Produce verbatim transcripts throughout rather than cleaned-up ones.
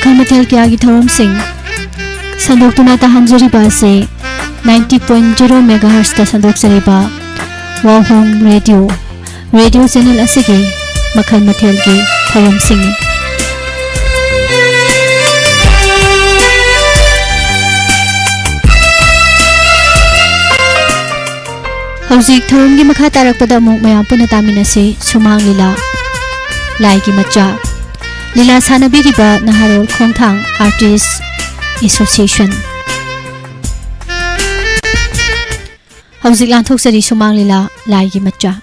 ꯃꯈꯜ ꯃꯊꯦꯜ ꯀꯌꯥꯒꯤ ꯊꯧꯔꯝꯁꯤꯡ ꯁꯟꯗꯣꯛꯇꯨꯅ ꯇꯥꯍꯟꯖꯔꯤꯕ ꯑꯁꯤ ninety point zero megahertzꯇ ꯁꯟꯗꯣꯛꯆꯔꯤꯕ World Home Radio, Radio channel ꯑꯁꯤꯒꯤ ꯃꯈꯜ ꯃꯊꯦꯜꯒꯤ ꯊꯧꯔꯝꯁꯤꯡꯅꯤ꯫ ꯍꯧꯖꯤꯛ ꯊꯧꯔꯝꯒꯤ ꯃꯈꯥ ꯇꯥꯔꯛꯄꯗ ꯑꯃꯨꯛ ꯃꯌꯥꯝ ꯄꯨꯟꯅ ꯇꯥꯃꯤꯟꯅꯁꯤ ꯁꯨꯃꯥꯡ ꯂꯤꯂꯥ, ꯂꯥꯏꯒꯤ ꯃꯆꯥ꯫ ꯂꯤꯂꯥ ꯁꯥꯟꯅꯕꯤꯔꯤꯕ ꯅꯍꯥꯔꯣꯜ ꯈꯣꯡꯊꯥꯡ Artist Association꯫ ꯍꯧꯖꯤꯛ ꯂꯥꯟꯊꯣꯛꯆꯔꯤ ꯁꯨꯃꯥꯡ ꯂꯤꯂꯥ, ꯂꯥꯏꯒꯤ ꯃꯆꯥ꯫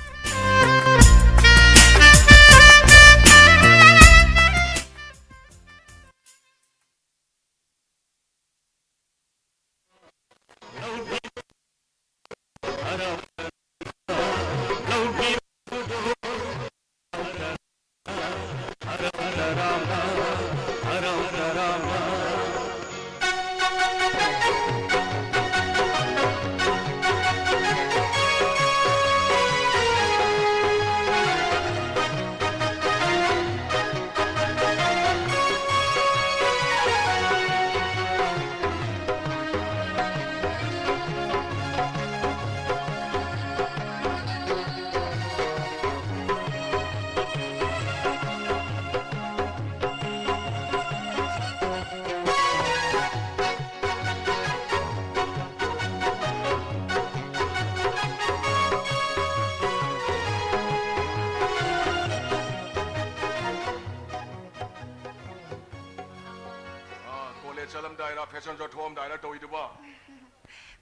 ꯑꯥ, ꯀꯣꯂꯦꯖ ꯆꯠꯂꯝꯗꯥꯏꯔ, ꯐꯦꯁꯟ ꯁꯣ ꯊꯣꯛꯑꯝꯗꯥꯏꯔ ꯇꯧꯔꯤꯗꯨꯕꯣ?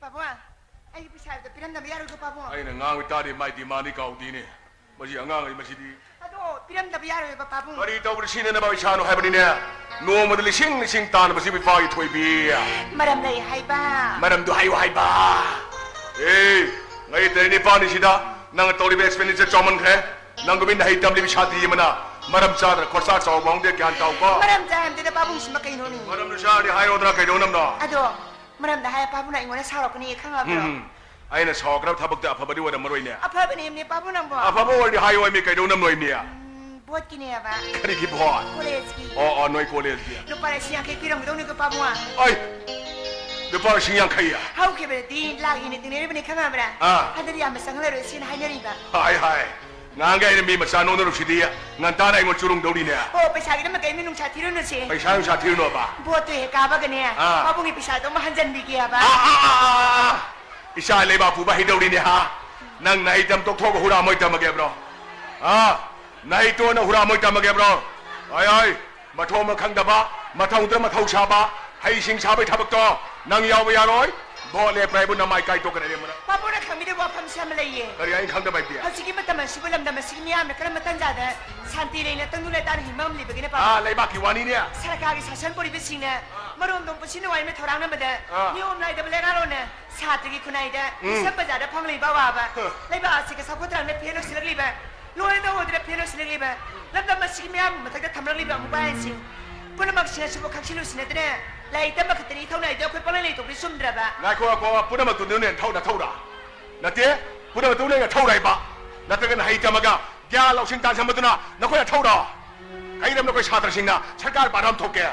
ꯄꯥꯕꯨꯡ, ꯑꯩꯒꯤ ꯄꯩꯁꯥꯗꯣ ꯄꯤꯔꯝꯗꯕ ꯌꯥꯔꯣꯏꯀꯣ, ꯄꯥꯕꯨꯡ꯫ ꯑꯩꯅ ꯉꯥꯡꯕ ꯇꯥꯗꯦ, ꯃꯥꯏ ꯗꯤꯃꯥꯟꯗꯤ ꯀꯥꯎꯗꯦꯅꯦ꯫ ꯃꯁꯤ ꯑꯉꯥꯡ ꯑꯩ ꯃꯁꯤꯗꯤ꯫ ꯑꯗꯣ ꯄꯤꯔꯝꯗꯕ ꯌꯥꯔꯣꯏꯕ, ꯄꯥꯕꯨꯡ꯫ ꯀꯔꯤ ꯇꯧꯕꯗ ꯁꯤꯖꯤꯟꯅꯅꯕ ꯄꯩꯁꯥꯅꯣ ꯍꯥꯏꯕꯅꯤꯅꯦ? ꯅꯣꯡꯃꯗ ꯂꯤꯁꯤꯡ ꯂꯤꯁꯤꯡ ꯇꯥꯟꯕꯁꯤꯕꯨ ꯏꯄꯥꯒꯤ ꯊꯣꯏꯕꯤ꯫ ꯃꯔꯝ ꯂꯩ ꯍꯥꯏꯕ꯫ ꯃꯔꯝꯗꯣ ꯍꯥꯏꯌꯨ ꯍꯥꯏꯕ꯫ ꯑꯦ, ꯉꯩ ꯇꯔꯦꯠ ꯅꯤꯄꯥꯜꯅꯤꯁꯤꯗ ꯅꯪꯅ ꯇꯧꯔꯤꯕ expenditure ꯆꯥꯎꯃꯟꯈ꯭ꯔꯦ꯫ ꯅꯪꯒꯨꯝꯕ ꯅꯍꯩ ꯇꯝꯂꯤꯕꯤ ꯁꯥꯇ꯭ꯔꯤ ꯑꯃꯅ ꯃꯔꯝ ꯆꯥꯗꯅ ꯈꯣꯔꯁꯥ ꯆꯥꯎꯕ ꯍꯧꯅꯗꯦ, ꯒ꯭ꯌꯥꯟ ꯇꯥꯎꯀꯣ꯫ ꯃꯔꯝ ꯆꯥꯏ ꯍꯥꯏꯕꯗꯨꯗ ꯄꯥꯕꯨꯡꯁꯤꯃ ꯀꯩꯅꯣꯅꯦ? ꯃꯔꯝꯗꯨ ꯆꯥꯔꯗꯤ ꯍꯥꯏꯔꯣꯗꯅ ꯀꯩꯗꯧꯅꯕꯅꯣ? ꯑꯗꯣ ꯃꯔꯝꯗ ꯍꯥꯏ ꯄꯥꯕꯨꯡꯅ ꯑꯩꯉꯣꯟꯗ ꯁꯥꯎꯔꯛꯀꯅꯤ ꯈꯪꯉꯕ꯭ꯔꯣ? ꯎꯝ, ꯑꯩꯅ ꯁꯥꯎꯔꯛꯀꯗꯕ ꯊꯕꯛꯇꯤ ꯑꯐꯕꯗꯤ ꯑꯣꯏꯔꯝꯃꯔꯣꯏꯅꯦ꯫ ꯑꯐꯕꯅꯦ ꯄꯥꯕꯨꯡ ꯅꯪꯕꯣ꯫ ꯑꯐꯕ ꯑꯣꯏꯔꯗꯤ ꯍꯥꯏꯌꯣ ꯃꯤ ꯀꯩꯗꯧꯅꯕꯅꯣ ꯃꯤ? ꯎꯝ, ꯚꯣꯠꯀꯤꯅꯦꯕ꯫ ꯀꯔꯤꯒꯤ ꯚꯣꯠ? ꯀꯣꯂꯦꯖꯀꯤ꯫ ꯑꯣ ꯑꯣ, ꯅꯣꯏ ꯀꯣꯂꯦꯖꯀꯤ꯫ ꯂꯨꯄꯥ ꯂꯤꯁꯤꯡ ꯌꯥꯡꯈꯩ ꯄꯤꯔꯝꯒꯗꯧꯅꯤꯀꯣ ꯄꯥꯕꯨꯡ꯫ ꯑꯩ, ꯂꯨꯄꯥ ꯂꯤꯁꯤꯡ ꯌꯥꯡꯈꯩ? ꯍꯧꯈꯤꯕꯗꯗꯤ ꯂꯥꯛ ꯍꯦꯟꯅ ꯇꯤꯡꯅꯔꯤꯕꯅꯤ ꯈꯪꯉꯕ꯭ꯔꯥ? ꯑꯥ꯫ ꯍꯟꯗꯛꯇꯤ ꯌꯥꯝꯅ ꯆꯪꯍꯜꯂꯔꯣꯏ ꯁꯤꯅ ꯍꯥꯏꯅꯔꯤꯕ꯫ ꯍꯥꯏ ꯍꯥꯏ꯫ ꯉꯍꯥꯡꯒꯩ ꯑꯩꯅ ꯃꯤ ꯃꯆꯥ ꯅꯣꯛꯅꯔꯨꯁꯤꯗꯤ ꯉꯟꯇꯥꯅ ꯑꯩꯉꯣꯟ ꯆꯨꯔꯨꯡꯗꯧꯔꯤꯅꯦ꯫ ꯑꯣ, ꯄꯩꯁꯥꯒꯤꯗꯃꯛ ꯀꯔꯤꯝꯇ ꯅꯨꯡꯁꯥ ꯊꯤꯔꯨꯅꯨꯁꯦ꯫ ꯄꯩꯁꯥ ꯅꯨꯡꯁꯥ ꯊꯤꯔꯨꯅꯣꯕ꯫ ꯚꯣꯠꯇꯣ ꯍꯦꯛ ꯀꯥꯕꯒꯅꯦ, ꯑꯥ꯫ ꯄꯥꯕꯨꯡꯒꯤ ꯄꯩꯁꯥꯗꯣ ꯑꯃ ꯍꯟꯖꯟꯕꯤꯒꯦ ꯍꯥꯏꯕ꯫ ꯑꯥ, ꯑꯥ, ꯑꯥ, ꯑꯥ, ꯑꯥ꯫ ꯏꯆꯥ ꯂꯩꯕꯥꯛ ꯄꯨꯕ ꯍꯩꯗꯧꯔꯤꯅꯦ ꯍꯥ? ꯅꯪ ꯅꯍꯩ ꯇꯝ ꯇꯣꯛꯊꯣꯛꯑꯒ ꯍꯨꯔꯥ ꯃꯣꯏ ꯇꯝꯃꯒꯦꯕ꯭ꯔꯣ? ꯑꯥ? ꯅꯍꯩ ꯇꯣꯟꯅ ꯍꯨꯔꯥ ꯃꯣꯏ ꯇꯝꯃꯒꯦꯕ꯭ꯔꯣ? ꯑꯣꯏ, ꯑꯣꯏ꯫ ꯃꯊꯣꯡ ꯑꯃ ꯈꯪꯗꯕ, ꯃꯊꯧꯗ ꯃꯊꯧ ꯁꯥꯕ, ꯍꯩꯁꯤꯡ ꯁꯥꯕꯩ ꯊꯕꯛꯇꯣ ꯅꯪ ꯌꯥꯎꯕ ꯌꯥꯔꯣꯏ꯫ ꯚꯣꯠ ꯂꯦꯞꯄ꯭ꯔꯥ ꯍꯥꯏꯕꯨ ꯅꯃꯥꯏ ꯀꯥꯏ ꯇꯣꯛꯀꯅꯤ ꯑꯔꯦꯝꯕꯅ꯫ ꯄꯥꯕꯨꯡꯅ ꯈꯪꯕꯤꯗꯕ ꯋꯥꯐꯝꯁꯦ ꯑꯃ ꯂꯩꯌꯦ꯫ ꯀꯔꯤ ꯑꯩꯅ ꯈꯪꯗꯕ ꯍꯥꯏꯗꯤ? ꯍꯧꯖꯤꯛꯀꯤ ꯃꯇꯝ ꯑꯁꯤꯕꯨ ꯂꯝꯗꯝ ꯑꯁꯤꯒꯤ ꯃꯤꯌꯥꯝꯅ ꯀꯔꯝꯕ ꯇꯟꯖꯥꯗ ꯁꯥꯟꯇꯤ ꯂꯩꯅ ꯇꯪꯗꯨ ꯂꯩꯇꯥꯅ ꯍꯤꯡꯕ ꯉꯝꯂꯤꯕꯒꯦꯅꯦ ꯑꯥ, ꯄꯥꯕꯨꯡ? ꯂꯩꯕꯥꯛꯀꯤ ꯋꯥꯅꯤꯅꯦ꯫ ꯁꯔꯀꯥꯔꯒꯤ ꯁꯥꯁꯟ ꯄꯨꯔꯤꯕꯁꯤꯡꯅ ꯃꯔꯣꯝꯗꯣꯝ ꯄꯨꯟꯁꯤ ꯅꯨꯡꯉꯥꯏꯅ ꯊꯧꯔꯥꯡꯅꯕꯗ ꯑꯥ꯫ ꯅꯤꯌꯣꯝ ꯅꯥꯏꯗꯕ ꯂꯩꯉꯥꯛꯂꯣꯟꯅ ꯁꯥꯇ꯭ꯔꯒꯤ ꯈꯨꯟꯅꯥꯏꯗ ꯎꯝ꯫ ꯃꯤꯁꯝ ꯕꯖꯥꯔꯗ ꯐꯪꯂꯤꯕ ꯑꯋꯥꯕ, ꯂꯩꯕꯥꯛ ꯑꯁꯤꯒꯤ ꯆꯥꯎꯈꯠ ꯊꯧꯔꯥꯡꯗ ꯐꯦꯜ ꯑꯣꯏꯁꯤꯜꯂꯛꯂꯤꯕ, ꯂꯣꯏꯅ ꯇꯧꯍꯧꯗꯅ ꯐꯦꯜ ꯑꯣꯏꯁꯤꯜꯂꯛꯂꯤꯕ, ꯂꯝꯗꯝ ꯑꯁꯤꯒꯤ ꯃꯤꯌꯥꯝꯒꯤ ꯃꯊꯛꯇ ꯊꯝꯂꯛꯂꯤꯕ ꯑꯃꯨꯕꯥ ꯑꯥꯏꯟꯁꯤꯡ ꯄꯨꯝꯅꯃꯛꯁꯤꯡ ꯑꯁꯤꯕꯨ ꯈꯪꯁꯤꯜꯂꯨꯁꯤ ꯅꯠꯇꯅ ꯂꯥꯏꯔꯤꯛ ꯇꯝꯕ ꯈꯛꯇꯅꯤ ꯏꯊꯧ ꯅꯥꯏꯗ ꯑꯩꯈꯣꯏ ꯄꯪꯂꯩ ꯂꯩꯊꯣꯛꯄꯗꯤ ꯆꯨꯝꯗ꯭ꯔꯕ? ꯉꯥꯏꯈꯣ, ꯉꯥꯏꯈꯣ, ꯄꯨꯝꯅꯃꯛꯇꯨ ꯅꯣꯏꯅ ꯊꯧ ꯅꯊꯧꯔ? ꯅꯠꯇꯦ, ꯄꯨꯝꯅꯃꯛꯇꯨ ꯅꯣꯏꯅ ꯊꯧꯔ ꯍꯥꯏꯕ? ꯅꯠꯇ꯭ꯔꯒ ꯅꯍꯩ ꯇꯝꯃꯒ ꯒ꯭ꯌꯥꯟ ꯂꯧꯁꯤꯡ ꯇꯥꯟꯁꯤꯟꯕꯗꯨꯅ ꯅꯈꯣꯏꯅ ꯊꯧꯔ? ꯀꯩꯗꯝ ꯅꯈꯣꯏ ꯁꯥꯇ꯭ꯔꯁꯤꯡꯅ ꯁꯔꯀꯥꯔ ꯄꯥꯟꯅꯐꯝ ꯊꯣꯛꯀꯦ?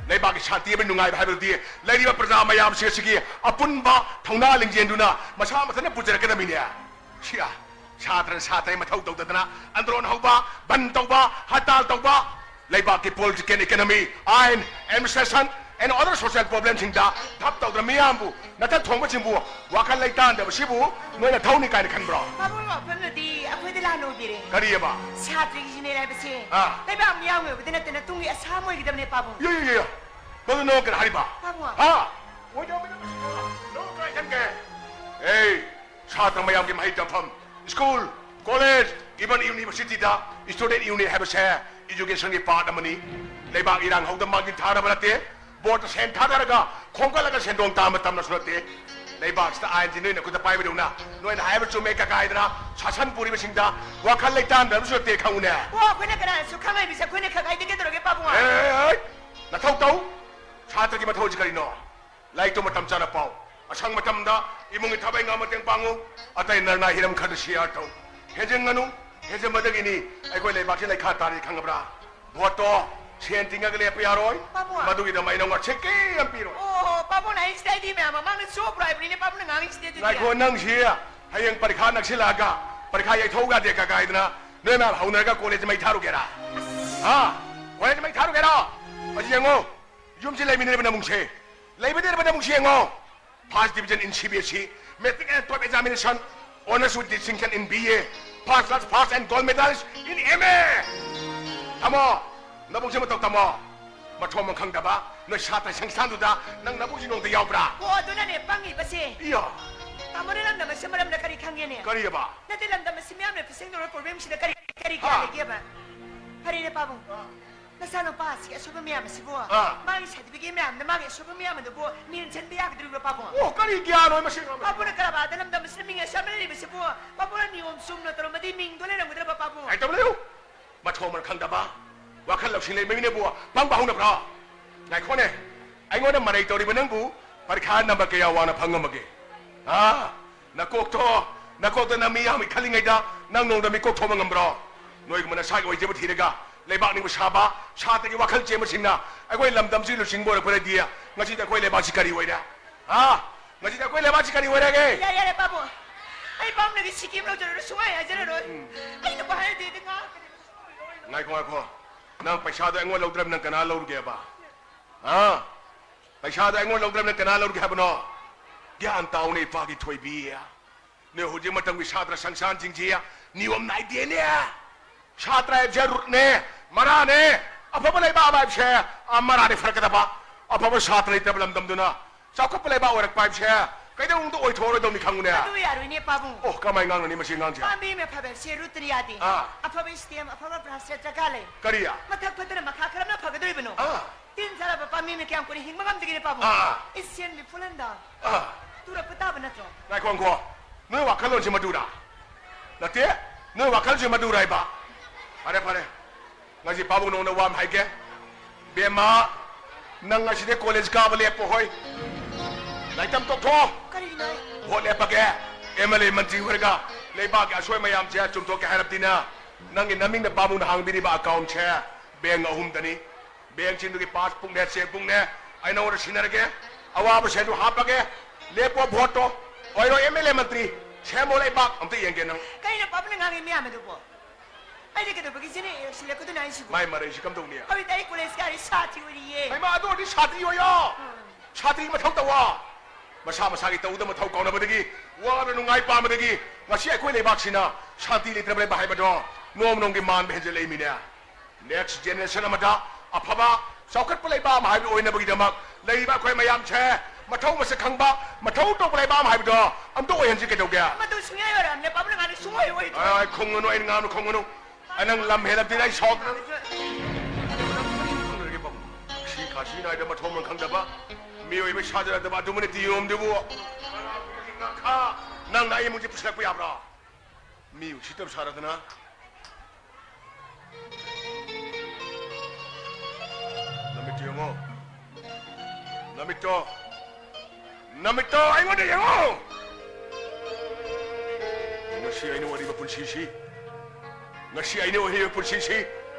ꯂꯩꯕꯥꯛꯀꯤ ꯁꯥꯟꯇꯤ ꯑꯃꯗꯤ ꯅꯨꯡꯉꯥꯏꯕ ꯍꯥꯏꯕꯗꯨꯗꯤ ꯂꯩꯔꯤꯕ ꯄ꯭ꯔꯖꯥ ꯃꯌꯥꯝꯁꯤꯡ ꯑꯁꯤꯒꯤ ꯑꯄꯨꯟꯕ ꯊꯧꯅꯥ ꯂꯤꯡꯖꯦꯜꯗꯨꯅ ꯃꯁꯥ ꯃꯊꯟꯇ ꯄꯨꯖꯔꯛꯀꯗꯕꯅꯤꯅꯦ꯫ ꯁꯤꯌꯥ, ꯁꯥꯇ꯭ꯔꯅ ꯁꯥꯇ꯭ꯔꯒꯤ ꯃꯊꯧ ꯇꯧꯗꯗꯅ ꯑꯟꯗ꯭ꯔꯣꯟ ꯍꯧꯕ, ꯕꯟ ꯇꯧꯕ, ꯍꯔꯇꯥꯜ ꯇꯧꯕ, ꯂꯩꯕꯥꯛꯀꯤ political, economy, ꯑꯥꯏꯟ, administration and other social problemꯁꯤꯡꯗ ꯙꯞ ꯇꯧꯗꯅ ꯃꯤꯌꯥꯝꯕꯨ ꯅꯊꯛ ꯊꯣꯡꯕꯁꯤꯡꯕꯨ ꯋꯥꯈꯜ ꯂꯩꯇꯥꯗꯕꯁꯤꯕꯨ ꯅꯣꯏꯅ ꯊꯧꯅꯤ ꯀꯥꯏꯅ ꯈꯟꯕ꯭ꯔꯣ? ꯄꯥꯕꯨꯡ ꯋꯥꯐꯝꯗꯨꯗꯤ ꯑꯩꯈꯣꯏꯗ ꯂꯥꯟꯅ ꯎꯕꯤꯔꯦ꯫ ꯀꯔꯤꯑꯕ? ꯁꯥꯇ꯭ꯔꯒꯤ ꯖꯦꯅꯦꯔꯦꯜ ꯍꯥꯏꯕꯁꯦ ꯑꯥ꯫ ꯂꯩꯕꯥꯛ ꯃꯤꯌꯥꯝꯒꯤ ꯑꯣꯏꯕꯗ ꯅꯠꯇꯅ ꯇꯨꯡꯒꯤ ꯑꯁꯥ ꯑꯃ ꯑꯣꯏꯒꯗꯕꯅꯦ ꯄꯥꯕꯨꯡ꯫ ꯌꯣ, ꯌꯣ, ꯌꯣ, ꯌꯣ꯫ ꯃꯗꯨ ꯅꯪ ꯀꯔꯤ ꯍꯥꯏꯔꯤꯕ? ꯄꯥꯕꯨꯡ꯫ ꯍꯥ? ꯑꯣꯏꯗꯧꯕ ꯅꯪ ꯁꯤꯗ ꯅꯪ ꯀꯔꯤ ꯈꯟꯒꯦ? ꯑꯦ, ꯁꯥꯇ꯭ꯔ ꯃꯌꯥꯝꯒꯤ ꯃꯍꯩ ꯇꯝꯐꯝ, school, college, even universityꯗ student union ꯍꯥꯏꯕꯁꯦ educationꯒꯤ part ꯑꯃꯅꯤ꯫ ꯂꯩꯕꯥꯛ ꯏꯔꯥꯡ ꯍꯧꯗ ꯃꯥꯡꯖꯤꯟ ꯊꯥꯅꯕ ꯅꯠꯇꯦ꯫ ꯚꯣꯠꯇ ꯁꯦꯟ ꯊꯥꯗꯔꯒ ꯈꯣꯝꯒꯠꯂꯒ ꯁꯦꯟꯗꯣꯡ ꯇꯥꯟꯕ ꯇꯝꯅꯁꯨ ꯅꯠꯇꯦ꯫ ꯂꯩꯕꯥꯛꯁꯤꯗ ꯑꯥꯏꯟꯁꯤ ꯅꯣꯏꯅ ꯈꯨꯠꯇ ꯄꯥꯏꯕꯗꯧꯅ ꯅꯣꯏꯅ ꯍꯥꯏꯕ ꯆꯨꯝꯃꯦ ꯀꯀꯥꯏꯗꯅ ꯁꯥꯁꯟ ꯄꯨꯔꯤꯕꯁꯤꯡꯗ ꯋꯥꯈꯜ ꯂꯩꯇꯥꯟꯗꯕꯁꯨ ꯅꯠꯇꯦ ꯈꯪꯉꯨꯅꯦ꯫ ꯑꯣ, ꯑꯩꯈꯣꯏꯅ ꯀꯅꯥꯅꯁꯨ ꯈꯪꯍꯩꯕꯁꯦ ꯑꯩꯈꯣꯏꯅ ꯈꯛ ꯍꯥꯏꯗꯤ ꯀꯩꯗꯧꯔꯒꯦ ꯄꯥꯕꯨꯡ? ꯑꯦ, ꯑꯦ, ꯑꯦ, ꯅꯊꯧ ꯇꯧ꯫ ꯁꯥꯇ꯭ꯔꯒꯤ ꯃꯊꯧꯁꯤ ꯀꯔꯤꯅꯣ? ꯂꯥꯏꯔꯤꯛꯇꯣ ꯃꯇꯝ ꯆꯥꯅ ꯄꯥꯎ꯫ ꯑꯁꯪ ꯃꯇꯝꯗ ꯏꯃꯨꯡꯒꯤ ꯊꯕꯛ ꯏꯪꯈꯥꯡ ꯃꯇꯦꯡ ꯄꯥꯡꯉꯨ꯫ ꯑꯇꯩ ꯅꯔꯅꯥ ꯍꯤꯔꯝ ꯈꯔꯗ share ꯇꯧ꯫ ꯍꯦꯟꯖꯤꯟꯒꯅꯨ꯫ ꯍꯦꯟꯖꯟꯕꯗꯒꯤꯅꯤ ꯑꯩꯈꯣꯏ ꯂꯩꯕꯥꯛꯁꯤ ꯂꯩꯈꯥ ꯇꯥꯔꯤ, ꯈꯪꯉꯕ꯭ꯔꯥ? ꯚꯣꯠꯇꯣ ꯁꯦꯟ ꯇꯤꯡꯉꯒ ꯂꯦꯞꯄ ꯌꯥꯔꯣꯏ꯫ ꯄꯥꯕꯨꯡ꯫ ꯃꯗꯨꯒꯤꯗꯃꯛ ꯑꯩ ꯅꯉꯣꯟꯗ ꯁꯦꯀꯦ ꯑꯃ ꯄꯤꯔꯣꯏ꯫ ꯑꯣ, ꯄꯥꯕꯨꯡꯅ ꯍꯥꯏꯔꯤꯁꯤꯗ ꯑꯩꯗꯤ ꯃꯌꯥꯝ ꯃꯃꯥꯡꯗ ꯆꯣꯞꯄ꯭ꯔꯣ ꯍꯥꯏꯕꯅꯤꯅꯦ ꯄꯥꯕꯨꯡꯅ ꯉꯥꯡꯉꯤꯁꯤꯗꯤ ꯑꯗꯨꯗꯤ꯫ ꯉꯥꯏꯈꯣ, ꯅꯪꯁꯤ ꯍꯌꯦꯡ ꯄꯔꯤꯈꯥ ꯅꯛꯁꯤꯜꯂꯛꯑꯒ ꯄꯔꯤꯈꯥ ꯌꯩꯊꯣꯛꯎ ꯌꯥꯗꯦ ꯀꯥꯏꯗꯅ ꯅꯣꯏ ꯃꯌꯥꯝ ꯍꯧꯅꯔꯒ ꯀꯣꯂꯦꯖ ꯃꯩ ꯊꯥꯔꯨꯒꯦꯔꯥ? ꯍꯥ? ꯀꯣꯂꯦꯖ ꯃꯩ ꯊꯥꯔꯨꯒꯦꯔꯣ? ꯑꯁꯤ ꯌꯦꯡꯉꯣ, ꯌꯨꯝꯁꯤ ꯂꯩꯃꯤꯟꯅꯔꯤꯕ ꯅꯃꯨꯡꯁꯦ, ꯂꯩꯃꯤꯟꯅꯔꯤꯕ ꯅꯃꯨꯡꯁꯦ ꯌꯦꯡꯉꯣ꯫ First division in C B S E, matric and top examination, honors with distinction in B A, first class first and gold medalist in M A꯫ ꯇꯥꯃꯣ, ꯅꯕꯨꯡꯁꯦ ꯃꯇꯧ ꯇꯝꯃꯣ꯫ ꯃꯊꯣꯡ ꯃꯔꯝ ꯈꯪꯗꯕ ꯅꯣꯏ ꯁꯥꯇ꯭ꯔ ꯁꯪꯁꯊꯥꯟꯗꯨꯗ ꯅꯪ ꯅꯕꯨꯡꯁꯤ ꯅꯣꯡꯗ ꯌꯥꯎꯕ꯭ꯔꯥ? ꯍꯣ, ꯑꯗꯨꯅꯅꯦ ꯄꯪꯉꯤꯕꯁꯦ꯫ ꯏꯌꯥ꯫ ꯇꯥꯃꯣꯅ ꯂꯝꯗꯝ ꯑꯁꯤ ꯃꯔꯝꯗ ꯀꯔꯤ ꯈꯪꯒꯦꯅꯦ? ꯀꯔꯤꯑꯕ? ꯅꯠꯇꯦ, ꯂꯝꯗꯝ ꯑꯁꯤ ꯃꯤꯌꯥꯝꯅ ꯐꯤꯁꯦꯡꯗꯧꯔ problem ꯁꯤꯗ ꯀꯔꯤ, ꯀꯔꯤ ꯀꯌꯥ ꯍꯥ? ꯂꯩꯒꯦꯕ? ꯐꯔꯦꯅꯦ ꯄꯥꯕꯨꯡ꯫ ꯑ꯫ ꯅꯆꯥꯅꯨꯄꯥ ꯑꯁꯤꯒꯤ ꯑꯁꯣꯏꯕ ꯃꯌꯥꯝ ꯑꯁꯤꯕꯨ, ꯑ꯫ ꯃꯥꯒꯤ certificate ꯃꯌꯥꯝꯗ ꯃꯥꯒꯤ ꯑꯁꯣꯏꯕ ꯃꯌꯥꯝ ꯑꯗꯨꯕꯨ ꯃꯦꯟꯁꯤꯟꯕ ꯌꯥꯒꯗꯧꯔꯤꯕ꯭ꯔꯥ ꯄꯥꯕꯨꯡ? ꯑꯣ, ꯀꯔꯤ ꯒ꯭ꯌꯥꯟꯅꯣ ꯃꯁꯤ ꯑꯉꯥꯡ? ꯄꯥꯕꯨꯡꯅ ꯀꯔꯕꯥꯔꯗ ꯂꯝꯗꯝ ꯑꯁꯤꯗ ꯃꯤꯡ ꯑꯁꯨꯛ ꯌꯥꯝꯅ ꯂꯩꯔꯤꯕꯁꯤꯕꯨ ꯄꯥꯕꯨꯡꯅ ꯅꯤꯌꯣꯝ ꯆꯨꯝꯅ ꯇꯧꯔꯝꯃꯗꯤ ꯃꯤꯡꯗꯣ ꯂꯩꯔꯝꯒꯗꯕ ꯄꯥꯕꯨꯡ꯫ ꯉꯥꯏꯇꯧ ꯂꯩꯌꯨ꯫ ꯃꯊꯣꯡ ꯃꯔꯝ ꯈꯪꯗꯕ, ꯋꯥꯈꯜ ꯂꯧꯁꯤꯡ ꯂꯩꯕ ꯃꯤꯅꯕꯨ ꯄꯪꯕ ꯍꯧꯅꯕ꯭ꯔꯣ? ꯉꯥꯏꯈꯣꯅꯦ, ꯑꯩꯉꯣꯟꯗ ꯃꯔꯩ ꯇꯧꯔꯤꯕ ꯅꯪꯕꯨ ꯄꯔꯤꯈꯥ ꯅꯝꯕꯔ ꯀꯌꯥ ꯋꯥꯡꯅ ꯐꯪꯉꯝꯃꯒꯦ? ꯍꯥ? ꯅꯀꯣꯛꯇꯣ, ꯅꯀꯣꯛꯇ ꯅꯪ ꯃꯤ ꯌꯥꯝꯃꯤ ꯈꯜꯂꯤꯉꯩꯗ ꯅꯪ ꯅꯣꯡꯗ ꯃꯤꯀꯣꯛ ꯊꯣꯛꯄ ꯉꯝꯕ꯭ꯔꯣ? ꯅꯣꯏꯒꯨꯝꯕ ꯅꯁꯥꯒꯤ ꯑꯣꯏꯖꯕ ꯊꯤꯔꯒ ꯂꯩꯕꯥꯛ ꯅꯤꯡꯕ ꯁꯥꯕ ꯁꯥꯇ꯭ꯔꯒꯤ ꯋꯥꯈꯜ ꯆꯦꯟꯕꯁꯤꯡꯅ ꯑꯩꯈꯣꯏ ꯂꯝꯗꯝꯁꯤ ꯂꯨꯆꯤꯡꯕ ꯑꯣꯏꯔꯛꯄꯗꯗꯤ ꯉꯁꯤꯗꯤ ꯑꯩꯈꯣꯏ ꯂꯩꯕꯥꯛꯁꯤ ꯀꯔꯤ ꯑꯣꯏꯔꯦ? ꯍꯥ? ꯉꯁꯤꯗꯤ ꯑꯩꯈꯣꯏ ꯂꯩꯕꯥꯛꯁꯤ ꯀꯔꯤ ꯑꯣꯏꯔꯒꯦ? ꯌꯥꯔꯦ, ꯌꯥꯔꯦ, ꯄꯥꯕꯨꯡ꯫ ꯑꯩ ꯄꯥꯕꯨꯡꯗꯒꯤ ꯁꯤꯀꯤ ꯑꯃ ꯂꯧꯖꯔꯨꯔ ꯁꯨꯡꯍꯥꯏ ꯍꯥꯏꯖꯔꯔꯣꯏ꯫ ꯑꯩ ꯅꯨꯄꯥ ꯍꯥꯏꯔꯗꯤ ꯑꯩꯗꯤ ꯉꯥꯡꯉꯛꯀꯅꯤ꯫ ꯉꯥꯏꯈꯣ, ꯉꯥꯏꯈꯣ꯫ ꯅꯪ ꯄꯩꯁꯥꯗꯣ ꯑꯩꯉꯣꯟꯗ ꯂꯧꯗ꯭ꯔꯕ ꯅꯪ ꯀꯅꯥ ꯂꯧꯔꯨꯒꯦꯕ? ꯍꯥ? ꯄꯩꯁꯥꯗꯣ ꯑꯩꯉꯣꯟꯗ ꯂꯧꯗ꯭ꯔꯕ ꯅꯪ ꯀꯅꯥ ꯂꯧꯔꯨꯒꯦ ꯍꯥꯏꯕꯅꯣ? ꯒ꯭ꯌꯥꯟ ꯇꯥꯎꯅꯦ ꯏꯄꯥꯒꯤ ꯊꯣꯏꯕꯤ꯫ ꯅꯣꯏ ꯍꯧꯖꯤꯛ ꯃꯇꯝꯒꯤ ꯁꯥꯇ꯭ꯔ ꯁꯪꯁꯊꯥꯟꯁꯤꯡꯁꯤ ꯅꯤꯌꯣꯝ ꯅꯥꯏꯗꯦꯅꯦ꯫ ꯁꯥꯇ꯭ꯔ ꯍꯥꯏꯕꯁꯦ ꯔꯨꯠꯅꯦ, ꯃꯔꯥꯅꯦ꯫ ꯑꯐꯕ ꯂꯩꯕꯥꯛ ꯑꯃ ꯍꯥꯏꯕꯁꯦ, ꯑ, ꯃꯔꯥꯅꯦ ꯐꯔꯛꯀꯗꯕ꯫ ꯑꯐꯕ ꯁꯥꯇ꯭ꯔ ꯂꯩꯇꯕ ꯂꯝꯗꯝꯗꯨꯅ ꯆꯥꯎꯈꯠꯄ ꯂꯩꯕꯥꯛ ꯑꯣꯏꯔꯛꯄ ꯍꯥꯏꯕꯁꯦ ꯀꯩꯗꯧꯅꯨꯡꯗ ꯑꯣꯏꯊꯣꯛꯑꯔꯣꯏꯗꯧꯅꯤ ꯈꯪꯉꯨꯅꯦ꯫ ꯑꯗꯨ ꯌꯥꯔꯣꯏꯅꯦ ꯄꯥꯕꯨꯡ꯫ ꯑꯣ, ꯀꯃꯥꯏꯅ ꯉꯥꯡꯅꯅꯤ ꯃꯁꯤ ꯑꯉꯥꯡꯁꯦ? ꯄꯥꯝꯕꯤ ꯑꯃ ꯐꯕ ꯍꯥꯏꯕꯁꯦ ꯔꯨꯠꯇꯅ ꯌꯥꯗꯦ꯫ ꯑꯥ꯫ ꯑꯐꯕ stem, ꯑꯐꯕ branch ꯗꯔꯀꯥꯔ ꯂꯩ꯫ ꯀꯔꯤ? ꯃꯊꯛ ꯐꯠꯇꯅ ꯃꯈꯥ ꯀꯔꯝꯅ ꯐꯒꯗꯧꯔꯤꯕꯅꯣ? ꯑꯥ꯫ ꯇꯤꯟ ꯆꯥꯔꯕ ꯄꯥꯝꯕꯤ ꯑꯃ ꯀꯌꯥꯝ ꯀꯨꯏꯅ ꯍꯤꯡꯕ ꯉꯝꯗꯒꯦꯅꯦ ꯄꯥꯕꯨꯡ? ꯑꯥ꯫ It shall be fallen down. ꯑꯥ꯫ ꯇꯨꯔꯛꯄ ꯇꯥꯕ ꯅꯠꯇ꯭ꯔꯣ? ꯉꯥꯏꯈꯣ, ꯉꯥꯏꯈꯣ꯫ ꯅꯣꯏ ꯋꯥꯈꯜꯂꯣꯟꯁꯦ ꯃꯗꯨꯔꯥ? ꯅꯠꯇꯦ, ꯅꯣꯏ ꯋꯥꯈꯜꯁꯦ ꯃꯗꯨꯔꯥ ꯍꯥꯏꯕ? ꯐꯔꯦ, ꯐꯔꯦ꯫ ꯉꯁꯤ ꯄꯥꯕꯨꯡ ꯅꯉꯣꯟꯗ ꯋꯥ ꯑꯃ ꯍꯥꯏꯒꯦ꯫ ꯕꯦꯝꯃ, ꯅꯪ ꯉꯁꯤꯗꯤ ꯀꯣꯂꯦꯖ ꯀꯥꯕ ꯂꯦꯞꯄꯣ ꯍꯣꯏ꯫ ꯂꯥꯏꯔꯤꯛ ꯇꯝ ꯇꯣꯛꯊꯣꯛꯑꯣ꯫ ꯀꯔꯤꯒꯤꯅꯣ? ꯚꯣꯠ ꯂꯦꯞꯄꯒꯦ꯫ M L A ꯃꯟꯇ꯭ꯔꯤ ꯑꯣꯏꯔꯒ ꯂꯩꯕꯥꯛꯀꯤ ꯑꯁꯣꯏ ꯃꯌꯥꯝꯁꯦ ꯆꯨꯝꯊꯣꯛꯀꯦ ꯍꯥꯏꯔꯕꯗꯤꯅ, ꯅꯪꯒꯤ ꯅꯃꯤꯡꯅ ꯄꯥꯕꯨꯡꯅ ꯍꯥꯡꯕꯤꯔꯤꯕ ꯑꯦꯀꯥꯎꯟꯁꯦ ꯕꯦꯡ ꯑꯍꯨꯝꯗꯅꯤ꯫ ꯕꯦꯡꯁꯤꯡꯗꯨꯒꯤ ꯄꯥꯁꯕꯨꯛꯅꯦ, ꯆꯦꯛꯕꯨꯛꯅꯦ ꯑꯩ ꯅꯉꯣꯟꯗ ꯁꯤꯟꯅꯔꯒꯦ꯫ ꯑꯋꯥꯕꯁꯦ ꯑꯗꯨ ꯍꯥꯞꯄꯒꯦ꯫ ꯂꯦꯞꯄꯣ ꯚꯣꯠꯇꯣ꯫ ꯑꯣꯏꯔꯣ ꯑꯦꯝ ꯑꯦꯜ ꯑꯦ ꯃꯟꯇ꯭ꯔꯤ꯫ ꯁꯦꯝꯃꯣ ꯂꯩꯕꯥꯛ꯫ ꯑꯝꯇ ꯌꯦꯡꯒꯦ ꯅꯪ꯫ ꯀꯩꯅꯣ ꯄꯥꯕꯨꯡꯅ ꯉꯥꯡꯉꯤ ꯃꯌꯥꯝ ꯑꯗꯨꯕꯣ? ꯑꯩꯅ ꯀꯩꯗꯧꯕꯒꯤ ꯁꯤꯅ ꯁꯤꯜꯂꯛꯀꯗꯣꯏꯅꯣ ꯍꯥꯏꯁꯤꯕꯣ? ꯃꯥꯏ ꯃꯔꯩꯁꯤ ꯀꯝꯗꯧꯅꯤ? ꯍꯧꯖꯤꯛꯇꯤ ꯑꯩ ꯀꯣꯂꯦꯖ ꯀꯥꯔꯤ ꯁꯥꯇ꯭ꯔꯤ ꯑꯣꯏꯔꯤꯌꯦ꯫ ꯍꯩꯃꯥ, ꯑꯗꯨ ꯑꯣꯏꯔꯗꯤ ꯁꯥꯇ꯭ꯔꯤ ꯑꯣꯏꯌꯣ꯫ ꯁꯥꯇ꯭ꯔꯤ ꯃꯊꯧ ꯇꯧꯋꯣ꯫ ꯃꯁꯥ ꯃꯁꯥꯒꯤ ꯇꯧꯗ ꯃꯊꯧ ꯀꯥꯎꯅꯕꯗꯒꯤ, ꯋꯥꯗ ꯅꯨꯡꯉꯥꯏ ꯄꯥꯝꯕꯗꯒꯤ ꯉꯁꯤ ꯑꯩꯈꯣꯏ ꯂꯩꯕꯥꯛꯁꯤꯅ ꯁꯥꯟꯇꯤ ꯂꯩꯇ꯭ꯔꯕ ꯂꯩꯕꯥꯛ ꯍꯥꯏꯕꯗꯣ ꯅꯣꯡꯃ ꯅꯣꯡꯃꯒꯤ ꯃꯥꯟꯕ ꯍꯦꯟꯖꯜꯂꯛꯏꯃꯤꯅꯦ꯫ Next generation ꯑꯃꯗ ꯑꯐꯕ ꯆꯥꯎꯈꯠꯄ ꯂꯩꯕꯥꯛ ꯑꯃ ꯍꯥꯏꯕꯗꯨ ꯑꯣꯏꯅꯕꯒꯤꯗꯃꯛ ꯂꯩꯔꯤꯕ ꯑꯩꯈꯣꯏ ꯃꯌꯥꯝꯁꯦ ꯃꯊꯧ ꯃꯁꯛ ꯈꯪꯕ, ꯃꯊꯧ ꯇꯧꯕ ꯂꯩꯕꯥꯛ ꯑꯃ ꯍꯥꯏꯕꯗꯣ ꯑꯝꯇ ꯑꯣꯏꯍꯟꯁꯤ ꯀꯩꯗꯧꯒꯦ? ꯃꯗꯨ ꯁꯨꯡꯌꯥ ꯌꯥꯔꯣꯏ꯫ ꯅꯦꯄꯥꯕꯨꯡꯅ ꯉꯥꯡꯗꯤ ꯁꯨꯡꯑꯣꯏ ꯑꯣꯏꯗ꯭ꯔꯦ꯫ ꯑꯥꯏ, ꯈꯨꯝꯒꯅꯨ, ꯑꯩꯅ ꯉꯥꯡꯕ ꯈꯨꯝꯒꯅꯨ꯫ ꯑꯩ ꯅꯪ ꯂꯝ ꯍꯦꯜꯂꯕꯗꯤ ꯑꯩ ꯁꯥꯎꯗꯅ ꯁꯤ ꯈꯥꯁꯤ ꯅꯥꯏꯗ ꯃꯊꯣꯡ ꯃꯔꯝ ꯈꯪꯗꯕ ꯃꯤꯑꯣꯏꯕ ꯁꯥꯖꯔꯗꯕ ꯑꯗꯨꯃꯅ ꯇꯤꯌꯣꯝꯗꯨꯕꯨ ꯉꯥꯈꯥ ꯅꯪꯅ ꯑꯩ ꯏꯃꯨꯡꯁꯦ ꯄꯨꯁꯤꯜꯂꯛꯄ ꯌꯥꯕ꯭ꯔꯥ? ꯃꯤ ꯎꯁꯤꯠꯇꯕ ꯁꯥꯔꯗꯅ꯫ ꯅꯃꯤꯠꯇꯨ ꯌꯦꯡꯉꯣ꯫ ꯅꯃꯤꯠꯇꯣ꯫ ꯅꯃꯤꯠꯇꯣ ꯑꯩꯉꯣꯟꯗ ꯌꯦꯡꯉꯣ꯫ ꯉꯁꯤ ꯑꯩꯅ ꯑꯣꯏꯔꯤꯕ ꯄꯨꯟꯁꯤꯁꯤ, ꯉꯁꯤ ꯑꯩꯅ ꯑꯣꯏꯔꯤꯕ ꯄꯨꯟꯁꯤꯁꯤ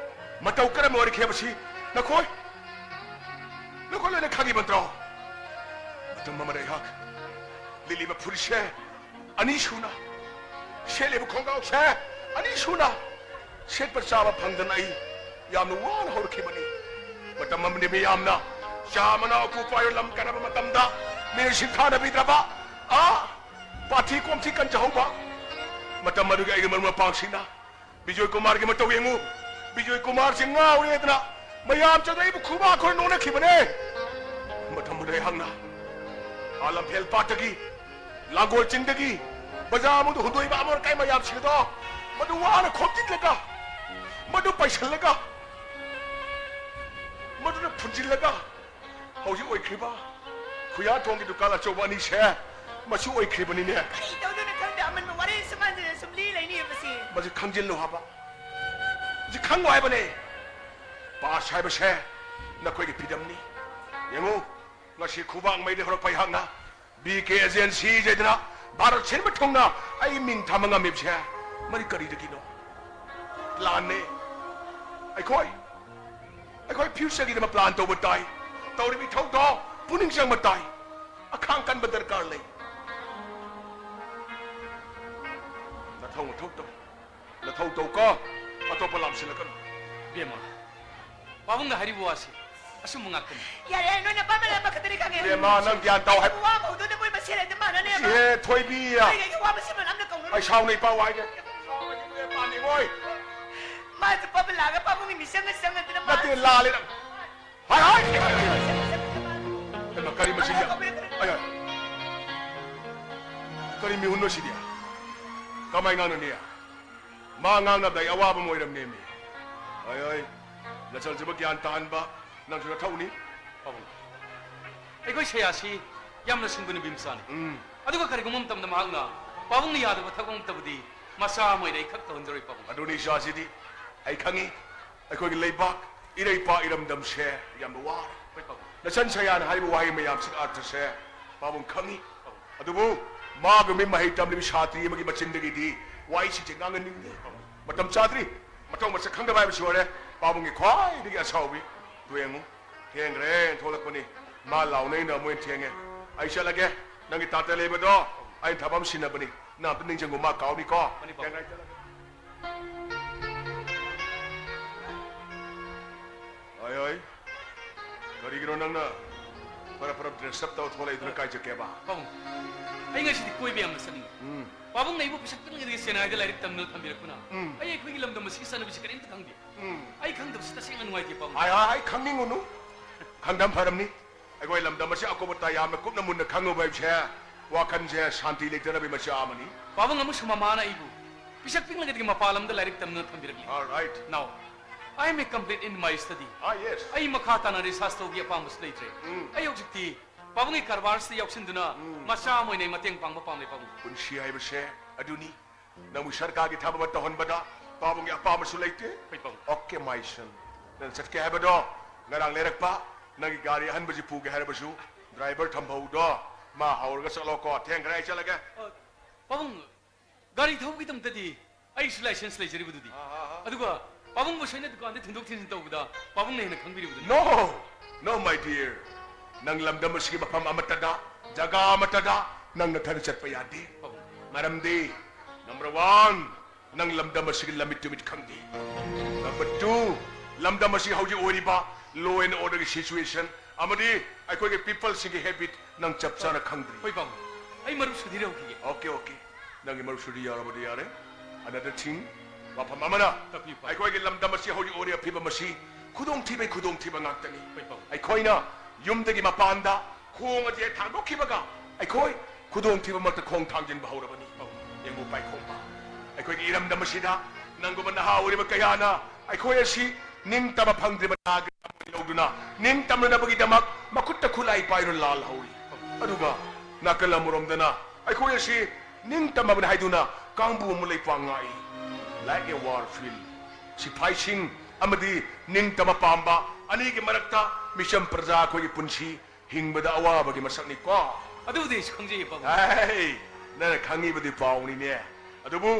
ꯃꯇꯧ ꯀꯔꯝꯅ ꯑꯣꯏꯔꯛꯈꯤ ꯍꯥꯏꯕꯁꯤ ꯅꯈꯣꯏ, ꯅꯈꯣꯏ ꯂꯣꯏꯅ ꯈꯪꯉꯤꯕ ꯅꯠꯇ꯭ꯔꯣ? ꯃꯇꯝ ꯑꯃꯗ ꯑꯩꯍꯥꯛ ꯂꯤꯠꯂꯤꯕ ꯐꯨꯔꯤꯠꯁꯦ ꯑꯅꯤꯁꯨꯅ ꯁꯦꯠꯂꯤꯕ ꯈꯣꯡꯒ꯭ꯔꯥꯎꯁꯦ ꯑꯅꯤꯁꯨꯅ ꯁꯦꯠꯄ ꯆꯥꯕ ꯐꯪꯗꯅ ꯑꯩ ꯌꯥꯝꯅ ꯋꯥꯅ ꯍꯧꯔꯛꯈꯤꯕꯅꯤ꯫ ꯃꯇꯝ ꯑꯃꯗꯤ ꯃꯤꯌꯥꯝꯅ ꯆꯥ ꯃꯅꯥ ꯎꯄꯨ ꯄꯥꯏꯕ ꯂꯝ ꯀꯟꯅꯕ ꯃꯇꯝꯗ ꯃꯤꯅ ꯁꯤꯟꯊꯥꯅꯕꯤꯗ꯭ꯔꯕ, ꯑꯥ, ꯄꯥꯊꯤ ꯀꯣꯝꯊꯤ ꯀꯟꯖꯍꯧꯕ꯫ ꯃꯇꯝ ꯑꯗꯨꯒꯤ ꯑꯩꯒꯤ ꯃꯔꯨꯞ ꯃꯄꯥꯡꯁꯤꯡꯅ ꯕꯤꯖꯣꯏ ꯀꯨꯃꯥꯔꯒꯤ ꯃꯇꯧ ꯌꯦꯡꯉꯨ꯫ ꯕꯤꯖꯣꯏ ꯀꯨꯃꯥꯔꯁꯤ ꯉꯥꯎꯔꯦꯗꯅ ꯃꯌꯥꯝ ꯆꯪꯉꯛꯏꯕ ꯈꯨꯕꯥꯛ ꯈꯨꯅ ꯅꯣꯛꯅꯈꯤꯕꯅꯦ꯫ ꯃꯇꯝꯗꯨꯗ ꯑꯩꯍꯥꯛꯅ ꯑꯥ ꯂꯝꯐꯦꯜ ꯄꯥꯠꯇꯒꯤ, ꯂꯥꯡꯒꯣꯜ ꯆꯤꯡꯗꯒꯤ ꯕꯖꯥꯔ ꯃꯅꯨꯡꯗ ꯍꯨꯟꯗꯣꯛꯏꯕ ꯑꯃꯣꯠ ꯑꯀꯥꯏ ꯃꯌꯥꯝꯁꯤꯡ ꯑꯗꯣ ꯃꯗꯨ ꯋꯥꯅ ꯈꯣꯝꯖꯤꯜꯂꯒ, ꯃꯗꯨ ꯄꯩꯁꯤꯜꯂꯒ, ꯃꯗꯨꯅ ꯐꯨꯟꯖꯤꯜꯂꯒ ꯍꯧꯖꯤꯛ ꯑꯣꯏꯈ꯭ꯔꯤꯕ ꯈꯨꯌꯥꯊꯣꯡꯒꯤ ꯗꯨꯀꯥꯟ ꯑꯆꯧꯕ ꯑꯅꯤꯁꯦ ꯃꯁꯤ ꯑꯣꯏꯈ꯭ꯔꯤꯕꯅꯤꯅꯦ꯫ ꯀꯔꯤ ꯇꯧꯗꯣꯏꯅꯣ ꯈꯪꯗꯦ, ꯑꯃꯟꯕ ꯋꯥꯔꯤ ꯁꯨꯃꯥꯏꯅ ꯁꯨꯝ ꯂꯤ ꯂꯩꯅꯤ ꯃꯁꯤ꯫ ꯃꯁꯤ ꯈꯪꯖꯤꯜꯂꯨ ꯍꯥꯏꯕ, ꯃꯁꯤ ꯈꯪꯉꯨ ꯍꯥꯏꯕꯅꯦ꯫ ꯄꯥꯁ ꯍꯥꯏꯕꯁꯦ ꯅꯈꯣꯏꯒꯤ ꯐ꯭ꯔꯤꯗꯝꯅꯤ꯫ ꯌꯦꯡꯉꯨ, ꯉꯁꯤ ꯈꯨꯕꯥꯛ ꯃꯩꯗ ꯍꯧꯔꯛꯄ ꯑꯩꯍꯥꯛꯅ ꯕꯤ ꯀꯦ ꯑꯦꯖꯦꯟꯁꯤ ꯍꯥꯏꯗꯅ ꯚꯥꯔꯠ ꯁꯤꯟꯕ ꯊꯨꯡꯅ ꯑꯩ ꯃꯤꯡ ꯊꯝꯕ ꯉꯝꯃꯤꯕꯁꯦ ꯃꯔꯤ ꯀꯔꯤꯗꯒꯤꯅꯣ? ꯄ꯭ꯂꯥꯟꯅꯦ꯫ ꯑꯩꯈꯣꯏ ꯑꯩꯈꯣꯏ ꯐ꯭ꯌꯨꯆꯔꯒꯤꯗꯃꯛ ꯄ꯭ꯂꯥꯟ ꯇꯧꯕ ꯇꯥꯏ꯫ ꯇꯧꯔꯤꯕ ꯏꯊꯧꯗꯣ ꯄꯨꯛꯅꯤꯡ ꯆꯪꯕ ꯇꯥꯏ꯫ ꯑꯈꯥꯡ ꯀꯟꯕ ꯗꯔꯀꯥꯔ ꯂꯩ꯫ ꯅꯊꯧ ꯅꯊꯧ ꯇꯧ꯫ ꯅꯊꯧ ꯇꯧ ꯀꯣ꯫ ꯑꯇꯣꯞꯄ ꯂꯥꯝꯁꯤꯜꯂꯛꯀꯅꯨ꯫ ꯏꯕꯦꯝꯃ, ꯄꯥꯕꯨꯡꯅ ꯍꯥꯏꯔꯤꯕ ꯋꯥꯁꯤ ꯑꯆꯨꯝꯕ ꯉꯥꯛꯇꯅꯤ꯫ ꯌꯥꯔꯦ, ꯌꯥꯔꯦ, ꯅꯣꯏꯅ ꯑꯄꯥꯝꯕ ꯂꯥꯝꯕ ꯈꯛꯇꯅꯤ ꯈꯪꯉꯦ꯫ ꯏꯕꯦꯝꯃ, ꯅꯪ ꯒ꯭ꯌꯥꯟ ꯇꯥꯎ ꯍꯥꯏꯕ꯫ ꯑꯩꯕꯨ ꯋꯥ ꯑꯃ ꯍꯧꯗꯣꯏꯅꯦ, ꯃꯣꯏ ꯃꯁꯦꯟ ꯍꯦꯛꯇ ꯃꯥꯟꯅꯅꯦꯕ꯫ ꯏꯍꯦ, ꯊꯣꯏꯕꯤ꯫ ꯅꯣꯏꯒꯤ ꯑꯩꯒꯤ ꯋꯥ ꯃꯁꯦꯟ ꯃꯥꯟꯅ ꯑꯝꯇ ꯀꯧꯅꯔꯣꯏ꯫ ꯑꯩ ꯁꯥꯎꯅ ꯏꯄꯥ ꯋꯥꯏꯒꯦ꯫ ꯄꯥꯅꯤꯡꯉꯣꯏ꯫ ꯃꯥꯁꯨ ꯄꯥꯕ ꯂꯥꯛꯑꯒ ꯄꯥꯕꯨꯡꯒꯤ ꯃꯤꯆꯪꯒ ꯆꯪꯉꯗꯅ ꯅꯠꯇꯦ, ꯃꯥꯁꯨ ꯂꯥꯜꯂꯦ ꯅꯪ꯫ ꯍꯥꯏ, ꯍꯥꯏ! ꯍꯩꯃꯥ, ꯀꯔꯤ ꯃꯁꯤꯡ ꯌꯥꯝ-, ꯑꯌꯥ! ꯀꯔꯤ ꯃꯤꯍꯨꯟꯅꯣ ꯁꯤꯗꯤ? ꯀꯃꯥꯏ ꯉꯥꯡꯅꯅꯤ? ꯃꯥ ꯉꯥꯡꯅꯕꯗ ꯑꯩ ꯑꯋꯥꯕ ꯑꯃ ꯑꯣꯏꯔꯝꯅꯦꯃꯤ꯫ ꯍꯣꯏ, ꯍꯣꯏ, ꯅꯆꯜꯁꯤꯕꯨ ꯒ꯭ꯌꯥꯟ ꯇꯥꯍꯟꯕ ꯅꯪꯁꯨ ꯅꯊꯧꯅꯤ꯫ ꯄꯥꯕꯨꯡ, ꯑꯩꯈꯣꯏ ꯁꯌꯥꯁꯤ ꯌꯥꯝꯅ ꯁꯤꯡꯕ ꯅꯨꯄꯤ ꯃꯆꯥꯅꯤ꯫ ꯎꯝ꯫ ꯑꯗꯨꯒ ꯀꯔꯤꯒꯨꯝꯕ ꯃꯇꯝꯗ ꯃꯍꯥꯛꯅ ꯄꯥꯕꯨꯡꯅ ꯌꯥꯗꯕ ꯊꯕꯛ ꯑꯃ ꯇꯧꯕꯗꯤ ꯃꯆꯥ ꯑꯃ ꯑꯣꯏꯅ ꯑꯩ ꯈꯛ ꯇꯧꯍꯟꯖꯔꯣꯏ, ꯄꯥꯕꯨꯡ꯫ ꯑꯗꯨꯅꯤ ꯏꯆꯥꯁꯤꯗꯤ ꯑꯩ ꯈꯪꯉꯤ꯫ ꯑꯩꯈꯣꯏꯒꯤ ꯂꯩꯕꯥꯛ ꯏꯔꯩꯄꯥꯛ ꯏꯔꯝꯗꯝꯁꯦ ꯌꯥꯝꯅ ꯋꯥꯔꯦ꯫ ꯍꯣꯏ, ꯄꯥꯕꯨꯡ꯫ ꯅꯆꯟ ꯁꯌꯥꯅ ꯍꯥꯏꯔꯤꯕ ꯋꯥꯍꯩ ꯃꯌꯥꯝꯁꯤꯒꯤ ꯑꯔꯊꯁꯦ ꯄꯥꯕꯨꯡ ꯈꯪꯉꯤ꯫ ꯄꯥꯕꯨꯡ꯫ ꯑꯗꯨꯕꯨ ꯃꯥꯒꯨꯝꯕꯤ ꯃꯍꯩ ꯇꯝꯂꯤꯕꯤ ꯁꯥꯇ꯭ꯔꯤ ꯑꯃꯒꯤ ꯃꯆꯤꯟꯗꯒꯤꯗꯤ ꯋꯥꯍꯩꯁꯤꯡꯁꯦ ꯉꯥꯡꯍꯟꯅꯤꯡꯗꯦ꯫ ꯄꯥꯕꯨꯡ꯫ ꯃꯇꯝ ꯆꯥꯗ꯭ꯔꯤ꯫ ꯃꯊꯧ ꯃꯁꯛ ꯈꯪꯗꯕ ꯍꯥꯏꯕꯁꯤ ꯑꯣꯏꯔꯦ꯫ ꯄꯥꯕꯨꯡꯒꯤ ꯈ꯭ꯋꯥꯏꯗꯒꯤ ꯑꯁꯥꯎꯕꯤ꯫ ꯇꯨ ꯌꯦꯡꯉꯨ꯫ ꯊꯦꯡꯈ꯭ꯔꯦꯅ ꯊꯣꯛꯂꯛꯄꯅꯤ꯫ ꯃꯥ ꯂꯥꯎꯅꯩꯅ ꯃꯣꯏꯅ ꯊꯦꯡꯉꯦ꯫ ꯑꯩ ꯆꯠꯂꯒꯦ꯫ ꯅꯪꯒꯤ ꯇꯥꯇ ꯂꯩꯕꯗꯣ ꯑꯩꯅ ꯊꯕꯛ ꯑꯃ ꯁꯤꯟꯅꯕꯅꯤ꯫ ꯅꯪ ꯑꯝꯇ ꯅꯤꯡꯁꯤꯡꯉꯨ, ꯃꯥ ꯀꯥꯎꯅꯤꯀꯣ꯫ ꯃꯥꯅꯤ, ꯄꯥꯕꯨꯡ꯫ ꯊꯦꯡꯅ ꯑꯩ ꯆꯠꯂꯒꯦ꯫ ꯍꯣꯏ, ꯍꯣꯏ꯫ ꯀꯔꯤꯒꯤꯅꯣ ꯅꯪꯅ ꯐꯔꯞ ꯐꯔꯞ dress up ꯇꯧꯔ ꯊꯣꯛꯂꯛꯏꯗꯨꯅ? ꯀꯥꯏ ꯆꯠꯀꯦꯕ? ꯄꯥꯕꯨꯡ, ꯑꯩ ꯉꯁꯤꯗꯤ ꯀꯣꯏꯕ ꯌꯥꯝꯅ ꯆꯠꯅꯤꯡꯉꯤ꯫ ꯎꯝ꯫ ꯄꯥꯕꯨꯡꯅ ꯑꯩꯕꯨ ꯄꯤꯁꯛ ꯄꯤꯛꯂꯤꯉꯩꯗꯒꯤ ꯆꯦꯟꯅꯥꯏꯗ ꯂꯥꯏꯔꯤꯛ ꯇꯝꯗꯨꯅ ꯊꯝꯕꯤꯔꯛꯄꯅ ꯎꯝ꯫ ꯑꯩ ꯑꯩꯈꯣꯏꯒꯤ ꯂꯝꯗꯝ ꯑꯁꯤꯒꯤ ꯆꯠꯅꯕꯤꯁꯤ ꯀꯔꯤꯝꯇ ꯈꯪꯗꯦ꯫ ꯎꯝ꯫ ꯑꯩ ꯈꯪꯗꯕꯁꯤ ꯇꯁꯦꯡꯅ ꯅꯨꯡꯉꯥꯏꯇꯦ, ꯄꯥꯕꯨꯡ꯫ ꯍꯥꯏ, ꯍꯥꯏ, ꯍꯥꯏ, ꯈꯪꯅꯤꯡꯉꯨꯅꯨ꯫ ꯈꯪꯗꯝ ꯐꯔꯝꯅꯤ꯫ ꯑꯩꯈꯣꯏ ꯂꯝꯗꯝ ꯑꯁꯤ ꯑꯀꯨꯞ ꯑꯇꯥ ꯌꯥꯝꯅ ꯀꯨꯞꯅ ꯃꯨꯟꯅ ꯈꯪꯉꯨꯕ ꯍꯥꯏꯕꯁꯦ ꯋꯥꯈꯜꯁꯦ ꯁꯥꯟꯇꯤ ꯂꯩꯇꯅꯕꯒꯤ ꯃꯆꯥꯛ ꯑꯃꯅꯤ꯫ ꯄꯥꯕꯨꯡ ꯑꯃꯁꯨꯡ ꯃꯃꯥꯅ ꯑꯩꯕꯨ ꯄꯤꯁꯛ ꯄꯤꯛꯂꯤꯉꯩꯗꯒꯤ ꯃꯄꯥꯟ ꯂꯝꯗ ꯂꯥꯏꯔꯤꯛ ꯇꯝꯗꯨꯅ ꯊꯝꯕꯤꯔꯛꯂꯤ꯫ All right. Now, I am a complete in my study. Ah, yes. ꯑꯩ ꯃꯈꯥ ꯇꯥꯅ research ꯇꯧꯕꯒꯤ ꯑꯄꯥꯝꯕꯁꯨ ꯂꯩꯇ꯭ꯔꯦ꯫ ꯎꯝ꯫ ꯑꯩ ꯍꯧꯖꯤꯛꯇꯤ ꯄꯥꯕꯨꯡꯒꯤ ꯀꯔꯕꯥꯔꯁꯤꯗ ꯌꯥꯎꯁꯤꯟꯗꯨꯅ ꯎꯝ꯫ ꯃꯆꯥ ꯑꯃ ꯑꯣꯏꯅ ꯑꯩ ꯃꯇꯦꯡ ꯄꯥꯡꯕ ꯄꯥꯝꯂꯦ, ꯄꯥꯕꯨꯡ꯫ ꯄꯨꯟꯁꯤ ꯍꯥꯏꯕꯁꯦ ꯑꯗꯨꯅꯤ꯫ ꯅꯪꯕꯨ ꯁꯔꯀꯥꯔꯒꯤ ꯊꯕꯛ ꯑꯃ ꯇꯧꯍꯟꯕꯗ ꯄꯥꯕꯨꯡꯒꯤ ꯑꯄꯥꯝꯕꯁꯨ ꯂꯩꯇꯦ꯫ ꯍꯣꯏ, ꯄꯥꯕꯨꯡ꯫ Okay, my son. ꯅꯪ ꯆꯠꯀꯦ ꯍꯥꯏꯕꯗꯣ ꯉꯔꯥꯡ ꯂꯩꯔꯛꯄ ꯅꯪꯒꯤ ꯒꯥꯔꯤ ꯑꯍꯟꯕꯁꯤ ꯄꯨꯒꯦ ꯍꯥꯏꯔꯕꯁꯨ driver ꯊꯝꯍꯧꯗꯣ꯫ ꯃꯥ ꯍꯧꯔꯒ ꯆꯠꯂꯣꯀꯣ꯫ ꯊꯦꯡꯈ꯭ꯔꯦ, ꯑꯩ ꯆꯠꯂꯒꯦ꯫ ꯑ, ꯄꯥꯕꯨꯡ, ꯒꯥꯔꯤ ꯊꯧꯕꯒꯤꯗꯃꯛꯇꯗꯤ ꯑꯩꯁꯨ ꯂꯥꯏꯁꯦꯟꯁ ꯂꯩꯖꯔꯤꯕꯗꯨꯗꯤ꯫ ꯑꯥ, ꯑꯥ, ꯑꯥ꯫ ꯑꯗꯨꯒ ꯄꯥꯕꯨꯡꯕꯨ ꯁꯣꯏꯅ ꯗꯨꯀꯥꯟꯗ ꯊꯤꯟꯗꯣꯛ ꯊꯤꯟꯖꯤꯟ ꯇꯧꯕꯗ ꯄꯥꯕꯨꯡꯅ ꯍꯦꯟꯅ ꯈꯪꯕꯤꯔꯤꯕꯗꯨꯅꯤ꯫ No, no, my dear. ꯅꯪ ꯂꯝꯗꯝ ꯑꯁꯤꯒꯤ ꯃꯐꯝ ꯑꯃꯠꯇꯗ, ꯖꯒꯥ ꯑꯃꯠꯇꯗ ꯅꯪ ꯅꯊꯟ ꯆꯠꯄ ꯌꯥꯗꯦ꯫ ꯄꯥꯕꯨꯡ꯫ ꯃꯔꯝꯗꯤ, number one, ꯅꯪ ꯂꯝꯗꯝ ꯑꯁꯤꯒꯤ ꯂꯝꯃꯤꯠ ꯇꯨꯃꯤꯠ ꯈꯪꯗꯦ꯫ Number two, ꯂꯝꯗꯝ ꯑꯁꯤ ꯍꯧꯖꯤꯛ ꯑꯣꯏꯔꯤꯕ law and order ꯒꯤ situation ꯑꯃꯗꯤ ꯑꯩꯈꯣꯏꯒꯤ people ꯁꯤꯡꯒꯤ habit ꯅꯪ ꯆꯞ ꯆꯥꯅ ꯈꯪꯗ꯭ꯔꯤ꯫ ꯍꯣꯏ ꯄꯥꯕꯨꯡ, ꯑꯩ ꯃꯔꯨꯞ ꯁꯨꯗꯤ ꯌꯧꯈꯤꯒꯦ꯫ Okay, okay. ꯅꯪꯒꯤ ꯃꯔꯨꯞ ꯁꯨꯗꯤ ꯌꯥꯎꯔꯕꯗꯤ ꯌꯥꯔꯦ꯫ Another thing, ꯋꯥꯐꯝ ꯑꯃꯅ, ꯇꯥꯛꯄꯤꯌꯨ, ꯄꯥꯕꯨꯡ꯫ ꯑꯩꯈꯣꯏꯒꯤ ꯂꯝꯗꯝ ꯑꯁꯤ ꯍꯧꯖꯤꯛ ꯑꯣꯏꯔꯤꯕ ꯐꯤꯕꯝ ꯑꯁꯤ ꯈꯨꯗꯣꯡꯊꯤꯕꯒꯤ ꯈꯨꯗꯣꯡꯊꯤꯕ ꯉꯥꯛꯇꯅꯤ꯫ ꯍꯣꯏ ꯄꯥꯕꯨꯡ꯫ ꯑꯩꯈꯣꯏꯅ ꯌꯨꯝꯗꯒꯤ ꯃꯄꯥꯟꯗ ꯈꯣꯡ ꯑꯁꯤ ꯍꯦꯛ ꯊꯥꯡꯗꯣꯛꯈꯤꯕꯒ ꯑꯩꯈꯣꯏ ꯈꯨꯗꯣꯡꯊꯤꯕ ꯃꯔꯛꯇ ꯈꯣꯡ ꯊꯥꯡꯖꯤꯟꯕ ꯍꯧꯔꯕꯅꯤ꯫ ꯄꯥꯕꯨꯡ꯫ ꯌꯦꯡꯉꯨ ꯄꯥꯏꯈꯣꯝꯕ, ꯑꯩꯈꯣꯏꯒꯤ ꯏꯔꯝꯗꯝ ꯑꯁꯤꯗ ꯅꯪꯒꯨꯝꯕ ꯅꯍꯥ ꯑꯣꯏꯔꯤꯕ ꯀꯌꯥꯅ ꯑꯩꯈꯣꯏ ꯑꯁꯤ ꯅꯤꯡꯇꯝꯕ ꯐꯪꯗ꯭ꯔꯤꯕ ꯅꯥꯒꯔꯤꯛ ꯑꯃ ꯂꯧꯗꯨꯅ ꯅꯤꯡꯇꯝꯅꯅꯕꯒꯤꯗꯃꯛ ꯃꯈꯨꯠꯇ ꯈꯨꯠꯂꯥꯏ ꯄꯥꯏꯗꯨꯅ ꯂꯥꯜꯍꯧꯔꯤ꯫ ꯑꯗꯨꯒ ꯅꯥꯀꯜ ꯑꯃꯔꯣꯝꯗꯅ ꯑꯩꯈꯣꯏ ꯑꯁꯤ ꯅꯤꯡꯇꯝꯃꯕꯅꯤ ꯍꯥꯏꯗꯨꯅ ꯀꯥꯡꯕꯨ ꯑꯃ ꯂꯩꯄꯥꯛ ꯉꯥꯛꯏ꯫ Like a war field, ꯁꯤꯐꯥꯏꯁꯤꯡ ꯑꯃꯗꯤ ꯅꯤꯡꯇꯝꯕ ꯄꯥꯝꯕ ꯑꯅꯤꯒꯤ ꯃꯔꯛꯇ ꯃꯤꯆꯝ ꯄ꯭ꯔꯖꯥ ꯑꯩꯈꯣꯏꯒꯤ ꯄꯨꯟꯁꯤ ꯍꯤꯡꯕꯗ ꯑꯋꯥꯕꯒꯤ ꯃꯁꯛꯅꯤꯀꯣ꯫ ꯑꯗꯨꯕꯨꯗꯤ ꯑꯩꯁꯨ ꯈꯪꯖꯩꯌꯦ, ꯄꯥꯕꯨꯡ꯫ ꯍꯩ, ꯅꯪꯅ ꯈꯪꯉꯤꯕꯗꯤ ꯄꯥꯎꯅꯤꯅꯦ꯫ ꯑꯗꯨꯕꯨ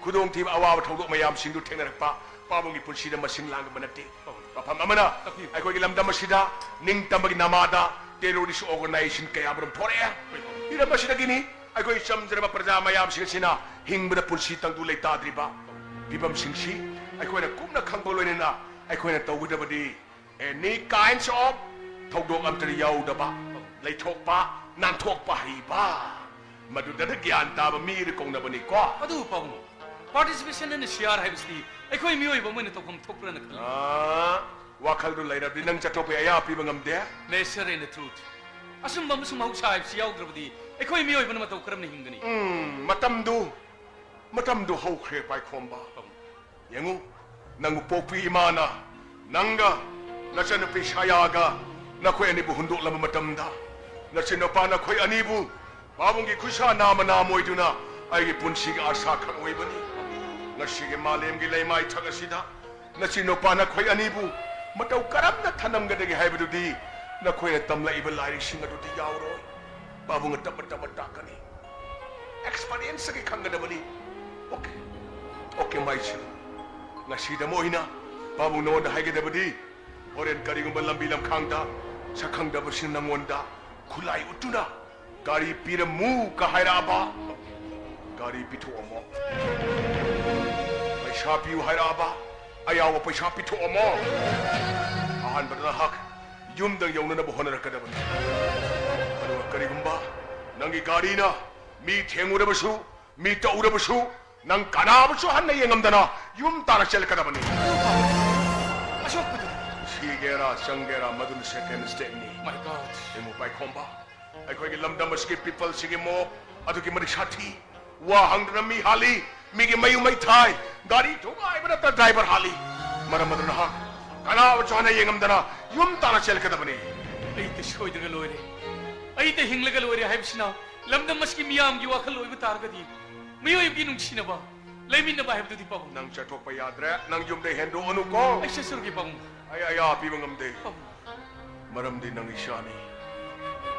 ꯈꯨꯗꯣꯡꯊꯤꯕ, ꯑꯋꯥꯕ ꯊꯧꯗꯣꯛ ꯃꯌꯥꯝꯁꯤꯡꯗꯨ ꯊꯦꯡꯅꯔꯛꯄ ꯄꯥꯕꯨꯡꯒꯤ ꯄꯨꯟꯁꯤꯗ ꯃꯁꯤꯡ ꯂꯥꯡꯕ ꯅꯠꯇꯦ꯫ ꯄꯥꯕꯨꯡ꯫ ꯃꯐꯝ ꯑꯃꯅ ꯇꯥꯛꯄꯤꯌꯨ꯫ ꯑꯩꯈꯣꯏꯒꯤ ꯂꯝꯗꯝ ꯑꯁꯤꯗ ꯅꯤꯡꯇꯝꯕꯒꯤ ꯅꯃꯥꯗ terrorist organization ꯀꯌꯥꯃꯔꯨꯝ ꯊꯣꯔꯛꯑꯦ꯫ ꯍꯣꯏ, ꯄꯥꯕꯨꯡ꯫ ꯍꯤꯔꯝ ꯑꯁꯤꯗꯒꯤꯅꯤ ꯑꯩꯈꯣꯏ ꯆꯝꯖꯔꯕ ꯄ꯭ꯔꯖꯥ ꯃꯌꯥꯝꯁꯤꯡ ꯑꯁꯤꯅ ꯍꯤꯡꯕꯗ ꯄꯨꯟꯁꯤ ꯇꯪꯗꯨ ꯂꯩꯇꯥꯗ꯭ꯔꯤꯕ꯫ ꯐꯤꯕꯝꯁꯤꯡꯁꯤ ꯑꯩꯈꯣꯏꯅ ꯀꯨꯞꯅ ꯈꯪꯕ ꯂꯣꯏꯅꯅ ꯑꯩꯈꯣꯏꯅ ꯇꯧꯒꯗꯕꯗꯤ any kinds of ꯊꯧꯗꯣꯛ ꯑꯝꯇꯗ ꯌꯥꯎꯗꯕ, ꯂꯩꯊꯣꯛꯄ, ꯅꯥꯟꯊꯣꯛꯄ ꯍꯩꯕ, ꯃꯗꯨꯗꯅ ꯒ꯭ꯌꯥꯟ ꯇꯥꯕ ꯃꯤꯗ ꯀꯧꯅꯕꯅꯤꯀꯣ꯫ ꯑꯗꯨ ꯄꯥꯕꯨꯡ, participation in C R ꯍꯥꯏꯕꯁꯤꯗꯤ ꯑꯩꯈꯣꯏ ꯃꯤꯑꯣꯏꯕ ꯑꯃ ꯑꯣꯏꯅ ꯇꯧꯐꯝ ꯊꯣꯛꯄ꯭ꯔꯅ ꯈꯜꯂꯤ꯫ ꯑꯥ, ꯋꯥꯈꯜꯗꯨ ꯂꯩꯔꯕꯗꯤ ꯅꯪ ꯆꯠꯊꯣꯛꯄ ꯑꯌꯥ ꯄꯤꯕ ꯉꯝꯗꯦ꯫ Nature and the truth, ꯑꯆꯨꯝꯕ ꯑꯃꯁꯨꯡ ꯃꯍꯧꯁꯥ ꯍꯥꯏꯕꯁꯤ ꯌꯥꯎꯗ꯭ꯔꯕꯗꯤ ꯑꯩꯈꯣꯏ ꯃꯤꯑꯣꯏꯕꯅ ꯃꯇꯧ ꯀꯔꯝꯅ ꯍꯤꯡꯒꯅꯤ? ꯎꯝ, ꯃꯇꯝꯗꯨ, ꯃꯇꯝꯗꯨ ꯍꯧꯈ꯭ꯔꯦ, ꯄꯥꯏꯈꯣꯝꯕ꯫ ꯄꯥꯕꯨꯡ꯫ ꯌꯦꯡꯉꯨ, ꯅꯪꯕꯨ ꯄꯣꯛꯄꯤ ꯏꯃꯥꯅ ꯅꯪꯒ ꯅꯆꯟꯅꯨꯄꯤ ꯁꯥꯌꯥꯒ ꯅꯈꯣꯏ ꯑꯅꯤꯕꯨ ꯍꯨꯟꯗꯣꯛꯂꯕ ꯃꯇꯝꯗ, ꯅꯆꯤꯟ ꯅꯨꯄꯥ ꯅꯈꯣꯏ ꯑꯅꯤꯕꯨ ꯄꯥꯕꯨꯡꯒꯤ ꯈꯨꯠꯁꯥ ꯅꯥꯝꯃ ꯅꯥꯝꯃ ꯑꯣꯏꯗꯨꯅ ꯑꯩꯒꯤ ꯄꯨꯟꯁꯤꯒꯤ ꯑꯥꯁꯥ ꯈꯛ ꯑꯣꯏꯕꯅꯤ꯫ ꯉꯁꯤꯒꯤ ꯃꯥꯂꯦꯝꯒꯤ ꯂꯩꯃꯥꯏꯊꯛ ꯑꯁꯤꯗ ꯅꯆꯤꯟ ꯅꯨꯄꯥ ꯅꯈꯣꯏ ꯑꯅꯤꯕꯨ ꯃꯇꯧ ꯀꯔꯝꯅ ꯊꯅꯝꯒꯗꯒꯦ ꯍꯥꯏꯕꯗꯨꯗꯤ ꯅꯈꯣꯏꯅ ꯇꯝꯂꯛꯏꯕ ꯂꯥꯏꯔꯤꯛꯁꯤꯡ ꯑꯗꯨꯗꯤ ꯌꯥꯎꯔꯣꯏ꯫ ꯄꯥꯕꯨꯡꯅ ꯇꯞꯅ ꯇꯞꯅ ꯇꯥꯛꯀꯅꯤ꯫ ꯑꯦꯛꯁꯄꯤꯔꯤꯌꯦꯟꯁꯇꯒꯤ ꯈꯪꯒꯗꯕꯅꯤ꯫ ꯑꯣꯀꯦ, ꯑꯣꯀꯦ ꯃꯥꯏꯁꯨ, ꯉꯁꯤꯗ ꯑꯃ ꯑꯣꯏꯅ ꯄꯥꯕꯨꯡ ꯅꯉꯣꯟꯗ ꯍꯥꯏꯒꯗꯕꯗꯤ, ꯍꯣꯔꯦꯟ ꯀꯔꯤꯒꯨꯝꯕ ꯂꯝꯕꯤ ꯂꯝꯈꯥꯡꯗ ꯁꯛꯈꯪꯗꯕꯁꯤꯡ ꯅꯉꯣꯟꯗ ꯈꯨꯠꯂꯥꯏ ꯎꯠꯇꯨꯅ ꯒꯥꯔꯤ ꯄꯤꯔꯝꯃꯨ ꯀ ꯍꯥꯏꯔꯛꯑꯕ, ꯒꯥꯔꯤ ꯄꯤꯊꯣꯛꯑꯝꯃꯣ꯫ ꯄꯩꯁꯥ ꯄꯤꯌꯨ ꯍꯥꯏꯔꯛꯑꯕ, ꯑꯌꯥꯎꯕ ꯄꯩꯁꯥ ꯄꯤꯊꯣꯛꯑꯝꯃꯣ꯫ ꯑꯍꯥꯟꯕꯗ ꯅꯍꯥꯛ ꯌꯨꯝꯗ ꯌꯧꯅꯅꯕ ꯍꯣꯠꯅꯔꯛꯀꯗꯕꯅꯤ꯫ ꯑꯗꯨꯒ ꯀꯔꯤꯒꯨꯝꯕ ꯅꯪꯒꯤ ꯒꯥꯔꯤꯅ ꯃꯤ ꯊꯦꯡꯉꯨꯔꯕꯁꯨ, ꯃꯤ ꯇꯧꯔꯕꯁꯨ, ꯅꯪ ꯀꯅꯥꯕꯨꯁꯨ ꯍꯟꯅ ꯌꯦꯡꯉꯝꯗꯅ ꯌꯨꯝ ꯇꯥꯅ ꯆꯦꯜꯂꯛꯀꯗꯕꯅꯤ꯫ ꯑꯁꯣꯛꯄꯗꯨ꯫ ꯁꯤꯒꯦꯔꯥ ꯆꯪꯒꯦꯔꯥ, ꯃꯗꯨꯅ ꯁꯦꯀꯦꯟ ꯁ꯭ꯇꯦꯞꯅꯤ꯫ My God꯫ ꯏꯃꯨ ꯄꯥꯏꯈꯣꯝꯕ, ꯑꯩꯈꯣꯏꯒꯤ ꯂꯝꯗꯝ ꯑꯁꯤꯒꯤ ꯄꯤꯄꯜꯁꯤꯒꯤ ꯃꯣꯞ ꯑꯗꯨꯛꯀꯤ ꯃꯇꯤꯛ ꯁꯥꯊꯤ꯫ ꯋꯥ ꯍꯪꯗꯅ ꯃꯤ ꯍꯥꯠꯂꯤ, ꯃꯤꯒꯤ ꯃꯌꯨꯝ ꯃꯩ ꯊꯥꯏ, ꯒꯥꯔꯤ ꯊꯨꯒꯥꯏꯕ ꯅꯠꯇ ꯗ꯭ꯔꯥꯏꯚꯔ ꯍꯥꯠꯂꯤ꯫ ꯃꯔꯝ ꯑꯗꯨꯅ ꯅꯍꯥꯛ ꯀꯅꯥꯕꯨꯁꯨ ꯍꯟꯅ ꯌꯦꯡꯉꯝꯗꯅ ꯌꯨꯝ ꯇꯥꯅ ꯆꯦꯜꯂꯛꯀꯗꯕꯅꯤ꯫ ꯑꯩꯗ ꯁꯣꯏꯗ꯭ꯔꯒ ꯂꯣꯏꯔꯦ, ꯑꯩꯗ ꯍꯤꯡꯂꯒ ꯂꯣꯏꯔꯦ ꯍꯥꯏꯕꯁꯤꯅ ꯂꯝꯗꯝ ꯑꯁꯤꯒꯤ ꯃꯤꯌꯥꯝꯒꯤ ꯋꯥꯈꯜ ꯑꯣꯏꯕ ꯇꯥꯔꯒꯗꯤ, ꯃꯤꯑꯣꯏꯕꯒꯤ ꯅꯨꯡꯁꯤꯅꯕ, ꯂꯩꯃꯤꯟꯅꯕ ꯍꯥꯏꯕꯗꯨꯗꯤ ꯄꯥꯕꯨꯡ꯫ ꯅꯪ ꯆꯠꯊꯣꯛꯄ ꯌꯥꯗ꯭ꯔꯦ, ꯅꯪ ꯌꯨꯝꯗ ꯍꯦꯟꯗꯣꯛꯑꯅꯨꯀꯣ꯫ ꯑꯩ ꯆꯠꯆꯔꯒꯦ ꯄꯥꯕꯨꯡ꯫ ꯑꯩ ꯑꯌꯥ ꯄꯤꯕ ꯉꯝꯗꯦ꯫ ꯄꯥꯕꯨꯡ꯫ ꯃꯔꯝꯗꯤ ꯅꯪ ꯏꯆꯥꯅꯤ꯫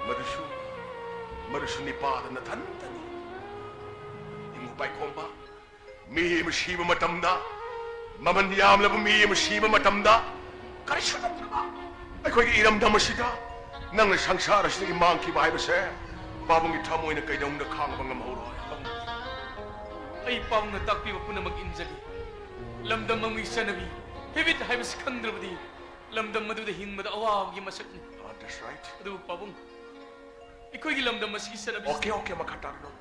ꯃꯗꯨꯁꯨ, ꯃꯗꯨꯁꯨ ꯅꯤꯄꯥꯗ ꯅꯊꯟꯇꯅꯤ꯫ ꯏꯃꯨ ꯄꯥꯏꯈꯣꯝꯕ, ꯃꯤ ꯑꯃ ꯁꯤꯕ ꯃꯇꯝꯗ, ꯃꯃꯜ ꯌꯥꯝꯂꯕ ꯃꯤ ꯑꯃ ꯁꯤꯕ ꯃꯇꯝꯗ, ꯀꯔꯤꯁꯨ ꯇꯧꯗ꯭ꯔꯕ ꯑꯩꯈꯣꯏꯒꯤ ꯏꯔꯝꯗꯝ ꯑꯁꯤꯗ ꯅꯪꯅ ꯁꯪꯁꯥꯔ ꯑꯁꯤꯗꯒꯤ ꯃꯥꯡꯈꯤꯕ ꯍꯥꯏꯕꯁꯦ ꯄꯥꯕꯨꯡꯒꯤ ꯊꯃꯣꯏꯅ ꯀꯩꯗꯧꯅꯨꯡꯗ ꯈꯥꯡꯕ ꯉꯝꯍꯧꯔꯣꯏ꯫ ꯑꯩ ꯄꯥꯕꯨꯡꯅ ꯇꯥꯛꯄꯤꯕ ꯄꯨꯝꯅꯃꯛ ꯏꯟꯖꯒꯦ꯫ ꯂꯝꯗꯝ ꯑꯃꯒꯤ ꯆꯠꯅꯕꯤ, ꯍꯦꯕꯤꯠ ꯍꯥꯏꯕꯁꯤ ꯈꯪꯗ꯭ꯔꯕꯗꯤ ꯂꯝꯗꯝ ꯑꯗꯨꯗ ꯍꯤꯡꯕꯗ ꯑꯋꯥꯕꯒꯤ ꯃꯁꯛꯅꯤ꯫ Ah, that's right. ꯑꯗꯨꯕꯨ ꯄꯥꯕꯨꯡ, ꯑꯩꯈꯣꯏꯒꯤ ꯂꯝꯗꯝ ꯑꯁꯤꯒꯤ ꯆꯠꯅꯕꯤ ꯑꯣꯀꯦ, ꯑꯣꯀꯦ, ꯃꯈꯥ ꯇꯥꯔꯨꯅꯨ꯫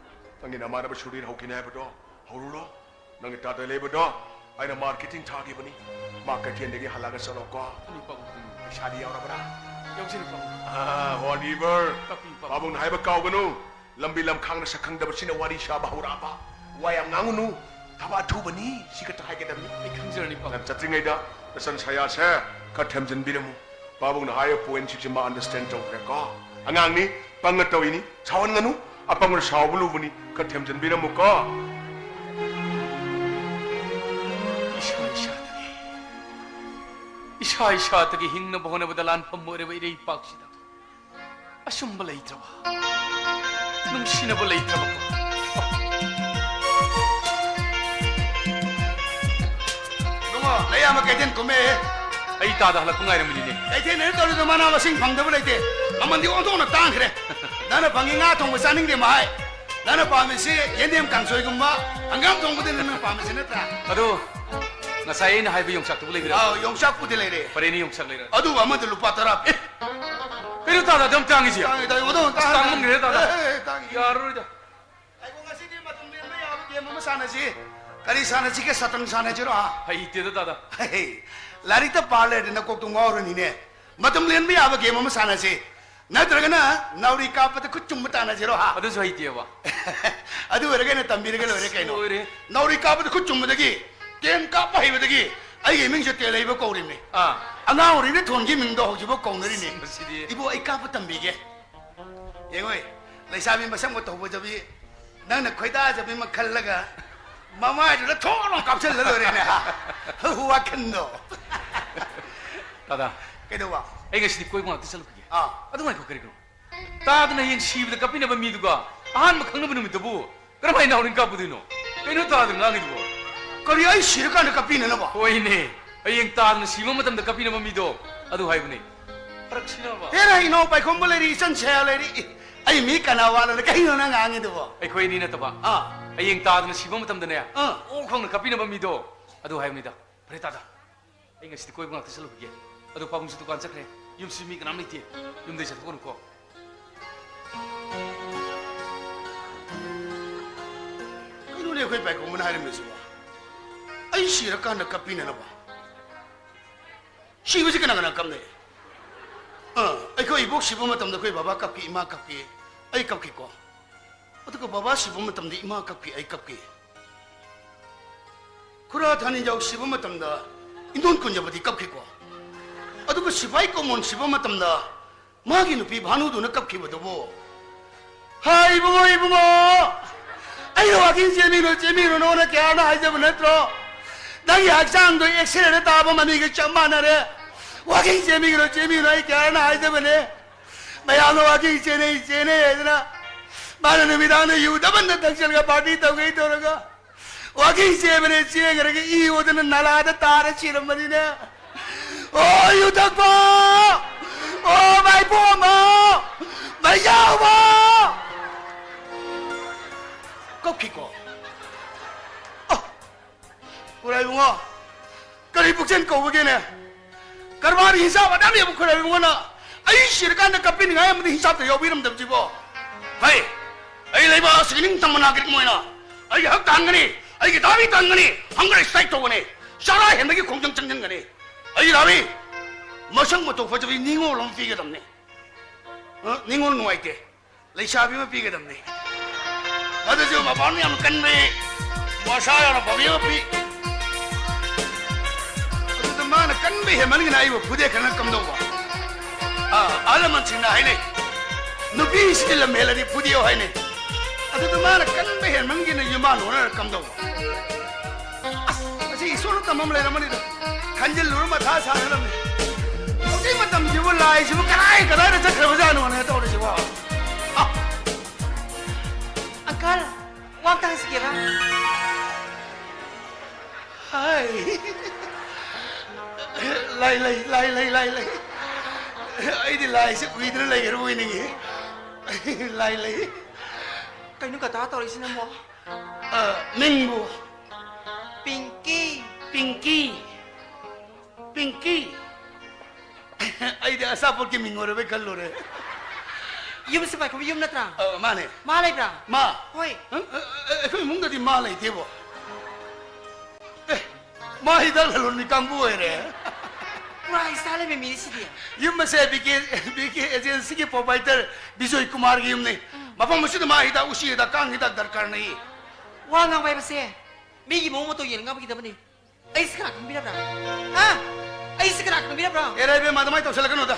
ꯅꯪꯒꯤ ꯅꯃꯥꯟꯅꯕ ꯁꯨꯔꯤꯔ ꯍꯧꯈꯤꯅꯤ ꯍꯥꯏꯕꯗꯣ ꯍꯧꯔꯨꯔꯣ꯫ ꯅꯪꯒꯤ ꯇꯥꯇ ꯂꯩꯕꯗꯣ ꯑꯩꯅ ꯃꯥꯔꯀꯦꯇꯤꯡ ꯊꯥꯈꯤꯕꯅꯤ꯫ ꯃꯥ ꯀꯩꯊꯦꯜꯗꯒꯤ ꯍꯜꯂꯛꯑꯒ ꯆꯠꯂꯣꯀꯣ꯫ ꯐꯅꯤ ꯄꯥꯕꯨꯡ꯫ ꯎꯝ, ꯄꯩꯁꯥꯗꯤ ꯌꯥꯎꯔꯕ꯭ꯔꯥ? ꯌꯥꯎꯖꯔꯤ ꯄꯥꯕꯨꯡ꯫ ꯑꯥ, ꯑꯣꯂꯤꯚꯔ꯫ ꯇꯥꯛꯄꯤꯌꯨ ꯄꯥꯕꯨꯡ꯫ ꯄꯥꯕꯨꯡꯅ ꯍꯥꯏꯕ ꯀꯥꯎꯒꯅꯨ꯫ ꯂꯝꯕꯤ ꯂꯝꯈꯥꯡꯅ ꯁꯛꯈꯪꯗꯕꯁꯤꯅ ꯋꯥꯔꯤ ꯁꯥꯕ ꯍꯧꯔꯛꯑꯕ꯫ ꯋꯥ ꯌꯥꯝ ꯉꯥꯡꯉꯨꯅꯨ꯫ ꯊꯕꯛ ꯑꯊꯨꯕꯅꯤ꯫ ꯁꯤ ꯈꯛꯇ ꯍꯥꯏꯒꯗꯕꯅꯤ꯫ ꯑꯩ ꯈꯪꯖꯔꯅꯤ ꯄꯥꯕꯨꯡ꯫ ꯅꯪ ꯆꯠꯇ꯭ꯔꯤꯉꯩꯗ ꯅꯆꯟ ꯁꯌꯥꯁꯦ ꯈꯔ ꯊꯦꯝꯖꯤꯟꯕꯤꯔꯝꯃꯨ꯫ ꯄꯥꯕꯨꯡꯅ ꯍꯥꯏꯔꯤꯕ ꯄꯣꯏꯟꯁꯤꯡꯁꯤ ꯃꯥ ꯑꯟꯗꯔꯁꯇꯦꯟ ꯇꯧꯈ꯭ꯔꯦꯀꯣ꯫ ꯑꯉꯥꯡꯅꯤ, ꯄꯪꯉ ꯇꯧꯏꯅꯤ, ꯁꯥꯎꯍꯟꯒꯅꯨ꯫ ꯑꯄꯪꯕꯅ ꯁꯥꯎꯕ ꯂꯨꯕꯅꯤ, ꯈꯔ ꯊꯦꯝꯖꯤꯟꯕꯤꯔꯝꯃꯨꯀꯣ꯫ ꯏꯁꯥ ꯏꯁꯥꯗꯒꯤ, ꯏꯁꯥ ꯏꯁꯥꯗꯒꯤ ꯍꯤꯡꯅꯕ ꯍꯣꯠꯅꯕꯗ ꯂꯥꯟꯐꯝ ꯑꯣꯏꯔꯕ ꯏꯔꯩꯄꯥꯛꯁꯤꯗ ꯑꯆꯨꯝꯕ ꯂꯩꯇ꯭ꯔꯕ, ꯅꯨꯡꯁꯤꯅꯕ ꯂꯩꯇ꯭ꯔꯕꯀꯣ꯫ ꯏꯕꯨꯡꯉꯣ, ꯅꯌꯥꯝꯕ ꯀꯩꯊꯦꯜ ꯀꯨꯝꯃꯦ꯫ ꯑꯩ ꯇꯥꯗ ꯍꯜꯂꯛꯄ ꯉꯥꯏꯔꯝꯃꯤꯅꯤꯅꯦ꯫ ꯀꯩꯊꯦꯜ ꯍꯦꯛ ꯇꯧꯔꯤꯗꯣ ꯃꯅꯥ ꯃꯁꯤꯡ ꯐꯪꯗꯕ ꯂꯩꯇꯦ꯫ ꯃꯃꯜꯗꯤ ꯑꯣꯟꯊꯣꯛꯅ ꯇꯥꯡꯈ꯭ꯔꯦ꯫ ꯅꯪꯅ ꯐꯪꯉꯤ ꯉꯥ ꯊꯣꯡꯕ ꯆꯥꯅꯤꯡꯗꯦ ꯃꯍꯥꯏ꯫ ꯅꯪꯅ ꯄꯥꯝꯃꯤꯁꯤ ꯌꯦꯟꯗꯦꯝ ꯀꯥꯡꯁꯣꯏꯒꯨꯝꯕ, ꯍꯪꯒꯥꯝ ꯊꯣꯡꯕꯗꯨꯅ ꯅꯪ ꯄꯥꯝꯃꯤꯁꯤ ꯅꯠꯇ꯭ꯔꯥ? ꯑꯗꯨ ꯉꯁꯥꯏ ꯑꯩꯅ ꯍꯥꯏꯕ ꯌꯣꯡꯆꯥꯛꯇꯨꯕꯨ ꯂꯩꯕꯤꯔꯕ? ꯑꯥꯎ, ꯌꯣꯡꯆꯥꯛꯄꯨꯗꯤ ꯂꯩꯔꯦ꯫ ꯐꯔꯦꯅꯦ, ꯌꯣꯡꯆꯥꯛ ꯂꯩꯔ꯫ ꯑꯗꯨꯕꯨ ꯑꯃꯗ ꯂꯨꯄꯥ ꯇꯔꯥ ꯄꯤ꯫ ꯀꯩꯅꯣ ꯇꯥꯗ, ꯑꯗꯨꯝ ꯇꯥꯡꯉꯤꯁꯦ? ꯇꯥꯡꯉꯤ, ꯇꯥꯡꯉꯤ, ꯑꯗꯨꯝ ꯑꯁ, ꯇꯥꯡꯉꯤ꯫ ꯇꯥꯡꯃꯟꯈ꯭ꯔꯦ ꯇꯥꯗ꯫ ꯑꯦ, ꯑꯦ, ꯇꯥꯡꯉꯤ꯫ ꯌꯥꯔꯔꯣꯏꯗ꯫ ꯑꯩꯈꯣ ꯉꯁꯤꯗꯤ ꯃꯇꯝ ꯂꯦꯟꯕ ꯌꯥꯕ ꯒꯦꯝ ꯑꯃ ꯁꯥꯟꯅꯁꯤ꯫ ꯀꯔꯤ ꯁꯥꯟꯅꯁꯤꯒꯦ? ꯁꯇ꯭ꯔꯪ ꯁꯥꯟꯅꯁꯤꯔꯣ, ꯍꯥ? ꯍꯩꯇꯦꯗ ꯇꯥꯗ꯫ ꯍꯦ, ꯂꯥꯏꯔꯤꯛꯇ ꯄꯥ ꯂꯩꯔꯗꯤ ꯅꯀꯣꯛꯇꯣ ꯉꯥꯎꯔꯅꯤꯅꯦ꯫ ꯃꯇꯝ ꯂꯦꯟꯕ ꯌꯥꯕ ꯒꯦꯝ ꯑꯃ ꯁꯥꯟꯅꯁꯤ꯫ ꯅꯠꯇ꯭ꯔꯒꯅ ꯅꯥꯎꯔꯤ ꯀꯥꯞꯄꯗ ꯈꯨꯠ ꯆꯨꯝꯕ ꯇꯥꯟꯅꯁꯤꯔꯣ, ꯍꯥ? ꯑꯗꯨꯁꯨ ꯍꯩꯇꯦꯕ꯫ ꯑꯗꯨ ꯑꯣꯏꯔꯒ ꯑꯩꯅ ꯇꯝꯕꯤꯔꯒ ꯂꯣꯏꯔꯦ ꯀꯩꯅꯣ꯫ ꯂꯣꯏꯔꯦ꯫ ꯅꯥꯎꯔꯤ ꯀꯥꯞꯄꯗ ꯈꯨꯠ ꯆꯨꯝꯕꯗꯒꯤ, ꯇꯦꯟ ꯀꯥꯞꯄ ꯍꯩꯕꯗꯒꯤ ꯑꯩꯒꯤ ꯃꯤꯡꯁꯦ ꯇꯦꯜꯍꯩꯕ ꯀꯧꯔꯤꯕꯅꯤ꯫ ꯑꯥ꯫ ꯑꯉꯥꯡ ꯑꯣꯏꯔꯤꯉꯩ ꯊꯣꯟꯈꯤ ꯃꯤꯡꯗꯣ ꯍꯧꯖꯤꯛꯐꯥꯎ ꯀꯧꯅꯔꯤꯅꯤ꯫ ꯃꯁꯤꯗꯤ꯫ ꯏꯕꯣ, ꯑꯩ ꯀꯥꯞꯄ ꯇꯝꯕꯤꯒꯦ꯫ ꯌꯦꯡꯉꯣꯏ, ꯂꯩꯁꯥꯕꯤ ꯃꯁꯛ ꯃꯇꯧ ꯐꯖꯕꯤ, ꯅꯪꯅ ꯈꯣꯏꯗꯥꯖꯕꯤ ꯑꯃ ꯈꯜꯂꯒ ꯃꯃꯥꯏꯗꯨꯗ ꯊꯣꯛ ꯂꯥꯎ ꯀꯥꯞꯁꯤꯜꯂ ꯂꯣꯏꯔꯦꯅꯦ, ꯍꯥ? ꯋꯥꯈꯟꯗꯣ꯫ ꯇꯥꯗ꯫ ꯀꯩꯗꯧꯕ? ꯑꯩ ꯉꯁꯤꯗꯤ ꯀꯣꯏꯕ ꯉꯥꯛꯇ ꯆꯠꯂꯨꯈꯤꯒꯦ꯫ ꯑꯥ꯫ ꯑꯗꯨ ꯉꯥꯏꯈꯣ, ꯀꯔꯤꯒꯤꯅꯣ? ꯇꯥꯗꯅ ꯍꯌꯦꯡ ꯁꯤꯕꯗ ꯀꯞꯄꯤꯅꯕ ꯃꯤꯗꯨꯒ ꯑꯍꯥꯟꯕ ꯈꯪꯅꯕ ꯅꯨꯃꯤꯠꯇꯕꯨ ꯀꯔꯝꯍꯥꯏꯅ ꯅꯥꯎꯔꯤ ꯀꯥꯞꯄꯗꯣꯏꯅꯣ? ꯀꯩꯅꯣ ꯇꯥꯗꯅ ꯉꯥꯡꯉꯤꯗꯨꯕꯣ? ꯀꯔꯤ, ꯑꯩ ꯁꯤꯔꯀꯥꯟꯗ ꯀꯞꯄꯤꯅꯅꯕ? ꯍꯣꯏꯅꯦ, ꯍꯌꯦꯡ ꯇꯥꯗꯅ ꯁꯤꯕ ꯃꯇꯝꯗ ꯀꯞꯄꯤꯅꯕ ꯃꯤꯗꯣ, ꯑꯗꯨ ꯍꯥꯏꯕꯅꯦ꯫ ꯐꯔꯛꯁꯤꯅꯕ꯫ ꯍꯦꯔꯥ, ꯏꯅꯥꯎ ꯄꯥꯏꯈꯣꯝꯕ ꯂꯩꯔꯤ, ꯏꯆꯟ ꯁꯌꯥ ꯂꯩꯔꯤ꯫ ꯑꯩ ꯃꯤ ꯀꯅꯥ ꯋꯥꯠꯂꯅ ꯀꯩꯅꯣ ꯅꯪ ꯉꯥꯡꯉꯤꯗꯨꯕꯣ? ꯑꯩꯈꯣꯏ ꯑꯅꯤ ꯅꯠꯇꯕ꯫ ꯑꯥ꯫ ꯍꯌꯦꯡ ꯇꯥꯗꯅ ꯁꯤꯕ ꯃꯇꯝꯗꯅꯦ, ꯑꯥ꯫ ꯑꯣꯛ ꯈꯣꯡꯅ ꯀꯞꯄꯤꯅꯕ ꯃꯤꯗꯣ, ꯑꯗꯨ ꯍꯥꯏꯕꯅꯤꯗ꯫ ꯐꯔꯦ ꯇꯥꯗ, ꯑꯩ ꯉꯁꯤꯗꯤ ꯀꯣꯏꯕ ꯉꯥꯛꯇ ꯆꯠꯂꯨꯈꯤꯒꯦ꯫ ꯑꯗꯣ ꯄꯥꯕꯨꯡꯁꯨ ꯗꯨꯀꯥꯟ ꯆꯠꯈ꯭ꯔꯦ꯫ ꯌꯨꯝꯁꯤ ꯃꯤ ꯀꯅꯥꯝ ꯂꯩꯇꯦ꯫ ꯌꯨꯝꯗꯩ ꯆꯠꯊꯣꯛꯀꯅꯨꯀꯣ꯫ ꯀꯩꯅꯣꯅꯦ ꯑꯩꯈꯣꯏ ꯄꯥꯏꯈꯣꯝꯕꯅ ꯍꯥꯏꯔꯝꯃꯤꯁꯤꯕꯣ? ꯑꯩ ꯁꯤꯔꯀꯥꯟꯗ ꯀꯞꯄꯤꯅꯅꯕ? ꯁꯤꯕꯁꯤ ꯀꯅꯥ ꯀꯅꯥ ꯀꯞꯅꯩ? ꯑꯥ, ꯑꯩꯈꯣꯏ ꯏꯕꯣꯛ ꯁꯤꯕ ꯃꯇꯝꯗ ꯑꯩꯈꯣꯏ ꯕꯕꯥ ꯀꯞꯈꯤ, ꯏꯃꯥ ꯀꯞꯈꯤ, ꯑꯩ ꯀꯞꯈꯤꯀꯣ꯫ ꯑꯗꯨꯒ ꯕꯕꯥ ꯁꯤꯕ ꯃꯇꯝꯗ ꯏꯃꯥ ꯀꯞꯈꯤ, ꯑꯩ ꯀꯞꯈꯤ꯫ ꯈꯨꯔꯥ ꯊꯥꯅꯤꯖꯥꯎ ꯁꯤꯕ ꯃꯇꯝꯗ ꯏꯟꯗꯣꯟ ꯀꯨꯟꯖꯕꯗꯤ ꯀꯞꯈꯤꯀꯣ꯫ ꯑꯗꯨꯒ ꯁꯤꯐꯥꯏ ꯀꯣꯃꯣꯟ ꯁꯤꯕ ꯃꯇꯝꯗ ꯃꯥꯒꯤ ꯅꯨꯄꯤ ꯚꯥꯅꯨꯗꯨꯅ ꯀꯞꯈꯤꯕꯗꯨꯕꯨ, "ꯍꯥꯏ ꯏꯕꯨꯡꯉꯣ, ꯏꯕꯨꯡꯉꯣ, ꯑꯩꯅ ꯋꯥꯀꯤꯡ ꯆꯦꯟꯕꯤꯔꯣ, ꯆꯦꯟꯕꯤꯔꯨꯅꯣꯅ ꯀꯌꯥꯅ ꯍꯥꯏꯖꯕ ꯅꯠꯇ꯭ꯔꯣ? ꯅꯪꯒꯤ ꯍꯛꯆꯥꯡꯗꯣ ꯑꯦꯛꯁꯔꯦꯗ ꯇꯥꯕ ꯃꯃꯤꯒ ꯆꯞ ꯃꯥꯟꯅꯔꯦ꯫ ꯋꯥꯀꯤꯡ ꯆꯦꯟꯕꯤꯔꯣ, ꯆꯦꯟꯕꯤꯔꯣ, ꯑꯩ ꯀꯌꯥꯅ ꯍꯥꯏꯖꯕꯅꯦ꯫ ꯃꯌꯥꯝꯅ ꯋꯥꯀꯤꯡ ꯆꯦꯟꯅꯩ, ꯆꯦꯟꯅꯩ ꯍꯥꯏꯗꯅ ꯃꯥꯅ ꯅꯨꯃꯤꯗꯥꯡꯗ ꯌꯨ ꯗꯕꯟꯗ ꯊꯛꯆꯜꯂꯒ ꯄꯥꯔꯇꯤ ꯇꯧꯒꯦ ꯇꯧꯔꯒ ꯋꯥꯀꯤꯡ ꯆꯦꯟꯕꯅꯦ, ꯆꯦꯟꯈ꯭ꯔꯒ ꯏ ꯑꯣꯗꯅ ꯅꯂꯥꯗ ꯇꯥꯔ ꯁꯤꯔꯝꯕꯅꯤꯅꯦ꯫ ꯑꯣ, ꯌꯨ ꯊꯛꯄ! ꯑꯣ, ꯃꯥꯏꯕꯣꯝꯕ! ꯃꯩꯖꯥꯎꯕ! ꯀꯞꯈꯤꯀꯣ꯫ ꯑ, ꯈꯨꯔꯥꯏ ꯏꯕꯨꯡꯉꯣ, ꯀꯔꯤ ꯄꯨꯛꯆꯦꯜ ꯀꯧꯕꯒꯦꯅꯦ? ꯀꯔꯕꯥꯔ ꯍꯤꯡꯁꯥꯞ ꯑꯗꯥꯝ ꯌꯥꯕ ꯈꯨꯔꯥꯏ ꯏꯕꯨꯡꯉꯣꯅ ꯑꯩ ꯁꯤꯔꯀꯥꯟꯗ ꯀꯞꯄꯤꯅꯤꯡꯉꯥꯏ ꯑꯃꯗꯤ ꯍꯤꯡꯁꯥꯞꯇ ꯌꯥꯎꯕꯤꯔꯝꯗꯕꯁꯤꯕꯣ? ꯍꯩ, ꯑꯩ ꯂꯩꯕꯥꯛ ꯑꯁꯤꯒꯤ ꯅꯤꯡꯇꯝꯕ ꯅꯥꯒꯔꯤꯛ ꯑꯃ ꯑꯣꯏꯅ ꯑꯩꯒꯤ ꯍꯛ ꯇꯥꯟꯒꯅꯤ, ꯑꯩꯒꯤ ꯗꯥꯕꯤ ꯇꯥꯟꯒꯅꯤ, hunger strike ꯇꯧꯒꯅꯤ, ꯆꯔꯥ ꯍꯦꯟꯕꯒꯤ ꯈꯣꯡꯖꯪ ꯆꯪꯁꯤꯟꯒꯅꯤ꯫ ꯑꯩ ꯗꯥꯕꯤ, ꯃꯁꯛ ꯃꯇꯧ ꯐꯖꯕꯤ ꯅꯤꯉꯣꯜ ꯑꯃ ꯄꯤꯒꯗꯕꯅꯤ꯫ ꯑ, ꯅꯤꯉꯣꯜ ꯅꯨꯡꯉꯥꯏꯇꯦ꯫ ꯂꯩꯁꯥꯕꯤ ꯑꯃ ꯄꯤꯒꯗꯕꯅꯤ꯫ ꯑꯗꯨꯁꯨ ꯃꯄꯥꯟ ꯌꯥꯝ ꯀꯟꯕꯤ, ꯃꯁꯥ ꯌꯥꯝꯅ ꯐꯕꯤ ꯑꯃ ꯄꯤ꯫ ꯑꯗꯨꯗ ꯃꯥꯅ ꯀꯟꯕ ꯍꯦꯟꯃꯟꯒꯤꯅ ꯑꯩꯕꯨ ꯐꯨꯗꯦ ꯈꯔ ꯀꯝꯗꯧꯕ? ꯑꯥ, ꯑꯍꯜ ꯂꯃꯟꯁꯤꯡꯅ ꯍꯥꯏꯅꯩ, "ꯅꯨꯄꯤꯁꯤꯗꯤ ꯂꯝ ꯍꯦꯜꯂꯗꯤ ꯐꯨꯗꯦꯌꯣ" ꯍꯥꯏꯅꯩ꯫ ꯑꯗꯨꯗ ꯃꯥꯅ ꯀꯟꯕ ꯍꯦꯟꯃꯟꯒꯤꯅ ꯌꯨꯝꯕꯥꯟ ꯍꯣꯠꯅꯔ ꯀꯝꯗꯧꯕ? ꯑꯁ, ꯃꯁꯤ ꯏꯁꯣꯔꯅ ꯇꯝꯃꯝ ꯂꯩꯔꯝꯃꯅꯤꯗ꯫ ꯈꯟꯖꯤꯜꯂꯨꯔ ꯃꯊꯥ ꯁꯥꯒꯗꯕꯅꯤ꯫ ꯍꯧꯖꯤꯛ ꯃꯇꯝꯁꯤꯕꯨ ꯂꯥꯏꯁꯤꯕꯨ ꯀꯗꯥꯏ ꯀꯗꯥꯏꯗ ꯆꯠꯈ꯭ꯔꯕꯖꯥꯠꯅꯣꯅꯦ ꯇꯧꯔꯤꯁꯤꯕꯣ? ꯑ꯫ ꯑꯪꯀꯜ, ꯋꯥ ꯑꯝꯇ ꯍꯪꯖꯒꯦꯕ꯫ ꯍꯥꯏ꯫ ꯂꯥꯏ ꯂꯩ, ꯂꯥꯏ ꯂꯩ, ꯂꯥꯏ ꯂꯩ꯫ ꯑꯩꯗꯤ ꯂꯥꯏꯁꯦ ꯎꯏꯗꯅ ꯂꯩꯈ꯭ꯔꯕ ꯑꯣꯏꯅꯤꯡꯉꯤ꯫ ꯂꯥꯏ ꯂꯩ꯫ ꯀꯩꯅꯣ ꯀꯀꯥ ꯇꯧꯔꯛꯏꯁꯤꯅ ꯑꯃꯨꯛ? ꯑ, ꯃꯤꯡꯕꯨ? ꯄꯤꯡꯀꯤ꯫ ꯄꯤꯡꯀꯤ꯫ ꯄꯤꯡꯀꯤ꯫ ꯑꯩꯗꯤ ꯑꯆꯥꯄꯣꯠꯀꯤ ꯃꯤꯡ ꯑꯣꯏꯔꯕꯣꯏ ꯈꯜꯂꯨꯔꯦ꯫ ꯌꯨꯝꯁꯤ ꯄꯥꯏꯈꯣꯝꯕ ꯌꯨꯝ ꯅꯠꯇ꯭ꯔꯥ? ꯑ, ꯃꯥꯅꯦ꯫ ꯃꯥ ꯂꯩꯕ꯭ꯔꯥ? ꯃꯥ? ꯍꯣꯏ꯫ ꯑ, ꯑ, ꯑ, ꯑꯩꯈꯣꯏ ꯏꯃꯨꯡꯗꯗꯤ ꯃꯥ ꯂꯩꯇꯦꯕꯣ꯫ ꯑꯦ, ꯃꯥ ꯍꯤꯗꯥꯛ ꯂꯂꯣꯟꯕꯤ ꯀꯥꯡꯕꯨ ꯑꯣꯏꯔꯦ꯫ ꯄꯨꯔꯥ ꯏꯁꯇꯥꯏꯜ ꯂꯩꯕ ꯃꯤꯅꯤ ꯁꯤꯗꯤ꯫ ꯌꯨꯝ ꯑꯁꯦ ꯕꯤ ꯀꯦ, ꯕꯤ ꯀꯦ ꯑꯦꯖꯦꯟꯁꯤꯒꯤ ꯄ꯭ꯔꯣꯄꯥꯏꯇꯔ ꯕꯤꯖꯣꯏ ꯀꯨꯃꯥꯔꯒꯤ ꯌꯨꯝꯅꯤ꯫ ꯎꯝ꯫ ꯃꯐꯝ ꯑꯁꯤꯗ ꯃꯥ ꯍꯤꯗꯥꯛ, ꯎꯆꯤ ꯍꯤꯗꯥꯛ, ꯀꯥꯡ ꯍꯤꯗꯥꯛ ꯗꯔꯀꯥꯔ ꯂꯩ꯫ ꯋꯥ ꯉꯥꯡꯕ ꯍꯥꯏꯕꯁꯦ ꯃꯤꯒꯤ ꯃꯑꯣꯡ ꯃꯇꯧ ꯌꯦꯡꯉ ꯉꯥꯡꯕꯤꯒꯗꯕꯅꯤ꯫ ꯑꯩꯁꯦ ꯀꯅꯥ ꯈꯪꯕꯤꯔꯕ꯭ꯔꯥ? ꯍꯥ? ꯑꯩꯁꯦ ꯀꯅꯥ ꯈꯪꯕꯤꯔꯕ꯭ꯔꯥ? ꯑꯦꯔꯥ, ꯏꯕꯦꯝꯃ, ꯑꯗꯨꯃꯥꯏꯅ ꯇꯧꯁꯜꯂꯛꯀꯅꯨꯗ꯫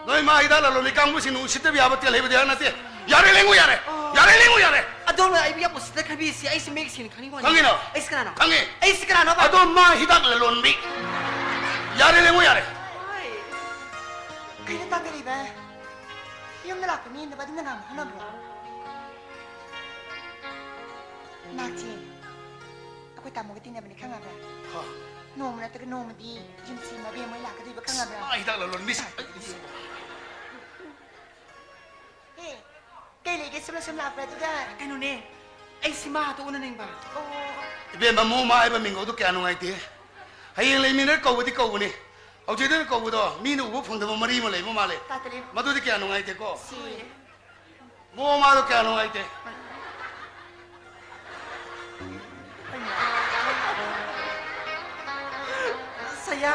ꯅꯣꯏ ꯃꯥ ꯍꯤꯗꯥꯛ ꯂꯂꯣꯟꯕꯤ ꯀꯥꯡꯕꯨꯁꯤꯡꯅ ꯎꯁꯤꯠꯇꯕ ꯌꯥꯕ ꯇꯦꯜ ꯍꯩꯕꯗꯤ ꯍꯥꯏ ꯅꯠꯇꯦ꯫ ꯌꯥꯔꯦ, ꯂꯦꯡꯉꯨ ꯌꯥꯔꯦ꯫ ꯑꯣ꯫ ꯌꯥꯔꯦ, ꯂꯦꯡꯉꯨ ꯌꯥꯔꯦ꯫ ꯑꯗꯣꯝꯅ ꯑꯩꯕꯨ ꯌꯥꯝ ꯎꯁꯤꯠꯇ ꯈꯟꯕꯤꯔꯤꯁꯤ ꯑꯩꯁꯦ ꯃꯌꯦꯛ ꯁꯦꯡꯅ ꯈꯪꯅꯤꯡꯕ ꯋꯥꯅꯤ꯫ ꯈꯪꯉꯤꯅꯣ? ꯑꯩꯁꯦ ꯀꯅꯥꯅꯣ? ꯈꯪꯉꯤ꯫ ꯑꯩꯁꯦ ꯀꯅꯥꯅꯣꯕ? ꯑꯗꯣ ꯃꯥ ꯍꯤꯗꯥꯛ ꯂꯂꯣꯟꯕꯤ꯫ ꯌꯥꯔꯦ, ꯂꯦꯡꯉꯨ ꯌꯥꯔꯦ꯫ ꯍꯣꯏ꯫ ꯀꯩꯅꯣ ꯇꯥ ꯀꯔꯤꯕ? ꯌꯨꯝꯗ ꯂꯥꯛꯄ ꯃꯤ ꯅꯕꯗꯤ ꯅꯅꯥ ꯍꯣꯠꯅꯕ꯭ꯔꯣ? ꯃꯍꯥꯛꯁꯦ ꯑꯩꯈꯣꯏ ꯇꯥꯃꯣꯒ ꯇꯤꯟꯅꯕꯅꯤ, ꯈꯪꯉꯕ꯭ꯔꯥ? ꯍꯥ? ꯅꯣꯡꯃ ꯅꯠꯇ꯭ꯔꯒ ꯅꯣꯡꯃꯗꯤ ꯌꯨꯝꯁꯤ ꯃꯕꯦꯝ ꯍꯣꯏ ꯂꯥꯛꯀꯗꯣꯏꯕ, ꯈꯪꯉꯕ꯭ꯔꯥ? ꯑꯥ, ꯍꯤꯗꯥꯛ ꯂꯂꯣꯟꯕꯤ꯫ ꯑꯦ, ꯀꯩ ꯂꯩꯒꯦ? ꯁꯨꯝꯅ ꯁꯨꯝ ꯂꯥꯛꯄ꯭ꯔꯥ? ꯑꯗꯨꯒ ꯀꯩꯅꯣꯅꯦ, ꯑꯩ ꯁꯤꯃꯥꯗꯣ ꯎꯅꯅꯤꯡꯕ꯫ ꯑꯣ, ꯏꯕꯦꯝꯃ, ꯃꯣꯃꯥ ꯍꯥꯏꯕ ꯃꯤꯡꯒꯧꯗꯣ ꯀꯌꯥ ꯅꯨꯡꯉꯥꯏꯇꯦ꯫ ꯍꯌꯦꯡ ꯂꯩꯃꯤꯟꯅꯔ ꯀꯧꯕꯗꯤ ꯀꯧꯕꯅꯤ, ꯍꯧꯖꯤꯛꯇ ꯀꯧꯕꯗꯣ ꯃꯤꯅ ꯎꯕ ꯐꯪꯗꯕ ꯃꯔꯤ ꯑꯃ ꯂꯩꯕ ꯃꯥꯜꯂꯦ꯫ ꯇꯥꯇꯂꯤ꯫ ꯃꯗꯨꯗꯤ ꯀꯌꯥ ꯅꯨꯡꯉꯥꯏꯇꯦꯀꯣ꯫ ꯁꯤ꯫ ꯃꯣꯃꯥꯗꯣ ꯀꯌꯥ ꯅꯨꯡꯉꯥꯏꯇꯦ꯫ ꯁꯌꯥ,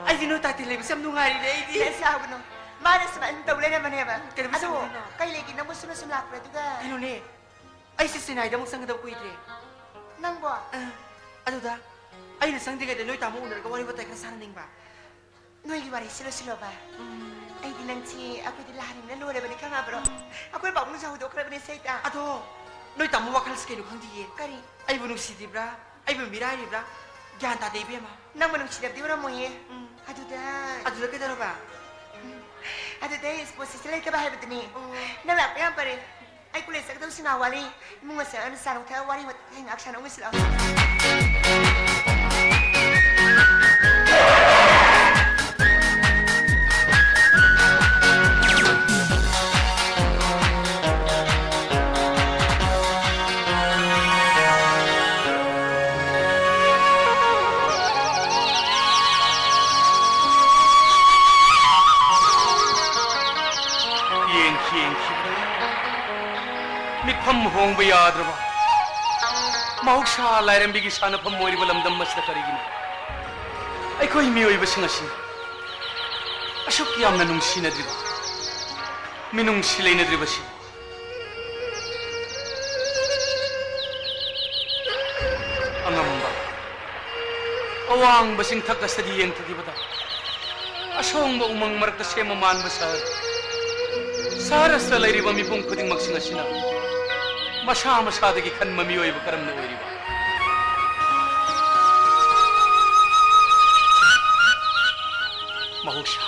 ꯑꯩꯗꯤ ꯅꯣꯏ ꯇꯥꯇꯤ ꯂꯩꯕꯁꯦ ꯌꯥꯝ ꯅꯨꯡꯉꯥꯏꯔꯤꯅꯦ ꯑꯩꯗꯤ꯫ ꯁꯥꯎꯒꯅꯨ꯫ ꯃꯥꯅ ꯁꯨꯃꯥꯏꯅ ꯇꯧ ꯂꯩꯔꯝꯕꯅꯦꯕ꯫ ꯀꯩꯗꯧꯕꯩ ꯑꯗꯣ ꯁꯥꯎꯗꯣꯏꯅꯣ? ꯀꯩ ꯂꯩꯒꯦ? ꯅꯪꯕꯨ ꯁꯨꯝꯅ ꯁꯨꯝ ꯂꯥꯛꯄ꯭ꯔꯥ? ꯑꯗꯨꯒ ꯀꯩꯅꯣꯅꯦ, ꯑꯩꯁꯦ ꯆꯦꯟꯅꯥꯏꯗ ꯑꯃꯨꯛ ꯆꯪꯒꯗꯕ ꯀꯨꯏꯗ꯭ꯔꯦ꯫ ꯅꯪꯕꯣ? ꯑ, ꯑꯗꯨꯗ ꯑꯩꯅ ꯆꯪꯗ꯭ꯔꯤꯉꯩꯗ ꯅꯣꯏ ꯇꯥꯃꯣ ꯎꯅꯔꯒ ꯋꯥꯔꯤ ꯋꯥꯇꯥꯏ ꯈꯔ ꯁꯥꯟꯅꯅꯤꯡꯕ꯫ ꯅꯣꯏꯒꯤ ꯋꯥꯔꯤꯁꯤ ꯂꯣꯏꯁꯤꯜꯂꯣꯕ꯫ ꯎꯝ. ꯑꯩꯗꯤ ꯅꯪꯁꯤ ꯑꯩꯈꯣꯏꯗꯤ ꯂꯥꯏꯔꯤꯛꯅ ꯂꯣꯏꯔꯕꯅꯤ, ꯈꯪꯉꯕ꯭ꯔꯣ? ꯑꯩꯈꯣꯏ ꯄꯥꯕꯨꯡꯁꯨ ꯍꯧꯗꯣꯛꯈ꯭ꯔꯕꯅꯤ ꯁꯩꯇ꯫ ꯑꯗꯣ ꯅꯣꯏ ꯇꯥꯃꯣ ꯋꯥꯈꯜꯁꯤ ꯀꯩꯅꯣ ꯈꯪꯗꯤꯌꯦ꯫ ꯀꯔꯤ? ꯑꯩꯕꯨ ꯅꯨꯡꯁꯤꯗ꯭ꯔꯤꯕ꯭ꯔꯥ? ꯑꯩꯕꯨ ꯃꯤꯔꯥꯏꯔꯤꯕ꯭ꯔꯥ? ꯒ꯭ꯌꯥꯟ ꯇꯥꯗꯦ ꯏꯕꯦꯝꯃ꯫ ꯅꯪꯕꯨ ꯅꯨꯡꯁꯤꯗꯕꯗꯤ ꯑꯣꯏꯔꯝꯃꯣꯏꯌꯦ꯫ ꯎꯝ. ꯑꯗꯨꯗ ꯑꯗꯨꯗ ꯀꯩꯗꯧꯔꯕ? ꯑꯗꯨꯗ ꯑꯩ ꯏꯁꯄꯣꯔꯠꯁꯤꯁꯇ ꯂꯩꯇꯕ ꯍꯥꯏꯕꯗꯨꯅꯤ꯫ ꯑꯣ. ꯅꯪ ꯂꯥꯛꯄ ꯌꯥꯝ ꯐꯔꯦ꯫ ꯑꯩ ꯀꯣꯂꯦꯖ ꯆꯠꯀꯗꯧꯁꯤ ꯉꯥꯏꯍꯥꯛ ꯋꯥꯠꯂꯤ꯫ ꯏꯃꯨꯡ ꯃꯁꯦꯜ ꯑꯃ ꯆꯥꯔꯨ ꯊꯛꯑ ꯋꯥꯔꯤ ꯋꯥꯇꯥꯏ ꯉꯥꯏꯍꯥꯛ ꯁꯥꯟꯅꯧꯁꯤ ꯂꯥꯛꯑꯣ꯫ ꯌꯦꯡꯈꯤ ꯌꯦꯡꯈꯤꯕꯗ ꯃꯤꯠꯐꯝ ꯍꯣꯡꯕ ꯌꯥꯗ꯭ꯔꯕ ꯃꯍꯧꯁꯥ ꯂꯥꯏꯔꯦꯝꯕꯤꯒꯤ ꯁꯥꯟꯅꯐꯝ ꯑꯣꯏꯔꯤꯕ ꯂꯝꯗꯝ ꯑꯁꯤꯗ ꯀꯔꯤꯒꯤꯅꯣ ꯑꯩꯈꯣꯏ ꯃꯤꯑꯣꯏꯕꯁꯤꯡ ꯑꯁꯤ ꯑꯁꯨꯛ ꯌꯥꯝꯅ ꯅꯨꯡꯁꯤꯅꯗ꯭ꯔꯤꯕ, ꯃꯤꯅꯨꯡꯁꯤ ꯂꯩꯅꯗ꯭ꯔꯤꯕꯁꯤ? ꯑꯉꯝꯕ ꯑꯋꯥꯡꯕ ꯆꯤꯡꯊꯛ ꯑꯁꯤꯗꯒꯤ ꯌꯦꯡꯊꯈꯤꯕꯗ ꯑꯁꯣꯡꯕ ꯎꯃꯪ ꯃꯔꯛꯇ ꯁꯦꯝꯕ ꯃꯥꯟꯕ ꯁꯍꯔ, ꯁꯍꯔ ꯑꯁꯤꯗ ꯂꯩꯔꯤꯕ ꯃꯤꯄꯨꯝ ꯈꯨꯗꯤꯡꯃꯛꯁꯤꯡ ꯑꯁꯤꯅ ꯃꯁꯥ ꯃꯁꯥꯗꯒꯤ ꯈꯟꯕ ꯃꯤꯑꯣꯏꯕ ꯀꯔꯝꯅ ꯑꯣꯏꯔꯤꯕ? ꯃꯍꯧꯁꯥ,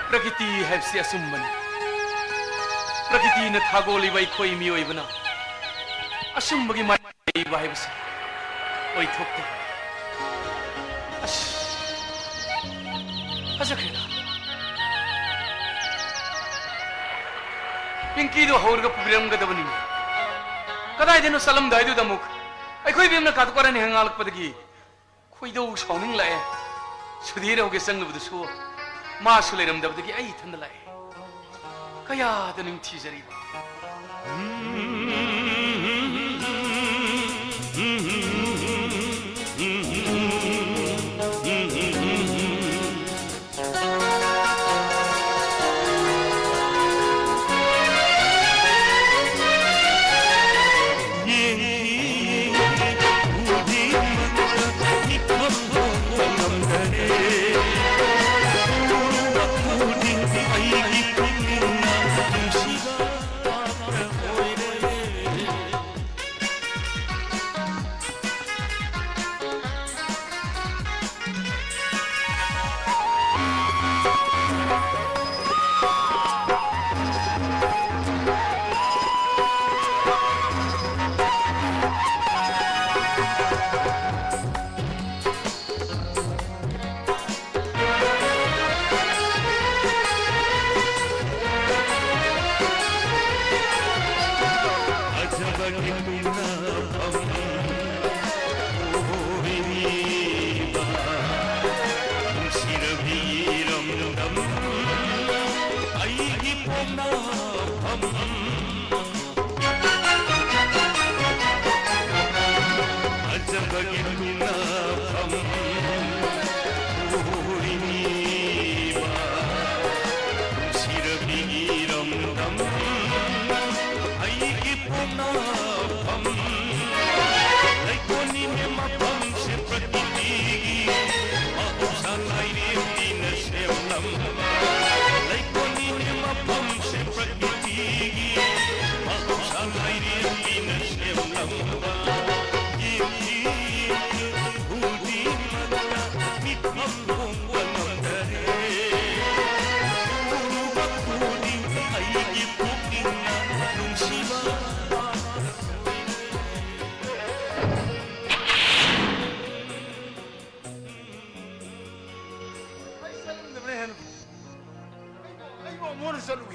ꯄ꯭ꯔꯀꯤꯇꯤ ꯍꯥꯏꯕꯁꯤ ꯑꯆꯨꯝꯕꯅꯤ꯫ ꯄ꯭ꯔꯀꯤꯇꯤꯅ ꯊꯥꯒꯣꯜꯂꯤꯕ ꯑꯩꯈꯣꯏ ꯃꯤꯑꯣꯏꯕꯅ ꯑꯆꯨꯝꯕꯒꯤ ꯃꯥꯏ ꯂꯩꯕ ꯍꯥꯏꯕꯁꯦ ꯑꯣꯏꯊꯣꯛꯇꯦ꯫ ꯑꯁ, ꯐꯖꯈ꯭ꯔꯦꯗ꯫ ꯄꯤꯡꯀꯤꯗꯣ ꯍꯧꯔꯒ ꯄꯨꯕꯤꯔꯝꯒꯗꯕꯅꯤ꯫ ꯀꯗꯥꯏꯗꯅꯣ ꯆꯠꯂꯝꯗꯥꯏꯗꯨꯗ ꯑꯃꯨꯛ ꯑꯩꯈꯣꯏ ꯕꯦꯝꯅ ꯀꯥꯇꯨ ꯀꯥꯔꯟ ꯍꯦꯛ ꯉꯥꯡꯂꯛꯄꯗꯒꯤ ꯈꯣꯏꯗꯧ ꯁꯥꯎꯅꯤꯡꯂꯛꯑꯦ꯫ ꯁꯨꯙꯤꯔ ꯍꯧꯒꯦ ꯆꯪꯂꯨꯕꯗꯨꯁꯨ ꯃꯥꯁꯨ ꯂꯩꯔꯝꯗꯕꯗꯒꯤ ꯑꯩ ꯏꯊꯟꯗ ꯂꯥꯛꯑꯦ꯫ ꯀꯌꯥꯗ ꯅꯤꯡꯊꯤꯖꯔꯤꯕ꯫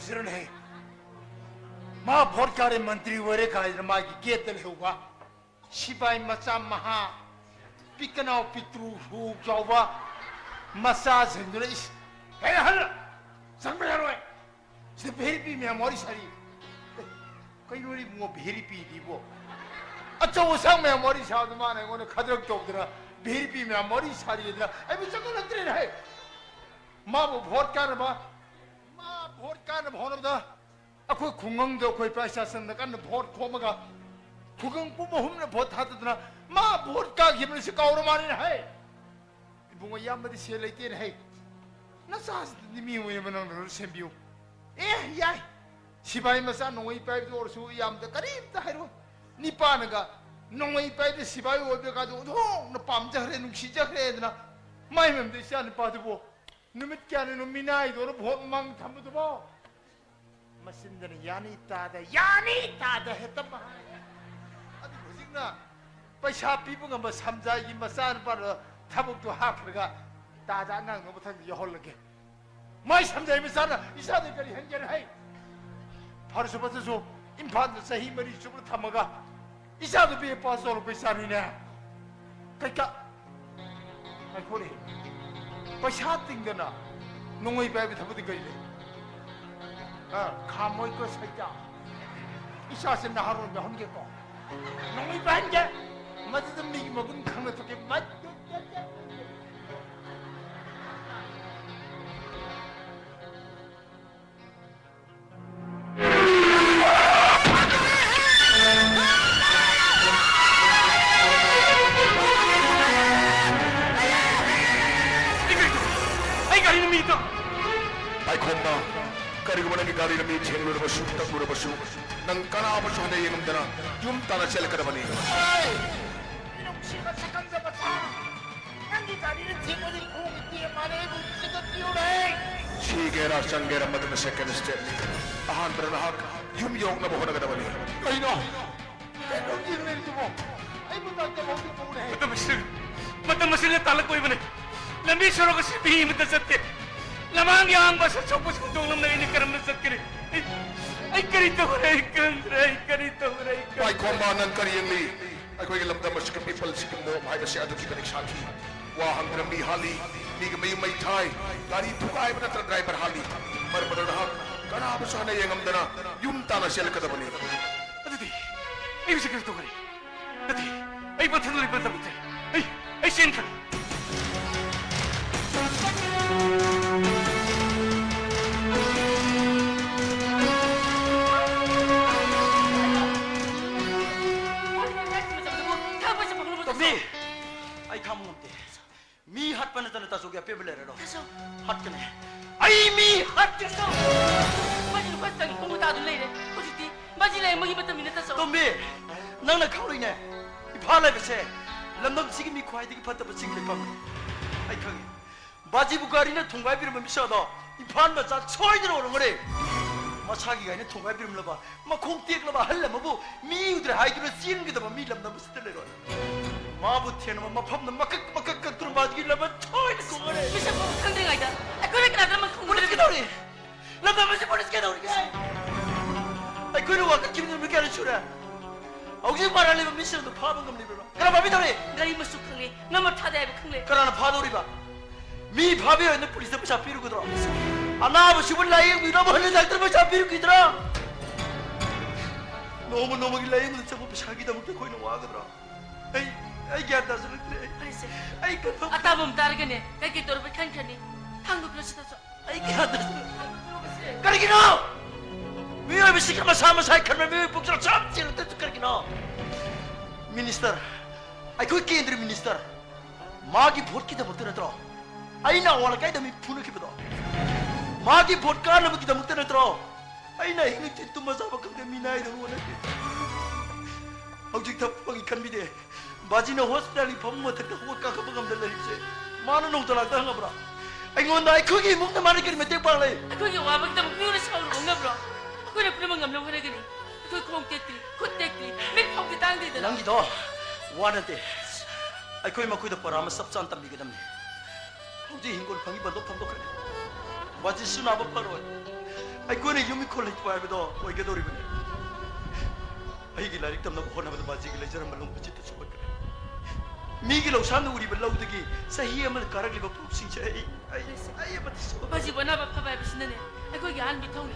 ꯁꯤꯔꯅꯦ꯫ ꯃꯥ ꯚꯣꯠ ꯀꯥꯔꯦ, ꯃꯟꯇ꯭ꯔꯤ ꯑꯣꯏꯔꯦ ꯀꯥꯏꯗꯅ ꯃꯥꯒꯤ ꯒꯦꯠꯇ ꯂꯩꯍꯧꯕ ꯁꯤꯐꯥꯏ ꯃꯆꯥ ꯃꯍꯥ, ꯄꯤꯛꯀꯅꯥꯎ ꯄꯤꯛꯇ꯭ꯔꯨ ꯍꯨ ꯆꯥꯎꯕ ꯃꯆꯥꯁꯤꯡꯗꯨꯅ, "ꯏꯁ, ꯍꯦ ꯑꯍꯜ, ꯆꯪꯕ ꯌꯥꯔꯣꯏ꯫ ꯁꯤꯗ ꯚꯦꯔꯤꯄꯤ ꯃꯌꯥꯝ ꯋꯥꯔꯤ ꯁꯥꯔꯤ꯫" ꯑꯦ, ꯀꯩꯅꯣꯅꯦ ꯏꯕꯨꯡꯉꯣ, ꯚꯦꯔꯤꯄꯤꯗꯤꯕꯣ? ꯑꯆꯧ ꯑꯁꯥꯡ ꯃꯌꯥꯝ ꯋꯥꯔꯤ ꯁꯥꯕꯗ ꯃꯥꯅ ꯑꯩꯉꯣꯟꯗ ꯈꯗ꯭ꯔꯛ ꯇꯧꯗꯅ ꯚꯦꯔꯤꯄꯤ ꯃꯌꯥꯝ ꯋꯥꯔꯤ ꯁꯥꯔꯤꯗꯅ ꯑꯩꯕꯨ ꯆꯪꯍꯜꯂꯛꯇ꯭ꯔꯦꯅꯦ ꯍꯦ꯫ ꯃꯥꯕꯨ ꯚꯣꯠ ꯀꯥꯟꯅꯕ, ꯃꯥ ꯚꯣꯠ ꯀꯥꯟꯅꯕ ꯍꯣꯠꯅꯕꯗ ꯑꯩꯈꯣꯏ ꯈꯨꯡꯒꯪꯗ ꯑꯩꯈꯣꯏ ꯏꯄꯥ ꯏꯆꯥꯁꯤꯡꯅ ꯀꯟꯅ ꯚꯣꯠ ꯈꯣꯝꯃꯒ ꯈꯨꯡꯒꯪ ꯄꯨꯝꯕ ꯑꯍꯨꯝꯅ ꯚꯣꯠ ꯊꯥꯗꯗꯅ ꯃꯥ ꯚꯣꯠ ꯀꯥꯈꯤꯕꯅꯤ ꯁꯤ ꯀꯥꯎꯔ ꯃꯥꯜꯂꯦꯅꯦ ꯍꯦ꯫ ꯏꯕꯨꯡꯉꯣ, ꯏꯌꯥꯝꯕꯗꯤ ꯁꯦꯜ ꯂꯩꯇꯦꯅꯦ ꯍꯦ꯫ ꯅꯆꯥꯁꯤꯗꯤ ꯃꯤ ꯑꯣꯏꯅꯕ ꯅꯪꯅ ꯂꯣꯏ ꯁꯦꯝꯕꯤꯌꯨ꯫ ꯑꯦ, ꯌꯥꯏ꯫ ꯁꯤꯐꯥꯏ ꯃꯆꯥ ꯅꯣꯡꯃꯩ ꯄꯥꯏꯕꯗ ꯑꯣꯏꯔꯁꯨ ꯏꯌꯥꯝꯕꯗ ꯀꯔꯤꯝꯇ ꯍꯥꯏꯔꯣꯏ꯫ ꯅꯤꯄꯥꯅꯒ ꯅꯣꯡꯃꯩ ꯄꯥꯏꯕꯗ ꯁꯤꯐꯥꯏ ꯑꯣꯏꯕꯒꯗꯣ ꯑꯣꯟꯊꯣꯛꯅ ꯄꯥꯝꯖꯈ꯭ꯔꯦ, ꯅꯨꯡꯁꯤꯖꯈ꯭ꯔꯦꯗꯅ꯫ ꯃꯥꯏ ꯃꯔꯝꯗ ꯏꯆꯥ ꯅꯨꯄꯥꯗꯨꯕꯨ ꯅꯨꯃꯤꯠ ꯀꯌꯥꯅꯤꯅꯣ ꯃꯤꯅꯥꯏꯗꯧꯅ ꯚꯣꯠ ꯃꯃꯥꯡ ꯊꯝꯕꯗꯨꯕꯣ? ꯃꯆꯤꯟꯗꯅ ꯌꯥꯅꯤ ꯇꯥꯗ, ꯌꯥꯅꯤ ꯇꯥꯗ ꯍꯦꯛꯇ ꯃꯍꯥꯏ꯫ ꯑꯗꯨ ꯍꯧꯖꯤꯛꯅ ꯄꯩꯁꯥ ꯄꯤꯕ ꯉꯝꯕ ꯁꯝꯖꯥꯏꯒꯤ ꯃꯆꯥꯅꯨꯄꯥꯗ ꯊꯕꯛꯇꯣ ꯍꯥꯞꯈ꯭ꯔꯒ ꯇꯥꯗ ꯑꯉꯥꯡꯗꯣ ꯃꯊꯪꯗ ꯌꯥꯎꯍꯜꯂꯒꯦ꯫ ꯃꯥꯏ ꯁꯝꯖꯥꯏ ꯃꯆꯥꯅ ꯏꯆꯥꯗ ꯀꯔꯤ ꯍꯟꯒꯦꯅ ꯍꯥꯏ? ꯐꯔꯁꯨ ꯐꯠꯇ꯭ꯔꯁꯨ ꯏꯝꯐꯥꯜꯗ ꯆꯍꯤ ꯃꯔꯤ ꯆꯨꯞꯅ ꯊꯝꯃꯒ ꯏꯆꯥꯗꯨ ꯕꯤ ꯑꯦ ꯄꯥꯁ ꯇꯧꯔꯛꯄ ꯏꯆꯥꯅꯤꯅꯦ꯫ ꯀꯩꯀꯥ, ꯉꯥꯏꯈꯣꯅꯦ꯫ ꯄꯩꯁꯥ ꯇꯤꯡꯗꯅ ꯅꯣꯡꯃꯩ ꯄꯥꯏꯕ ꯊꯕꯛꯇꯤ ꯀꯔꯤ ꯂꯩ? ꯑ, ꯈꯥꯃꯣꯏꯀꯣ ꯁꯩꯇꯥ꯫ ꯏꯆꯥꯁꯦ ꯅꯍꯥꯔꯣꯟ ꯌꯥꯎꯍꯟꯒꯦꯀꯣ꯫ ꯅꯣꯡꯃꯩ ꯄꯥꯏꯍꯟꯒꯦ꯫ ꯃꯗꯨꯗ ꯃꯤꯒꯤ ꯃꯒꯨꯟ ꯈꯪꯅ ꯊꯣꯛꯀꯦ꯫ ꯃꯗꯨ ꯑꯩ ꯒꯥꯔꯤꯅ ꯃꯤ ꯇꯧ-, ꯄꯥꯏꯈꯣꯝꯕ, ꯀꯔꯤꯒꯨꯝꯕ ꯅꯪꯒꯤ ꯒꯥꯔꯤꯅ ꯃꯤ ꯊꯦꯡꯂꯨꯔꯕꯁꯨ, ꯇꯛꯂꯨꯔꯕꯁꯨ, ꯅꯪ ꯀꯅꯥꯕꯨꯁꯨ ꯍꯟꯅ ꯌꯦꯡꯉꯝꯗꯅ ꯌꯨꯝ ꯇꯥꯟꯅ ꯆꯦꯜꯂꯛꯀꯗꯕꯅꯤ꯫ ꯅꯨꯡꯁꯤꯕ ꯁꯛꯈꯪꯖꯕ ꯁꯥ, ꯅꯪꯒꯤ ꯒꯥꯔꯤꯅ ꯊꯦꯡꯂꯗꯤ ꯈꯣꯡꯒꯤ ꯇꯦꯛ ꯃꯥꯜꯂꯦ, ꯑꯩꯕꯨ ꯆꯤꯡꯈꯠꯄꯤꯌꯨꯅꯦ꯫ ꯁꯤꯒꯦꯔꯥ ꯆꯪꯒꯦꯔꯥ ꯃꯗꯨꯅ second stepꯅꯤ꯫ ꯑꯍꯥꯟꯕꯗ ꯅꯍꯥꯛ ꯌꯨꯝ ꯌꯧꯅꯕ ꯍꯣꯠꯅꯒꯗꯕꯅꯤ꯫ ꯀꯩꯅꯣ? ꯀꯩꯅꯣ ꯌꯦꯡꯂꯤꯕꯗꯨꯕꯣ? ꯑꯩꯕꯨ ꯗꯥꯛꯇꯔ ꯍꯧꯖꯤꯛ ꯄꯨꯔꯦ꯫ ꯃꯇꯝ ꯑꯁꯤ, ꯃꯇꯝ ꯑꯁꯤꯅ ꯇꯥꯜꯂꯛꯄ ꯑꯣꯏꯕꯅꯤ꯫ ꯂꯝꯕꯤ ꯁꯣꯔꯣꯛ ꯑꯁꯤ ꯃꯤ ꯑꯃꯠꯇ ꯆꯠꯇꯦ꯫ ꯂꯃꯥꯡ ꯌꯥꯡꯕ ꯁꯠ ꯁꯣꯛꯄ ꯁꯦꯡꯗꯣꯛꯂꯝꯗ ꯑꯩꯅ ꯀꯔꯝꯅ ꯆꯠꯀꯅꯤ? ꯑꯩ, ꯑꯩ ꯀꯔꯤ ꯇꯧꯔꯦ? ꯑꯩ ꯈꯪꯗ꯭ꯔꯦ꯫ ꯑꯩ ꯀꯔꯤ ꯇꯧꯔꯦ? ꯑꯩ ꯈꯪꯗ꯭ꯔꯦ꯫ ꯋꯥꯏꯈꯣꯝꯕ, ꯅꯪ ꯀꯔꯤ ꯌꯦꯡꯂꯤ? ꯑꯩꯈꯣꯏꯒꯤ ꯂꯝꯗꯝ ꯑꯁꯤꯒꯤ people ꯁꯤꯒꯤ ꯃꯣꯞ ꯍꯥꯏꯕꯁꯤ ꯑꯗꯨꯛꯀꯤ ꯃꯇꯤꯛ ꯁꯥꯊꯤ꯫ ꯋꯥ ꯍꯪꯗꯅ ꯃꯤ ꯍꯥꯠꯂꯤ, ꯃꯤꯒꯤ ꯃꯌꯨꯝ ꯃꯩ ꯊꯥꯏ, ꯒꯥꯔꯤ ꯊꯨꯒꯥꯏꯕ ꯅꯠꯇ꯭ꯔ driver ꯍꯥꯠꯂꯤ꯫ ꯃꯔꯝ ꯑꯗꯨꯅ ꯅꯍꯥꯛ ꯀꯅꯥꯕꯨꯁꯨ ꯍꯟꯅ ꯌꯦꯡꯉꯝꯗꯅ ꯌꯨꯝ ꯇꯥꯅ ꯆꯦꯜꯂꯛꯀꯗꯕꯅꯤ꯫ ꯑꯗꯨꯗꯤ ꯑꯩ ꯍꯧꯖꯤꯛ ꯀꯔꯤ ꯇꯧꯒꯅꯤ? ꯅꯠꯇꯦ, ꯑꯩ ꯃꯊꯟꯗ ꯂꯩꯕ ꯉꯝꯗꯦ꯫ ꯑꯩ, ꯑꯩ ꯆꯦꯟꯈ꯭ꯔꯅꯤ꯫ ꯇꯣꯝꯕꯤ, ꯑꯩ ꯈꯥꯡꯕ ꯉꯝꯗꯦ꯫ ꯃꯤ ꯍꯥꯠꯄ ꯅꯠꯇꯅ ꯇꯥꯆꯧꯒꯤ ꯑꯄꯦꯟꯕ ꯂꯩꯔꯔꯣꯏ꯫ ꯇꯥꯆꯧ꯫ ꯍꯥꯠꯀꯅꯤ꯫ ꯑꯩ ꯃꯤ ꯍꯥꯠꯀꯅꯤ꯫ ꯇꯥꯆꯧ꯫ ꯃꯥꯗꯤ ꯂꯨꯄꯥ ꯆꯥꯇ꯭ꯔꯦꯠ ꯈꯣꯡꯕ ꯇꯥꯗꯨꯅ ꯂꯩꯔꯦ꯫ ꯍꯧꯖꯤꯛꯇꯤ ꯃꯥꯗꯤ ꯂꯥꯏꯌꯦꯡꯕꯒꯤ ꯃꯇꯝꯅꯤꯅ, ꯇꯥꯆꯧ꯫ ꯇꯣꯝꯕꯤ, ꯅꯪꯅ ꯈꯪꯂꯣꯏꯅꯦ꯫ ꯏꯝꯐꯥꯜ ꯍꯥꯏꯕꯁꯦ ꯂꯝꯗꯝꯁꯤꯒꯤ ꯃꯤ ꯈ꯭ꯋꯥꯏꯗꯒꯤ ꯐꯠꯇꯕ ꯆꯤꯡ ꯂꯩꯐꯝꯅꯤ꯫ ꯑꯩ ꯈꯪꯉꯤ꯫ ꯕꯥꯖꯤꯕꯨ ꯒꯥꯔꯤꯅ ꯊꯣꯡꯒꯥꯏꯕꯤꯔꯝꯕ ꯃꯤꯁꯛ ꯑꯗꯣ ꯏꯝꯐꯥꯜ ꯃꯆꯥ ꯁꯣꯏꯗꯅ ꯑꯣꯏꯔꯝꯒꯅꯤ꯫ ꯃꯁꯥꯒꯤ ꯒꯥꯔꯤꯅ ꯊꯣꯡꯒꯥꯏꯕꯤꯔꯝꯂꯕ ꯃꯈꯣꯡ ꯇꯦꯛꯂꯕ ꯑꯍꯜ ꯑꯃꯕꯨ ꯃꯤ ꯎꯗ꯭ꯔꯦ ꯍꯥꯏꯗꯨꯅ ꯆꯦꯟꯒꯗꯕ ꯃꯤ ꯂꯝꯗꯝ ꯑꯁꯤꯗ ꯂꯩꯔꯣꯏ꯫ ꯃꯥꯕꯨ ꯊꯦꯡꯅꯕ ꯃꯐꯝꯗ ꯃꯀꯛ ꯃꯀꯛ ꯀꯛꯇꯨꯅ ꯃꯥꯒꯤ ꯂꯃꯟ ꯁꯣꯏꯗꯅ ꯈꯨꯝꯒꯅꯤ꯫ ꯃꯤꯁꯛ ꯐꯥꯎꯕ ꯈꯪꯗ꯭ꯔꯤꯉꯩꯗ ꯑꯩꯈꯣꯏꯅ ꯀꯅꯥꯗ ꯂꯃꯟ ꯈꯨꯝꯒꯗꯒꯦ? ꯄꯨꯂꯤꯁ ꯀꯩꯗꯧꯔꯤ? ꯂꯝꯗꯝ ꯑꯁꯤ ꯄꯨꯂꯤꯁ ꯀꯩꯗꯧꯔꯤꯒꯦ? ꯑꯩꯈꯣꯏꯅ ꯋꯥꯀꯠꯈꯤꯕ ꯅꯨꯃꯤꯠ ꯀꯌꯥꯅꯤ ꯁꯨꯔꯦ? ꯍꯧꯖꯤꯛ ꯃꯔꯥꯜ ꯂꯩꯕ ꯃꯤꯁꯤꯡ ꯑꯗꯨ ꯐꯥꯕ ꯉꯝꯂꯤꯕ꯭ꯔꯣ? ꯀꯅꯥ ꯐꯥꯕꯤꯗꯧꯔꯤ? ꯒꯥꯔꯤ ꯃꯆꯨ ꯈꯪꯂꯦ, ꯅꯝꯕꯔ ꯊꯥꯗꯦ ꯍꯥꯏꯕ ꯈꯪꯂꯦ꯫ ꯀꯅꯥꯅ ꯐꯥꯗꯧꯔꯤꯕ? ꯃꯤ ꯐꯥꯕꯤꯔꯣꯏꯅ ꯄꯨꯂꯤꯁꯇ ꯄꯩꯁꯥ ꯄꯤꯔꯨꯒꯗ꯭ꯔꯣ? ꯑꯅꯥꯕꯁꯤꯕꯨ ꯂꯥꯌꯦꯡꯕꯤꯅꯕ ꯍꯟꯅ ꯗꯥꯛꯇꯔ ꯄꯩꯁꯥ ꯄꯤꯔꯨꯈꯤꯗ꯭ꯔꯣ? ꯅꯣꯡꯃ ꯅꯣꯡꯃꯒꯤ ꯂꯥꯌꯦꯡꯕꯗ ꯆꯪꯕ ꯄꯩꯁꯥꯒꯤꯗꯃꯛꯇ ꯑꯩꯈꯣꯏꯅ ꯋꯥꯒꯗ꯭ꯔꯣ? ꯑꯩ, ꯑꯩ ꯒ꯭ꯌꯥꯟ ꯇꯥꯁꯤꯜꯂꯛꯇ꯭ꯔꯦ꯫ ꯑꯩ, ꯐꯔꯦꯁꯦ꯫ ꯑꯩ ꯀꯟꯐꯝ ꯑꯇꯥꯕ ꯑꯃ ꯇꯥꯔꯒꯅꯦ ꯀꯩꯀꯩ ꯇꯧꯔꯕ ꯈꯟꯈ꯭ꯔꯅꯤ꯫ ꯊꯥꯡꯗꯣꯛꯄꯤꯔꯣ ꯁꯤꯗꯁꯨ꯫ ꯑꯩ ꯒ꯭ꯌꯥꯟ ꯇꯥꯁꯤꯜꯂꯛꯇ꯭ꯔꯦ꯫ ꯊꯥꯡꯗꯣꯛꯄꯤꯔꯣ ꯁꯦ꯫ ꯀꯔꯤꯒꯤꯅꯣ? ꯃꯤꯑꯣꯏꯕꯁꯤꯒꯤ ꯃꯁꯥ ꯃꯁꯥꯒꯤ ꯈꯟꯕ ꯃꯤꯑꯣꯏ ꯄꯨꯛꯆꯦꯜ ꯆꯞ ꯆꯦꯜꯂꯛꯇ꯭ꯔꯤꯁꯤ ꯀꯔꯤꯒꯤꯅꯣ? ꯃꯤꯅꯤꯁꯇꯔ, ꯑꯩꯈꯣꯏ ꯀꯦꯟꯗ꯭ꯔ ꯃꯤꯅꯤꯁꯇꯔ, ꯃꯥꯒꯤ ꯚꯣꯠꯀꯤꯗꯃꯛꯇ ꯅꯠꯇ꯭ꯔꯣ ꯑꯩꯅ ꯑꯋꯥ ꯂꯩꯀꯥꯏꯗ ꯃꯤ ꯐꯨꯅꯈꯤꯕꯗꯣ? ꯃꯥꯒꯤ ꯚꯣꯠ ꯀꯥꯅꯕꯒꯤꯗꯃꯛꯇ ꯅꯠꯇ꯭ꯔꯣ ꯑꯩꯅ ꯑꯍꯤꯡ ꯅꯨꯡꯊꯤꯜ ꯇꯨꯝꯕ ꯆꯥꯕ ꯈꯪꯗꯦ ꯃꯤꯅꯥꯏꯗꯧꯅ ꯍꯣꯠꯅꯈꯤ? ꯍꯧꯖꯤꯛ ꯊꯕꯛ ꯐꯪꯉꯤ ꯈꯟꯕꯤꯗꯦ꯫ ꯕꯥꯖꯤꯅ ꯍꯣꯁꯄꯤꯇꯥꯜꯒꯤ ꯐꯃꯨꯡ ꯃꯊꯛꯇ ꯍꯧꯒꯠ ꯀꯥꯈꯠꯄ ꯉꯝꯗ ꯂꯩꯔꯤꯕꯁꯦ ꯃꯥꯅ ꯅꯣꯡꯇ ꯂꯥꯛꯇ ꯍꯪꯉꯕ꯭ꯔꯥ? ꯑꯩꯉꯣꯟꯗ ꯑꯩꯈꯣꯏꯒꯤ ꯏꯃꯨꯡꯅ ꯃꯥꯅ ꯀꯔꯤ ꯃꯇꯦꯡ ꯄꯥꯡꯂꯦ? ꯑꯩꯈꯣꯏꯒꯤ ꯑꯋꯥꯕꯒꯤꯗꯃꯛ ꯃꯤꯑꯣꯏꯅ ꯁꯥꯎꯔꯨꯕ ꯉꯝꯕ꯭ꯔꯣ? ꯑꯩꯈꯣꯏꯅ ꯄꯨꯝꯅꯃꯛ ꯉꯝꯅꯕ ꯍꯣꯠꯅꯒꯅꯤ꯫ ꯑꯩꯈꯣꯏ ꯈꯣꯡ ꯇꯦꯛꯇ꯭ꯔꯤ, ꯈꯨꯠ ꯇꯦꯛꯇ꯭ꯔꯤ, ꯃꯤꯠ ꯐꯥꯎꯗꯤ ꯇꯥꯡꯗ꯭ꯔꯤꯗꯅ꯫ ꯅꯪꯒꯤꯗꯣ ꯋꯥ ꯅꯠꯇꯦ꯫ ꯑꯩꯈꯣꯏ ꯃꯈꯣꯏꯗ ꯄꯔꯥ ꯑꯃ ꯆꯞ ꯆꯥꯅ ꯇꯝꯕꯤꯒꯗꯕꯅꯤ꯫ ꯍꯧꯖꯤꯛ ꯍꯤꯡꯒꯣꯜ ꯐꯪꯉꯤ ꯕꯟꯗꯣꯞ ꯊꯝꯗꯣꯛꯈ꯭ꯔꯦ꯫ ꯕꯥꯖꯤꯁꯨ ꯅꯥꯕ ꯐꯔꯣꯏ꯫ ꯑꯩꯈꯣꯏꯅ ꯌꯨꯝ ꯏꯪꯈꯣꯜ ꯂꯩꯇꯕ ꯍꯥꯏꯕꯗꯣ ꯑꯣꯏꯒꯗꯧꯔꯤꯕꯅꯤ꯫ ꯑꯩꯒꯤ ꯂꯥꯏꯔꯤꯛ ꯇꯝꯅꯕ ꯍꯣꯠꯅꯕꯗ ꯕꯥꯖꯤꯒꯤ ꯂꯩꯖꯔꯝꯕ ꯂꯣꯡꯕꯁꯤꯗ ꯁꯣꯛꯍꯠꯈ꯭ꯔꯦ꯫ ꯃꯤꯒꯤ ꯂꯧꯁꯥꯟꯗ ꯎꯔꯤꯕ ꯂꯧꯗꯒꯤ ꯆꯍꯤ ꯑꯃꯗ ꯀꯥꯔꯛꯂꯤꯕ ꯄꯣꯠꯁꯤꯡꯁꯦ ꯑꯩ, ꯑꯩ, ꯑꯩ ꯑꯃꯗꯤ ꯁꯣꯛ- ꯕꯥꯖꯤꯕꯨ ꯑꯅꯥꯕ ꯐꯕ ꯍꯥꯏꯕꯁꯤꯅꯅꯦ ꯑꯩꯈꯣꯏꯒꯤ ꯑꯍꯥꯟꯕ ꯏꯊꯧꯅꯤ꯫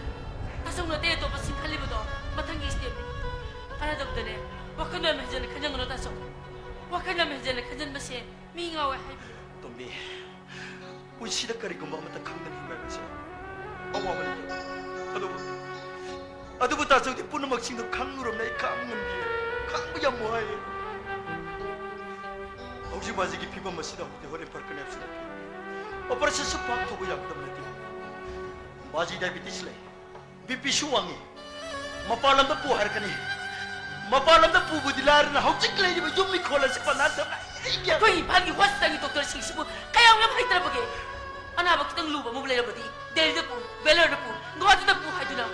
ꯇꯥꯆꯧꯅ ꯑꯇꯩ ꯑꯇꯣꯞꯄꯁꯤꯡ ꯈꯜꯂꯤꯕꯗꯣ ꯃꯊꯪꯒꯤ stepꯅꯤ꯫ ꯀꯥꯟꯅꯗꯕꯗꯅꯦ ꯋꯥꯈꯜ ꯌꯥꯝ ꯍꯦꯟꯖꯟꯅ ꯈꯟꯖꯟꯒꯅꯨ ꯇꯥꯆꯧ꯫ ꯋꯥꯈꯜ ꯌꯥꯝ ꯍꯦꯟꯖꯟꯅ ꯈꯟꯖꯟꯕꯁꯦ ꯃꯤ ꯉꯥꯎꯋꯦ ꯍꯥꯏꯕꯅꯤ꯫ ꯇꯣꯝꯕꯤ, ꯄꯨꯟꯁꯤꯗ ꯀꯔꯤꯒꯨꯝꯕ ꯑꯃꯠꯇ ꯈꯪꯗꯅ ꯍꯤꯡꯕ ꯍꯥꯏꯕꯁꯤ ꯑꯋꯥꯕꯅꯤ꯫ ꯑꯗꯨꯕꯨ, ꯑꯗꯨꯕꯨ ꯇꯥꯆꯧꯗꯤ ꯄꯨꯝꯅꯃꯛꯁꯤꯡꯗꯣ ꯈꯪꯂꯨꯔꯕꯅ ꯑꯩ ꯈꯥꯡꯕ ꯉꯝꯗꯦ꯫ ꯈꯥꯡꯕ ꯌꯥꯝ ꯋꯥꯏ꯫ ꯍꯧꯖꯤꯛ ꯕꯥꯖꯤꯒꯤ ꯐꯤꯕꯝ ꯑꯁꯤꯗ ꯍꯧꯗꯤ ꯍꯣꯔꯦꯟ ꯐꯔꯛꯀꯅꯤ ꯍꯥꯏꯕꯁꯨ ꯅꯠꯇꯦ꯫ Operation ꯁꯨ ꯄꯥꯡꯊꯣꯛꯄ ꯌꯥꯒꯗꯕ ꯅꯠꯇꯦ꯫ ꯕꯥꯖꯤ diabetes ꯂꯩ꯫ BP ꯁꯨ ꯋꯥꯡꯉꯤ꯫ ꯃꯄꯥꯟ ꯂꯝꯗ ꯄꯨ ꯍꯥꯏꯔꯛꯀꯅꯤ꯫ ꯃꯄꯥꯟ ꯂꯝꯗ ꯄꯨꯕꯗꯤ ꯂꯥꯏꯔꯅ ꯍꯧꯖꯤꯛ ꯂꯩꯔꯤꯕ ꯌꯨꯝ ꯏꯪꯈꯣꯜ ꯑꯁꯤ ꯄꯅꯥ ꯊꯝꯅ ꯑꯩꯒꯤ ꯑꯩꯈꯣꯏ ꯏꯝꯐꯥꯜꯒꯤ hospital ꯒꯤ doctor ꯁꯤꯡꯁꯤꯕꯨ ꯀꯌꯥꯝ ꯌꯥꯝ ꯍꯩꯇ꯭ꯔꯕꯒꯦ? ꯑꯅꯥꯕ ꯈꯤꯇꯪ ꯂꯨꯕ ꯑꯃꯕꯨ ꯂꯩꯔꯕꯗꯤ ꯗꯦꯜꯂꯤꯗ ꯄꯨ, ꯕꯦꯂꯔꯗ ꯄꯨ, ꯒꯨꯋꯥꯍꯥꯇꯤꯗ ꯄꯨ ꯍꯥꯏꯗꯨꯅ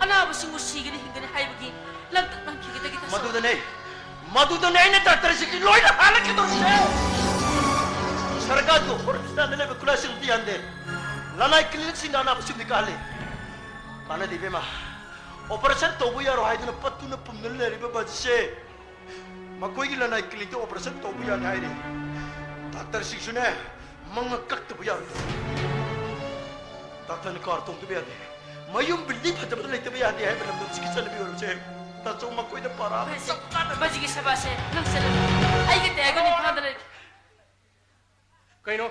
ꯑꯅꯥꯕꯁꯤꯡꯕꯨ ꯁꯤꯒꯅꯤ ꯍꯤꯡꯒꯅꯤ ꯍꯥꯏꯕꯒꯤ ꯂꯥꯡꯇꯛ ꯂꯥꯡꯊꯤꯒꯗꯒꯦ ꯇꯥꯆꯧ꯫ ꯃꯗꯨꯗꯅꯦ, ꯃꯗꯨꯗꯅꯦ ꯑꯩꯅ doctor ꯁꯤꯡꯒꯤ ꯂꯣꯏꯅ ꯍꯥꯜꯂꯛꯀꯗꯧꯔꯤꯁꯦ꯫ ꯁꯔꯀꯥꯔꯒꯤ hospital ꯗ ꯂꯩꯕ ꯈꯨꯠꯂꯥꯏꯁꯤꯡ ꯑꯝꯇ ꯌꯥꯟꯗꯦ꯫ ꯂꯅꯥꯏ clinic ꯁꯤꯡꯗ ꯑꯅꯥꯕꯁꯤꯡꯗꯤ ꯀꯥꯍꯜꯂꯤ꯫ ꯀꯥꯟꯅꯗꯦ ꯏꯕꯦꯝꯃ, operation ꯇꯧꯕ ꯌꯥꯔꯣꯏ ꯍꯥꯏꯗꯨꯅ ꯄꯠꯇꯨꯅ ꯄꯨꯝꯗꯨꯅ ꯂꯩꯔꯤꯕ ꯕꯥꯖꯤꯁꯦ ꯃꯈꯣꯏꯒꯤ ꯂꯅꯥꯏ clinic ꯇ operation ꯇꯧꯕ ꯌꯥꯅꯤ ꯍꯥꯏꯔꯤ꯫ Doctor ꯁꯤꯡꯁꯨꯅꯦ ꯃꯉꯛ ꯀꯛꯇꯕ ꯌꯥꯔꯣꯏ꯫ Doctor ꯅ car ꯇꯣꯡꯗꯕ ꯌꯥꯗꯦ꯫ ꯃꯌꯨꯝ building ꯐꯖꯕꯗ ꯂꯩꯇꯕ ꯌꯥꯗꯦ ꯍꯥꯏꯕ ꯂꯝꯗꯝꯁꯤꯒꯤ ꯆꯠꯅꯕꯤ ꯑꯣꯏꯔꯕꯁꯦ ꯇꯥꯆꯧ ꯃꯈꯣꯏꯗ ꯄꯥꯔꯥ ꯕꯥꯖꯤ, ꯕꯥꯖꯤꯒꯤ ꯁꯦꯕꯥꯁꯦ ꯅꯪ ꯆꯠꯂꯨ꯫ ꯑꯩꯒ ꯇꯌꯥꯏꯒ ꯏꯝꯐꯥꯜꯗ ꯂꯩ꯫ ꯀꯩꯅꯣ?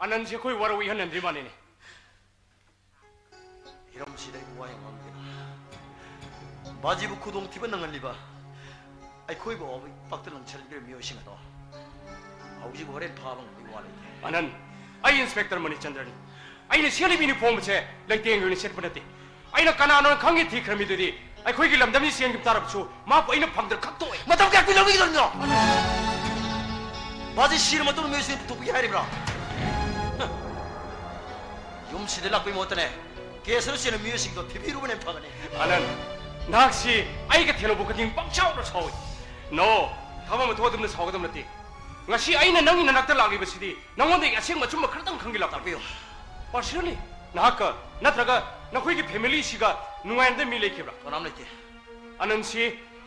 ꯑꯅꯟꯁꯦ ꯑꯩꯈꯣꯏ ꯋꯥꯔꯧ ꯏꯍꯟꯍꯟꯗ꯭ꯔꯤ ꯃꯥꯜꯂꯦꯅꯦ꯫ ꯍꯤꯔꯝꯁꯤꯗ ꯑꯩꯕꯨ ꯋꯥ ꯌꯥꯝ ꯉꯥꯡꯕꯤꯒꯅꯨ꯫ ꯕꯥꯖꯤꯕꯨ ꯈꯨꯗꯣꯡꯊꯤꯕ ꯅꯪꯍꯜꯂꯤꯕ ꯑꯩꯈꯣꯏꯕꯨ ꯐꯥꯎꯕ ꯏꯄꯥꯛꯇ ꯂꯪꯁꯤꯟꯕꯤꯔꯤꯕ ꯃꯤꯑꯣꯏꯁꯤꯡ ꯑꯗꯣ ꯍꯧꯖꯤꯛ ꯍꯣꯔꯦꯟ ꯐꯥꯕ ꯉꯝꯕꯒꯤ ꯋꯥ ꯂꯩꯇꯦ꯫ ꯑꯅꯟ, ꯑꯩ Inspector ꯃꯅꯤꯆꯟꯗ꯭ꯔꯅꯤ꯫ ꯑꯩꯅ ꯁꯦꯠꯂꯤꯕ uniform ꯑꯁꯦ ꯂꯩꯇꯦꯡꯒꯤ ꯑꯣꯏꯅ ꯁꯦꯠꯄ ꯅꯠꯇꯦ꯫ ꯑꯩꯅ ꯀꯅꯥꯅꯣ ꯈꯪꯉꯦ ꯊꯤꯈ꯭ꯔꯃꯤꯗꯨꯗꯤ ꯑꯩꯈꯣꯏꯒꯤ ꯂꯝꯗꯝꯁꯤ ꯆꯦꯟꯈꯤꯕ ꯇꯥꯔꯕꯁꯨ ꯃꯥꯕꯨ ꯑꯩꯅ ꯐꯪꯗ꯭ꯔ ꯈꯛꯇꯣꯛꯑꯦ꯫ ꯃꯇꯝ ꯀꯌꯥ ꯀꯨꯏꯅ ꯂꯧꯕꯤꯒꯗꯕꯅꯣ? ꯕꯥꯖꯤ ꯁꯤꯔ ꯃꯇꯨꯡꯗ ꯃꯤꯑꯣꯏꯁꯤꯡ ꯄꯨꯊꯣꯛꯄꯤꯒꯦ ꯍꯥꯏꯔꯤꯕ꯭ꯔꯥ? ꯌꯨꯝꯁꯤꯗ ꯂꯥꯛꯄꯒꯤ ꯃꯍꯨꯠꯇꯅꯦ, case ꯇ ꯆꯦꯟꯕ ꯃꯤꯑꯣꯏꯁꯤꯡꯗꯣ ꯊꯤꯕꯤꯔꯨꯕꯅ ꯍꯦꯟꯅ ꯐꯒꯅꯤ꯫ ꯑꯅꯟ, ꯅꯍꯥꯛꯁꯤ ꯑꯩꯒ ꯊꯦꯡꯅꯕ ꯈꯨꯗꯤꯡ ꯄꯪꯁꯥꯎꯗ ꯁꯥꯎꯏ꯫ No, ꯊꯕꯛ ꯑꯃ ꯊꯣꯛꯑ ꯑꯗꯨꯝꯅ ꯁꯥꯎꯒꯗꯕ ꯅꯠꯇꯦ꯫ ꯉꯁꯤ ꯑꯩꯅ ꯅꯪꯒꯤ ꯅꯅꯥꯛꯇ ꯂꯥꯛꯂꯤꯕꯁꯤꯗꯤ ꯅꯉꯣꯟꯗꯒꯤ ꯑꯁꯦꯡꯕ ꯑꯆꯨꯝꯕ ꯈꯔꯇꯪ ꯈꯪꯒꯦ ꯂꯥꯛꯄꯅꯤ꯫ ꯇꯥꯛꯄꯤꯌꯨ꯫ Personally, ꯅꯍꯥꯛꯀ ꯅꯠꯇ꯭ꯔꯒ ꯅꯈꯣꯏꯒꯤ ꯐꯦꯃꯤꯂꯤꯁꯤꯒ ꯅꯨꯡꯉꯥꯏꯅꯗꯕ ꯃꯤ ꯂꯩꯈꯤꯕ꯭ꯔꯥ? ꯀꯅꯥꯝ ꯂꯩꯇꯦ꯫ ꯑꯅꯟꯁꯤ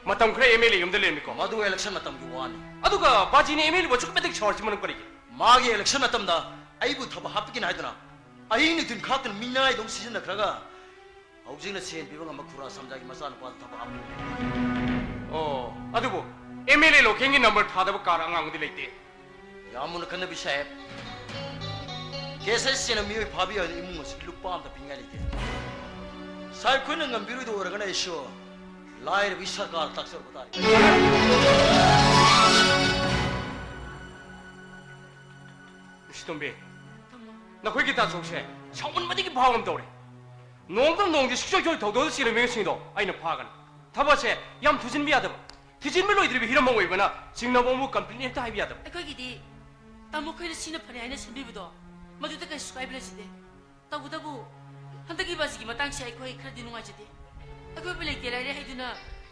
ꯃꯇꯝ ꯈꯔ ꯑꯦꯝ ꯑꯦꯜ ꯑꯦ ꯌꯨꯝꯗ ꯂꯩꯔꯝꯃꯤꯀꯣ? ꯃꯗꯨ ꯏꯂꯦꯛꯁꯟ ꯃꯇꯝꯒꯤ ꯋꯥꯅꯤ꯫ ꯑꯗꯨꯒ ꯕꯥꯖꯤꯅ ꯑꯦꯝ ꯑꯦꯜ ꯑꯦꯕꯨ ꯑꯁꯨꯛꯀꯤ ꯃꯇꯤꯛ ꯁꯥꯎꯔꯤꯁꯤ ꯃꯔꯝ ꯀꯔꯤꯒꯤꯅꯣ? ꯃꯥꯒꯤ ꯏꯂꯦꯛꯁꯟ ꯃꯇꯝꯗ ꯑꯩꯕꯨ ꯊꯕꯛ ꯍꯥꯞꯄꯛꯀꯅꯤ ꯍꯥꯏꯗꯨꯅ ꯑꯍꯤꯡ ꯅꯨꯡꯊꯤꯜ ꯈꯥꯛꯇꯅ ꯃꯤꯅꯥꯏꯗꯧꯅ ꯁꯤꯖꯤꯟꯅꯈ꯭ꯔꯒ ꯍꯧꯖꯤꯛꯅ ꯁꯦꯟ ꯄꯤꯕ ꯉꯝꯕ ꯈꯨꯔꯥ ꯁꯝꯖꯥꯒꯤ ꯃꯆꯥꯅꯨꯄꯥꯗ ꯊꯕꯛ ꯍꯥꯞꯄꯤꯕꯅꯤ꯫ ꯑꯣ, ꯑꯗꯨꯕꯨ ꯑꯦꯝ ꯑꯦꯜ ꯑꯦ ꯂꯣꯀꯦꯜꯒꯤ ꯅꯝꯕꯔ ꯊꯥꯗꯕ ꯀꯥꯔ ꯑꯉꯥꯡꯕꯗꯤ ꯂꯩꯇꯦ꯫ ꯌꯥꯝ ꯃꯨꯟꯅ ꯈꯟꯅꯕꯤ ꯁꯥꯍꯦꯕ꯫ ꯀꯦꯁ ꯑꯁꯤꯅ ꯃꯤꯑꯣꯏ ꯐꯥꯕ ꯌꯥꯎꯗ ꯏꯃꯨꯡ ꯑꯁꯤꯒꯤ ꯂꯨꯄꯥ ꯑꯝꯇ ꯄꯤꯅꯤꯡꯉꯥꯏ ꯂꯩꯇꯦ꯫ ꯁꯥꯍꯦꯕ ꯈꯣꯏꯅ ꯉꯝꯕꯤꯔꯣꯏꯗꯧ ꯑꯣꯏꯔꯒꯅ ꯑꯩꯁꯨ ꯂꯥꯏꯔꯕ ꯏꯁ ꯁꯔꯀꯥꯔ ꯇꯥꯛꯆꯔꯨꯕ ꯇꯥꯔꯦ꯫ ꯏꯁ ꯇꯣꯝꯕꯤ, ꯅꯈꯣꯏꯒꯤ ꯇꯥꯆꯧꯁꯦ ꯁꯥꯎꯃꯟꯕꯗꯒꯤ ꯐꯥꯕ ꯑꯃ ꯇꯧꯔꯦ꯫ ꯅꯣꯡꯃꯗ ꯅꯣꯡꯗꯤ ꯁꯨꯡꯁꯣꯏ ꯁꯣꯏ ꯊꯧꯗꯣꯛꯇ ꯆꯦꯜꯂꯤꯕ ꯃꯤꯑꯣꯏꯁꯤꯡꯗꯣ ꯑꯩꯅ ꯐꯥꯒꯅꯤ꯫ ꯊꯕꯛꯁꯦ ꯌꯥꯝ ꯊꯨꯖꯤꯟꯕ ꯌꯥꯗꯕ꯫ ꯊꯤꯖꯤꯟꯕ ꯂꯣꯏꯗ꯭ꯔꯤꯕ ꯍꯤꯔꯝ ꯑꯃ ꯑꯣꯏꯕꯅ ꯆꯤꯡꯅꯕ ꯑꯃꯕꯨ ꯀꯝꯄ꯭ꯂꯦꯟ ꯍꯦꯛꯇ ꯍꯥꯏꯕ ꯌꯥꯗꯕ꯫ ꯑꯩꯈꯣꯏꯒꯤꯗꯤ ꯇꯥꯃꯣ ꯈꯣꯏꯅ ꯁꯤꯅ ꯐꯔꯦ ꯍꯥꯏꯅ ꯁꯤꯟꯕꯤꯕꯗꯣ ꯃꯗꯨꯗ ꯀꯩꯁꯨ ꯀꯥꯏꯕ ꯂꯩꯖꯗꯦ꯫ ꯇꯧꯕꯇꯕꯨ ꯍꯟꯗꯛꯀꯤ ꯕꯥꯖꯤꯒꯤ ꯃꯇꯥꯡꯁꯦ ꯑꯩꯈꯣꯏ ꯈꯔꯗꯤ ꯅꯨꯡꯉꯥꯏꯖꯗꯦ꯫ ꯑꯩꯈꯣꯏꯕꯨ ꯂꯩꯇꯦ ꯂꯥꯏꯔꯦ ꯍꯥꯏꯗꯨꯅ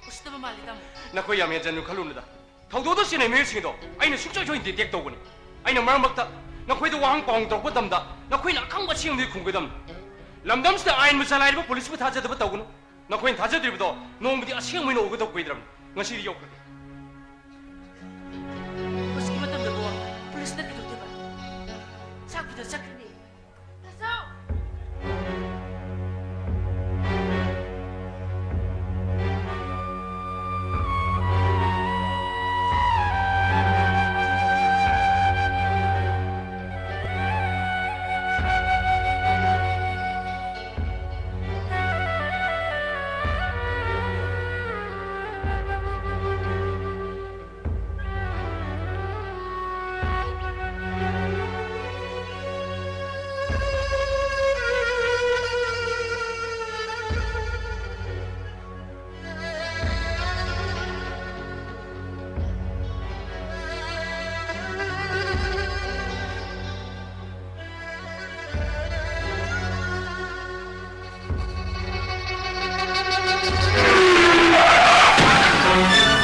ꯎꯁꯤꯠꯇꯕ ꯃꯥꯜꯂꯤ ꯇꯥꯃꯣ꯫ ꯅꯈꯣꯏ ꯌꯥꯝ ꯍꯦꯟꯖꯟꯅ ꯈꯜꯂꯨꯅꯨꯗ꯫ ꯊꯧꯗꯣꯛꯇ ꯆꯦꯟꯅꯕ ꯃꯤꯑꯣꯏꯁꯤꯡꯗꯣ ꯑꯩꯅ ꯁꯨꯡꯁꯣꯏ ꯁꯣꯏꯗꯅ ꯗꯤꯇꯦꯛ ꯇꯧꯒꯅꯤ꯫ ꯑꯩꯅ ꯃꯔꯛ ꯃꯔꯛꯇ ꯅꯈꯣꯏꯗ ꯋꯥꯍꯪ ꯄꯥꯎꯍꯪ ꯇꯧꯔꯛꯄ ꯃꯇꯝꯗ ꯅꯈꯣꯏꯅ ꯑꯈꯪꯕ ꯑꯁꯦꯡꯕꯗꯨ ꯈꯨꯝꯒꯗꯕꯅꯤ꯫ ꯂꯝꯗꯝꯁꯤꯗ ꯑꯥꯏꯟꯕꯨ ꯆꯂꯥꯏꯔꯤꯕ ꯄꯨꯂꯤꯁꯄꯨ ꯊꯥꯖꯗꯕ ꯇꯧꯒꯅꯨ꯫ ꯅꯈꯣꯏꯅ ꯊꯥꯖꯗ꯭ꯔꯤꯕꯗꯣ ꯅꯣꯡꯃꯗꯤ ꯑꯁꯦꯡꯕ ꯑꯣꯏꯅ ꯎꯒꯗꯕ ꯀꯨꯏꯗ꯭ꯔꯕꯅꯤ꯫ ꯉꯁꯤꯗꯤ ꯌꯧꯈ꯭ꯔꯦ꯫ ꯍꯧꯖꯤꯛꯀꯤ ꯃꯇꯝꯗꯕꯨ ꯄꯨꯂꯤꯁꯅ ꯀꯩꯗꯧꯗꯣꯏꯕ? ꯆꯥꯛ ꯄꯤꯗ ꯆꯠꯈ꯭ꯔꯅꯤ꯫ ꯇꯥꯆꯧ!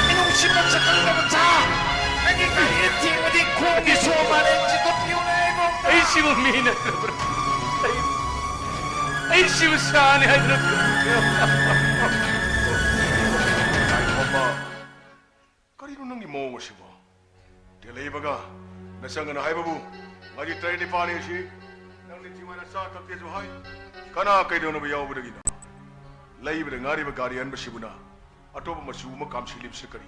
ꯃꯤꯅꯨꯡꯁꯤ ꯃꯁꯛ ꯈꯪꯗꯕ ꯁꯥ! ꯅꯪꯒꯤ ꯒꯥꯔꯤꯗ ꯊꯦꯡꯕꯗꯤ ꯈꯣꯡꯒꯤ ꯁꯣ ꯃꯥꯜꯂꯦ, ꯆꯤꯡꯈꯠꯄꯤꯌꯨꯅꯦ ꯑꯩꯕꯨ! ꯑꯩꯁꯤꯕꯨ ꯃꯤ ꯅꯠꯇ꯭ꯔꯕ꯭ꯔꯥ? ꯑꯩ ꯑꯩ ꯁꯤꯕ ꯁꯥꯅꯤ ꯍꯥꯏꯗꯅ꯫ ꯉꯥꯏꯈꯣꯕ, ꯀꯔꯤꯅꯣ ꯅꯪꯒꯤ ꯃꯑꯣꯡ ꯑꯁꯤꯕꯣ? ꯇꯦꯜꯍꯩꯕꯒ ꯅꯆꯪꯒꯅ ꯍꯥꯏꯕꯕꯨ ꯉꯥꯔꯤ ꯇꯔꯦꯠ ꯅꯤꯄꯥꯜꯅꯤ ꯑꯁꯤ ꯅꯪꯗꯤ ꯊꯤꯡꯉꯥꯏꯅ ꯆꯥ ꯊꯛꯇꯦꯁꯨ ꯍꯥꯏ꯫ ꯀꯅꯥ ꯀꯩꯗꯧꯅꯕ ꯌꯥꯎꯕꯗꯒꯤꯅꯣ? ꯂꯩꯕꯗ ꯉꯥꯔꯤꯕ ꯒꯥꯔꯤ ꯑꯍꯟꯕꯁꯤꯕꯨꯅ ꯑꯇꯣꯞꯄ ꯃꯆꯨ ꯑꯃ ꯀꯥꯝꯁꯤꯜꯂꯤꯕꯁꯤ ꯀꯔꯤ?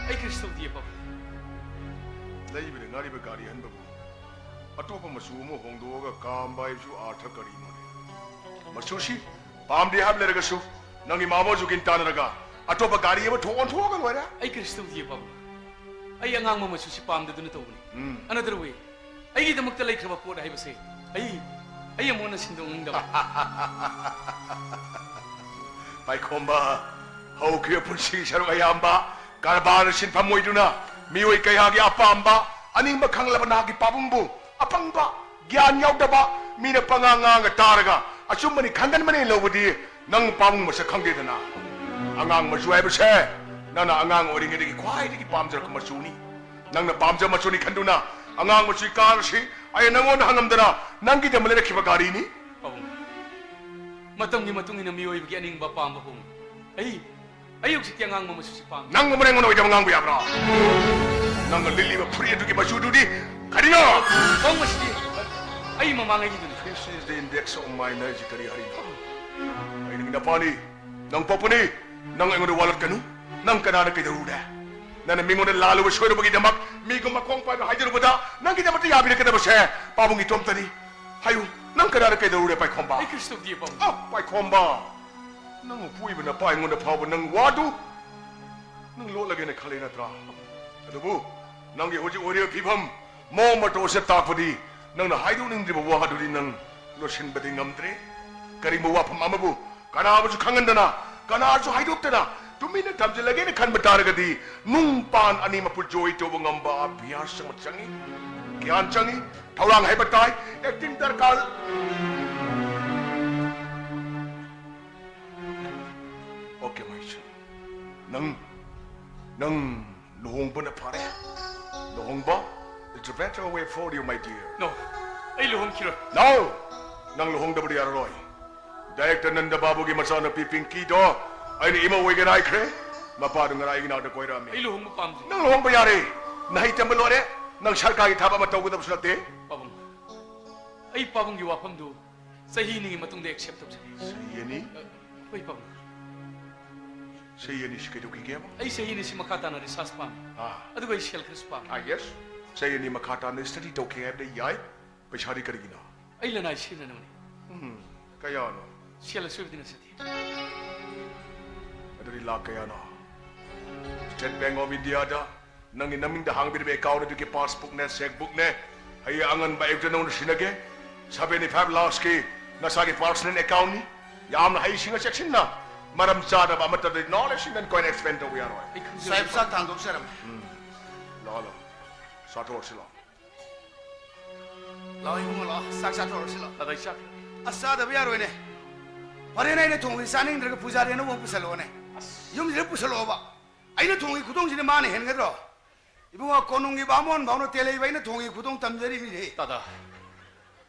ꯑꯩ ꯀꯔꯤꯁꯨ ꯇꯧꯗꯤꯌꯦ, ꯄꯥꯕꯨꯡ꯫ ꯂꯩꯕꯗ ꯉꯥꯔꯤꯕ ꯒꯥꯔꯤ ꯑꯍꯟꯕꯕꯨ ꯑꯇꯣꯞꯄ ꯃꯆꯨ ꯑꯃ ꯍꯣꯡꯗꯣꯛꯑꯒ ꯀꯥꯝꯕ ꯍꯥꯏꯕꯁꯨ ꯑꯥꯔꯊ ꯀꯔꯤꯅꯣꯅꯦ? ꯃꯆꯨꯁꯤ ꯄꯥꯝꯗꯦ ꯍꯥꯏꯕ ꯂꯩꯔꯒꯁꯨ ꯅꯪꯒꯤ ꯃꯥꯃꯣ ꯖꯨꯒꯤꯟ ꯇꯥꯟꯅꯔꯒ ꯑꯇꯣꯞꯄ ꯒꯥꯔꯤ ꯑꯃ ꯊꯣꯛ ꯑꯣꯟꯊꯣꯛꯑꯒ ꯂꯣꯏꯔꯦ꯫ ꯑꯩ ꯀꯔꯤꯁꯨ ꯇꯧꯗꯤꯌꯦ, ꯄꯥꯕꯨꯡ꯫ ꯑꯩ ꯑꯉꯥꯡꯕ ꯃꯆꯨꯁꯤ ꯄꯥꯝꯗꯗꯨꯅ ꯇꯧꯕꯅꯤ꯫ ꯎꯝ꯫ ꯑꯅꯗꯔ ꯋꯦ꯫ ꯑꯩꯒꯤꯗꯃꯛꯇ ꯂꯩꯈ꯭ꯔꯕ ꯄꯣꯠ ꯍꯥꯏꯕꯁꯦ ꯑꯩ, ꯑꯩ ꯑꯃꯨꯛ ꯍꯟꯅ ꯁꯤꯟꯗꯣꯛꯅꯤꯡꯗꯕ꯫ ꯄꯥꯏꯈꯣꯝꯕ, ꯍꯧꯈꯤꯕ ꯄꯨꯟꯁꯤꯒꯤ ꯁꯔꯨꯛ ꯑꯌꯥꯝꯕ ꯀꯔꯕꯥꯔꯅ ꯁꯤꯟꯐꯝ ꯑꯣꯏꯗꯨꯅ ꯃꯤꯑꯣꯏ ꯀꯌꯥꯒꯤ ꯑꯄꯥꯝꯕ ꯑꯅꯤꯡꯕ ꯈꯪꯂꯕ ꯅꯍꯥꯛꯀꯤ ꯄꯥꯕꯨꯡꯕꯨ ꯑꯄꯪꯕ, ꯒ꯭ꯌꯥꯟ ꯌꯥꯎꯗꯕ, ꯃꯤꯅ ꯄꯉꯥꯡ ꯉꯥꯡꯉ ꯇꯥꯔꯒ ꯑꯆꯨꯝꯕꯅꯤ ꯈꯪꯒꯟꯕꯅꯦ ꯂꯧꯕꯗꯤ ꯅꯪ ꯄꯥꯕꯨꯡ ꯃꯁꯛ ꯈꯪꯗꯦꯗꯅ꯫ ꯑꯉꯥꯡ ꯃꯆꯨ ꯍꯥꯏꯕꯁꯦ ꯅꯪꯅ ꯑꯉꯥꯡ ꯑꯣꯏꯔꯤꯉꯩꯗꯒꯤ ꯈ꯭ꯋꯥꯏꯗꯒꯤ ꯄꯥꯝꯖꯔꯛꯄ ꯃꯆꯨꯅꯤ꯫ ꯅꯪꯅ ꯄꯥꯝꯖꯕ ꯃꯆꯨꯅꯤ ꯈꯟꯗꯨꯅ ꯑꯉꯥꯡ ꯃꯆꯨꯒꯤ ꯀꯥꯔ ꯑꯁꯤ ꯑꯩꯅ ꯅꯪꯉꯣꯟꯗ ꯍꯪꯉꯝꯗꯅ ꯅꯪꯒꯤꯗꯃꯛ ꯂꯩꯔꯛꯈꯤꯕ ꯒꯥꯔꯤꯅꯤ꯫ ꯄꯥꯕꯨꯡ, ꯃꯇꯝꯒꯤ ꯃꯇꯨꯡ ꯏꯟꯅ ꯃꯤꯑꯣꯏꯕꯒꯤ ꯑꯅꯤꯡꯕ ꯑꯄꯥꯝꯕ ꯍꯣꯡꯏ꯫ ꯑꯩ, ꯑꯩ ꯍꯧꯖꯤꯛꯇꯤ ꯑꯉꯥꯡꯕ ꯃꯆꯨꯁꯤ ꯄꯥꯝꯃꯤ꯫ ꯅꯪꯒꯨꯝꯕꯅ ꯑꯩꯉꯣꯟꯗ ꯑꯣꯏꯗꯕ ꯉꯥꯡꯕ ꯌꯥꯕ꯭ꯔꯥ? ꯅꯪꯅ ꯂꯤꯠꯂꯤꯕ ꯐꯨꯔꯤꯠ ꯑꯗꯨꯒꯤ ꯃꯆꯨꯗꯨꯗꯤ ꯀꯔꯤꯅꯣ? ꯄꯥꯕꯨꯡ, ꯃꯁꯤꯗꯤ ꯑꯩ ꯃꯃꯥꯡꯉꯩꯒꯤꯗꯨꯅꯤ꯫ This is the index of my energy. ꯀꯔꯤ ꯍꯥꯏꯔꯤꯅꯣ? ꯑꯩ ꯅꯪꯒꯤ ꯅꯄꯥꯅꯤ꯫ ꯅꯪ ꯄꯣꯛꯄꯅꯤ꯫ ꯅꯪ ꯑꯩꯉꯣꯟꯗ ꯋꯥꯂꯠꯀꯅꯨ꯫ ꯅꯪ ꯀꯅꯥꯅ ꯀꯩꯗꯧꯔꯨꯔꯦ? ꯅꯪꯅ ꯃꯤꯉꯣꯟꯗ ꯂꯥꯜꯂꯨꯕ ꯁꯣꯏꯔꯨꯕꯒꯤꯗꯃꯛ ꯃꯤꯒꯨꯝ ꯃꯈꯣꯡ ꯄꯥꯏꯕ ꯍꯥꯏꯖꯔꯨꯕꯗ ꯅꯪꯒꯤꯗꯃꯛꯇ ꯌꯥꯕꯤꯔꯛꯀꯗꯕꯁꯦ ꯄꯥꯕꯨꯡ ꯏꯇꯣꯝꯇꯅꯤ꯫ ꯍꯥꯏꯌꯨ, ꯅꯪ ꯀꯅꯥꯅ ꯀꯩꯗꯧꯔꯨꯔꯦ, ꯄꯥꯏꯈꯣꯝꯕ? ꯑꯩ ꯀꯔꯤꯁꯨ ꯇꯧꯗꯤꯌꯦ, ꯄꯥꯕꯨꯡ꯫ ꯑ, ꯄꯥꯏꯈꯣꯝꯕ! ꯅꯪ ꯎꯄꯨꯏꯕ ꯅꯄꯥ ꯑꯩꯉꯣꯟꯗ ꯐꯥꯎꯕ ꯅꯪ ꯋꯥꯗꯨ ꯅꯪ ꯂꯣꯠꯂꯒꯦꯅ ꯈꯜꯂꯤ ꯅꯠꯇ꯭ꯔꯥ? ꯑꯗꯨꯕꯨ ꯅꯪꯒꯤ ꯍꯧꯖꯤꯛ ꯑꯣꯏꯔꯤꯕ ꯐꯤꯕꯝ, ꯃꯑꯣꯡ ꯃꯇꯧ ꯑꯁꯤꯅ ꯇꯥꯛꯄꯗꯤ ꯅꯪꯅ ꯍꯥꯏꯗꯣꯛꯅꯤꯡꯗ꯭ꯔꯤꯕ ꯋꯥ ꯑꯗꯨꯗꯤ ꯅꯪ ꯂꯣꯠꯁꯤꯟꯕꯗꯤ ꯉꯝꯗ꯭ꯔꯦ꯫ ꯀꯔꯤꯒꯨꯝꯕ ꯋꯥꯐꯝ ꯑꯃꯕꯨ ꯀꯅꯥꯕꯨꯁꯨ ꯈꯪꯍꯟꯗꯅ, ꯀꯅꯥꯁꯨ ꯍꯥꯏꯗꯣꯛꯇꯅ ꯇꯨꯃꯤꯟꯅ ꯊꯝꯖꯤꯜꯂꯒꯦꯅ ꯈꯟꯕ ꯇꯥꯔꯒꯗꯤ ꯅꯨꯡ ꯄꯥꯟ ꯑꯅꯤꯃꯛꯄꯨ ꯖꯣꯏ ꯇꯧꯕ ꯉꯝꯕ ꯑꯚ꯭ꯌꯥꯁ ꯑꯃ ꯆꯪꯏ, ꯒ꯭ꯌꯥꯟ ꯆꯪꯏ, ꯊꯧꯔꯥꯡ ꯍꯩꯕ ꯇꯥꯏ, ꯑꯦꯛꯇꯤꯡ ꯗꯔꯀꯥꯔ꯫ ꯑꯣꯀꯦ, ꯃꯍꯦꯁ꯫ ꯅꯪ, ꯅꯪ ꯂꯨꯍꯣꯡꯕꯅ ꯐꯔꯦ꯫ ꯂꯨꯍꯣꯡꯕ is the better way for you, my dear. No, ꯑꯩ ꯂꯨꯍꯣꯡꯈꯤꯔꯣꯏ꯫ No! ꯅꯪ ꯂꯨꯍꯣꯡꯗꯕꯗꯤ ꯌꯥꯔꯔꯣꯏ꯫ ꯗꯥꯏꯔꯦꯛꯇꯔ ꯅꯟꯗ ꯕꯥꯕꯨꯒꯤ ꯃꯆꯥꯅꯨꯄꯤ ꯄꯤꯡꯀꯤꯗꯣ ꯑꯩꯅ ꯏꯃꯧ ꯑꯣꯏꯒꯦꯅ ꯍꯥꯏꯈ꯭ꯔꯦ꯫ ꯃꯄꯥꯗꯨ ꯉꯔꯥꯡ ꯑꯩꯒꯤ ꯅꯥꯛꯇ ꯀꯣꯏꯔꯛꯑꯝꯃꯤ꯫ ꯑꯩ ꯂꯨꯍꯣꯡꯕ ꯄꯥꯝꯗꯦ꯫ ꯅꯪ ꯂꯨꯍꯣꯡꯕ ꯌꯥꯔꯦ꯫ ꯅꯍꯩ ꯇꯝꯕ ꯂꯣꯏꯔꯦ꯫ ꯅꯪ ꯁꯔꯀꯥꯔꯒꯤ ꯊꯕꯛ ꯑꯃ ꯇꯧꯒꯗꯕꯁꯨ ꯅꯠꯇꯦ꯫ ꯄꯥꯕꯨꯡ, ꯑꯩ ꯄꯥꯕꯨꯡꯒꯤ ꯋꯥꯐꯝꯗꯨ ꯆꯍꯤ ꯑꯅꯤꯒꯤ ꯃꯇꯨꯡꯗ ꯑꯦꯛꯁꯦꯞ ꯇꯧꯖꯒꯦ꯫ ꯆꯍꯤ ꯑꯅꯤ? ꯑ, ꯍꯣꯏ, ꯄꯥꯕꯨꯡ꯫ ꯆꯍꯤ ꯑꯅꯤꯁꯤ ꯀꯩꯗꯧꯈꯤꯒꯦꯕ? ꯑꯩ ꯆꯍꯤ ꯑꯅꯤꯁꯤ ꯃꯈꯥ ꯇꯥꯅ ꯔꯤꯁꯥꯔꯁ ꯄꯥꯝꯃꯤ꯫ ꯑꯥ꯫ ꯑꯗꯨꯒ ꯑꯩ ꯁꯦꯜ ꯈꯔꯁꯨ ꯄꯥꯝꯃꯤ꯫ ꯑꯥ, ꯌꯦꯁ꯫ ꯆꯍꯤ ꯑꯅꯤ ꯃꯈꯥ ꯇꯥꯅ ꯁ꯭ꯇꯗꯤ ꯇꯧꯈꯤ ꯍꯥꯏꯕꯗ ꯌꯥꯏ꯫ ꯄꯩꯁꯥꯗꯤ ꯀꯔꯤꯒꯤꯅꯣ? ꯑꯩ ꯂꯅꯥꯏ ꯁꯤꯖꯤꯟꯅꯅꯕꯅꯤ꯫ ꯎꯝ, ꯀꯌꯥꯅꯣ? ꯁꯦꯜ ꯑꯁꯣꯏꯕꯗꯤ ꯅꯠꯆꯗꯦ꯫ ꯑꯗꯨꯗꯤ ꯂꯥꯛ ꯀꯌꯥꯅꯣ? ꯁ꯭ꯇꯦꯠ ꯕꯦꯡꯛ ꯑꯣꯐ ꯏꯟꯗꯤꯌꯥꯗ ꯅꯪꯒꯤ ꯅꯃꯤꯡꯗ ꯍꯥꯡꯕꯤꯔꯤꯕ ꯑꯦꯀꯥꯎꯟꯠ ꯑꯗꯨꯒꯤ ꯄꯥꯁꯕꯨꯛꯅꯦ, ꯆꯦꯛꯕꯨꯛꯅꯦ, ꯍꯌꯦꯡ ꯑꯉꯟꯕ ꯑꯌꯨꯛꯇ ꯅꯉꯣꯟꯗ ꯁꯤꯟꯅꯒꯦ꯫ ꯁꯚꯦꯟꯇꯤ ꯐꯥꯏꯚ ꯂꯥꯈꯁꯀꯤ ꯅꯁꯥꯒꯤ ꯄꯥꯔꯁꯣꯅꯦꯜ ꯑꯦꯀꯥꯎꯟꯠꯅꯤ꯫ ꯌꯥꯝꯅ ꯍꯩꯁꯤꯡꯅ ꯆꯦꯛꯁꯤꯟꯅ, ꯃꯔꯝ ꯆꯥꯗꯕ ꯑꯃꯠꯇꯗ ꯅꯣꯂꯦꯖ ꯁꯤꯡꯗꯅ ꯀꯣꯏꯟ ꯑꯦꯛꯁꯄꯦꯟ ꯇꯧꯕ ꯌꯥꯔꯣꯏ꯫ ꯑꯩ ꯈꯪꯖꯗꯦ꯫ ꯁꯥꯍꯦꯕ, ꯆꯥꯛ ꯊꯥꯡꯗꯣꯛꯆꯔꯝꯃꯦ꯫ ꯎꯝ, ꯂꯥꯛꯑꯣ, ꯂꯥꯛꯑꯣ, ꯆꯥꯊꯣꯛꯑꯁꯤ ꯂꯥꯛꯑꯣ꯫ ꯂꯥꯛꯑꯣ ꯏꯕꯨꯡꯉꯣ, ꯂꯥꯛꯑꯣ, ꯆꯥꯛ ꯆꯥꯊꯣꯛꯑꯁꯤ ꯂꯥꯛꯑꯣ꯫ ꯗꯥꯗꯥ, ꯑꯩ ꯆꯥꯛ ꯑꯁ, ꯆꯥꯗꯕ ꯌꯥꯔꯣꯏꯅꯦ꯫ ꯐꯔꯦꯅꯦ, ꯑꯩꯅ ꯊꯣꯡꯉꯤ ꯆꯥꯅꯤꯡꯗ꯭ꯔꯒ ꯄꯨꯖꯥꯔꯤ ꯑꯅꯧꯕ ꯑꯃ ꯄꯨꯁꯜꯂꯛꯑꯣꯅꯦ꯫ ꯑꯁ꯫ ꯌꯨꯝꯁꯤꯗ ꯄꯨꯁꯜꯂꯛꯑꯣꯕ꯫ ꯑꯩꯅ ꯊꯣꯡꯉꯤ ꯈꯨꯊꯣꯡꯁꯤꯗꯤ ꯃꯥꯅ ꯍꯦꯟꯒꯗ꯭ꯔꯣ? ꯏꯕꯨꯡꯉꯣ, ꯀꯣꯅꯨꯡꯒꯤ ꯕꯥꯃꯣꯟ ꯐꯥꯎꯅ ꯇꯦꯜꯂꯛꯏꯕ ꯑꯩꯅ ꯊꯣꯡꯉꯤ ꯈꯨꯊꯣꯡ ꯇꯝꯖꯔꯤꯕꯅꯤꯅꯦ꯫ ꯗꯥꯗꯥ,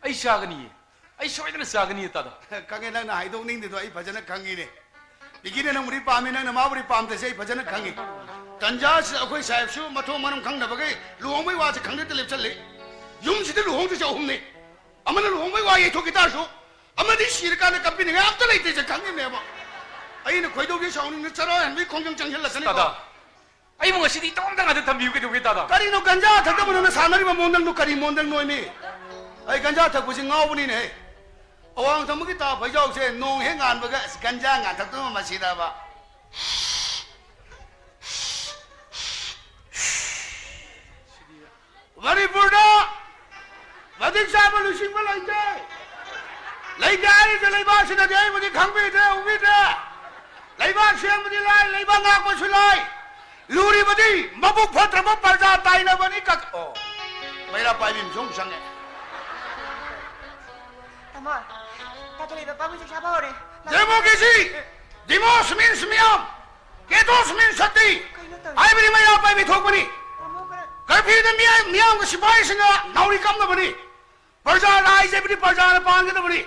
ꯑꯩ ꯆꯥꯒꯅꯤꯌꯦ꯫ ꯑꯩ ꯁꯣꯏꯗꯅ ꯆꯥꯒꯅꯤꯌꯦ, ꯗꯥꯗꯥ꯫ ꯈꯪꯉꯦ, ꯅꯪꯅ ꯍꯥꯏꯗꯣꯛꯅꯤꯡꯗꯦꯗꯣ ꯑꯩ ꯐꯖꯅ ꯈꯪꯉꯤꯅꯦ꯫ ꯄꯤꯀꯤꯅ ꯅꯪꯕꯨꯗꯤ ꯄꯥꯝꯃꯤ, ꯅꯪꯅ ꯃꯥꯕꯨꯗꯤ ꯄꯥꯝꯗꯁꯦ ꯑꯩ ꯐꯖꯅ ꯈꯪꯉꯤ꯫ ꯇꯟꯖꯥꯁꯤꯗ ꯑꯩꯈꯣꯏ ꯁꯥꯍꯦꯕꯁꯨ ꯃꯊꯣꯡ ꯃꯔꯝ ꯈꯪꯗꯕꯈꯩ ꯂꯨꯍꯣꯡꯕꯩ ꯋꯥꯁꯦ ꯈꯪꯗꯦꯇ ꯂꯦꯞꯆꯜꯂꯤ꯫ ꯌꯨꯝꯁꯤꯗ ꯂꯨꯍꯣꯡꯗꯣꯏꯁꯦ ꯑꯍꯨꯝꯅꯤ꯫ ꯑꯃꯅ ꯂꯨꯍꯣꯡꯕꯩ ꯋꯥ ꯌꯩꯊꯣꯛꯈꯤ ꯇꯥꯔꯁꯨ, ꯑꯃꯗꯤ ꯁꯤꯔꯀꯥꯟꯗ ꯀꯞꯄꯤꯅꯤꯡꯉꯥꯏ ꯑꯝꯇ ꯂꯩꯇ꯭ꯔꯤꯁꯦ ꯈꯪꯉꯤꯅꯦꯕ꯫ ꯑꯩꯅ ꯈꯣꯏꯗꯧꯁꯦ ꯁꯥꯎꯅꯤꯡꯅ ꯆꯔꯥ ꯍꯦꯟꯕꯒꯤ ꯈꯣꯡꯖꯪ ꯆꯪꯁꯤꯜꯂꯛꯀꯅꯤꯀꯣ꯫ ꯗꯥꯗꯥ, ꯑꯩꯕꯨ ꯉꯁꯤꯗꯤ ꯏꯇꯣꯝꯇ ꯉꯥꯛꯇ ꯊꯝꯕꯤꯌꯨ ꯀꯩꯗꯧꯒꯦ, ꯗꯥꯗꯥ? ꯀꯔꯤꯅꯣ ꯒꯟꯖꯥ ꯊꯛꯇꯕ ꯅꯪꯅ ꯁꯥꯟꯅꯔꯤꯕ ꯃꯑꯣꯡꯗꯪꯗꯣ? ꯀꯔꯤ ꯃꯑꯣꯡꯗꯪ ꯅꯣꯏꯃꯤ? ꯑꯩ ꯒꯟꯖꯥ ꯊꯛꯄꯁꯤ ꯉꯥꯎꯕꯅꯤꯅꯦ꯫ ꯑꯋꯥꯡ ꯊꯪꯕꯒꯤ ꯇꯥ ꯐꯩꯖꯥꯎꯁꯦ ꯅꯣꯡ ꯍꯦꯛ ꯉꯥꯟꯕꯒ ꯑꯁ ꯒꯟꯖꯥ ꯉꯥꯟꯊꯛꯇꯨꯅ ꯃꯁꯤꯗꯕ꯫ ꯃꯅꯤꯄꯨꯔꯗ ꯃꯇꯤꯛ ꯆꯥꯕ ꯂꯨꯆꯤꯡꯕ ꯂꯩꯇꯦ꯫ ꯂꯩꯇꯦ ꯍꯥꯏꯔꯤꯁꯦ ꯂꯩꯕꯥꯛꯁꯤꯅꯗꯤ ꯑꯩꯕꯨꯗꯤ ꯈꯪꯕꯤꯗ꯭ꯔꯦ, ꯎꯕꯤꯗ꯭ꯔꯦ꯫ ꯂꯩꯕꯥꯛ ꯁꯦꯝꯕꯗꯤ ꯂꯥꯏ, ꯂꯩꯕꯥꯛ ꯉꯥꯛꯄꯁꯨ ꯂꯥꯏ꯫ ꯂꯨꯔꯤꯕꯗꯤ ꯃꯕꯨꯛ ꯐꯠꯇ꯭ꯔꯕ ꯄ꯭ꯔꯖꯥ ꯇꯥꯏꯅꯕꯅꯤ ꯀꯛ-, ꯑꯣ, ꯃꯩꯔꯥ ꯄꯥꯏꯕꯤ ꯑꯃꯁꯨ ꯑꯃꯨꯛ ꯆꯪꯉꯦ꯫ ꯇꯥꯃꯣ, ꯇꯥꯇ ꯂꯩꯕ ꯄꯥꯕꯨꯡ ꯆꯥꯛ ꯆꯥꯕ ꯍꯧꯔꯦ꯫ ꯗꯦꯃꯣꯀ꯭ꯔꯦꯁꯤ! ꯗꯤꯃꯣꯁ ꯃꯤꯟꯁ ꯃꯤꯌꯥꯝ, ꯀꯦꯇꯣꯁ ꯃꯤꯟꯁ ꯁꯛꯇꯤ꯫ ꯀꯩꯅꯣ ꯇꯧꯔꯤꯁꯦ? ꯍꯥꯏꯕꯗꯤ ꯃꯩꯔꯥ ꯄꯥꯏꯕꯤ ꯊꯣꯛꯄꯅꯤ꯫ ꯇꯥꯃꯣ ꯈꯔ ꯀꯔꯐ꯭ꯌꯨꯗ ꯃꯤꯌꯥꯝ, ꯃꯤꯌꯥꯝꯒ ꯁꯤꯐꯥꯏꯁꯤꯡꯒ ꯅꯥꯎꯔꯤ ꯀꯥꯞꯅꯕꯅꯤ꯫ ꯄ꯭ꯔꯖꯥ ꯂꯥꯏ ꯍꯥꯏꯕꯗꯤ ꯄ꯭ꯔꯖꯥꯅ ꯄꯥꯟꯒꯗꯕꯅꯤ꯫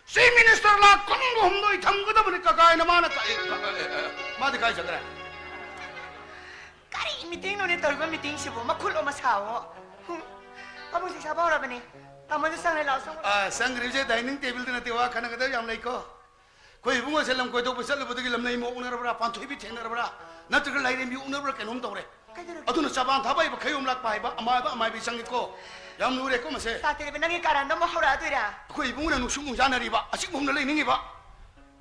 Chief Minister ꯂꯥꯛ ꯀꯨꯟꯒ ꯍꯨꯝꯗꯣꯏ ꯊꯝꯒꯗꯕꯅꯤ ꯀꯀꯥꯏꯅ ꯃꯥꯅ ꯀ-, ꯑꯦ, ꯀ-, ꯑꯦ, ꯑꯦ, ꯃꯥꯗꯤ ꯀꯥꯏ ꯆꯠꯈ꯭ꯔꯦ? ꯀꯔꯤ meeting ꯅꯣꯅꯦ ꯇꯧꯔꯤꯕ meeting ꯁꯤꯕꯨ? ꯃꯈꯨꯠꯂꯣ ꯃꯁꯥꯋꯣ? ꯍꯨꯝ꯫ ꯄꯥꯕꯨꯡ ꯆꯥꯛ ꯆꯥꯕ ꯍꯧꯔꯕꯅꯤ꯫ ꯇꯥꯃꯣꯁꯨ ꯆꯪꯂꯦ, ꯂꯥꯛꯑꯣ, ꯆꯪꯉꯣ꯫ ꯑ, ꯆꯪꯈ꯭ꯔꯤꯕꯁꯦ dining table ꯗ ꯅꯠꯇꯦ, ꯋꯥ ꯈꯟꯅꯒꯗꯕ ꯌꯥꯝ ꯂꯩꯀꯣ꯫ ꯑꯩꯈꯣꯏ ꯏꯕꯨꯡꯉꯣꯁꯦ ꯂꯝ ꯀꯣꯏꯊꯣꯛꯄ ꯆꯠꯂꯨꯕꯗꯒꯤ ꯂꯝꯂꯩ ꯃꯣꯛꯅꯔꯕ꯭ꯔꯥ, ꯄꯥꯟꯊꯣꯏꯕꯤ ꯊꯦꯡꯅꯔꯕ꯭ꯔꯥ, ꯅꯠꯇ꯭ꯔꯒ ꯂꯥꯏꯔꯦꯝꯕꯤ ꯎꯅꯕ꯭ꯔꯥ ꯀꯩꯅꯣꯝ ꯇꯧꯔꯦ꯫ ꯀꯩꯗꯧꯔꯒꯦ? ꯑꯗꯨꯅ ꯆꯕꯥꯟ ꯊꯥꯕ ꯍꯩꯕ ꯈꯌꯣꯝ ꯂꯥꯛꯄ ꯍꯥꯏꯕ ꯑꯃꯥꯏꯕ ꯑꯃꯥꯏꯕꯤ ꯆꯪꯉꯤꯀꯣ꯫ ꯌꯥꯝ ꯂꯨꯔꯦꯀꯣ ꯃꯁꯦ꯫ ꯇꯥ ꯇꯦꯔꯦꯕ, ꯅꯪꯒꯤ ꯀꯔꯟꯗꯣ ꯑꯃꯨꯛ ꯍꯧꯔꯛꯑꯗꯣꯏꯔꯥ? ꯑꯩꯈꯣꯏ ꯏꯕꯨꯡꯉꯣꯅ ꯅꯨꯡꯁꯨꯛ ꯅꯨꯡꯖꯥꯅꯔꯤꯕ, ꯑꯁꯤꯒꯨꯝꯅ ꯂꯩꯅꯤꯡꯉꯤꯕ,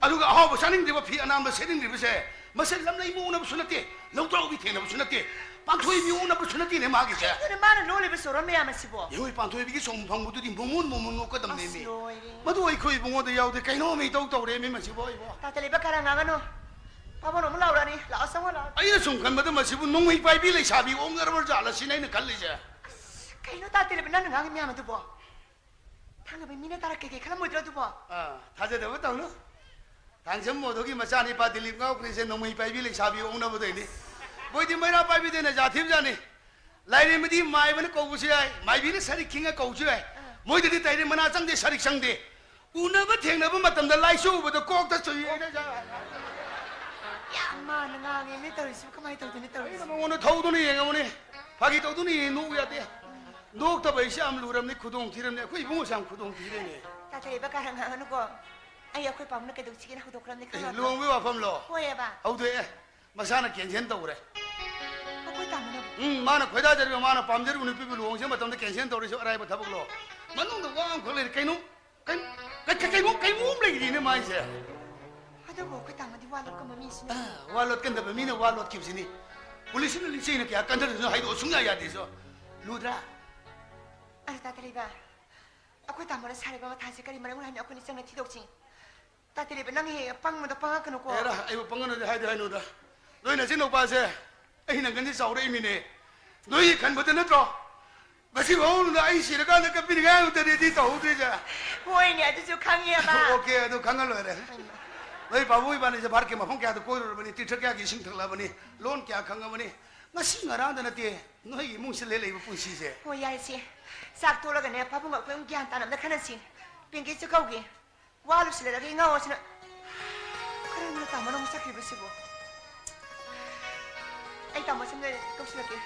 ꯑꯗꯨꯒ ꯑꯍꯥꯎꯕ ꯆꯥꯅꯤꯡꯗ꯭ꯔꯤꯕ, ꯐꯤ ꯑꯅꯥꯟꯕ ꯁꯦꯠꯅꯤꯡꯗ꯭ꯔꯤꯕꯁꯦ, ꯃꯁꯦ ꯂꯝꯂꯩ ꯃꯣꯛꯅꯕꯁꯨ ꯅꯠꯇꯦ, ꯂꯧꯗ꯭ꯔꯥꯎꯕꯤ ꯊꯦꯡꯅꯕꯁꯨ ꯅꯠꯇꯦ, ꯄꯥꯟꯊꯣꯏꯕꯤ ꯎꯅꯕꯁꯨ ꯅꯠꯇꯦꯅꯦ ꯃꯥꯒꯤꯁꯦ꯫ ꯑꯗꯨꯅ ꯃꯥꯅ ꯂꯣꯜꯂꯤꯕ ꯆꯣꯔꯣꯟ ꯃꯌꯥꯝ ꯑꯁꯤꯕꯣ? ꯌꯦꯡꯉꯨ, ꯄꯥꯟꯊꯣꯏꯕꯤꯒꯤ ꯁꯣꯝ ꯐꯪꯕꯗꯨꯗꯤ ꯃꯣꯃꯣꯟ ꯃꯣꯃꯣꯟ ꯅꯣꯛꯀꯗꯕꯅꯦꯃꯤ꯫ ꯑꯁ, ꯂꯣꯏꯔꯦ꯫ ꯃꯗꯨ ꯑꯩꯈꯣꯏ ꯏꯕꯨꯡꯉꯣꯗ ꯌꯥꯎꯗꯦ, ꯀꯩꯅꯣꯝ ꯏꯇꯧ ꯇꯧꯔꯦꯃꯤ ꯃꯁꯤꯕꯣ ꯑꯩꯕꯣ꯫ ꯇꯥ ꯇꯦꯔꯦꯕ, ꯀꯔꯟ ꯉꯥꯡꯒꯅꯨ꯫ ꯄꯥꯕꯨꯡ ꯑꯃꯨꯛ ꯂꯥꯎꯔꯛꯑꯅꯤ꯫ ꯂꯥꯛꯑꯣ, ꯆꯪꯉꯣ, ꯂꯥꯛꯑꯣ꯫ ꯑꯩꯅ ꯁꯨꯝ ꯈꯟꯕꯗ ꯃꯁꯤꯕꯨ ꯅꯣꯡꯃꯩ ꯄꯥꯏꯕꯤ ꯂꯩꯁꯥꯕꯤ ꯑꯣꯛꯅꯔꯕ ꯖꯥꯠꯂ ꯁꯤꯅꯦ ꯑꯩꯅ ꯈꯜꯂꯤꯁꯦ꯫ ꯑꯁ, ꯀꯩꯅꯣ ꯇꯥ ꯇꯦꯔꯦꯕ, ꯅꯪꯅ ꯉꯥꯡꯉꯤ ꯃꯌꯥꯝ ꯑꯗꯨꯕꯣ? ꯊꯪꯅꯕ ꯃꯤꯅ ꯇꯥꯔꯛ ꯀꯩꯀꯩ ꯈꯜꯂꯝꯃꯣꯏꯗ꯭ꯔꯣ ꯑꯗꯨꯕꯣ? ꯑꯥ, ꯊꯥꯖꯗꯕ ꯇꯧꯅꯨ꯫ ꯊꯥꯡꯖꯝ ꯃꯣꯗꯣꯒꯤ ꯃꯆꯥꯅꯤꯄꯥ ꯗꯤꯂꯤꯞ ꯉꯥꯎꯈ꯭ꯔꯤꯁꯦ ꯅꯣꯡꯃꯩ ꯄꯥꯏꯕꯤ ꯂꯩꯁꯥꯕꯤ ꯑꯣꯛꯅꯕꯗꯩꯅꯤ꯫ ꯃꯣꯏꯗꯤ ꯃꯩꯔꯥ ꯄꯥꯏꯕꯤꯗꯩꯅ ꯖꯥꯠ ꯊꯤꯕꯖꯥꯠꯅꯤ꯫ ꯂꯥꯏꯔꯦꯝꯕꯤꯗꯤ ꯃꯥꯏꯕꯅ ꯀꯧꯕꯁꯨ ꯌꯥꯏ, ꯃꯥꯏꯕꯤꯅ ꯁꯔꯤꯛ ꯈꯤꯡꯉ ꯀꯧꯕꯁꯨ ꯌꯥꯏ꯫ ꯑꯥ꯫ ꯃꯣꯏꯗꯗꯤ ꯇꯥꯏꯔꯦ ꯃꯅꯥ ꯆꯪꯗꯦ, ꯁꯔꯤꯛ ꯆꯪꯗꯦ꯫ ꯎꯅꯕ ꯊꯦꯡꯅꯕ ꯃꯇꯝꯗ ꯂꯥꯏ ꯆꯨꯕꯗ ꯀꯣꯛꯇ ꯆꯨꯏ ꯍꯥꯏꯅ ꯖꯥꯠ꯫ ꯌꯥꯝ ꯃꯥꯟꯅ ꯉꯥꯡꯉꯦꯅꯦ ꯇꯧꯔꯤꯁꯤꯕꯨ, ꯀꯃꯥꯏꯅ ꯇꯧꯗꯣꯏꯅꯣ ꯑꯩꯅ ꯇꯧꯔꯤꯁꯤꯕꯨ? ꯃꯉꯣꯟꯗ ꯊꯧꯗꯨꯅ ꯌꯦꯡꯉꯕꯅꯤ꯫ ꯐꯥꯒꯤ ꯇꯧꯗꯨꯅ ꯌꯦꯡꯉꯤ, ꯅꯣꯛꯎ ꯌꯥꯗꯦ꯫ ꯅꯣꯛꯇꯕ ꯑꯩꯁꯦ ꯌꯥꯝ ꯂꯨꯔꯕꯅꯤ, ꯈꯨꯗꯣꯡ ꯊꯤꯔꯕꯅꯤ꯫ ꯑꯩꯈꯣꯏ ꯏꯕꯨꯡꯉꯣꯁꯦ ꯌꯥꯝ ꯈꯨꯗꯣꯡ ꯊꯤꯔꯦꯅꯦ꯫ ꯇꯥ ꯇꯦꯔꯦꯕ, ꯀꯔꯟ ꯉꯥꯡꯉꯅꯨꯀꯣ꯫ ꯑꯩ ꯑꯩꯈꯣꯏ ꯄꯥꯕꯨꯡꯅ ꯀꯩꯗꯧꯁꯤꯒꯦꯅ ꯍꯧꯗꯣꯛꯈ꯭ꯔꯕꯅꯤ, ꯑꯦ, ꯈꯪꯉꯕ꯭ꯔꯣ? ꯂꯨꯍꯣꯡꯕꯒꯤ ꯋꯥꯐꯝꯂꯣ? ꯍꯣꯏꯑꯕ꯫ ꯍꯧꯗꯣꯛꯑꯦ꯫ ꯃꯁꯥꯅ cancel ꯇꯧꯈ꯭ꯔꯦ꯫ ꯑꯩꯈꯣꯏ ꯇꯥꯃꯣꯅꯕꯨ? ꯎꯝ, ꯃꯥꯅ ꯈꯣꯏꯗꯥꯖꯔꯤꯕ, ꯃꯥꯅ ꯄꯥꯝꯖꯔꯤꯕ ꯅꯨꯄꯤꯕꯨ ꯂꯨꯍꯣꯡꯁꯦ ꯃꯇꯝꯗ cancel ꯇꯧꯔꯤꯁꯨ ꯑꯔꯥꯏꯕ ꯊꯕꯛꯂꯣ? ꯃꯅꯨꯡꯗ ꯋꯥ ꯑꯃꯈꯛ ꯂꯩꯔꯤ꯫ ꯀꯩꯅꯣ? ꯀꯩ-, ꯀꯩ-, ꯀꯩꯅꯣ? ꯀꯩꯅꯣꯝ ꯂꯩꯔꯤꯅꯦ ꯃꯥꯏꯁꯦ꯫ ꯑꯗꯨꯕꯨ ꯑꯩꯈꯣꯏ ꯇꯥꯃꯣꯗꯤ ꯋꯥ ꯂꯣꯠꯀꯟꯕ ꯃꯤꯁꯨ ꯅꯠꯇꯦ꯫ ꯑꯥ, ꯋꯥ ꯂꯣꯠꯀꯟꯗꯕ ꯃꯤꯅ ꯋꯥ ꯂꯣꯠꯈꯤꯕꯁꯤꯅꯤ꯫ ꯄꯨꯂꯤꯁꯅ ꯂꯤꯆꯩꯅ ꯀꯌꯥ ꯀꯟꯊꯗꯣꯏꯅꯣ ꯍꯥꯏꯗꯣꯛꯑꯣ ꯁꯨꯡꯌꯥ ꯌꯥꯗꯦꯁꯨ꯫ ꯂꯨꯗ꯭ꯔꯥ? ꯑꯗꯨ ꯇꯥ ꯇꯦꯔꯦꯕ, ꯑꯩꯈꯣꯏ ꯇꯥꯃꯣꯅ ꯁꯥꯔꯤꯕ ꯃꯊꯥꯁꯦ ꯀꯔꯤ ꯃꯔꯝꯒꯤꯅꯣ ꯍꯥꯏꯕꯅ ꯑꯩꯈꯣꯏꯅ ꯆꯪꯅ ꯊꯤꯗꯣꯛꯁꯤ꯫ ꯇꯥ ꯇꯦꯔꯦꯕ, ꯅꯪ ꯍꯦꯛ ꯍꯦꯛ ꯄꯪꯕꯗꯣ ꯄꯪꯉꯛꯀꯅꯨꯀꯣ꯫ ꯑꯦꯔꯥ, ꯑꯩꯕꯨ ꯄꯪꯒꯅꯨꯗꯤ ꯍꯥꯏꯗꯤ ꯍꯥꯏꯅꯨꯗ꯫ ꯅꯣꯏ ꯅꯆꯤꯟ ꯅꯨꯄꯥꯁꯦ ꯑꯩ ꯅꯪꯒꯟꯁꯤ ꯆꯥꯎꯔꯛꯏꯃꯤꯅꯦ꯫ ꯅꯣꯏꯒꯤ ꯈꯟꯕꯗ ꯅꯠꯇ꯭ꯔꯣ? ꯉꯁꯤ ꯐꯥꯎꯕꯗ ꯑꯩ ꯁꯤꯔꯀꯥꯟꯗ ꯀꯞꯄꯤꯅꯤꯡꯉꯥꯏ ꯑꯃꯇ ready ꯇꯧꯍꯧꯗ꯭ꯔꯤꯁꯦ꯫ ꯍꯣꯏꯅꯦ, ꯑꯗꯨꯁꯨ ꯈꯪꯉꯦꯕ꯫ OK, ꯑꯗꯨ ꯈꯪꯉ ꯂꯣꯏꯔꯦ꯫ ꯍꯣꯏꯅꯦ꯫ ꯅꯣꯏ ꯄꯥꯕꯨꯡ ꯏꯕꯥꯅꯤꯁꯦ ꯚꯥꯔꯠꯀꯤ ꯃꯐꯝ ꯀꯌꯥꯗ ꯀꯣꯏꯔꯨꯔꯕꯅꯤ, ꯇꯤꯔꯊ ꯀꯌꯥꯒꯤ ꯏꯁꯤꯡ ꯊꯛꯂꯕꯅꯤ, ꯂꯣꯟ ꯀꯌꯥ ꯈꯪꯉꯕꯅꯤ꯫ ꯉꯁꯤ ꯉꯔꯥꯡꯗ ꯅꯠꯇꯦ, ꯅꯣꯏꯒꯤ ꯏꯃꯨꯡꯁꯤꯗ ꯂꯦꯜꯂꯛꯏꯕ ꯄꯨꯟꯁꯤꯁꯦ꯫ ꯍꯣꯏ, ꯌꯥꯏꯁꯦ꯫ ꯆꯥꯛ ꯇꯣꯛꯂꯒꯅꯦ, ꯄꯥꯕꯨꯡꯒ ꯑꯩꯈꯣꯏ ꯑꯃꯨꯛ ꯒ꯭ꯌꯥꯟ ꯇꯥꯅ ꯑꯝꯇ ꯈꯟꯅꯁꯤ꯫ ꯄꯤꯡꯀꯤꯁꯨ ꯀꯧꯒꯦ꯫ ꯋꯥ ꯂꯣꯏꯁꯤꯜꯂꯛꯑꯒ ꯏꯉꯥꯎ ꯉꯥꯎꯁꯤꯅ ꯀꯔꯝꯅ ꯇꯥꯃꯣꯅ ꯑꯃꯨꯛ ꯆꯠꯈ꯭ꯔꯤꯕꯁꯤꯕꯨ? ꯑꯩ ꯇꯥꯃꯣ ꯁꯤꯝꯗ ꯀꯧꯁꯤꯜꯂꯛꯀꯦ꯫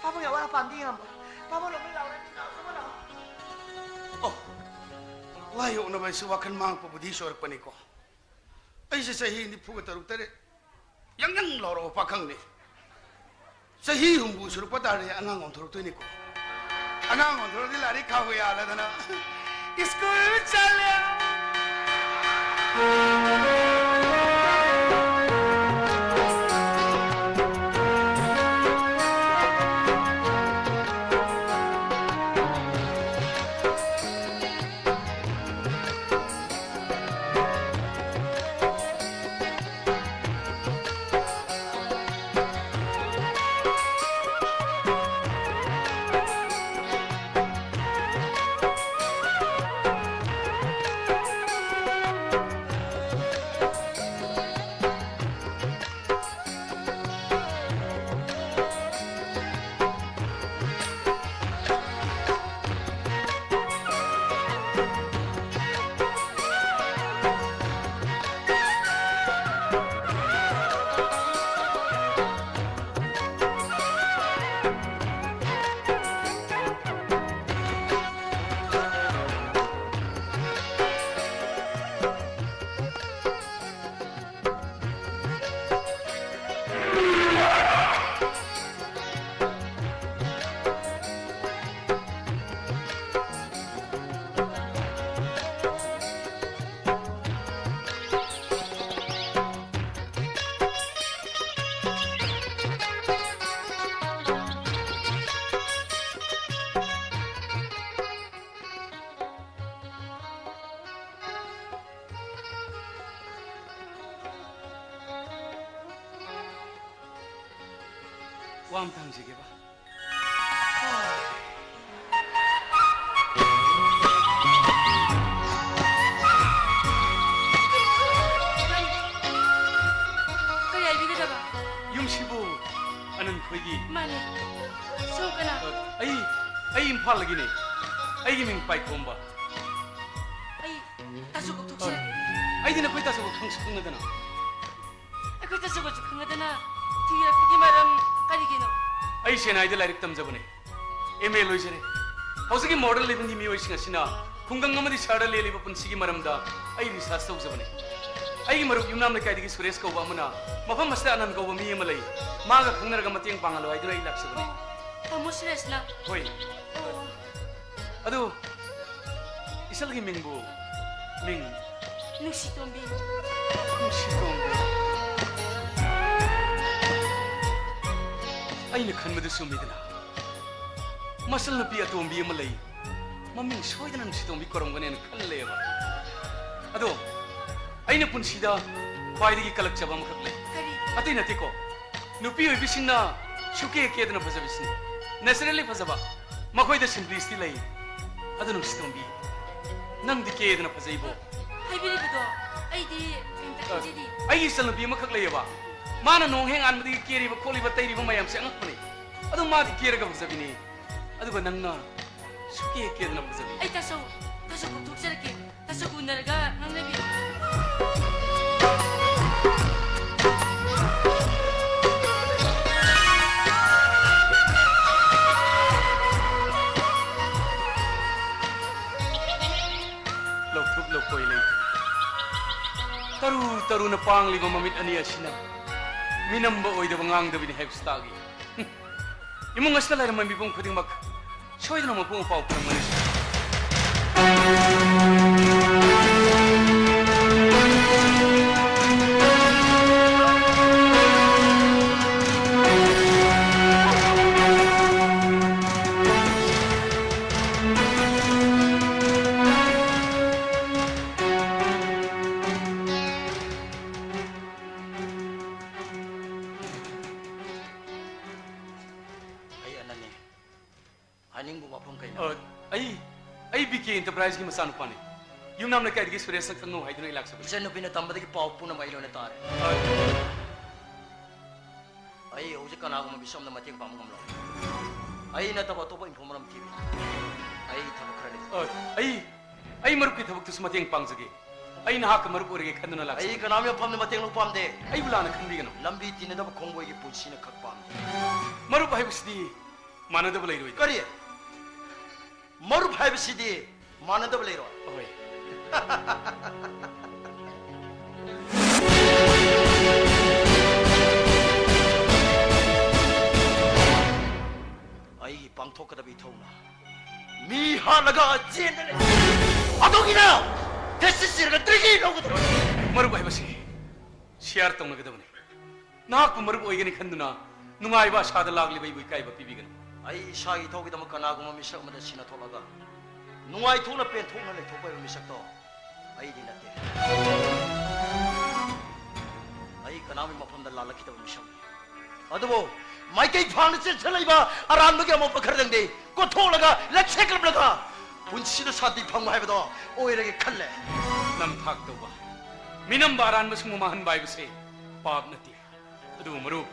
ꯄꯥꯕꯨꯡꯒꯤ ꯑꯋꯥꯠ ꯑꯄꯥ ꯑꯝꯇ ꯌꯦꯡꯉꯝꯃꯣ꯫ ꯄꯥꯕꯨꯡ ꯂꯧꯕ ꯂꯥꯛꯑꯣ, ꯂꯥꯛꯑꯣ, ꯂꯥꯛꯑꯣ꯫ ꯑꯣ, ꯂꯥꯏ ꯑꯣꯛꯅꯕ ꯍꯥꯏꯁꯤ ꯋꯥꯈꯜ ꯃꯥꯡꯉꯛꯄꯕꯨꯗꯤ ꯁꯣꯏꯔꯛꯄꯅꯤꯀꯣ꯫ ꯑꯩꯁꯦ ꯆꯍꯤ ꯅꯤꯐꯨꯒ ꯇꯔꯨꯛ ꯇꯔꯦꯠ ꯌꯥꯡ ꯌꯥꯡ ꯂꯥꯎꯔꯕ ꯄꯥꯈꯪꯅꯤ꯫ ꯆꯍꯤ ꯍꯨꯝꯐꯨ ꯁꯨꯔꯛꯄ ꯇꯥꯔꯗꯤ ꯑꯉꯥꯡ ꯑꯣꯟꯊꯣꯔꯛꯇꯣꯏꯅꯤꯀꯣ꯫ ꯑꯉꯥꯡ ꯑꯣꯟꯊꯣꯔꯛꯑꯗꯤ ꯂꯥꯏꯔꯤꯛ ꯈꯥꯎꯕ ꯌꯥꯜꯂꯗꯅ ꯁ꯭ꯀꯨꯜ ꯆꯠꯂꯦ꯫ ꯋꯥ ꯑꯝꯇ ꯍꯪꯖꯒꯦꯕ꯫ ꯀꯔꯤ ꯍꯥꯏꯕꯤꯒꯗꯕ? ꯌꯨꯝꯁꯤꯕꯨ ꯑꯅꯟ ꯈꯣꯏꯒꯤ? ꯃꯥꯅꯦ꯫ ꯁꯣꯝ ꯀꯅꯥ? ꯑ, ꯑꯩ, ꯑꯩ ꯏꯝꯐꯥꯜꯗꯒꯤꯅꯦ꯫ ꯑꯩꯒꯤ ꯃꯤꯡ ꯄꯥꯏꯈꯣꯝꯕ꯫ ꯑꯩ ꯇꯥꯖꯨ ꯀꯧꯊꯣꯛꯁꯤ꯫ ꯅꯈꯣꯏ ꯇꯥꯆꯧꯒ ꯈꯪꯁꯨ ꯈꯪꯅꯗꯅ꯫ ꯑꯩꯈꯣꯏ ꯇꯥꯆꯧꯒꯁꯨ ꯈꯪꯅꯗꯅ ꯊꯤꯡꯖꯤꯜꯂꯛꯄꯒꯤ ꯃꯔꯝ ꯀꯔꯤꯒꯤꯅꯣ? ꯑꯩ ꯆꯦꯟꯅꯥꯏꯗ ꯂꯥꯏꯔꯤꯛ ꯇꯝꯖꯕꯅꯦ, ꯑꯦꯝ ꯑꯦ ꯂꯣꯏꯖꯔꯦ꯫ ꯍꯧꯖꯤꯛꯀꯤ ꯃꯣꯗꯔꯟ ꯂꯤꯚꯤꯡꯒꯤ ꯃꯤꯑꯣꯏꯁꯤꯡ ꯑꯁꯤꯅ ꯈꯨꯡꯒꯪ ꯑꯃꯗꯤ ꯁꯍꯔꯗ ꯂꯦꯜꯂꯤꯕ ꯄꯨꯟꯁꯤꯒꯤ ꯃꯔꯝꯗ ꯑꯩ ꯔꯤꯁꯔꯆ ꯇꯧꯖꯕꯅꯦ꯫ ꯑꯩꯒꯤ ꯃꯔꯨꯞ ꯌꯨꯝꯅꯥꯝ ꯂꯩꯀꯥꯏꯗꯒꯤ ꯁꯨꯔꯦꯁ ꯀꯧꯕ ꯑꯃꯅ ꯃꯐꯝ ꯑꯁꯤꯗ ꯑꯅꯟ ꯀꯧꯕ ꯃꯤ ꯑꯃ ꯂꯩ, ꯃꯥꯒ ꯈꯪꯅꯔꯒ ꯃꯇꯦꯡ ꯄꯥꯡꯍꯜꯂꯣ ꯍꯥꯏꯗꯨꯅ ꯑꯩ ꯂꯥꯛꯆꯕꯅꯦ꯫ ꯑꯣ, ꯇꯥꯃꯣ ꯁꯨꯔꯦꯁꯅ? ꯍꯣꯏ꯫ ꯑꯣ꯫ ꯑꯗꯨ ꯏꯆꯜꯒꯤ ꯃꯤꯡꯕꯨ? ꯃꯤꯡ? ꯅꯨꯡꯁꯤꯇꯣꯝꯕꯤ꯫ ꯅꯨꯡꯁꯤꯇꯣꯝꯕꯤ꯫ ꯑꯩꯅ ꯈꯟꯕꯗꯨ ꯆꯨꯝꯃꯤꯗꯅ꯫ ꯃꯆꯜ ꯅꯨꯄꯤ ꯑꯇꯣꯝꯕꯤ ꯑꯃ ꯂꯩ꯫ ꯃꯃꯤꯡ ꯁꯣꯏꯗꯅ ꯅꯨꯡꯁꯤꯇꯣꯝꯕꯤ ꯀꯧꯔꯝꯒꯅꯦꯅ ꯈꯜꯂꯦꯕ꯫ ꯑꯗꯣ ꯑꯩꯅ ꯄꯨꯟꯁꯤꯗ ꯈ꯭ꯋꯥꯏꯗꯒꯤ ꯀꯂꯛꯆꯕ ꯑꯃꯈꯛ ꯂꯩ꯫ ꯀꯔꯤ? ꯑꯇꯩ ꯅꯠꯇꯦꯀꯣ, ꯅꯨꯄꯤ ꯑꯣꯏꯕꯤꯁꯤꯡꯅ ꯁꯨꯀꯦ ꯀꯦꯗꯅ ꯐꯖꯕꯤꯁꯤꯅꯤ꯫ ꯅꯦꯆꯔꯦꯜꯂꯤ ꯐꯖꯕ꯫ ꯃꯈꯣꯏꯗ ꯁꯤꯝꯄ꯭ꯂꯤꯁꯤꯇꯤ ꯂꯩ꯫ ꯑꯗꯨ ꯅꯨꯡꯁꯤꯇꯣꯝꯕꯤ, ꯅꯪꯗꯤ ꯀꯦꯗꯅ ꯐꯖꯩꯕꯣ꯫ ꯍꯥꯏꯕꯤꯔꯤꯕꯗꯣ ꯑꯩꯗꯤ ꯀꯩꯝꯇ ꯈꯟꯖꯗꯦ꯫ ꯑꯩꯒꯤ ꯏꯆꯟꯅꯨꯄꯤ ꯑꯃꯈꯛ ꯂꯩꯌꯦꯕ꯫ ꯃꯥꯅ ꯅꯣꯡ ꯍꯦꯛ ꯉꯥꯟꯕꯗꯒꯤ ꯀꯦꯔꯤꯕ ꯈꯣꯠꯂꯤꯕ ꯇꯩꯔꯤꯕ ꯃꯌꯥꯝꯁꯦ ꯑꯉꯛꯄꯅꯤ꯫ ꯑꯗꯨ ꯃꯥꯗꯤ ꯀꯦꯔꯒ ꯐꯖꯕꯤꯅꯤ꯫ ꯑꯗꯨꯒ ꯅꯪꯅ ꯁꯨꯀꯦ ꯀꯦꯗꯅ ꯐꯖꯕꯤ꯫ ꯑꯩ ꯇꯥꯆꯧ, ꯇꯥꯆꯧ ꯀꯧꯊꯣꯛꯆꯔꯛꯀꯦ꯫ ꯇꯥꯆꯧ ꯎꯅꯔꯒ ꯉꯥꯡꯅꯕꯤꯌꯨ꯫ ꯂꯧꯊꯣꯛ ꯂꯧꯀꯣꯏ ꯂꯩꯇꯦ꯫ ꯇꯔꯨ ꯇꯔꯨꯅ ꯄꯥꯡꯂꯤꯕ ꯃꯃꯤꯠ ꯑꯅꯤ ꯑꯁꯤꯅ ꯃꯤꯅꯝꯕ ꯑꯣꯏꯗꯕ ꯉꯥꯡꯗꯕꯤꯅꯤ ꯍꯥꯏꯕꯁꯤ ꯇꯥꯛꯏ꯫ ꯏꯃꯨꯡ ꯑꯁꯤꯗ ꯂꯩꯔꯝꯕ ꯃꯤꯄꯨꯝ ꯈꯨꯗꯤꯡꯃꯛ ꯁꯣꯏꯗꯅ ꯃꯄꯨ ꯃꯄꯥ ꯐꯪꯂꯝꯒꯅꯤ꯫ ꯑꯩ ꯑꯅꯟꯅꯤ꯫ ꯍꯥꯏꯅꯤꯡꯕ ꯋꯥꯐꯝ ꯀꯩꯅꯣ? ꯑ, ꯑꯩ, ꯑꯩ ꯕꯤ ꯀꯦ ꯑꯦꯟꯇꯔꯄ꯭ꯔꯥꯏꯖꯀꯤ ꯃꯆꯥꯅꯨꯄꯥꯅꯤ꯫ ꯌꯨꯝꯅꯥꯝ ꯂꯩꯀꯥꯏꯗꯒꯤ ꯁꯨꯔꯦꯁꯅ ꯈꯪꯅꯧ ꯍꯥꯏꯗꯨꯅ ꯑꯩ ꯂꯥꯛꯆꯕꯅꯤ꯫ ꯏꯆꯟꯅꯨꯄꯤꯅ ꯇꯝꯕꯗꯒꯤ ꯄꯥꯎ ꯄꯨꯝꯅꯃꯛ ꯑꯩ ꯂꯣꯏꯅ ꯇꯥꯔꯦ꯫ ꯑ, ꯑꯩ ꯍꯧꯖꯤꯛ ꯀꯅꯥꯒꯨꯝꯕꯒꯤ ꯁꯣꯝꯗ ꯃꯇꯦꯡ ꯄꯥꯡꯕ ꯉꯝꯂꯣꯏ꯫ ꯑꯩ ꯅꯠꯇꯕ ꯑꯇꯣꯞꯄ informer ꯑꯃ ꯊꯤꯕꯤꯌꯨ꯫ ꯑꯩ ꯊꯕꯛ ꯈꯔ ꯂꯩ꯫ ꯑ, ꯑꯩ, ꯑꯩ ꯃꯔꯨꯞꯀꯤ ꯊꯕꯛꯇꯨꯁꯨ ꯃꯇꯦꯡ ꯄꯥꯡꯖꯒꯦ꯫ ꯑꯩ ꯅꯍꯥꯛꯀ ꯃꯔꯨꯞ ꯑꯣꯏꯔꯒꯦ ꯈꯟꯗꯨꯅ ꯂꯥꯛꯆꯕꯅꯤ꯫ ꯑꯩ ꯀꯅꯥꯝꯒꯤ ꯃꯐꯝꯗ ꯃꯇꯦꯡ ꯂꯧꯕ ꯄꯥꯝꯗꯦ꯫ ꯑꯩꯕꯨ ꯂꯥꯟꯅ ꯈꯟꯕꯤꯒꯅꯨ꯫ ꯂꯝꯕꯤ ꯇꯤꯟꯅꯗꯕ ꯈꯣꯡꯕꯣꯏꯒꯤ ꯄꯨꯟꯁꯤꯅ ꯈꯛ ꯄꯥꯝꯗꯦ꯫ ꯃꯔꯨꯞ ꯍꯥꯏꯕꯁꯤꯗꯤ ꯃꯥꯟꯅꯗꯕ ꯂꯩꯔꯣꯏꯗ꯫ ꯀꯔꯤ? ꯃꯔꯨꯞ ꯍꯥꯏꯕꯁꯤꯗꯤ ꯃꯥꯟꯅꯗꯕ ꯂꯩꯔꯣꯏ꯫ ꯍꯣꯏ꯫ ꯑꯩꯒꯤ ꯄꯥꯡꯊꯣꯛꯀꯗꯕ ꯏꯊꯧꯅ ꯃꯤ ꯍꯥꯠꯂꯒ ꯆꯦꯟꯗ ꯂꯩ꯫ ꯑꯗꯨꯒꯤꯅ ꯊꯦꯁꯤꯁ ꯁꯤꯔꯒ ꯇ꯭ꯔꯤꯒꯤ ꯂꯧꯒꯗꯕ꯫ ꯃꯔꯨꯞ ꯍꯥꯏꯕꯁꯤ ꯁꯤꯌꯥꯔ ꯇꯧꯅꯒꯗꯕꯅꯤ꯫ ꯅꯍꯥꯛꯄꯨ ꯃꯔꯨꯞ ꯑꯣꯏꯒꯅꯤ ꯈꯟꯗꯨꯅ ꯅꯨꯡꯉꯥꯏꯕ ꯑꯁꯥꯗ ꯂꯥꯛꯂꯤꯕ ꯑꯩꯕꯨ ꯏꯀꯥꯏꯕ ꯄꯤꯕꯤꯒꯅꯨ꯫ ꯑꯩ ꯏꯁꯥꯒꯤ ꯏꯊꯧꯒꯤꯗꯃꯛ ꯀꯅꯥꯒꯨꯝꯕ ꯃꯤꯁꯛ ꯑꯃꯗ ꯁꯤꯟꯅ ꯊꯣꯛꯂꯒ ꯅꯨꯡꯉꯥꯏꯊꯣꯛꯅ ꯄꯦꯟꯊꯣꯛꯅ ꯂꯩꯊꯣꯛꯄ ꯍꯥꯏꯕ ꯃꯤꯁꯛꯇꯣ ꯑꯩꯗꯤ ꯅꯠꯇꯦ꯫ ꯑꯩ ꯀꯅꯥꯒꯨꯝꯕ ꯃꯐꯝꯗ ꯂꯥꯜꯂꯛꯈꯤꯗꯕ ꯃꯤꯁꯛꯅꯤ꯫ ꯑꯗꯨꯕꯨ ꯃꯥꯏꯀꯩ ꯐꯥꯡꯅ ꯆꯦꯟꯁꯤꯜꯂꯛꯏꯕ ꯑꯔꯥꯟꯕꯒꯤ ꯑꯃꯣꯠꯄ ꯈꯔꯗꯪꯗꯤ ꯀꯣꯠꯊꯣꯛꯂꯒ ꯂꯩꯁꯦꯛꯂꯝꯂꯒ ꯄꯨꯟꯁꯤꯗ ꯁꯥꯟꯇꯤ ꯐꯪꯕ ꯍꯥꯏꯕꯗꯣ ꯑꯣꯏꯔꯒꯦ ꯈꯜꯂꯦ꯫ ꯅꯝꯊꯥꯛ ꯇꯧꯕ, ꯃꯤꯅꯝꯕ ꯑꯔꯥꯟꯕꯁꯤꯡꯕꯨ ꯃꯥꯡꯍꯟꯕ ꯍꯥꯏꯕꯁꯦ ꯄꯥꯞ ꯅꯠꯇꯦ꯫ ꯑꯗꯨꯕꯨ ꯃꯔꯨꯞ,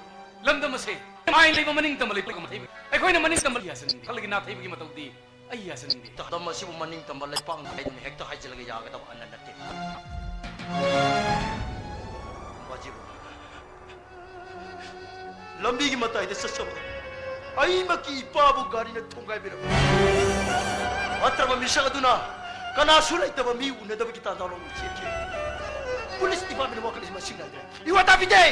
ꯂꯝꯗꯝ ꯑꯁꯦ ꯃꯥꯏ ꯂꯩꯕ ꯃꯅꯤꯡ ꯇꯝꯕ ꯂꯩꯄꯥꯛ ꯑꯃ ꯊꯩꯕ꯫ ꯑꯩꯈꯣꯏꯅ ꯃꯅꯤꯡ ꯇꯝꯕ ꯌꯥꯁꯤꯟꯅꯤꯡꯗꯦ꯫ ꯈꯜꯂꯒꯤ ꯅꯥꯊꯩꯕꯒꯤ ꯃꯇꯧꯗꯤ ꯑꯩ ꯌꯥꯁꯤꯟꯅꯤꯡꯗꯦ꯫ ꯂꯝꯗꯝ ꯑꯁꯤꯕꯨ ꯃꯅꯤꯡ ꯇꯝꯕ ꯂꯩꯄꯥꯛ ꯍꯥꯏꯗꯨꯅ ꯍꯦꯛꯇ ꯍꯥꯏꯖꯤꯜꯂꯒ ꯌꯥꯒꯗꯕ ꯑꯃ ꯅꯠꯇꯦ꯫ ꯕꯥꯖꯤꯕꯨ, ꯂꯝꯕꯤꯒꯤ ꯃꯇꯥꯏꯗ ꯆꯠꯆꯕ ꯑꯩꯃꯛꯀꯤ ꯏꯄꯥꯕꯨ ꯒꯥꯔꯤꯅ ꯊꯣꯡꯒꯥꯏꯕꯤꯔꯝꯃꯤ꯫ ꯐꯠꯇ꯭ꯔꯕ ꯃꯤꯁꯛ ꯑꯗꯨꯅ ꯀꯅꯥꯁꯨ ꯂꯩꯇꯕ ꯃꯤ ꯎꯅꯗꯕꯒꯤ ꯇꯥꯟꯖꯥ ꯂꯧꯗꯨꯅ ꯆꯦꯟꯈꯤ꯫ ꯄꯨꯂꯤꯁ ꯗꯤꯄꯥꯔꯠꯃꯦꯟ ꯋꯥꯈꯜꯁꯤ ꯃꯁꯤꯡ ꯅꯥꯏꯗ꯭ꯔꯦ꯫ ꯏꯋꯥ ꯇꯥꯕꯤꯗꯦ!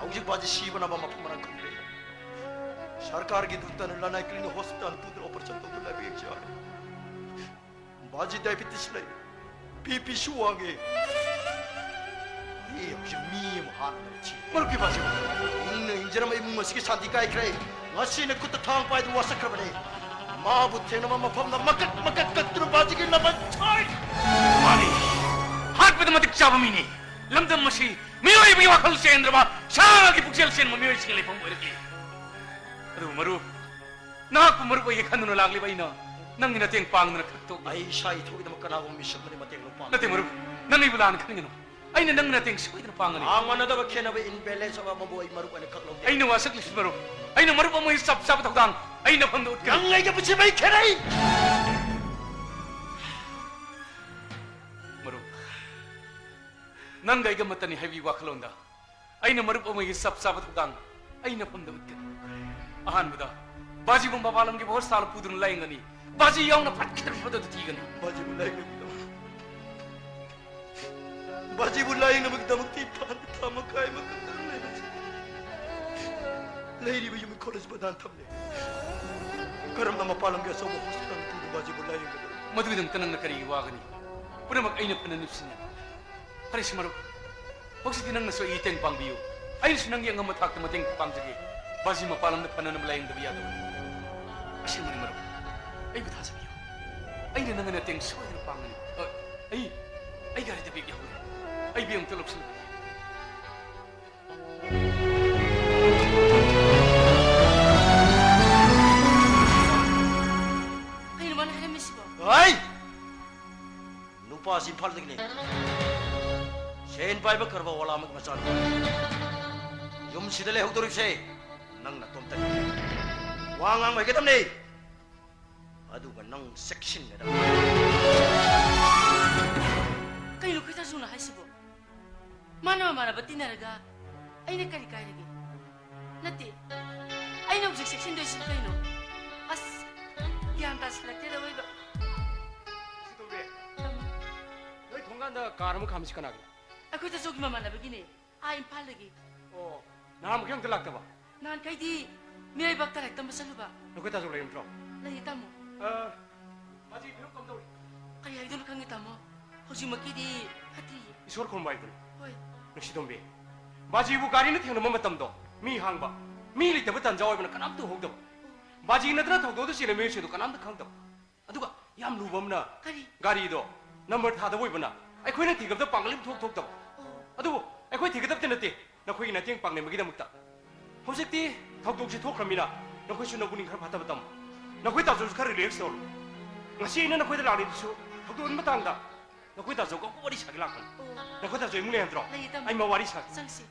ꯍꯧꯖꯤꯛ ꯕꯥꯖꯤ ꯁꯤꯕꯅꯕ ꯃꯐꯝ ꯃꯔꯥꯡ ꯈꯪꯗ꯭ꯔꯦ꯫ ꯁꯔꯀꯥꯔꯒꯤ ꯗꯣꯛꯇꯔꯅ ꯂꯅꯥꯏ ꯀ꯭ꯂꯤꯅꯤꯛ ꯍꯣꯁꯄꯤꯇꯥꯜ ꯄꯨꯗꯨꯅ ꯑꯣꯄꯔꯦꯁꯟ ꯇꯧꯗꯨꯅ ꯂꯥꯏꯕꯛ ꯌꯦꯡꯖꯔꯦ꯫ ꯕꯥꯖꯤ ꯗꯥꯏꯕꯤꯇꯤꯁ ꯂꯩ, ꯕꯤ ꯄꯤꯁꯨ ꯋꯥꯡꯉꯦ꯫ ꯑꯩ ꯍꯧꯖꯤꯛ ꯃꯤ ꯑꯃ ꯍꯥꯠꯅꯕ ꯊꯤ꯫ ꯃꯔꯨꯞꯀꯤ ꯕꯥꯖꯤ꯫ ꯏꯪꯅ ꯏꯪꯖꯔꯝꯕ ꯏꯃꯨꯡ ꯑꯁꯤꯒꯤ ꯁꯥꯟꯇꯤ ꯀꯥꯏꯈ꯭ꯔꯦ꯫ ꯉꯁꯤꯅ ꯈꯨꯠꯇ ꯊꯥꯡ ꯄꯥꯏꯗꯨꯅ ꯋꯥꯁꯛꯈ꯭ꯔꯕꯅꯦ꯫ ꯃꯥꯕꯨ ꯊꯦꯡꯅꯕ ꯃꯐꯝꯗ ꯃꯀꯛ ꯃꯀꯛ ꯀꯛꯇꯨꯅ ꯕꯥꯖꯤꯒꯤ ꯂꯃꯟ ꯁꯣꯏ꯫ ꯃꯥꯅꯤ, ꯍꯥꯠꯄꯗ ꯃꯇꯤꯛ ꯆꯥꯕ ꯃꯤꯅꯤ꯫ ꯂꯝꯗꯝ ꯑꯁꯤ ꯃꯤꯑꯣꯏꯕꯒꯤ ꯋꯥꯈꯜ ꯆꯦꯟꯗ꯭ꯔꯕ ꯁꯥꯒꯤ ꯄꯨꯛꯆꯦꯜ ꯆꯦꯟꯕ ꯃꯤꯑꯣꯏꯁꯤꯡꯒꯤ ꯂꯩꯐꯝ ꯑꯣꯏꯔꯛꯂꯤ꯫ ꯑꯗꯨꯕꯨ ꯃꯔꯨꯞ, ꯅꯍꯥꯛꯄꯨ ꯃꯔꯨꯞ ꯑꯣꯏꯒꯦ ꯈꯟꯗꯨꯅ ꯂꯥꯛꯂꯤꯕ ꯑꯩꯅ ꯅꯪꯒꯤ ꯅꯇꯦꯡ ꯄꯥꯡꯗꯅ ꯈꯛꯇꯣꯛ꯫ ꯑꯩ ꯏꯁꯥ ꯏꯊꯧꯒꯤꯗꯃꯛ ꯀꯅꯥꯒꯨꯝꯕ ꯃꯤꯁꯛ ꯑꯃꯗꯤ ꯃꯇꯦꯡ ꯂꯧꯕ ꯄꯥꯝꯃꯤ꯫ ꯅꯠꯇꯦ ꯃꯔꯨꯞ, ꯅꯪ ꯑꯩꯕꯨ ꯂꯥꯟꯅ ꯈꯟꯒꯅꯨ꯫ ꯑꯩꯅ ꯅꯪꯒꯤ ꯃꯇꯦꯡ ꯁꯣꯏꯗꯅ ꯄꯥꯡꯒꯅꯤ꯫ ꯃꯥ ꯃꯥꯟꯅꯗꯕ ꯈꯦꯠꯅꯕ ꯏꯝꯕꯦꯂꯦꯟꯁ ꯑꯃ ꯑꯃꯕꯨ ꯑꯩ ꯃꯔꯨꯞ ꯑꯣꯏꯅ ꯈꯛ ꯂꯧꯖꯩ꯫ ꯑꯩꯅ ꯋꯥꯁꯛꯂꯤꯁꯤ ꯃꯔꯨꯞ, ꯑꯩꯅ ꯃꯔꯨꯞ ꯑꯃꯒꯤ ꯆꯞ ꯆꯥꯕ ꯊꯧꯗꯥꯡ ꯑꯩ ꯅꯐꯝꯗ ꯎꯠꯀꯅꯤ꯫ ꯅꯪ ꯑꯩꯒ ꯄꯨꯟꯁꯤ ꯃꯔꯤ ꯈꯦꯠꯅꯩ꯫ ꯅꯪꯒ ꯑꯩꯒ ꯑꯃꯠꯇꯅꯤ ꯍꯥꯏꯕꯒꯤ ꯋꯥꯈꯜꯂꯣꯟꯗ ꯑꯩꯅ ꯃꯔꯨꯞ ꯑꯃꯒꯤ ꯆꯞ ꯆꯥꯕ ꯊꯧꯗꯥꯡ ꯑꯩ ꯅꯐꯝꯗ ꯎꯠꯀꯅꯤ꯫ ꯑꯍꯥꯟꯕꯗ, ꯕꯥꯖꯤꯕꯨ ꯃꯄꯥꯟ ꯂꯝꯒꯤ ꯍꯣꯁꯄꯤꯇꯥꯜ ꯄꯨꯗꯨꯅ ꯂꯥꯌꯦꯡꯒꯅꯤ꯫ ꯕꯥꯖꯤ ꯌꯥꯎꯅ ꯐꯠꯈꯤꯗ꯭ꯔꯕ ꯃꯗꯨꯗ ꯊꯤꯒꯅꯤ꯫ ꯕꯥꯖꯤꯕꯨ ꯂꯥꯌꯦꯡꯅꯕꯒꯤꯗꯃꯛ, ꯕꯥꯖꯤꯕꯨ ꯂꯥꯌꯦꯡꯅꯕꯒꯤꯗꯃꯛꯇ ꯏꯝꯐꯥꯜꯗ ꯊꯥ ꯃꯈꯥꯏ ꯑꯃꯈꯛꯇꯪ ꯂꯩꯕꯁꯤ, ꯂꯩꯔꯤꯕ ꯌꯨꯝ ꯏꯪꯈꯣꯜ ꯑꯁꯤ ꯕꯟꯗꯥꯟ ꯊꯝꯂꯦ꯫ ꯀꯔꯝꯅ ꯃꯄꯥꯟ ꯂꯝꯒꯤ ꯑꯆꯧꯕ ꯍꯣꯁꯄꯤꯇꯥꯜ ꯄꯨꯗꯨꯅ ꯕꯥꯖꯤꯕꯨ ꯂꯥꯌꯦꯡꯒꯗꯧꯔꯤꯕ? ꯃꯗꯨꯒꯤꯗꯃꯛꯇ ꯅꯪꯅ ꯀꯔꯤꯒꯤ ꯋꯥꯒꯅꯤ? ꯄꯨꯝꯅꯃꯛ ꯑꯩꯅ ꯐꯅ ꯅꯤꯡꯁꯤꯡꯒꯅꯤ꯫ ꯐꯔꯦꯁꯦ ꯃꯔꯨꯞ, ꯍꯧꯖꯤꯛꯇꯤ ꯅꯪꯅꯁꯨ ꯑꯩ ꯃꯇꯦꯡ ꯄꯥꯡꯕꯤꯌꯨ, ꯑꯩꯅꯁꯨ ꯅꯪꯒꯤ ꯑꯉꯝꯕ ꯊꯥꯛꯇ ꯃꯇꯦꯡ ꯄꯥꯡꯖꯒꯦ꯫ ꯕꯥꯖꯤ ꯃꯄꯥꯟ ꯂꯝꯗ ꯐꯅꯅꯕ ꯂꯥꯌꯦꯡꯗꯕ ꯌꯥꯗꯕꯅꯤ꯫ ꯑꯁꯦꯡꯕꯅꯤ ꯃꯔꯨꯞ, ꯑꯩꯕꯨ ꯊꯥꯖꯕꯤꯌꯨ, ꯑꯩꯅ ꯅꯪꯒꯤ ꯃꯇꯦꯡ ꯁꯣꯏꯗꯅ ꯄꯥꯡꯒꯅꯤ꯫ ꯑ, ꯑꯩ, ꯑꯩ ꯒꯥꯔꯤꯗ ꯕꯦꯒ ꯌꯥꯎꯔꯦ, ꯑꯩ ꯕꯦꯒ ꯑꯝꯇ ꯂꯧꯁꯤꯜꯂꯨꯈꯤꯒꯦ꯫ ꯀꯩꯅꯣ ꯃꯥꯅ ꯍꯥꯏꯔꯝꯃꯤꯁꯤꯕꯣ? ꯍꯩ! ꯅꯨꯄꯥꯁꯤ ꯏꯝꯐꯥꯜꯗꯒꯤꯅꯤ꯫ ꯁꯦꯟ ꯄꯥꯏꯕ ꯀꯔꯕꯥꯔ ꯋꯥꯂꯥ ꯑꯃꯒꯤ ꯃꯆꯥꯅꯨꯄꯥ꯫ ꯌꯨꯝꯁꯤꯗ ꯂꯩꯍꯧꯗꯧꯔꯤꯕꯁꯦ ꯅꯪ ꯅꯇꯣꯝꯇꯅꯤ꯫ ꯋꯥ ꯉꯥꯡꯕ ꯍꯩꯒꯗꯕꯅꯤ꯫ ꯑꯗꯨꯒ ꯅꯪ ꯆꯦꯛꯁꯤꯟꯒꯗꯕꯅꯤ꯫ ꯀꯩꯅꯣ ꯈꯣꯏꯗꯥꯖꯧꯅ ꯍꯥꯏꯁꯤꯕꯣ? ꯃꯥꯅ ꯃꯃꯥꯟꯅꯕ ꯇꯤꯟꯅꯔꯒ ꯑꯩꯅ ꯀꯔꯤ ꯀꯥꯏꯔꯒꯦ? ꯅꯠꯇꯦ, ꯑꯩꯅ ꯍꯧꯖꯤꯛ ꯆꯦꯛꯁꯤꯟꯗꯣꯏꯁꯤꯅ ꯀꯩꯅꯣ? ꯑꯁ, ꯒ꯭ꯌꯥꯟ ꯇꯥꯁꯤꯜꯂꯛꯇꯦꯗ ꯑꯑꯣꯏꯕ꯫ ꯁꯤꯇꯣꯝꯕꯤ, ꯅꯣꯏ ꯊꯣꯡꯒꯥꯟꯗ ꯀꯥꯔ ꯑꯃ ꯈꯥꯝꯃꯤꯁꯤ ꯀꯅꯥꯒꯤꯅꯣ? ꯑꯩꯈꯣꯏ ꯇꯥꯖꯧꯒꯤ ꯃꯃꯥꯟꯅꯕꯒꯤꯅꯦ, ꯑꯥ ꯏꯝꯐꯥꯜꯗꯒꯤ꯫ ꯑꯣ, ꯅꯍꯥꯟꯃꯨꯛꯀꯤ ꯑꯝꯇ ꯂꯥꯛꯇꯕ? ꯅꯍꯥꯟꯈꯩꯗꯤ ꯃꯤꯔꯩꯕꯥꯛꯇ ꯂꯥꯏꯔꯤꯛ ꯇꯝꯕ ꯆꯠꯂꯨꯕ꯫ ꯅꯈꯣꯏ ꯇꯥꯖꯧ ꯂꯩꯔꯝꯗ꯭ꯔꯣ? ꯂꯩꯌꯦ, ꯇꯥꯃꯣ꯫ ꯑ, ꯃꯥꯁꯤ ꯐꯤꯕꯝ ꯀꯝꯗꯧꯔꯤ? ꯀꯔꯤ ꯍꯥꯏꯗꯣꯏꯅꯣ ꯈꯪꯗꯦ, ꯇꯥꯃꯣ꯫ ꯍꯧꯖꯤꯛꯃꯛꯀꯤꯗꯤ ꯐꯠꯇ꯭ꯔꯤꯌꯦ꯫ ꯏꯁꯣꯔ ꯈꯨꯔꯨꯝꯕ ꯍꯥꯏꯗꯨꯅꯤ꯫ ꯍꯣꯏ꯫ ꯅꯨꯡꯁꯤꯇꯣꯝꯕꯤ, ꯕꯥꯖꯤꯕꯨ ꯒꯥꯔꯤꯅ ꯊꯦꯡꯅꯕ ꯃꯇꯝꯗꯣ ꯃꯤ ꯍꯥꯡꯕ, ꯃꯤ ꯂꯩꯇꯕ ꯇꯥꯟꯖꯥ ꯑꯣꯏꯕꯅ ꯀꯅꯥꯝꯇ ꯎꯍꯧꯗꯕ꯫ ꯕꯥꯖꯤ ꯅꯠꯇꯅ ꯊꯧꯗꯣꯛꯇ ꯆꯦꯜꯂꯝꯃꯤ ꯃꯤꯑꯣꯏꯁꯤꯡꯗꯣ ꯀꯅꯥꯝꯇ ꯈꯪꯗꯕ꯫ ꯑꯗꯨꯒ ꯌꯥꯝ ꯂꯨꯕ ꯑꯃꯅ, ꯀꯔꯤ? ꯒꯥꯔꯤꯗꯣ ꯅꯝꯕꯔ ꯊꯥꯗꯕ ꯑꯣꯏꯕꯅ ꯑꯩꯈꯣꯏꯅ ꯊꯤꯒꯞꯗ ꯄꯥꯡꯒꯜ ꯑꯃ ꯊꯣꯛ ꯊꯣꯛꯇꯕ꯫ ꯑꯣ꯫ ꯑꯗꯨꯕꯨ ꯑꯩꯈꯣꯏ ꯊꯤꯒꯗꯕꯗꯤ ꯅꯠꯇꯦ, ꯅꯈꯣꯏꯒꯤ ꯃꯇꯦꯡ ꯄꯥꯡꯅꯕꯒꯤꯗꯃꯛꯇ꯫ ꯍꯧꯖꯤꯛꯇꯤ ꯊꯧꯗꯣꯛꯁꯤ ꯊꯣꯛꯈ꯭ꯔꯃꯤꯅ ꯅꯈꯣꯏꯁꯨ ꯅꯄꯨꯛꯅꯤꯡ ꯈꯔ ꯐꯥꯊꯕ ꯇꯝꯃꯨ꯫ ꯅꯈꯣꯏ ꯇꯥꯖꯧꯁꯨ ꯈꯔ ꯔꯤꯂꯦꯛꯁ ꯇꯧꯔꯣ꯫ ꯉꯁꯤ ꯑꯩꯅ ꯅꯈꯣꯏꯗ ꯂꯥꯛꯂꯤꯕꯁꯨ ꯊꯧꯗꯣꯛ ꯑꯗꯨꯒꯤ ꯃꯇꯥꯡꯗ꯫ ꯅꯈꯣꯏ ꯇꯥꯖꯧꯒ ꯑꯃꯨꯛ ꯋꯥꯔꯤ ꯁꯥꯒꯦ ꯂꯥꯛꯄꯅꯤ꯫ ꯑꯣ꯫ ꯅꯈꯣꯏ ꯇꯥꯖꯧ ꯏꯃꯨꯡ ꯂꯩꯍꯟꯗ꯭ꯔꯣ? ꯂꯩꯌꯦ, ꯇꯥꯃꯣ꯫ ꯑꯩ ꯃꯥ ꯋꯥꯔꯤ ꯁꯥꯒꯦ꯫ ꯆꯪꯁꯤ꯫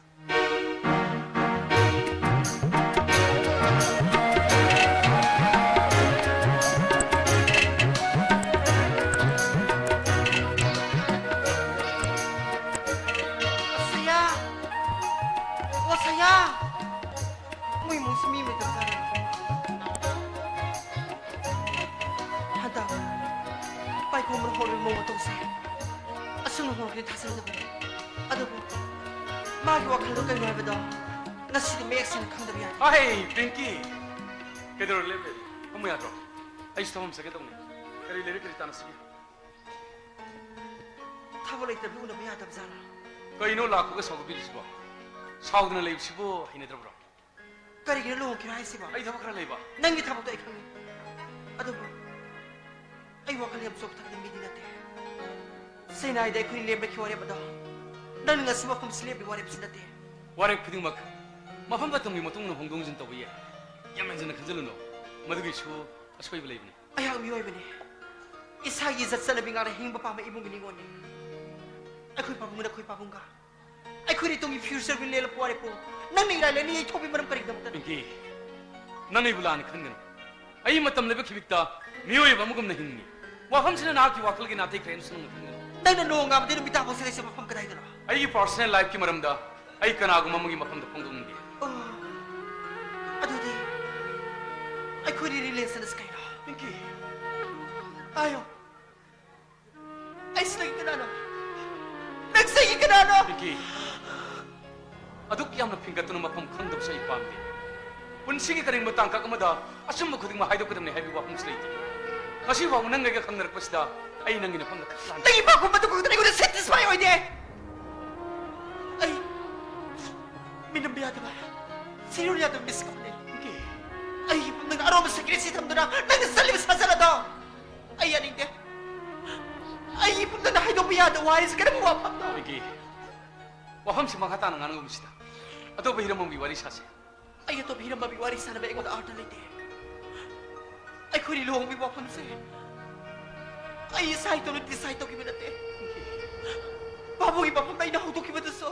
ꯍꯣꯡꯕꯒꯤ ꯃꯑꯣꯡ ꯃꯇꯧꯁꯦ ꯑꯁꯨꯝꯅ ꯍꯣꯡꯂꯛꯀꯅꯤ ꯊꯥꯖꯔꯨꯗꯕꯅꯤ꯫ ꯑꯗꯨꯕꯨ ꯃꯥꯒꯤ ꯋꯥꯈꯜꯗꯣ ꯀꯔꯤꯅꯣ ꯍꯥꯏꯕꯗꯣ ꯉꯁꯤꯗꯤ ꯃꯌꯦꯛ ꯁꯦꯡꯅ ꯈꯪꯗꯕ ꯌꯥꯗꯦ꯫ ꯑꯍꯩ, ꯄꯤꯡꯀꯤ! ꯀꯩꯗꯧꯔꯒꯦ? ꯂꯦꯞ, ꯂꯦꯞ꯫ ꯐꯝꯃꯨ ꯌꯥꯗ꯭ꯔꯣ? ꯑꯩꯁꯨ ꯊꯕꯛ ꯑꯃ ꯆꯠꯀꯦ ꯇꯧꯅꯤ꯫ ꯀꯔꯤ ꯂꯩꯔꯦ? ꯀꯔꯤ ꯇꯥꯟꯅꯁꯤꯒꯦ? ꯊꯕꯛ ꯂꯩꯇꯕꯤ ꯎꯅꯕ ꯌꯥꯗꯕ ꯖꯥꯠꯂꯥ? ꯀꯩꯅꯣ ꯂꯥꯛꯄꯒ ꯁꯥꯎꯒꯠꯄꯤꯔꯤꯁꯤꯕꯣ? ꯁꯥꯎꯗꯅ ꯂꯩꯕꯁꯤꯕꯨ ꯍꯩꯅꯗ꯭ꯔꯕ꯭ꯔꯣ? ꯀꯔꯤꯒꯤꯅꯣ ꯂꯨꯍꯣꯡꯈꯤꯔꯣ ꯍꯥꯏꯁꯤꯕꯣ? ꯑꯩ ꯊꯕꯛ ꯈꯔ ꯂꯩꯕ꯫ ꯅꯪꯒꯤ ꯊꯕꯛꯇꯣ ꯑꯩ ꯈꯪꯉꯤ꯫ ꯑꯗꯨꯕꯨ ꯑꯩ ꯋꯥꯈꯜ ꯌꯥꯝ ꯆꯥꯎꯕ ꯊꯥꯛꯇ ꯃꯤꯗꯤ ꯅꯠꯇꯦ꯫ ꯆꯦꯟꯅꯥꯏꯗ ꯑꯩꯈꯣꯏꯅ ꯂꯦꯞꯂꯛꯈꯤꯕ ꯋꯥꯔꯦꯞ ꯑꯗꯣ ꯅꯪꯅ ꯉꯁꯤ ꯃꯐꯝꯁꯤ ꯂꯦꯞꯂꯤ ꯋꯥꯔꯦꯞꯁꯤ ꯅꯠꯇꯦ꯫ ꯋꯥꯔꯦꯞ ꯈꯨꯗꯤꯡꯃꯛ ꯃꯐꯝ ꯃꯇꯝꯒꯤ ꯃꯇꯨꯡ ꯏꯟꯅ ꯍꯣꯡꯗꯣꯛ ꯍꯣꯡꯖꯤꯟ ꯇꯧꯕ ꯌꯥꯏ꯫ ꯌꯥꯝ ꯍꯦꯟꯖꯤꯟꯅ ꯈꯟꯖꯤꯜꯂꯨꯅꯨ꯫ ꯃꯗꯨꯒꯤꯁꯨ ꯑꯁꯣꯏꯕ ꯂꯩꯕꯅꯤ꯫ ꯑꯩꯍꯥꯛ ꯃꯤꯑꯣꯏꯕꯅꯤ꯫ ꯏꯁꯥꯒꯤ ꯏꯖꯠ ꯆꯠꯅꯕꯤ ꯉꯥꯛꯅ ꯍꯤꯡꯕ ꯄꯥꯝꯕ ꯏꯃꯨꯡꯒꯤ ꯅꯤꯉꯣꯜꯅꯤ꯫ ꯑꯩꯈꯣꯏ ꯄꯥꯕꯨꯡꯅ ꯑꯩꯈꯣꯏ ꯄꯥꯕꯨꯡꯒ, ꯑꯩꯈꯣꯏ ꯏꯇꯨꯡꯒꯤ ꯐ꯭ꯌꯨꯆꯔꯒꯤ ꯂꯦꯜꯂꯛꯄ ꯋꯥꯔꯦꯞꯄꯨ ꯅꯪꯅ ꯏꯔꯥꯏ ꯂꯥꯏꯅ ꯌꯩꯊꯣꯛꯄꯤ ꯃꯔꯝ ꯀꯔꯤꯒꯤꯗꯃꯛꯇꯅꯣ? ꯄꯤꯡꯀꯤ, ꯅꯪ ꯑꯩꯕꯨ ꯂꯥꯟꯅ ꯈꯟꯒꯅꯨ꯫ ꯑꯩ ꯃꯇꯝ ꯂꯩꯕ ꯈꯤꯕꯤꯛꯇ ꯃꯤꯑꯣꯏ ꯑꯃꯒꯨꯝꯅ ꯍꯤꯡꯉꯤ꯫ ꯋꯥꯐꯝꯁꯤꯅ ꯅꯍꯥꯛꯀꯤ ꯋꯥꯈꯜꯒꯤ ꯅꯥꯇꯩ ꯈꯔ ꯍꯦꯟꯅ ꯁꯨꯅ ꯈꯟꯒꯅꯨ꯫ ꯅꯪꯅ ꯅꯣꯡꯉꯥꯟꯕꯗꯒꯤ ꯅꯨꯃꯤꯠ ꯇꯥꯐꯥꯎ ꯆꯠꯂꯤꯁꯦ ꯃꯐꯝ ꯀꯗꯥꯏꯗꯅꯣ? ꯑꯩꯒꯤ ꯄꯥꯔꯁꯣꯅꯦꯜ ꯂꯥꯏꯐꯀꯤ ꯃꯔꯝꯗ ꯑꯩ ꯀꯅꯥꯒꯨꯝꯕ ꯑꯃꯒꯤ ꯃꯐꯝꯗ ꯐꯣꯡꯗꯣꯛꯅꯤꯡꯗꯦ꯫ ꯑꯣ, ꯑꯗꯨꯗꯤ ꯑꯩꯈꯣꯏꯒꯤ ꯔꯤꯂꯦꯁꯟꯁ ꯀꯩꯅꯣ? ꯄꯤꯡꯀꯤ! ꯑꯌꯣ, ꯑꯩꯁꯤ ꯅꯪꯒꯤ ꯀꯅꯥꯅꯣ? ꯅꯪꯁꯦ ꯑꯩꯒꯤ ꯀꯅꯥꯅꯣ? ꯄꯤꯡꯀꯤ! ꯑꯗꯨꯛ ꯌꯥꯝꯅ ꯐꯤꯡꯒꯠꯇꯨꯅ ꯃꯐꯝ ꯈꯪꯗꯕꯁꯨ ꯑꯩ ꯄꯥꯝꯗꯦ꯫ ꯄꯨꯟꯁꯤꯒꯤ ꯀꯔꯤꯒꯨꯝꯕ ꯇꯥꯡꯀꯛ ꯑꯃꯗ ꯑꯆꯨꯝꯕ ꯈꯨꯗꯤꯡꯃꯛ ꯍꯥꯏꯗꯣꯛꯀꯗꯕꯅꯤ ꯍꯥꯏꯕꯒꯤ ꯋꯥꯐꯝꯁꯨ ꯂꯩꯇꯦ꯫ ꯉꯁꯤ ꯐꯥꯎꯕ ꯅꯪꯒ ꯑꯩꯒ ꯈꯪꯅꯔꯛꯄꯁꯤꯗ ꯑꯩ ꯅꯪꯒꯤ ꯅꯐꯝꯗ ꯈꯛ ꯂꯥꯟ- ꯅꯪꯒꯤ ꯄꯥꯎꯈꯨꯝ ꯑꯗꯨ ꯈꯛꯇꯅ ꯑꯩꯉꯣꯟꯗ ꯁꯦꯇꯤꯁꯐꯥꯏ ꯑꯣꯏꯗꯦ꯫ ꯑꯩ ꯃꯤꯅꯝꯕ ꯌꯥꯗꯕ, ꯁꯤꯔꯣꯟ ꯌꯥꯗꯕ ꯃꯤꯁꯛ ꯑꯃꯅꯤ꯫ ꯄꯤꯡꯀꯤ! ꯑꯩꯒꯤ ꯏꯐꯝꯗ ꯑꯔꯣꯟꯕ ꯁꯦꯀ꯭ꯔꯦꯠꯁꯤ ꯊꯝꯗꯨꯅ ꯅꯪꯅ ꯆꯠꯂꯤꯕ ꯁꯥꯖꯠ ꯑꯗꯣ ꯑꯩ ꯌꯥꯅꯤꯡꯗꯦ꯫ ꯑꯩꯒꯤ ꯏꯐꯝꯗ ꯍꯥꯏꯗꯣꯛꯄ ꯌꯥꯗꯕ ꯋꯥꯍꯩꯁꯤ ꯀꯔꯝꯕ ꯋꯥꯐꯝꯅꯣ? ꯄꯤꯡꯀꯤ, ꯋꯥꯐꯝꯁꯤ ꯃꯈꯥ ꯇꯥꯅ ꯉꯥꯡꯅꯒꯨꯝꯁꯤꯗ꯫ ꯑꯇꯣꯞꯄ ꯍꯤꯔꯝ ꯑꯃꯒꯤ ꯋꯥꯔꯤ ꯁꯥꯁꯤ꯫ ꯑꯩ ꯑꯇꯣꯞꯄ ꯍꯤꯔꯝ ꯑꯃꯒꯤ ꯋꯥꯔꯤ ꯁꯥꯟꯅꯕ ꯑꯩꯉꯣꯟꯗ ꯑꯥꯔꯊ ꯂꯩꯇꯦ꯫ ꯑꯩꯈꯣꯏꯅꯤ ꯂꯨꯍꯣꯡꯕꯒꯤ ꯋꯥꯐꯝꯁꯦ ꯑꯩ ꯏꯁꯥ ꯏꯇꯣꯝꯇ ꯗꯤꯁꯥꯏꯗ ꯇꯧꯈꯤꯕ ꯅꯠꯇꯦ꯫ ꯄꯥꯕꯨꯡꯒꯤ ꯃꯐꯝꯗ ꯑꯩꯅ ꯍꯧꯗꯣꯛꯈꯤꯕꯗꯨꯁꯨ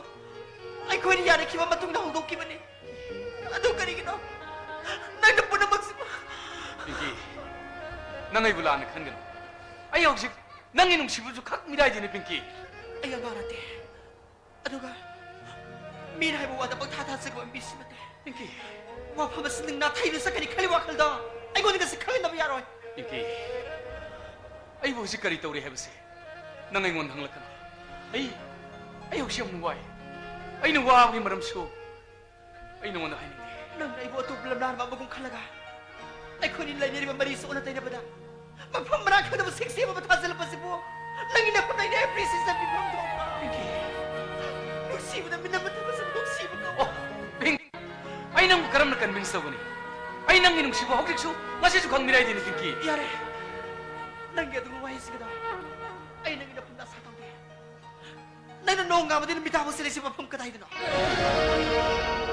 ꯑꯩꯈꯣꯏꯅꯤ ꯌꯥꯅꯈꯤꯕ ꯃꯇꯨꯡꯗ ꯍꯧꯗꯣꯛꯈꯤꯕꯅꯤ꯫ ꯑꯗꯨ ꯀꯔꯤꯒꯤꯅꯣ ꯅꯪꯅ ꯄꯨꯝꯅꯃꯛꯁꯤꯕꯨ? ꯄꯤꯡꯀꯤ, ꯅꯪ ꯑꯩꯕꯨ ꯂꯥꯟꯅ ꯈꯟꯒꯅꯨ꯫ ꯑꯩ ꯍꯧꯖꯤꯛ ꯅꯪꯒꯤ ꯅꯨꯡꯁꯤꯕꯁꯨ ꯈꯛ ꯃꯤꯔꯥꯏꯗꯤꯅꯦ, ꯄꯤꯡꯀꯤ꯫ ꯑꯩ ꯑꯉꯥꯡ ꯅꯠꯇꯦ꯫ ꯑꯗꯨꯒ ꯃꯤꯅ ꯍꯥꯏꯕ ꯋꯥꯗ ꯄꯪꯊꯥ ꯊꯥꯖꯒꯕ ꯃꯤꯁꯨ ꯅꯠꯇꯦ꯫ ꯄꯤꯡꯀꯤ! ꯋꯥꯐꯝ ꯑꯁꯤ ꯅꯪ ꯅꯥꯊꯩꯗꯨꯅ ꯆꯠꯀꯅꯤ ꯈꯜꯂꯤ ꯋꯥꯈꯜꯗꯣ ꯑꯩꯉꯣꯟꯗ ꯉꯁꯤ ꯈꯪꯍꯟꯗꯕ ꯌꯥꯔꯣꯏ꯫ ꯄꯤꯡꯀꯤ! ꯑꯩ ꯍꯧꯖꯤꯛ ꯀꯔꯤ ꯇꯧꯔꯤ ꯍꯥꯏꯕꯁꯦ ꯅꯪ ꯑꯩꯉꯣꯟꯗ ꯍꯪꯂꯛꯀꯅꯨ꯫ ꯑꯩ, ꯑꯩ ꯍꯧꯖꯤꯛ ꯌꯥꯝꯅ ꯋꯥꯏ꯫ ꯑꯩꯅ ꯋꯥꯕꯒꯤ ꯃꯔꯝꯁꯨ ꯑꯩ ꯅꯉꯣꯟꯗ ꯍꯥꯏꯅꯤꯡꯗꯦ꯫ ꯅꯪꯅ ꯑꯩꯕꯨ ꯑꯇꯣꯞꯄ ꯂꯝꯂꯥꯟꯕ ꯑꯃꯒꯨꯝ ꯈꯜꯂꯒ ꯑꯩꯈꯣꯏꯅꯤ ꯂꯩꯅꯔꯤꯕ ꯃꯔꯤꯁꯨ ꯑꯣꯟꯅ ꯇꯩꯅꯕꯗ ꯃꯐꯝ ꯃꯔꯥꯡ ꯈꯪꯗꯕ ꯁꯤꯛꯁꯤ ꯑꯃ ꯊꯥꯖꯤꯜꯂꯛꯄꯁꯤꯕꯨ ꯅꯪꯒꯤ ꯅꯈꯨꯠꯅ ꯑꯩꯅ ꯑꯦꯄ꯭ꯔꯤꯁꯤꯌꯦꯁꯟ ꯄꯤꯐꯝ ꯊꯣꯛꯄ꯭ꯔꯥ? ꯄꯤꯡꯀꯤ꯫ ꯅꯨꯡꯁꯤꯕꯗ ꯃꯤꯅꯝ ꯑꯃ ꯊꯝꯕꯁꯤꯕꯨ ꯅꯨꯡꯁꯤꯕ ꯀꯧꯕ꯭ꯔꯥ? ꯑꯣ, ꯄꯤꯡ-, ꯑꯩ ꯅꯪꯕꯨ ꯀꯔꯝꯅ ꯀꯟꯚꯤꯟꯁ ꯇꯧꯒꯅꯤ? ꯑꯩ ꯅꯪꯒꯤ ꯅꯨꯡꯁꯤꯕ ꯍꯧꯖꯤꯛꯁꯨ, ꯉꯁꯤꯁꯨ ꯈꯪꯕꯤꯔꯥꯏꯗꯦꯅꯦ, ꯄꯤꯡꯀꯤ꯫ ꯌꯥꯔꯦ, ꯅꯪꯒꯤ ꯑꯗꯨꯒꯨꯝꯕ ꯋꯥꯍꯩꯁꯤꯡ ꯑꯗꯣ ꯑꯩ ꯅꯪꯒꯤ ꯅꯐꯝꯗ ꯑꯁꯥ ꯇꯧꯗꯦ꯫ ꯅꯪꯅ ꯅꯣꯡ ꯉꯥꯕꯗꯤ ꯅꯨꯃꯤꯠ ꯇꯥꯕ ꯁꯤꯜꯂꯤꯁꯤ ꯃꯐꯝ ꯀꯗꯥꯏꯗꯅꯣ?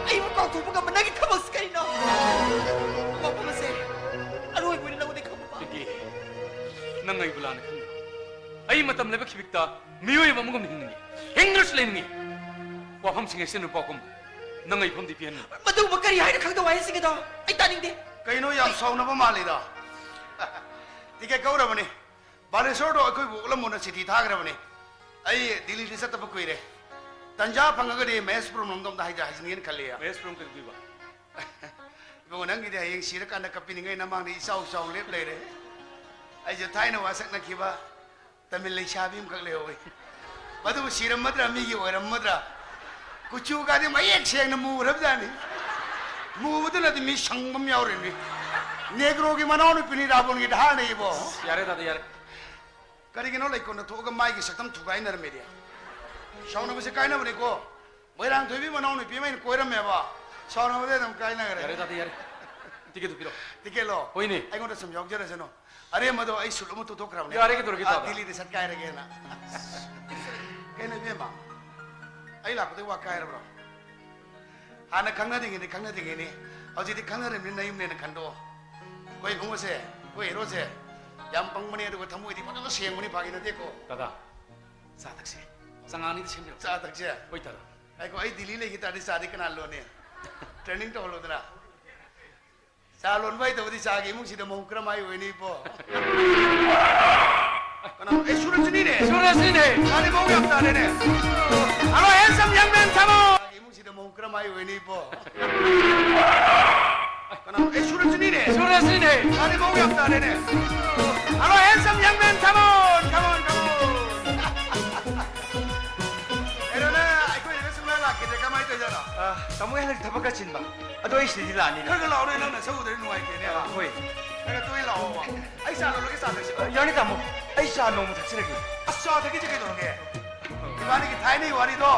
ꯑꯩꯕꯨ ꯀꯥꯎꯊꯣꯛꯄ ꯉꯝꯕ ꯅꯪꯒꯤ ꯊꯕꯛꯁꯤ ꯀꯔꯤꯅꯣ? ꯋꯥꯐꯝ ꯑꯁꯦ ꯑꯔꯣꯏꯕ ꯑꯣꯏꯅ ꯅꯪꯉꯣꯟꯗ ꯈꯪꯕ ꯄꯥꯝꯃꯤ꯫ ꯄꯤꯡꯀꯤ, ꯅꯪ ꯑꯩꯕꯨ ꯂꯥꯟꯅ ꯈꯟꯒꯅꯨ꯫ ꯑꯩ ꯃꯇꯝ ꯂꯩꯕ ꯈꯤꯕꯤꯛꯇ ꯃꯤꯑꯣꯏ ꯑꯃꯒꯨꯝꯅ ꯍꯤꯡꯅꯤꯡꯉꯤ꯫ ꯍꯤꯡꯗ꯭ꯔꯁꯨ ꯂꯩꯅꯤꯡꯉꯤ꯫ ꯋꯥꯐꯝꯁꯤꯡ ꯑꯁꯤ ꯅꯨꯄꯥ ꯀꯨꯝ ꯅꯪ ꯑꯩ ꯐꯝꯗꯤ ꯄꯤꯍꯟꯒꯅꯨ꯫ ꯃꯗꯨꯒꯨꯝꯕ ꯀꯔꯤ ꯍꯥꯏꯅ ꯈꯪꯗꯧ ꯍꯥꯏꯁꯤꯡꯒꯗꯣ ꯑꯩ ꯇꯥꯅꯤꯡꯗꯦ꯫ ꯀꯩꯅꯣ ꯌꯥꯝ ꯁꯥꯎꯅꯕ ꯃꯥꯜꯂꯤꯗ? ꯇꯤꯀꯦꯠ ꯀꯛꯎꯔꯕꯅꯤ꯫ ꯕꯥꯂꯦꯁꯣꯔꯗꯣ ꯑꯩꯈꯣꯏꯕꯨ ꯑꯣꯛꯂꯝꯃꯣꯅ ꯆꯤꯊꯤ ꯊꯥꯈ꯭ꯔꯕꯅꯤ꯫ ꯑꯩ ꯗꯤꯜꯂꯤꯗ ꯆꯠꯇꯕ ꯀꯨꯏꯔꯦ꯫ ꯇꯟꯖꯥ ꯐꯪꯉꯒꯗꯤ ꯃꯍꯦꯁꯄꯨꯔꯝꯂꯣꯝꯗ ꯑꯝꯇ ꯍꯥꯏꯖ-, ꯍꯥꯏꯖꯤꯟꯒꯦꯅ ꯈꯜꯂꯤ꯫ ꯃꯍꯦꯁꯄꯨꯔꯝ ꯀꯩꯗꯧꯗꯣꯏꯕ? ꯏꯕꯨꯡꯉꯣ, ꯅꯪꯒꯤꯗꯤ ꯍꯌꯦꯡ ꯁꯤꯔꯀꯥꯟꯗ ꯀꯞꯄꯤꯅꯤꯡꯉꯥꯏ ꯅꯃꯥꯡꯗ ꯏꯆꯥꯎ ꯆꯥꯎ ꯂꯦꯞ ꯂꯩꯔꯦ꯫ ꯑꯩꯁꯨ ꯊꯥꯏꯅ ꯋꯥꯁꯛꯅꯈꯤꯕ ꯇꯥꯃꯤꯜ ꯂꯩꯁꯥꯕꯤ ꯑꯃꯈꯛ ꯂꯩꯍꯧꯋꯤ꯫ ꯃꯗꯨꯕꯨ ꯁꯤꯔꯝꯃꯗ꯭ꯔꯥ, ꯃꯤꯒꯤ ꯑꯣꯏꯔꯝꯃꯗ꯭ꯔꯥ? ꯀꯨꯆꯨꯒꯗꯤ ꯃꯌꯦꯛ ꯁꯦꯡꯅ ꯃꯨꯈ꯭ꯔꯕꯖꯥꯠꯅꯤ꯫ ꯃꯨꯕꯗꯨꯅꯗꯤ ꯃꯤ ꯁꯪꯕ ꯑꯃ ꯌꯥꯎꯔꯤꯅꯤ꯫ ꯅꯦꯒ꯭ꯔꯣꯒꯤ ꯃꯅꯥꯎꯅꯨꯄꯤꯅꯤ ꯔꯥꯕꯣꯟꯒꯤ ꯙꯥꯔꯅ ꯏꯕꯣ꯫ ꯌꯥꯔꯦ ꯇꯥꯗ, ꯌꯥꯔꯦ꯫ ꯀꯔꯤꯒꯤꯅꯣ ꯂꯩꯀꯣꯟꯗ ꯊꯣꯛꯑꯒ ꯃꯥꯏꯒꯤ ꯁꯛꯇꯝ ꯊꯨꯒꯥꯏꯅꯔꯝꯃꯤꯗꯤ? ꯁꯥꯎꯅꯕꯁꯦ ꯀꯥꯏꯅꯕꯅꯤꯀꯣ꯫ ꯃꯣꯏꯔꯥꯡꯊꯣꯏꯕꯤ ꯃꯅꯥꯎꯅꯨꯄꯤ ꯑꯃ ꯑꯩꯅ ꯀꯣꯏꯔꯝꯃꯦꯕ꯫ ꯁꯥꯎꯅꯕꯗꯩ ꯑꯗꯨꯝ ꯀꯥꯏꯅꯈ꯭ꯔꯦ꯫ ꯌꯥꯔꯦ ꯇꯥꯗ, ꯌꯥꯔꯦ꯫ ꯇꯤꯀꯦꯠꯇꯨ ꯄꯤꯔꯣ꯫ ꯇꯤꯀꯦꯠꯂꯣ? ꯍꯣꯏꯅꯦ꯫ ꯑꯩꯉꯣꯟꯗ ꯁꯨꯝ ꯌꯥꯎꯖꯔꯁꯅꯨ꯫ ꯑꯔꯦꯝꯕꯗꯣ ꯑꯩ ꯁꯨꯠ ꯑꯃ ꯇꯨꯊꯣꯛꯈ꯭ꯔꯕꯅꯦ꯫ ꯌꯥꯔꯦ, ꯀꯩꯗꯧꯔꯒꯦ ꯑꯥ, ꯇꯥꯗ? ꯗꯤꯜꯂꯤꯗ ꯆꯠꯀꯥꯏꯔꯒꯦꯅ꯫ ꯀꯩꯅꯣ ꯏꯕꯦꯝꯃ, ꯑꯩ ꯂꯥꯛꯄꯗꯩ ꯋꯥ ꯀꯥꯏꯔꯕ꯭ꯔꯣ? ꯍꯥꯟꯅ ꯈꯪꯅꯔꯤꯉꯩꯗꯤ ꯈꯪꯅꯔꯤꯉꯩꯅꯤ, ꯍꯧꯖꯤꯛꯇꯤ ꯈꯪꯅꯔꯤꯕꯅꯤꯅ ꯅꯌꯨꯝꯅꯦꯅ ꯈꯟꯗꯣꯛꯑꯣ꯫ ꯑꯩꯈꯣꯏ ꯏꯕꯨꯡꯉꯣꯁꯦ, ꯑꯩꯈꯣꯏ ꯍꯦꯔꯣꯁꯦ ꯌꯥꯝ ꯄꯪꯕꯅꯦ, ꯑꯗꯨꯒ ꯊꯃꯣꯏꯗꯤ ꯐꯖꯅ ꯁꯦꯡꯕꯅꯤ, ꯐꯥꯒꯤ ꯅꯠꯇꯦꯀꯣ꯫ ꯇꯥꯗ, ꯆꯥ ꯊꯛꯁꯤ꯫ ꯆꯉꯥꯡꯅꯤꯗ ꯁꯦꯝꯕꯤꯔꯣ꯫ ꯆꯥ ꯊꯛꯁꯦ? ꯍꯣꯏ ꯇꯥꯗ꯫ ꯉꯥꯏꯈꯣ, ꯑꯩ ꯗꯤꯜꯂꯤ ꯂꯩꯈꯤ ꯇꯥꯔꯗꯤ ꯆꯥꯗꯤ ꯀꯅꯥ ꯂꯣꯟꯅꯤ? ꯇ꯭ꯔꯦꯅꯤꯡ ꯇꯧꯍꯜꯂꯣꯗꯅ꯫ ꯆꯥ ꯂꯣꯟꯕ ꯍꯩꯇꯕꯗꯤ ꯆꯥꯒꯤ ꯏꯃꯨꯡꯁꯤꯗ ꯃꯧ ꯀꯔꯝꯍꯥꯏ ꯑꯣꯏꯅꯤ ꯏꯕꯣ? ꯀꯅꯥ? ꯑꯦ, ꯁꯨꯔꯖꯅꯤꯅꯦ꯫ ꯁꯨꯔꯖꯅꯤꯅꯦ꯫ ꯃꯥꯗꯤ ꯃꯧ ꯌꯥꯝ ꯇꯥꯔꯦꯅꯦ꯫ Hello, handsome young man, come on꯫ ꯆꯥꯒꯤ ꯏꯃꯨꯡꯁꯤꯗ ꯃꯧ ꯀꯔꯝꯍꯥꯏ ꯑꯣꯏꯅꯤ ꯏꯕꯣ? ꯀꯅꯥ? ꯑꯦ, ꯁꯨꯔꯖꯅꯤꯅꯦ꯫ ꯁꯨꯔꯖꯅꯤꯅꯦ꯫ ꯃꯥꯗꯤ ꯃꯑꯣꯡ ꯌꯥꯝ ꯇꯥꯔꯦꯅꯦ꯫ Hello, handsome young man, come on, come on, come on. ꯀꯩꯅꯣꯅꯦ, ꯑꯩꯈꯣꯏꯗꯒ ꯁꯨꯡꯂꯥꯛ ꯂꯥꯛꯈꯤꯗ꯭ꯔꯦ, ꯀꯃꯥꯏꯅ ꯇꯧꯖꯥꯠꯅꯣ? ꯑ, ꯇꯥꯃꯣ, ꯑꯩ ꯍꯟꯗꯛ ꯊꯕꯛ ꯈꯔ ꯆꯤꯟꯕ꯫ ꯑꯗꯣ ꯑꯩ ꯁꯤꯗꯗꯤ ꯂꯥꯛꯑꯅꯤꯅ꯫ ꯈꯔ ꯈꯔ ꯂꯥꯛꯑꯣꯅꯦ, ꯅꯪ ꯅꯁꯛ ꯎꯗ꯭ꯔꯗꯤ ꯅꯨꯡꯉꯥꯏꯇꯦꯅꯦ꯫ ꯑ, ꯍꯣꯏ꯫ ꯈꯔ ꯈꯔ ꯇꯣꯏꯅ ꯂꯥꯛꯑꯣꯕ꯫ ꯑꯩ ꯆꯥ ꯂꯣꯜꯂꯒ ꯆꯥ ꯊꯛꯁꯤꯀꯣ꯫ ꯑ, ꯌꯥꯅꯤ, ꯇꯥꯃꯣ꯫ ꯑꯩ ꯆꯥ ꯅꯣꯡꯃ ꯊꯛꯆꯔꯒꯦ꯫ ꯑꯁ, ꯆꯥ ꯊꯛꯈꯤꯁꯦ ꯀꯩꯗꯧꯔꯒꯦ? ꯏꯕꯥꯅꯤꯒꯤ ꯊꯥꯏꯅꯒꯤ ꯋꯥꯔꯤꯗꯣ,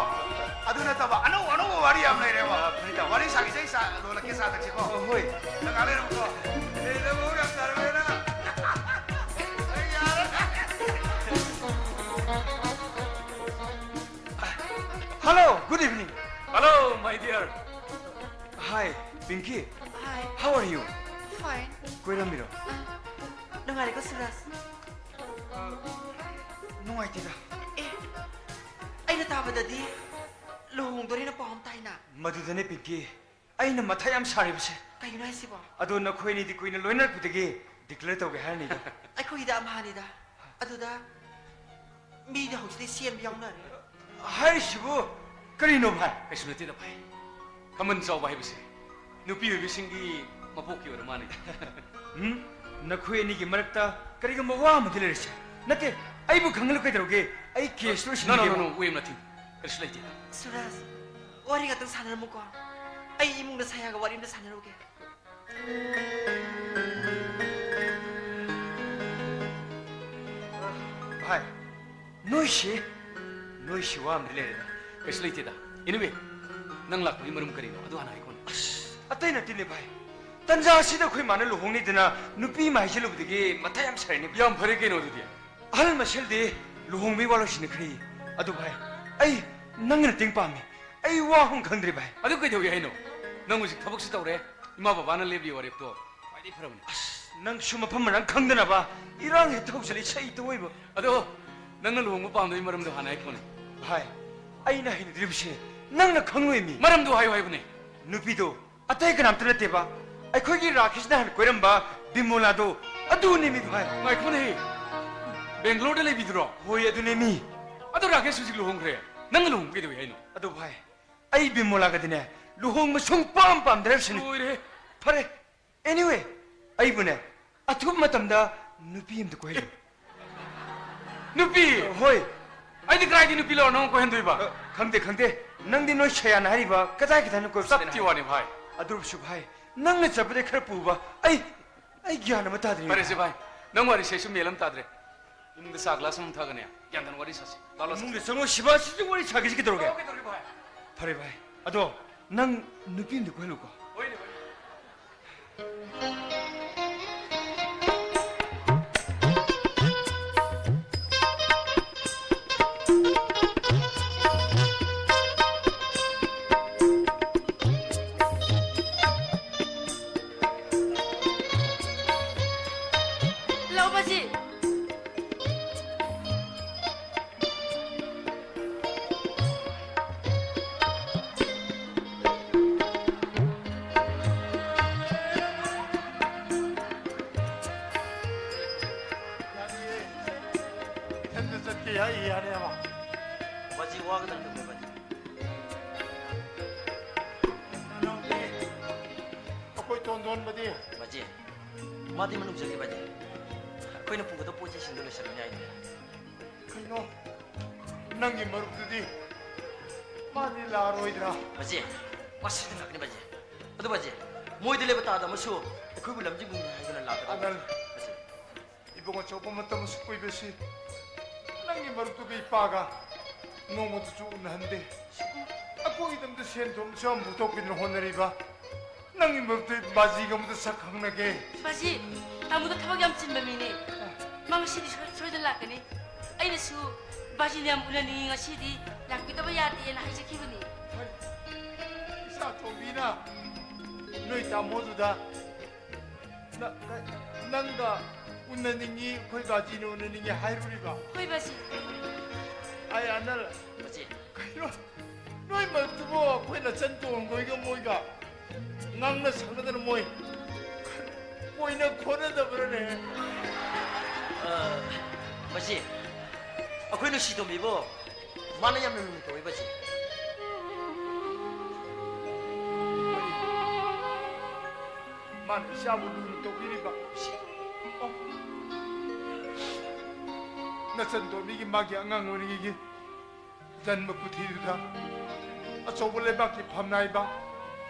ꯑꯗꯨ ꯅꯠꯇꯕ ꯑꯅꯧ ꯑꯅꯧꯕ ꯋꯥꯔꯤ ꯌꯥꯝ ꯂꯩꯔꯦꯕ꯫ ꯑ, ꯐꯅꯤ, ꯇꯥꯃꯣ꯫ ꯋꯥꯔꯤ ꯁꯥꯈꯤꯁꯦ, ꯑꯩ ꯆꯥ ꯂꯣꯜꯂꯛꯀꯦ, ꯆꯥ ꯊꯛꯁꯤꯀꯣ꯫ ꯑ, ꯍꯣꯏ꯫ ꯅꯪ ꯉꯥꯏꯍꯥꯛ ꯂꯩꯔꯝꯃꯨꯀꯣ꯫ ꯑꯦ, ꯅꯪ ꯃꯑꯣꯡ ꯌꯥꯝ ꯇꯥꯔꯝꯃꯦꯅ꯫ ꯑꯩ ꯌꯥꯔꯦ꯫ Hello, good evening. Hello, my dear. Hi, Pinky. Hi. How are you? Fine. ꯀꯣꯏꯔꯝꯃꯤꯔꯣ? ꯑ, ꯅꯨꯡꯉꯥꯏꯔꯤꯀꯣ, ꯁꯨꯔꯖ? ꯅꯨꯡꯉꯥꯏꯇꯦꯗ꯫ ꯑꯦ, ꯑꯩꯅ ꯇꯥꯕꯗꯗꯤ ꯂꯨꯍꯣꯡꯗꯣꯔꯦꯅ ꯄꯥꯎ ꯑꯃ ꯇꯥꯏꯅ꯫ ꯃꯗꯨꯗꯅꯦ, ꯄꯤꯡꯀꯤ, ꯑꯩꯅ ꯃꯊꯥ ꯌꯥꯝ ꯁꯥꯔꯤꯕꯁꯦ꯫ ꯀꯩꯒꯤꯅꯣ ꯍꯥꯏꯁꯤꯕꯣ? ꯑꯗꯣ ꯅꯈꯣꯏ ꯑꯅꯤꯗꯤ ꯀꯨꯏꯅ ꯂꯣꯏꯅꯔꯛꯄꯗꯒꯤ declare ꯇꯧꯒꯦ ꯍꯥꯏꯔꯅꯤꯗ꯫ ꯑꯩꯈꯣꯏꯒꯤꯗꯤ ꯑꯃꯍꯥꯅꯤꯗ꯫ ꯑꯗꯨꯗ ꯃꯤꯗꯤ ꯍꯧꯖꯤꯛꯇꯤ ꯁꯦꯝꯕ ꯌꯥꯎꯅꯔꯦ꯫ ꯍꯥꯏꯔꯤꯁꯤꯕꯨ ꯀꯔꯤꯅꯣ, ꯚꯥꯏ? ꯀꯩꯁꯨ ꯅꯠꯇꯦꯗ, ꯚꯥꯏ꯫ ꯈꯝꯕꯟ ꯆꯥꯎꯕ ꯍꯥꯏꯕꯁꯦ ꯅꯨꯄꯤ ꯑꯣꯏꯕꯤꯁꯤꯡꯒꯤ ꯃꯄꯣꯛꯀꯤ ꯑꯣꯏꯔ ꯃꯥꯜꯂꯦ꯫ ꯎꯝ? ꯅꯈꯣꯏ ꯑꯅꯤꯒꯤ ꯃꯔꯛꯇ ꯀꯔꯤꯒꯨꯝꯕ ꯋꯥ ꯑꯃꯗꯤ ꯂꯩꯔꯁꯦ꯫ ꯅꯠꯇꯦ, ꯑꯩꯕꯨ ꯈꯪꯍꯜꯂꯨ ꯀꯩꯗꯧꯔꯒꯦ? ꯑꯩ case ꯂꯣꯏꯁꯤꯟꯒꯦꯕ꯫ No, no, no, no, we have nothing. ꯀꯔꯤꯁꯨ ꯂꯩꯇꯦ꯫ ꯁꯨꯔꯖ, ꯋꯥꯔꯤ ꯉꯥꯛꯇꯪ ꯁꯥꯟꯅꯔꯝꯃꯨꯀꯣ꯫ ꯑꯩ ꯏꯃꯨꯡꯗ ꯁꯥꯌꯥꯒ ꯋꯥꯔꯤ ꯑꯝꯇ ꯁꯥꯟꯅꯔꯨꯒꯦ꯫ ꯚꯥꯏ, ꯅꯣꯏꯁꯤ, ꯅꯣꯏꯁꯤ ꯋꯥ ꯑꯃꯗꯤ ꯂꯩꯔꯦꯗ꯫ ꯀꯩꯁꯨ ꯂꯩꯇꯦꯗ꯫ Anyway, ꯅꯪ ꯂꯥꯛꯄꯒꯤ ꯃꯔꯝ ꯀꯔꯤꯅꯣ? ꯑꯗꯨ ꯍꯥꯟꯅ ꯍꯥꯏꯈꯣꯅꯦ꯫ ꯑꯁ, ꯑꯇꯩ ꯅꯠꯇꯦꯅꯦ ꯚꯥꯏ꯫ ꯇꯟꯖꯥ ꯑꯁꯤꯗ ꯑꯩꯈꯣꯏ ꯃꯥꯅ ꯂꯨꯍꯣꯡꯅꯤꯗꯅ ꯅꯨꯄꯤ ꯑꯃ ꯍꯥꯏꯖꯤꯜꯂꯨꯕꯗꯒꯤ ꯃꯊꯥ ꯌꯥꯝ ꯁꯥꯔꯤꯅꯦ ꯚꯥꯏ꯫ ꯌꯥꯝ ꯐꯔꯦ ꯀꯩꯅꯣ ꯑꯗꯨꯗꯤ꯫ ꯑꯍꯜ ꯃꯁꯦꯜꯗꯤ ꯂꯨꯍꯣꯡꯕꯒꯤ ꯋꯥ ꯂꯣꯏꯁꯤꯟꯅꯈ꯭ꯔꯦ꯫ ꯑꯗꯨ ꯚꯥꯏ, ꯑꯩ ꯅꯪꯒꯤ ꯃꯇꯦꯡ ꯄꯥꯝꯃꯤ꯫ ꯑꯩ ꯋꯥ ꯑꯃ ꯈꯪꯗ꯭ꯔꯦ ꯚꯥꯏ꯫ ꯑꯗꯨ ꯀꯩꯗꯧꯒꯦ ꯍꯥꯏꯅꯣ? ꯅꯪ ꯍꯧꯖꯤꯛ ꯊꯕꯛꯁꯨ ꯇꯧꯔꯦ, ꯏꯃꯥ ꯕꯕꯥꯅ ꯂꯦꯞꯂꯤ ꯋꯥꯔꯦꯞꯇꯣ ꯈ꯭ꯋꯥꯏꯗꯒꯤ ꯐꯔꯕꯅꯤ꯫ ꯑꯁ, ꯅꯪꯁꯨ ꯃꯐꯝ ꯃꯔꯥꯡ ꯈꯪꯗꯅꯕ ꯏꯔꯥꯡ ꯍꯦꯛꯇ ꯍꯧꯖꯤꯜꯂꯤ, ꯁꯩꯇ ꯑꯣꯏꯕ꯫ ꯑꯗꯣ ꯅꯪꯅ ꯂꯨꯍꯣꯡꯕ ꯄꯥꯝꯗꯕꯒꯤ ꯃꯔꯝꯗꯣ ꯍꯥꯟꯅ ꯍꯥꯏꯈꯣꯅꯦ꯫ ꯚꯥꯏ, ꯑꯩꯅ ꯍꯩꯅꯗ꯭ꯔꯤꯕꯁꯦ ꯅꯪꯅ ꯈꯪꯂꯣꯏ ꯃꯤ꯫ ꯃꯔꯝꯗꯣ ꯍꯥꯏꯌꯨ ꯍꯥꯏꯕꯅꯦ꯫ ꯅꯨꯄꯤꯗꯣ ꯑꯇꯩ ꯀꯅꯥꯝꯇ ꯅꯠꯇꯦꯕ, ꯑꯩꯈꯣꯏꯒꯤ ꯔꯥꯀꯦꯁꯅ ꯍꯥꯟꯅ ꯀꯣꯏꯔꯝꯕ ꯕꯤꯃꯣꯂꯥꯗꯣ, ꯑꯗꯨꯅꯦꯃꯤ ꯚꯥꯏ꯫ ꯉꯥꯏꯈꯣꯅꯦꯍꯦ, ꯕꯦꯡꯒ꯭ꯂꯣꯔꯗ ꯂꯩꯕꯤꯗꯨꯔꯣ? ꯍꯣꯏ, ꯑꯗꯨꯅꯦꯃꯤ꯫ ꯑꯗꯣ ꯔꯥꯀꯦꯁ ꯍꯧꯖꯤꯛ ꯂꯨꯍꯣꯡꯈ꯭ꯔꯦ, ꯅꯪꯅ ꯂꯨꯍꯣꯡꯕ ꯀꯩꯗꯧꯏ ꯍꯥꯏꯅꯣ? ꯑꯗꯣ ꯚꯥꯏ, ꯑꯩ ꯕꯤꯃꯣꯂꯥꯒꯗꯤꯅꯦ ꯂꯨꯍꯣꯡꯕ ꯁꯨꯡꯄꯥꯝ ꯄꯥꯝꯗ꯭ꯔꯦ ꯍꯥꯏꯕꯁꯤꯅꯤ꯫ ꯂꯣꯏꯔꯦ, ꯐꯔꯦ, anyway, ꯑꯩꯕꯨꯅꯦ, ꯑꯊꯨꯕ ꯃꯇꯝꯗ ꯅꯨꯄꯤ ꯑꯝꯇ ꯀꯣꯏꯍꯜꯂꯨ꯫ ꯅꯨꯄꯤ? ꯍꯣꯏ꯫ ꯑꯩꯗꯤ ꯀꯗꯥꯏꯗꯒꯤ ꯅꯨꯄꯤ ꯂꯧꯔ ꯅꯪ ꯀꯣꯏꯍꯟꯗꯣꯏꯕ? ꯑ, ꯈꯪꯗꯦ, ꯈꯪꯗꯦ꯫ ꯅꯪꯗꯤ ꯅꯣꯏ ꯁꯌꯥꯅ ꯍꯥꯏꯔꯤꯕ ꯀꯗꯥꯏ ꯀꯗꯥꯏꯅꯣ ꯀꯣꯏꯕ ꯆꯠꯂꯦ ꯆꯞꯇꯤ ꯍꯥꯏ꯫ ꯋꯥꯅꯤ ꯚꯥꯏ꯫ ꯑꯗꯨꯕꯨꯁꯨ ꯚꯥꯏ, ꯅꯪꯅ ꯆꯠꯄꯗꯤ ꯈꯔ ꯄꯨꯕ, ꯑꯩ, ꯑꯩ ꯒ꯭ꯌꯥꯟ ꯑꯃ ꯇꯥꯗ꯭ꯔꯦ꯫ ꯐꯔꯦꯁꯦ ꯚꯥꯏ, ꯅꯪ ꯋꯥꯔꯤꯁꯦ ꯑꯩꯁꯨ ꯃꯦꯟ ꯑꯃ ꯇꯥꯗ꯭ꯔꯦ꯫ ꯏꯃꯨꯡꯗ ꯆꯥ ꯒ꯭ꯂꯥꯁ ꯑꯃ ꯊꯛꯑꯒꯅꯦ, ꯒ꯭ꯌꯥꯟ ꯇꯥꯅ ꯋꯥꯔꯤ ꯁꯥꯁꯤ꯫ ꯂꯥꯛꯂꯣ, ꯏꯃꯨꯡꯗ ꯆꯪꯉꯣ, ꯁꯤꯕꯥꯁꯤꯁꯨ ꯋꯥꯔꯤ ꯁꯥꯒꯦꯁꯤ ꯀꯩꯗꯧꯔꯒꯦ? ꯀꯩꯗꯧꯔꯒꯦ ꯚꯥꯏ? ꯐꯔꯦ ꯚꯥꯏ, ꯑꯗꯣ ꯅꯪ ꯅꯨꯄꯤ ꯑꯃꯗꯤ ꯀꯣꯏꯍꯜꯂꯨꯀꯣ꯫ ꯍꯣꯏꯅꯦ ꯚꯥꯏ꯫ ꯂꯥꯛꯑꯣ, ꯕꯥꯖꯤ꯫ ꯌꯥꯅꯤꯌꯦ꯫ ꯏꯊꯟꯇ ꯆꯠꯀꯦ ꯍꯥꯏ ꯌꯥꯅꯦꯕ꯫ ꯕꯥꯖꯤ, ꯋꯥꯒꯗꯕ ꯅꯠꯇꯦ, ꯕꯥꯖꯤ꯫ ꯅꯅꯥꯎꯗꯤ? ꯑꯩꯈꯣꯏ ꯇꯣꯟꯗꯣꯟꯕꯗꯤ? ꯕꯥꯖꯤ, ꯃꯥꯗꯤ ꯃꯅꯨꯡ ꯆꯪꯈꯤ, ꯕꯥꯖꯤ꯫ ꯑꯩꯈꯣꯏꯅ ꯄꯨꯒꯗꯕ ꯄꯣꯠ ꯆꯩꯁꯤꯡꯗꯣ ꯂꯣꯏꯁꯤꯜꯂꯝꯅꯤ ꯍꯥꯏꯅꯦ꯫ ꯀꯩꯅꯣ? ꯅꯪꯒꯤ ꯃꯔꯨꯞꯇꯨꯗꯤ ꯃꯥꯗꯤ ꯂꯥꯛꯑꯔꯣꯏꯗ꯭ꯔꯥ? ꯕꯥꯖꯤ, ꯃꯥ ꯁꯣꯏꯗꯅ ꯂꯥꯛꯀꯅꯤ, ꯕꯥꯖꯤ꯫ ꯑꯗꯣ ꯕꯥꯖꯤ, ꯃꯣꯏꯗ ꯂꯩꯕ ꯇꯥꯗ ꯑꯃꯁꯨ ꯑꯩꯈꯣꯏꯕꯨ ꯂꯝꯖꯤꯡꯕꯅꯤ ꯍꯥꯏꯗꯨꯅ ꯂꯥꯛꯀꯗꯕ꯫ ꯑꯅꯜ, ꯕꯥꯖꯤ꯫ ꯏꯕꯨꯡ ꯑꯆꯧꯕ ꯃꯇꯝ ꯑꯁꯨꯛ ꯀꯨꯏꯕꯁꯤ ꯅꯪꯒꯤ ꯃꯔꯨꯞꯇꯨꯒ ꯏꯄꯥꯒ ꯅꯣꯡꯃꯇꯁꯨ ꯎꯅꯍꯟꯗꯦ꯫ ꯑꯩꯈꯣꯏꯒꯤꯗꯃꯛꯇ ꯁꯦꯟ ꯊꯨꯝꯁꯨ ꯌꯥꯝ ꯄꯨꯊꯣꯛꯄꯤꯗꯨꯅ ꯍꯣꯠꯅꯔꯤꯕ ꯅꯪꯒꯤ ꯃꯔꯨꯞꯇꯨ ꯕꯥꯖꯤꯒ ꯑꯃꯨꯛꯇ ꯁꯛ ꯈꯪꯅꯒꯦ꯫ ꯕꯥꯖꯤ, ꯇꯥꯃꯣꯗ ꯊꯕꯛ ꯌꯥꯝ ꯆꯤꯟꯕ ꯃꯤꯅꯦ꯫ ꯃꯥ ꯉꯁꯤꯗꯤ ꯁꯣꯏ-, ꯁꯣꯏꯗꯅ ꯂꯥꯛꯀꯅꯤ꯫ ꯑꯩꯅꯁꯨ ꯕꯥꯖꯤꯅ ꯌꯥꯝ ꯎꯅꯅꯤꯡꯉꯤ, ꯉꯁꯤꯗꯤ ꯂꯥꯛꯄꯤꯗꯕ ꯌꯥꯗꯦꯅ ꯍꯥꯏꯖꯈꯤꯕꯅꯤ꯫ ꯏꯆꯥ ꯇꯣꯝꯕꯤꯅ ꯅꯣꯏ ꯇꯥꯃꯣꯗꯨꯗ ꯅ-, ꯅ-, ꯅꯪꯒ ꯎꯅꯅꯤꯡꯉꯤ, ꯑꯩꯈꯣꯏ ꯕꯥꯖꯤꯅ ꯎꯅꯅꯤꯡꯉꯤ ꯍꯥꯏꯔꯨꯔꯤꯕ? ꯍꯣꯏ, ꯕꯥꯖꯤ꯫ ꯑꯩ ꯑꯅꯜ꯫ ꯕꯥꯖꯤ꯫ ꯀꯩꯅꯣ? ꯅꯣꯏ ꯃꯔꯛꯇꯨꯕꯨ ꯑꯩꯈꯣꯏ ꯅꯆꯟ ꯇꯣꯟꯈꯣꯏꯒ ꯃꯣꯏꯒ ꯉꯥꯡꯅ ꯁꯛꯅꯗꯅ ꯃꯣꯏ ꯀꯣꯏꯅ ꯈꯣꯠꯅꯗꯕ꯭ꯔꯅꯦ? ꯑ, ꯕꯥꯖꯤ, ꯑꯩꯈꯣꯏ ꯅꯨꯡꯁꯤ ꯇꯣꯝꯕꯤꯕꯨ ꯃꯥꯅ ꯌꯥꯝꯅ ꯂꯨꯅ ꯇꯧꯏ, ꯕꯥꯖꯤ꯫ ꯏꯆꯥꯕꯨ ꯂꯨꯅ ꯇꯧꯕꯤꯔꯤꯕ꯫ ꯑꯣ꯫ ꯅꯆꯟ ꯇꯣꯝꯕꯤꯒꯤ ꯃꯥꯒꯤ ꯑꯉꯥꯡ ꯑꯣꯏꯔꯤꯉꯩꯒꯤ ꯖꯟꯃ ꯈꯨꯊꯤꯗꯨꯗ ꯑꯆꯧꯕ ꯂꯩꯕꯥꯛꯀꯤ ꯐꯝꯅꯥꯏꯕ,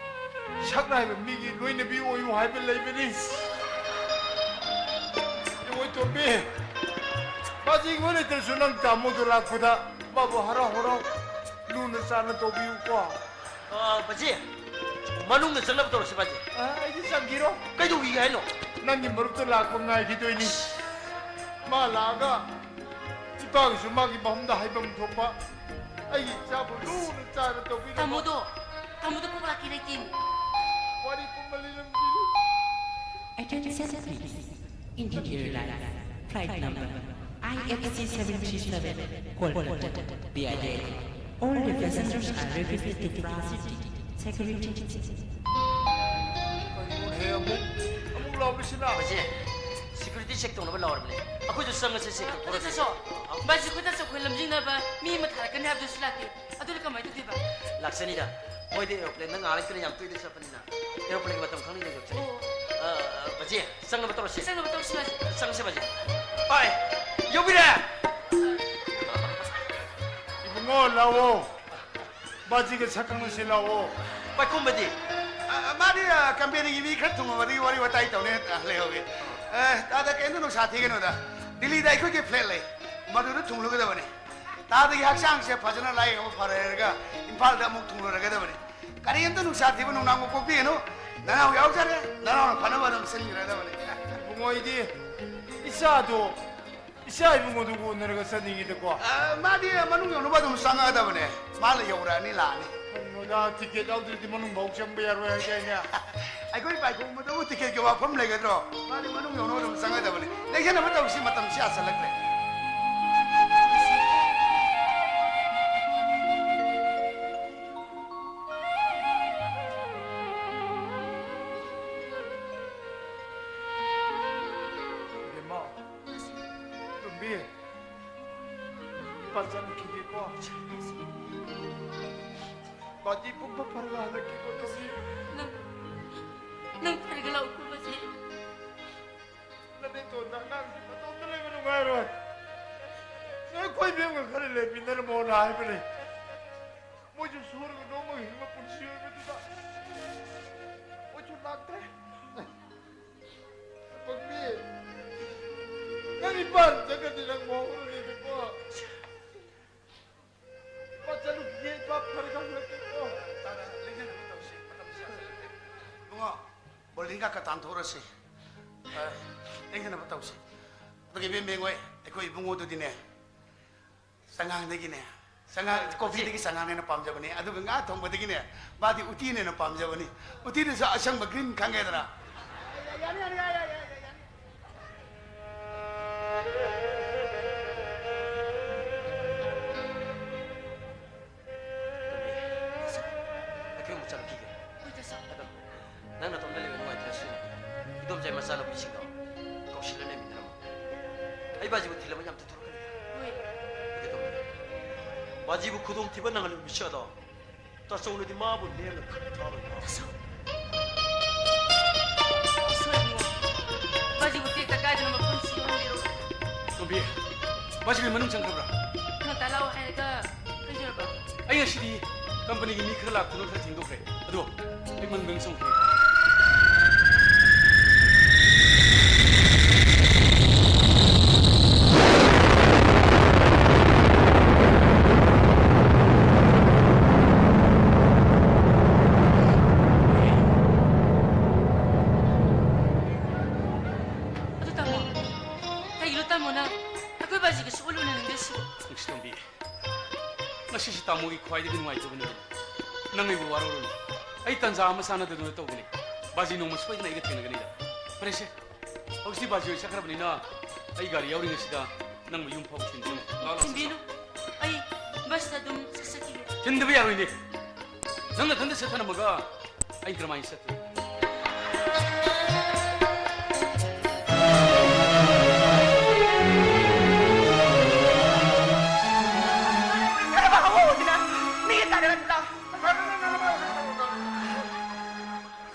ꯁꯛꯅꯥꯏꯕ ꯃꯤꯒꯤ ꯂꯣꯏꯅꯕꯤ ꯑꯣꯏꯌꯨ ꯍꯥꯏꯕ ꯂꯩꯕꯅꯤ꯫ ꯏꯕꯣꯏ ꯇꯣꯝꯕꯤ, ꯃꯥꯁꯤ ꯏꯉꯣꯏ ꯂꯩꯇ꯭ꯔꯁꯨ ꯅꯪ ꯇꯥꯃꯣꯗꯣ ꯂꯥꯛꯄꯗ ꯃꯥꯕꯨ ꯍꯔꯥꯎ ꯍꯔꯥꯎ ꯂꯨꯅ ꯆꯥꯟꯅ ꯇꯧꯕꯤꯌꯨꯀꯣ꯫ ꯑ, ꯕꯥꯖꯤ, ꯃꯅꯨꯡꯗ ꯆꯪꯅꯕ ꯇꯧꯔꯁꯤ, ꯕꯥꯖꯤ꯫ ꯑ, ꯑꯩꯗꯤ ꯆꯪꯈꯤꯔꯣ? ꯀꯩꯗꯧꯈꯤꯒꯦ ꯍꯥꯏꯅꯣ? ꯅꯪꯒꯤ ꯃꯔꯨꯞꯇ ꯂꯥꯛꯄ ꯉꯥꯏꯈꯤꯗꯣꯏꯅꯤ꯫ ꯃꯥ ꯂꯥꯛꯑꯒ ꯏꯄꯥꯒꯤꯁꯨ ꯃꯥꯒꯤ ꯃꯐꯝꯗ ꯍꯥꯏꯐꯝ ꯊꯣꯛꯄ ꯑꯩꯒꯤ ꯏꯆꯥꯕꯨ ꯂꯨꯅ ꯆꯥꯅ ꯇꯧꯕꯤꯅꯕ꯫ ꯇꯥꯃꯣꯗꯣ, ꯇꯥꯃꯣꯗꯣ ꯀꯣꯛ ꯂꯥꯛꯀꯦ ꯂꯩꯇꯦꯅꯦ꯫ ꯋꯥꯔꯤ ꯄꯨꯝꯕ ꯂꯤꯔꯝꯕꯤꯔꯤ꯫ Attention please. Interior Line, flight number I F C seven three seven, Kolkata, B I A. All the passengers are requested to proceed security check. ꯀꯔꯤꯅꯣꯅꯦ, ꯑꯃꯨꯛ, ꯑꯃꯨꯛ ꯂꯥꯎꯔꯤꯁꯤꯅ? ꯕꯥꯖꯤ, security check ꯇꯧꯅꯕ ꯂꯥꯎꯔꯕꯅꯦ꯫ ꯑꯩꯈꯣꯏꯁꯨ ꯆꯪꯉꯁꯤ, ꯁꯦ, ꯑ, ꯊꯣꯛꯂꯁꯤ꯫ ꯑꯗꯨꯁꯨ, ꯕꯥꯖꯤ, ꯑꯩꯈꯣꯏꯗꯁꯨ ꯑꯩꯈꯣꯏ ꯂꯝꯖꯤꯡꯅꯕ ꯃꯤ ꯑꯃ ꯊꯥꯔꯛꯀꯅꯤ ꯍꯥꯏꯕꯗꯨꯁꯨ ꯂꯥꯛꯇꯦ꯫ ꯑꯗꯨꯅ ꯀꯃꯥꯏꯅ ꯇꯧꯗꯣꯏꯕ? ꯂꯥꯛꯆꯅꯤꯗ꯫ ꯃꯣꯏꯗꯤ aeroplane ꯗ ꯉꯥꯏꯍꯥꯛ ꯂꯩꯇꯅ ꯌꯥꯝ ꯇꯣꯏꯅ ꯆꯠꯄꯅꯤꯅ꯫ Aeroplane ꯒꯤ ꯃꯇꯝ ꯈꯪꯅ ꯌꯧꯔꯛꯆꯅꯤ꯫ ꯑꯣ꯫ ꯑ, ꯑ, ꯕꯥꯖꯤ, ꯆꯪꯅꯕ ꯇꯧꯔꯁꯤ꯫ ꯆꯪꯅꯕ ꯇꯧꯔꯁꯤ, ꯕꯥꯖꯤ꯫ ꯆꯪꯁꯤ, ꯕꯥꯖꯤ꯫ ꯍꯣꯏ, ꯌꯧꯕꯤꯔꯦ꯫ ꯏꯕꯨꯡꯉꯣ, ꯂꯥꯛꯑꯣ꯫ ꯕꯥꯖꯤꯒ ꯁꯛ ꯈꯪꯅꯁꯤ ꯂꯥꯛꯑꯣ꯫ ꯄꯥꯏꯈꯣꯝꯕꯗꯤ? ꯑ, ꯃꯥꯗꯤ, ꯑ, company ꯒꯤ ꯃꯤ ꯈꯔ ꯊꯨꯡꯉꯕꯗꯒꯤ ꯋꯥꯔꯤ ꯋꯥꯇꯥꯏ ꯇꯧꯅꯤ, ꯑ, ꯂꯩꯍꯧꯋꯤ꯫ ꯑ, ꯇꯥꯗ, ꯀꯩꯝꯇ ꯅꯨꯡꯁꯥ ꯊꯤꯒꯅꯨꯗ꯫ ꯗꯤꯜꯂꯤꯗ ꯑꯩꯈꯣꯏꯒꯤ flat ꯂꯩ, ꯃꯗꯨꯗ ꯊꯨꯡꯂꯨꯒꯗꯕꯅꯤ꯫ ꯇꯥꯗꯒꯤ ꯍꯛꯆꯥꯡꯁꯦ ꯐꯖꯅ ꯂꯥꯏꯌꯦꯡꯕ ꯐꯔꯦ ꯍꯥꯏꯔꯒ ꯏꯝꯐꯥꯜꯗ ꯑꯃꯨꯛ ꯊꯨꯡꯂꯔꯒꯗꯕꯅꯤ꯫ ꯀꯔꯤꯝꯇ ꯅꯨꯡꯁꯥ ꯊꯤꯕ ꯅꯨꯡꯅꯥꯡꯕ ꯄꯣꯛꯄꯤꯒꯅꯨ꯫ ꯅꯅꯥꯎ ꯌꯥꯎꯖꯔꯦ, ꯅꯅꯥꯎꯅ ꯐꯅꯕ ꯑꯗꯨꯝ ꯁꯤꯟꯕꯤꯔꯗꯕꯅꯤ꯫ ꯏꯕꯨꯡꯉꯣ, ꯑꯩꯗꯤ ꯏꯆꯥꯗꯣ, ꯏꯆꯥ ꯏꯕꯨꯡꯉꯣꯗꯨꯒ ꯎꯅꯔꯒ ꯆꯠꯅꯤꯡꯉꯤꯗꯀꯣ꯫ ꯑ, ꯃꯥꯗꯤ ꯃꯅꯨꯡ ꯌꯧꯅꯕ ꯑꯗꯨꯝ ꯆꯪꯉꯛꯑꯗꯕꯅꯦ꯫ ꯃꯥꯅ ꯌꯧꯔꯛꯑꯅꯤ, ꯂꯥꯛꯑꯅꯤ꯫ ꯀꯩꯅꯣꯗ, ticket ꯌꯥꯎꯗ꯭ꯔꯗꯤ ꯃꯅꯨꯡ ꯐꯥꯎ ꯆꯪꯕ ꯌꯥꯔꯣꯏ ꯍꯥꯏꯗꯥꯏꯅꯦ? ꯑꯩꯈꯣꯏ ꯄꯥꯏꯈꯣꯝꯕꯗꯕꯨ ticket ꯀꯤ ꯋꯥꯐꯝ ꯂꯩꯒꯗ꯭ꯔꯣ? ꯃꯥꯗꯤ ꯃꯅꯨꯡ ꯌꯧꯅꯕ ꯑꯗꯨꯝ ꯆꯪꯒꯗꯕꯅꯦ꯫ ꯂꯩꯖꯅꯕ ꯇꯧꯁꯤ, ꯃꯇꯝꯁꯤ ꯌꯥꯁꯜꯂꯛꯇ꯭ꯔꯦ꯫ ꯏꯕꯦꯝꯃ, ꯇꯣꯝꯕꯤ, ꯏꯄꯥ ꯆꯠꯂꯨꯈꯤꯒꯦꯀꯣ꯫ ꯕꯥꯖꯤ ꯄꯨꯡ ꯐꯥ ꯐꯔꯒ ꯍꯜꯂꯛꯀꯦꯀꯣ, ꯇꯣꯝꯕꯤ꯫ ꯅꯪ, ꯅꯪ ꯐꯔꯒ ꯂꯥꯛꯎꯀꯣ, ꯕꯥꯖꯤ꯫ ꯇꯣꯟꯗ, ꯅꯪ ꯅꯇꯣꯝꯇ ꯂꯩꯕ ꯅꯨꯡꯉꯥꯏꯔꯣꯏ꯫ ꯅꯣꯏ ꯀꯣꯏꯕꯦꯝꯒ ꯈꯔ ꯂꯩꯃꯤꯟꯅꯔꯝꯃꯣꯅ ꯍꯥꯏꯕꯅꯦ꯫ ꯃꯣꯏꯁꯨ ꯁꯨꯔꯒ ꯅꯣꯝꯃꯒ ꯍꯤꯡꯕ ꯄꯨꯟꯁꯤ ꯑꯣꯏꯕꯗꯨꯗ꯫ ꯃꯣꯏꯁꯨ ꯂꯥꯛꯇ꯭ꯔꯦ꯫ ꯄꯪꯕꯤ, ꯅꯪ ꯏꯝꯐꯥꯜ ꯆꯠꯈ꯭ꯔꯗꯤ ꯅꯪ ꯃꯣꯍꯣꯔꯅꯦꯕꯀꯣ꯫ ꯏꯝꯐꯥꯜ ꯆꯠꯂꯨꯈꯤꯒꯦ, ꯏꯝꯐꯥꯜ ꯐꯔꯒ ꯍꯜꯂꯛꯀꯦꯀꯣ꯫ ꯇꯥꯗ, ꯂꯦꯡꯗꯅꯕ ꯇꯧꯁꯤ, ꯃꯇꯝꯁꯤ ꯌꯥꯁꯤꯜꯂꯛꯇ꯭ꯔꯦ꯫ ꯏꯕꯨꯡꯉꯣ, ꯕꯣꯔꯗꯤꯡꯒ ꯈꯔ ꯇꯥꯟꯊꯣꯛꯎꯔꯁꯤ꯫ ꯑ, ꯂꯦꯡꯗꯅꯕ ꯇꯧꯁꯤ꯫ ꯑꯗꯨꯒ ꯏꯕꯦꯝ ꯕꯦꯡ ꯍꯣꯏ, ꯑꯩꯈꯣꯏ ꯏꯕꯨꯡꯉꯣꯗꯨꯗꯤꯅꯦ, ꯆꯉꯥꯡꯗꯒꯤꯅꯦ, ꯆꯉꯥꯡ, ꯀꯣꯐꯤꯗꯒꯤ ꯆꯉꯥꯡꯅ ꯍꯦꯟꯅ ꯄꯥꯝꯖꯕꯅꯦ꯫ ꯑꯗꯨꯒ ꯉꯥ ꯊꯣꯡꯕꯗꯒꯤꯅꯦ, ꯃꯥꯗꯤ ꯎꯇꯤꯅ ꯍꯦꯟꯅ ꯄꯥꯝꯖꯕꯅꯤ꯫ ꯎꯇꯤꯗꯨꯁꯨ ꯑꯁꯪꯕ green ꯈꯪꯉꯦꯗꯅ꯫ ꯌꯥꯅꯤ, ꯌꯥꯅꯤ, ꯌꯥꯅꯤ, ꯌꯥꯅꯤ, ꯌꯥꯅꯤ꯫ ꯇꯣꯝꯕꯤ, ꯑꯩꯈꯣꯏ ꯑꯃꯨꯛ ꯆꯠꯂꯨꯈꯤꯒꯦ꯫ ꯍꯣꯏ, ꯗꯥ ꯁꯥ꯫ ꯑꯗꯣ, ꯅꯪ ꯅꯇꯣꯝꯇ ꯂꯩꯕ ꯅꯨꯡꯉꯥꯏꯇ꯭ꯔꯁꯨ, ꯏꯗꯣꯝꯆꯥꯒꯤ ꯃꯆꯥꯅꯨꯄꯤꯁꯤꯡꯗꯣ ꯀꯧꯁꯤꯜꯂ ꯂꯩꯃꯤꯟꯅꯔꯝꯃꯣ꯫ ꯑꯩ ꯕꯥꯖꯤꯕꯨ ꯊꯤꯜꯂꯝꯃ ꯌꯥꯝ ꯊꯨꯊꯣꯔꯛꯀꯅꯤ꯫ ꯍꯣꯏ꯫ ꯑꯗꯨ ꯇꯧꯕꯅꯦ꯫ ꯕꯥꯖꯤꯕꯨ ꯈꯨꯗꯣꯡꯊꯤꯕ ꯅꯪꯍꯜꯂꯕ ꯃꯤꯁꯛ ꯑꯗꯣ ꯇꯥꯆꯧꯅꯗꯤ ꯃꯥꯕꯨ ꯂꯦꯝꯅ ꯈꯥꯛ ꯊꯥꯔꯣꯏ꯫ ꯇꯥꯆꯧ꯫ ꯏꯁꯣꯔ ꯏꯕꯨꯡꯉꯣ, ꯕꯥꯖꯤꯕꯨ ꯇꯦꯛꯇ ꯀꯥꯏꯗꯅ ꯃꯐꯝꯁꯤ ꯌꯧꯍꯟꯕꯤꯔꯣ꯫ ꯇꯣꯝꯕꯤ, ꯕꯥꯖꯤꯕꯨ ꯃꯅꯨꯡ ꯆꯪꯈ꯭ꯔꯕ꯭ꯔꯥ? ꯉꯟꯇꯥ ꯂꯥꯛꯑꯣ ꯍꯥꯏꯔꯒ ꯀꯩꯗꯧꯔꯕ? ꯑꯩ ꯉꯁꯤꯗꯤ ꯀꯝꯄꯅꯤꯒꯤ ꯃꯤ ꯈꯔ ꯂꯥꯛꯇꯨꯅ ꯈꯔ ꯊꯦꯡꯗꯣꯛꯈ꯭ꯔꯦ꯫ ꯑꯗꯣ, ꯑꯩ ꯃꯅꯨꯡꯗ ꯑꯃꯨꯛ ꯆꯪꯉꯛꯈꯤꯒꯦ꯫ ꯑꯗꯨ ꯇꯥꯃꯣ, ꯀꯩꯒꯤꯅꯣ ꯇꯥꯃꯣꯅ ꯑꯩꯈꯣꯏ ꯕꯥꯖꯤꯒ ꯁꯨꯛꯎꯟ ꯎꯅꯅꯤꯡꯗ꯭ꯔꯤꯁꯤꯕꯣ? ꯅꯨꯡꯁꯤꯇꯣꯝꯕꯤ, ꯉꯁꯤꯁꯤ ꯇꯥꯃꯣꯒꯤ ꯈ꯭ꯋꯥꯏꯗꯒꯤ ꯅꯨꯡꯉꯥꯏꯇꯕ ꯅꯨꯃꯤꯠꯅꯤ꯫ ꯅꯪ ꯑꯩꯕꯨ ꯋꯥꯔꯧꯔꯨꯅꯨ꯫ ꯑꯩ ꯇꯟꯖꯥ ꯑꯃ ꯆꯥꯟꯅꯗꯗꯨꯅ ꯇꯧꯕꯅꯤ꯫ ꯕꯥꯖꯤ ꯅꯣꯡꯃ ꯁꯣꯏꯗꯅ ꯑꯩꯒ ꯊꯦꯡꯅꯒꯅꯤꯗ꯫ ꯐꯔꯦꯁꯦ, ꯍꯧꯖꯤꯛꯇꯤ ꯕꯥꯖꯤ ꯍꯣꯏ ꯆꯠꯈ꯭ꯔꯕꯅꯤꯅ ꯑꯩ ꯒꯥꯔꯤ ꯌꯥꯎꯔꯤꯉꯩꯁꯤꯗ ꯅꯪꯕꯨ ꯌꯨꯝ ꯐꯥꯎꯕ ꯊꯤꯟꯕꯤꯔꯝꯃꯨ꯫ ꯂꯥꯛꯑꯣ, ꯂꯥꯛꯑꯣ, ꯊꯤꯟꯕꯤꯅꯨ꯫ ꯑꯩ ꯕꯁꯇ ꯑꯗꯨꯝ ꯆꯠꯆꯈꯤꯒꯦ꯫ ꯊꯤꯟꯗꯕ ꯌꯥꯔꯣꯏꯅꯦ꯫ ꯅꯪ ꯅꯊꯟꯗ ꯆꯠꯊꯅꯝꯃꯒ ꯑꯩ ꯀꯔꯝꯍꯥꯏꯅ ꯆꯠꯇꯣꯏꯅꯣ?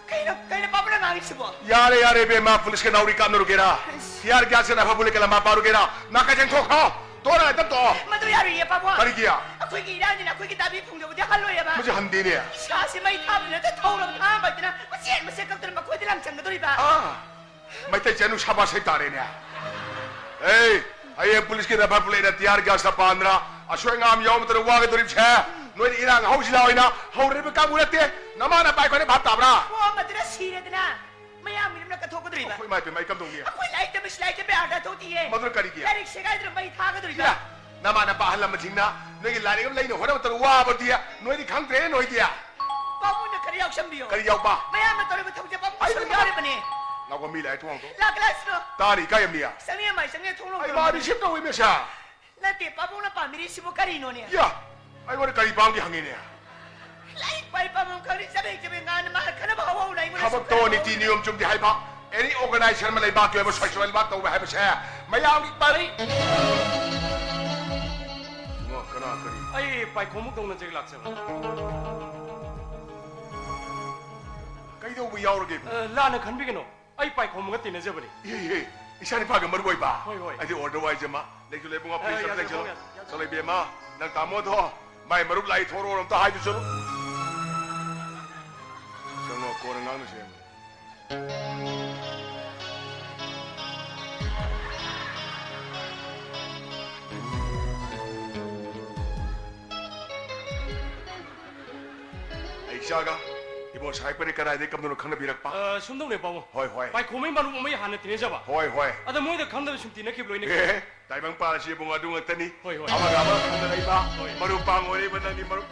ꯀꯩꯅꯣ, ꯀꯩꯅꯣ ꯄꯥꯕꯨꯡꯅ ꯉꯥꯡꯉꯤꯁꯤꯕꯣ? ꯌꯥꯔꯦ, ꯌꯥꯔꯦ, ꯏꯕꯦꯝꯃ, ꯄꯨꯂꯤꯁꯀ ꯅꯥꯎꯔꯤ ꯀꯥꯞꯅꯔꯨꯒꯦꯔꯥ? ꯑꯁ꯫ ꯇꯤꯌꯥꯔ ꯒ꯭ꯌꯥꯁꯁꯤꯅ ꯑꯐꯕ ꯂꯩꯀꯦꯜ ꯑꯃ ꯄꯥꯔꯨꯒꯦꯔꯥ? ꯅꯥꯀ ꯆꯦꯟꯊꯣꯛꯈ꯭ꯔꯣ꯫ ꯇꯣꯔ ꯉꯥꯛꯇ ꯇꯣꯛꯑꯣ꯫ ꯃꯗꯨ ꯌꯥꯔꯣꯏꯌꯦ, ꯄꯥꯕꯨꯡ꯫ ꯀꯔꯤꯒꯤ? ꯑꯩꯈꯣꯏꯒꯤ ꯏꯔꯥꯡꯁꯤꯅ ꯑꯩꯈꯣꯏꯒꯤ ꯗꯥꯕꯤ ꯐꯨꯡꯗꯕꯨꯗꯤ ꯍꯜꯂꯣꯏꯌꯦꯕ꯫ ꯃꯁꯤ ꯍꯟꯗꯦꯅꯦ꯫ ꯏꯁꯥꯁꯤ ꯃꯩ ꯊꯥꯕ ꯅꯠꯇ꯭ꯔ ꯊꯧꯔꯕ ꯊꯥꯡ ꯄꯥꯏꯗꯅ ꯃꯆꯦꯠ ꯃꯆꯦꯠ ꯀꯛꯇꯅ ꯃꯈꯣꯏꯗ ꯂꯪꯁꯟꯒꯗꯧꯔꯤꯕ꯫ ꯑꯥ, ꯃꯩꯇꯩ ꯆꯅꯨ ꯁꯥꯕ ꯁꯩ ꯇꯥꯔꯦꯅꯦ꯫ ꯑꯦ, ꯍꯌꯦꯡ ꯄꯨꯂꯤꯁꯀꯤ ꯔꯕꯔ ꯕꯨꯂꯦꯠꯅ ꯇꯤꯌꯥꯔ ꯒ꯭ꯌꯥꯁꯇ ꯄꯥꯟꯗꯅ ꯑꯁꯣꯏ ꯑꯉꯥꯝ ꯌꯥꯎꯕ ꯃꯇꯝꯗ ꯋꯥꯒꯗꯧꯔꯤꯕꯁꯦ ꯅꯣꯏꯅ ꯏꯔꯥꯡ ꯍꯧꯁꯤ ꯂꯥꯎ ꯍꯥꯏꯅ ꯍꯧꯔꯤꯕ ꯀꯥꯡꯕꯨ ꯅꯠꯇꯦ꯫ ꯅꯃꯥꯅ ꯄꯥꯏꯈꯣꯏꯅ ꯚꯥꯞ ꯇꯥꯕ꯭ꯔꯥ? ꯑꯣ, ꯃꯗꯨꯅ ꯁꯤꯔꯦꯗꯅ꯫ ꯃꯌꯥꯝꯒꯤ ꯂꯝꯅ ꯀꯠꯊꯣꯛꯀꯗꯧꯔꯤꯕ꯫ ꯑꯩꯈꯣꯏ ꯏꯃꯥ ꯏꯄꯦꯝꯃ, ꯑꯩ ꯀꯝꯗꯧꯅꯤ? ꯑꯩꯈꯣꯏ ꯂꯥꯏꯔꯤꯛ ꯇꯝꯕꯁꯤ ꯂꯥꯏꯔꯤꯛ ꯇꯝꯕ ꯑꯥꯔꯊ ꯊꯣꯛꯇꯤꯌꯦ꯫ ꯃꯗꯨꯅ ꯀꯔꯤꯒꯤ? ꯂꯥꯏꯔꯤꯛ ꯁꯦꯒꯥꯏꯗꯨꯅ ꯃꯩ ꯊꯥꯒꯗꯧꯔꯤꯕ꯫ ꯌꯥ, ꯅꯃꯥ ꯅꯄꯥ ꯑꯍꯜ ꯂꯃꯟꯁꯤꯡꯅ ꯅꯣꯏꯒꯤ ꯂꯥꯏꯔꯤꯛ ꯑꯃ ꯂꯩꯅ ꯍꯣꯠꯅꯕ ꯃꯇꯝꯗ ꯋꯥꯕꯗꯤ ꯅꯣꯏꯗꯤ ꯈꯪꯗ꯭ꯔꯦ, ꯅꯣꯏꯗꯤ꯫ ꯄꯥꯕꯨꯡꯅ ꯈꯔ ꯌꯥꯎꯁꯟꯕꯤꯌꯣ꯫ ꯀꯔꯤ ꯌꯥꯎꯕ? ꯃꯌꯥꯝꯅ ꯇꯧꯔꯤꯕ ꯊꯕꯛꯁꯦ ꯄꯥꯕꯨꯡ ꯑꯩ ꯁꯔꯨꯛ ꯌꯥꯎꯔꯤꯕꯅꯤ꯫ ꯉꯥꯏꯈꯣ, ꯃꯤ ꯂꯥꯛꯑꯦ, ꯊꯣꯡ ꯍꯥꯡꯗꯣꯛꯑꯣ꯫ ꯂꯥꯛꯀꯦ, ꯂꯥꯛꯁꯤꯅꯣ꯫ ꯇꯥꯔꯤ, ꯏꯀꯥꯏ ꯑꯃꯅꯤ꯫ ꯆꯪꯉꯦ, ꯃꯥꯏ ꯆꯪꯉꯦ, ꯊꯣꯡ ꯑꯩ ꯂꯣꯟꯕꯤꯌꯣ꯫ ꯃꯥꯗꯤ ꯁꯤꯞ ꯇꯧꯋꯤ, ꯃꯦꯁꯥ꯫ ꯅꯠꯇꯦ, ꯄꯥꯕꯨꯡꯅ ꯄꯥꯝꯕꯤꯔꯤꯁꯤꯕꯨ ꯀꯔꯤꯅꯣꯅꯦ? ꯌꯥ, ꯑꯩꯉꯣꯟꯗ ꯀꯔꯤ ꯄꯥꯝꯒꯦ ꯍꯪꯉꯤꯅꯦ? ꯂꯥꯏꯔꯤꯛ ꯄꯥꯏ ꯄꯥꯕꯨꯡ ꯈꯪꯗꯦ, ꯆꯕꯦꯡ ꯆꯕꯦꯡ ꯉꯥꯡꯗꯅ ꯃꯥꯅ ꯈꯟꯅꯕ ꯍꯧꯍꯧꯅ ꯑꯩꯉꯣꯟꯗ ꯊꯕꯛꯇꯣ ꯁꯨꯛꯈꯟ ꯅꯤꯇꯤ ꯈꯟꯅꯍꯧꯗꯦ꯫ ꯅꯤꯌꯣꯝ ꯆꯨꯝꯗꯦ ꯍꯥꯏꯕ꯫ Any organization ꯑꯃ ꯂꯩꯕꯥꯛꯀꯤ ꯑꯣꯏꯕ ꯁꯣꯏꯁꯣꯏ ꯂꯩꯕꯥꯛ ꯇꯧꯕ ꯍꯥꯏꯕꯁꯦ ꯃꯌꯥꯝꯒꯤ ꯄꯥꯔꯤ꯫ ꯏꯃꯥ, ꯀꯅꯥ ꯀꯔꯤ? ꯑꯩ ꯄꯥꯏꯈꯣꯝꯕ ꯀꯧꯅꯖꯒꯦ ꯂꯥꯛꯆꯕꯅꯤ꯫ ꯀꯩꯗꯧꯕ ꯌꯥꯎꯔꯒꯦ? ꯑ, ꯂꯥꯟꯅ ꯈꯟꯕꯤꯒꯅꯨ꯫ ꯑꯩ ꯄꯥꯏꯈꯣꯝꯕꯒ ꯇꯤꯟꯅꯖꯕꯅꯤ꯫ ꯏꯍꯦ, ꯏꯍꯦ, ꯏꯆꯥ ꯅꯨꯄꯥꯒꯤ ꯃꯔꯨ ꯑꯣꯏꯕ꯫ ꯍꯣꯏ, ꯍꯣꯏ꯫ ꯑꯩꯗꯤ order wise ꯑꯃ꯫ ꯂꯦꯡꯁꯤꯜꯂꯣ ꯏꯕꯨꯡꯉꯣ, ꯑ, please, ꯌꯥꯖꯔꯦ, ꯂꯦꯡꯁꯤꯜꯂꯣ꯫ ꯌꯥꯖꯔꯦ, ꯌꯥꯖꯔꯦ꯫ ꯆꯠꯂꯣ ꯏꯕꯦꯝꯃ, ꯅꯪ ꯇꯥꯃꯣꯗꯣ ꯃꯥꯏ ꯃꯔꯨꯞ ꯂꯥꯛꯏ, ꯊꯣꯔꯛꯑꯣ ꯑꯝꯇ ꯍꯥꯏꯗꯨ ꯆꯠꯂꯨ꯫ ꯆꯪꯉꯣ, ꯀꯣꯟꯅ ꯉꯥꯡꯅꯁꯦ꯫ ꯑꯩ ꯏꯆꯥꯒ ꯏꯕꯣ ꯁꯥꯍꯦꯕꯀꯗꯤ ꯀꯗꯥꯏꯗꯒꯤ ꯀꯝꯗꯧꯅ ꯈꯪꯅꯕꯤꯔꯛꯄ? ꯑ, ꯁꯨꯝꯗꯧꯅꯦ, ꯄꯥꯕꯨꯡ꯫ ꯍꯣꯏ, ꯍꯣꯏ꯫ ꯄꯥꯏꯈꯣꯝꯕꯩ ꯃꯔꯨꯞ ꯑꯃꯒꯤ ꯍꯥꯟꯅ ꯇꯤꯟꯅꯖꯕ꯫ ꯍꯣꯏ, ꯍꯣꯏ꯫ ꯑꯗ ꯃꯣꯏꯗ ꯈꯪꯗꯕ ꯁꯨꯝ ꯇꯤꯟꯅꯈꯤꯕ ꯂꯣꯏꯅ꯫ ꯑꯦ, ꯇꯥꯏꯕꯪ ꯄꯥꯜꯂꯁꯤ ꯏꯕꯨꯡ ꯑꯗꯨ ꯉꯥꯛꯇꯅꯤ꯫ ꯍꯣꯏ, ꯍꯣꯏ꯫ ꯑꯃꯒ ꯑꯃꯒ ꯈꯪꯅꯔꯛꯏꯕ, ꯍꯣꯏ꯫ ꯃꯔꯨꯞ ꯄꯥꯡ ꯑꯣꯏꯔꯛꯏꯕ ꯅꯪꯗꯤ ꯃꯔꯨꯞ꯫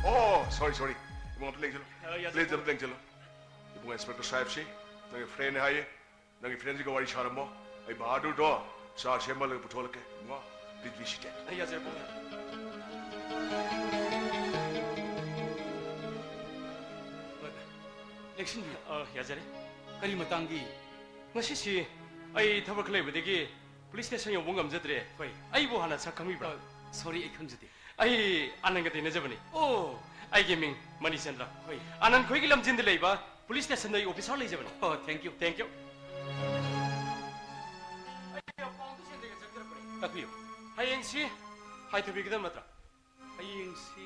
ꯑꯣ, sorry, sorry꯫ ꯏꯕꯨꯡ ꯑꯝꯇ ꯂꯦꯡꯁꯤꯜꯂꯨ꯫ ꯑ, ꯌꯥꯖꯔꯦ꯫ Please, ꯑꯝꯇ ꯂꯦꯡꯁꯤꯜꯂꯨ꯫ ꯏꯕꯨꯡ inspector ꯁꯥꯍꯦꯕꯁꯤ ꯅꯪꯒꯤ friend ꯅꯤ ꯍꯥꯏꯌꯦ꯫ ꯅꯪꯒꯤ friend ꯁꯤꯒ ꯋꯥꯔꯤ ꯁꯥꯔꯝꯃꯣ꯫ ꯑꯩ ꯕꯍꯥꯗꯨꯔꯗꯣ ꯆꯥ ꯁꯦꯝꯍꯜꯂꯒ ꯄꯨꯊꯣꯛꯍꯜꯂꯛꯀꯦ꯫ ꯏꯕꯨꯡꯉꯣ, please be seated꯫ ꯑꯩ ꯌꯥꯖꯔꯦ, ꯄꯥꯕꯨꯡ꯫ ꯍꯣꯏ, ꯂꯦꯡꯁꯤꯟꯕꯤꯌꯨ꯫ ꯑ, ꯌꯥꯖꯔꯦ꯫ ꯀꯔꯤ ꯃꯇꯥꯡꯒꯤ? ꯉꯁꯤꯁꯤ ꯑꯩ ꯊꯕꯛ ꯈꯔ ꯂꯩꯕꯗꯒꯤ police station ꯌꯧꯕ ꯉꯝꯖꯗ꯭ꯔꯦ꯫ ꯍꯣꯏ꯫ ꯑꯩꯕꯨ ꯍꯥꯟꯅ ꯁꯛ ꯈꯪꯕꯤꯕ꯭ꯔꯥ? ꯑ, sorry, ꯑꯩ ꯈꯪꯖꯗꯦ꯫ ꯑꯩ ꯑꯥꯅꯟꯒ ꯇꯤꯟꯅꯖꯕꯅꯤ꯫ ꯑꯣ꯫ ꯑꯩꯒꯤ ꯃꯤꯡ ꯃꯅꯤꯆꯟꯗ꯭ꯔ꯫ ꯍꯣꯏ꯫ ꯑꯥꯅꯟ ꯈꯣꯏꯒꯤ ꯂꯝꯖꯦꯟꯗ ꯂꯩꯕ ꯄꯨꯂꯤꯁ ꯁ꯭ꯇꯦꯁꯟꯗ ꯑꯩ ꯑꯣꯐꯤꯁꯥꯔ ꯂꯩꯖꯕꯅꯤ꯫ ꯑꯣ, thank you꯫ Thank you꯫ ꯇꯥꯛꯄꯤꯌꯨ꯫ ꯍꯌꯦꯡꯁꯤ ꯍꯥꯏꯊꯕꯤꯒꯗꯕ ꯅꯠꯇ꯭ꯔꯥ? ꯍꯌꯦꯡꯁꯤ,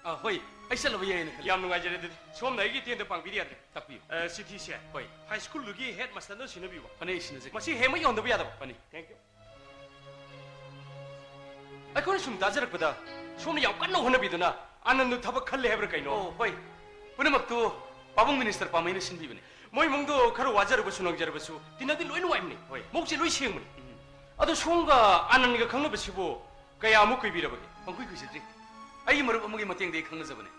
ꯑ, ꯍꯣꯏ, ꯑꯩ ꯆꯠꯂꯕ ꯌꯥꯏꯅ ꯈꯜꯂꯤ꯫ ꯌꯥꯝ ꯅꯨꯡꯉꯥꯏꯖꯔꯦ ꯑꯗꯨꯗꯤ꯫ ꯁꯣꯝꯅ ꯑꯩꯒꯤ ꯏꯇꯦꯡꯗ ꯄꯥꯡꯕꯤꯗ ꯌꯥꯗ꯭ꯔꯦ꯫ ꯇꯥꯛꯄꯤꯌꯨ꯫ ꯑ, ꯆꯤꯊꯤꯁꯦ ꯍꯣꯏ꯫ ꯍꯥꯏ ꯁ꯭ꯀꯨꯜꯗꯨꯒꯤ ꯍꯦꯗ ꯃꯥꯁꯇꯔꯗ ꯁꯤꯟꯅꯕꯤꯌꯨꯕ꯫ ꯐꯅꯤ, ꯁꯤꯟꯅꯖꯒꯦ꯫ ꯃꯁꯤ ꯍꯦꯛꯃꯛ ꯌꯧꯍꯟꯗꯕ ꯌꯥꯗꯕ꯫ ꯐꯅꯤ꯫ Thank you꯫ ꯑꯩꯈꯣꯏꯅ ꯁꯨꯝ ꯇꯥꯖꯔꯛꯄꯗ ꯁꯣꯝꯅ ꯌꯥꯝ ꯀꯟꯅ ꯍꯣꯠꯅꯕꯤꯗꯨꯅ ꯑꯥꯅꯟꯗ ꯊꯕꯛ ꯈꯜꯂꯦ ꯍꯥꯏꯕ꯭ꯔꯥ ꯀꯩꯅꯣ? ꯑꯣ, ꯍꯣꯏ꯫ ꯄꯨꯝꯅꯃꯛꯇꯨ ꯄꯥꯕꯨꯡ ꯃꯤꯅꯤꯁꯇꯔ ꯄꯥꯝꯃꯩꯅ ꯁꯤꯟꯕꯤꯕꯅꯤ꯫ ꯃꯣꯏ ꯏꯃꯨꯡꯗꯣ ꯈꯔ ꯋꯥꯖꯔꯕꯁꯨ ꯅꯪꯖꯔꯕꯁꯨ ꯇꯤꯟꯅꯗꯤ ꯂꯣꯏ ꯅꯨꯡꯉꯥꯏꯕꯅꯤ꯫ ꯍꯣꯏ꯫ ꯃꯕꯨꯛꯁꯦ ꯂꯣꯏ ꯁꯦꯡꯕꯅꯤ꯫ ꯎꯝ꯫ ꯑꯗꯣ ꯁꯣꯝꯒ ꯑꯥꯅꯟꯒ ꯈꯪꯅꯕꯁꯤꯕꯨ ꯀꯌꯥꯃꯨꯛ ꯀꯨꯏꯕꯤꯔꯕꯒꯦ? ꯄꯪꯀꯨꯏ ꯀꯨꯏꯖꯗ꯭ꯔꯤ꯫ ꯑꯩꯒꯤ ꯃꯔꯨꯞ ꯑꯃꯒꯤ ꯃꯇꯦꯡꯗꯒꯤ ꯈꯪꯅꯖꯕꯅꯤ꯫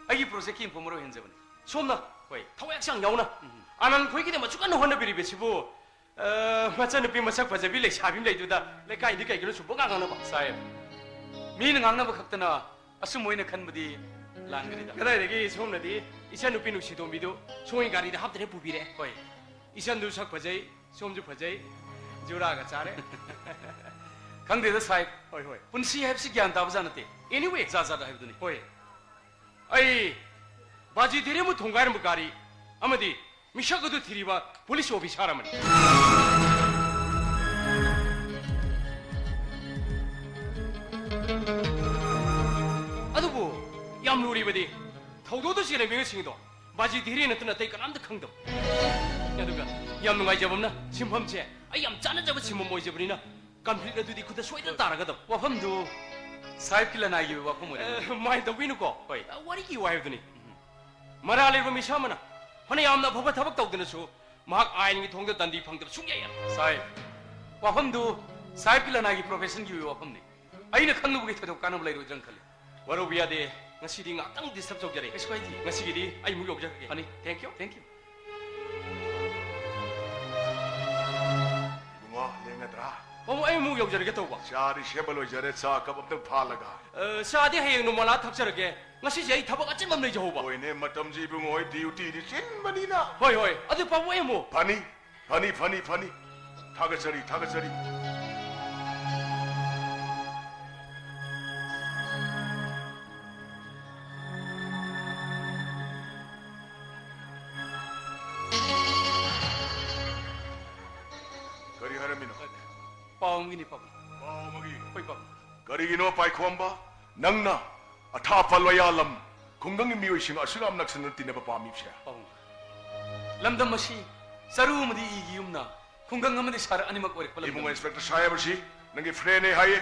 ꯑꯩꯒꯤ ꯄ꯭ꯔꯣꯖꯦꯛꯀꯤ ꯏꯟꯐꯣꯔꯃꯔ ꯑꯣꯏꯍꯟꯖꯕꯅꯤ꯫ ꯁꯣꯝꯅ ꯍꯣꯏ꯫ ꯊꯋꯥꯏ ꯍꯛꯆꯥꯡ ꯌꯥꯎꯅ ꯎꯝ꯫ ꯑꯥꯅꯟ ꯈꯣꯏꯒꯤꯗꯃꯛ ꯑꯁꯨꯛ ꯀꯟꯅ ꯍꯣꯠꯅꯕꯤꯔꯤꯕꯁꯤꯕꯨ ꯑ, ꯃꯆꯟꯅꯨꯄꯤ ꯃꯁꯛ ꯐꯖꯕꯤ ꯂꯩꯁꯥꯕꯤ ꯑꯃ ꯂꯩꯗꯨꯗ ꯂꯩꯀꯥꯏꯗꯤ ꯀꯩꯒꯤꯅꯣ ꯁꯨꯝ ꯄꯉꯥꯡ ꯉꯥꯡꯅꯕ? ꯁꯥꯍꯦꯕ, ꯃꯤꯅ ꯉꯥꯡꯅꯕ ꯈꯛꯇꯅ ꯑꯆꯨꯝꯕ ꯑꯣꯏꯅ ꯈꯟꯕꯗꯤ ꯂꯥꯟꯒꯅꯤꯗ꯫ ꯀꯗꯥꯏꯗꯒꯤ ꯁꯣꯝꯅꯗꯤ ꯏꯆꯟꯅꯨꯄꯤ ꯅꯨꯡꯁꯤꯇꯣꯝꯕꯤꯗꯨ ꯁꯣꯝꯒꯤ ꯒꯥꯔꯤꯗ ꯍꯥꯞꯇꯅ ꯄꯨꯕꯤꯔꯛꯑꯦ꯫ ꯍꯣꯏ꯫ ꯏꯆꯟꯗꯨ ꯁꯛ ꯐꯖꯩ, ꯁꯣꯝꯁꯨ ꯐꯖꯩ, ꯖꯨꯔꯥꯒ ꯆꯥꯔꯦ꯫ ꯈꯪꯗꯦꯗ ꯁꯥꯍꯦꯕ꯫ ꯍꯣꯏ, ꯍꯣꯏ꯫ ꯄꯨꯟꯁꯤ ꯍꯥꯏꯕꯁꯤ ꯒ꯭ꯌꯥꯟ ꯇꯥꯕ ꯖꯥꯠ ꯅꯠꯇꯦ꯫ Anyway꯫ ꯖꯥꯠ ꯖꯥꯠ ꯍꯥꯏꯕꯗꯨꯅꯤ꯫ ꯍꯣꯏ꯫ ꯑꯩ ꯕꯥꯖꯤ ꯙꯤꯔꯦꯟꯕꯨ ꯊꯣꯡꯒꯥꯏꯔꯝꯕ ꯒꯥꯔꯤ ꯑꯃꯗꯤ ꯃꯤꯁꯛ ꯑꯗꯨ ꯊꯤꯔꯤꯕ ꯄꯨꯂꯤꯁ ꯑꯣꯐꯤꯁꯥꯔ ꯑꯃꯅꯤ꯫ ꯑꯗꯨꯕꯨ ꯌꯥꯝ ꯂꯨꯔꯤꯕꯗꯤ ꯊꯧꯗꯣꯛꯇ ꯆꯦꯟꯅꯕ ꯃꯤꯑꯣꯏꯁꯤꯡꯗꯣ ꯕꯥꯖꯤ ꯙꯤꯔꯦꯟ ꯅꯠꯇꯅ ꯑꯇꯩ ꯀꯅꯥꯝꯇ ꯈꯪꯗꯕ꯫ ꯑꯗꯨꯒ ꯌꯥꯝ ꯅꯨꯡꯉꯥꯏꯖꯕ ꯑꯃꯅ ꯁꯤꯟꯐꯝꯁꯦ ꯑꯩ ꯌꯥꯝ ꯆꯥꯟꯅꯖꯕ ꯁꯤꯟꯐꯝ ꯑꯣꯏꯖꯕꯅꯤꯅ ꯀꯟꯐ꯭ꯂꯤꯛ ꯑꯗꯨꯗꯤ ꯈꯨꯠꯇ ꯁꯣꯏꯗꯅ ꯇꯥꯔꯒꯗꯕ꯫ ꯋꯥꯐꯝꯗꯨ ꯁꯥꯍꯦꯕꯀꯤ ꯂꯅꯥꯏꯒꯤ ꯑꯣꯏꯕ ꯋꯥꯐꯝ ꯑꯣꯏꯔꯦ꯫ ꯑꯦ, ꯃꯥꯏ ꯇꯧꯕꯤꯅꯨꯀꯣ꯫ ꯍꯣꯏ꯫ ꯑ, ꯋꯥꯔꯤꯒꯤ ꯋꯥ ꯍꯥꯏꯕꯗꯨꯅꯤ꯫ ꯃꯔꯥꯜ ꯂꯩꯔꯕ ꯃꯤꯁꯛ ꯑꯃꯅ ꯐꯅ ꯌꯥꯝꯅ ꯑꯐꯕ ꯊꯕꯛ ꯇꯧꯗꯅꯁꯨ ꯃꯍꯥꯛ ꯑꯥꯏꯟꯒꯤ ꯊꯣꯡꯗ ꯗꯟꯗꯤ ꯐꯪꯗꯕ ꯁꯨꯡꯌꯥ ꯌꯥꯔꯣꯏ꯫ ꯁꯥꯍꯦꯕ, ꯋꯥꯐꯝꯗꯨ ꯁꯥꯍꯦꯕꯀꯤ ꯂꯅꯥꯏꯒꯤ ꯄ꯭ꯔꯣꯐꯦꯁꯟꯒꯤ ꯑꯣꯏꯕ ꯋꯥꯐꯝꯅꯤ꯫ ꯑꯩꯅ ꯈꯪꯂꯨꯕꯒꯤ ꯊꯣꯏꯗꯣꯛ ꯀꯥꯟꯅꯕ ꯂꯩꯔꯣꯏꯗ꯭ꯔꯅ ꯈꯜꯂꯤ꯫ ꯋꯥꯔꯧꯕ ꯌꯥꯗꯦ, ꯉꯁꯤꯗꯤ ꯉꯥꯛꯇꯪ ꯗꯤꯁꯇꯔꯕ ꯇꯧꯖꯔꯦ꯫ ꯀꯩꯁꯨ ꯀꯥꯏꯗꯦ꯫ ꯉꯁꯤꯒꯤꯗꯤ ꯑꯩ ꯑꯃꯨꯛ ꯌꯧꯖꯔꯒꯦ꯫ ꯐꯅꯤ꯫ Thank you꯫ Thank you꯫ ꯏꯕꯨꯡꯉꯣ, ꯂꯦꯡꯒꯗ꯭ꯔꯥ? ꯄꯥꯕꯨꯡ, ꯑꯩ ꯑꯃꯨꯛ ꯌꯧꯖꯔꯒꯦ ꯇꯧꯕ꯫ ꯆꯥꯗꯤ ꯁꯦꯝꯕ ꯂꯣꯏꯖꯔꯦ, ꯆꯥ ꯀꯞ ꯑꯝꯇꯪ ꯐꯥꯜꯂꯒ꯫ ꯑ, ꯆꯥꯗꯤ ꯍꯌꯦꯡ ꯅꯣꯡꯃꯂꯥ ꯊꯛꯆꯔꯒꯦ꯫ ꯉꯁꯤꯁꯦ ꯑꯩ ꯊꯕꯛ ꯑꯆꯤꯟꯕ ꯑꯃ ꯂꯩꯖꯍꯧꯕ꯫ ꯍꯣꯏꯅꯦ, ꯃꯇꯝꯁꯤ ꯏꯕꯨꯡꯉꯣ, ꯍꯣꯏ ꯗ꯭ꯌꯨꯇꯤꯗꯤ ꯆꯤꯟꯕꯅꯤꯅ꯫ ꯍꯣꯏ, ꯍꯣꯏ꯫ ꯑꯗꯨ ꯄꯥꯕꯨꯡ, ꯑꯩ ꯑꯃꯨꯛ꯫ ꯐꯅꯤ, ꯐꯅꯤ, ꯐꯅꯤ꯫ ꯊꯥꯒꯠꯆꯔꯤ, ꯊꯥꯒꯠꯆꯔꯤ꯫ ꯄꯥꯕꯨꯡꯒꯤꯅꯤ, ꯄꯥꯕꯨꯡ꯫ ꯄꯥꯎ ꯑꯃꯒꯤ꯫ ꯍꯣꯏ, ꯄꯥꯕꯨꯡ꯫ ꯀꯔꯤꯒꯤꯅꯣ ꯄꯥꯏꯈꯣꯝꯕ, ꯅꯪꯅ ꯑꯊꯥꯞꯄ ꯂꯣꯌꯥꯂꯝ ꯈꯨꯡꯒꯪꯒꯤ ꯃꯤꯑꯣꯏꯁꯤꯡ ꯑꯁꯨꯛ ꯌꯥꯝ ꯅꯛꯁꯤꯟꯅ ꯇꯤꯟꯅꯕ ꯄꯥꯝꯃꯤꯕꯁꯦ? ꯄꯥꯕꯨꯡ, ꯂꯝꯗꯝ ꯑꯁꯤ ꯆꯔꯨ ꯑꯃꯗꯤ ꯏꯒꯤ ꯌꯨꯝꯅ, ꯈꯨꯡꯒꯪ ꯑꯃꯗꯤ ꯁꯍꯔ ꯑꯅꯤꯃꯛ ꯑꯣꯏꯔꯛꯄ ꯂꯝꯗꯝ꯫ ꯏꯕꯨꯡꯉꯣ ꯏꯟꯁꯄꯦꯛꯇꯔ ꯁꯥꯍꯦꯕ ꯑꯁꯤ ꯅꯪꯒꯤ ꯐ꯭ꯔꯦꯟꯅꯦ ꯍꯥꯏꯌꯦ꯫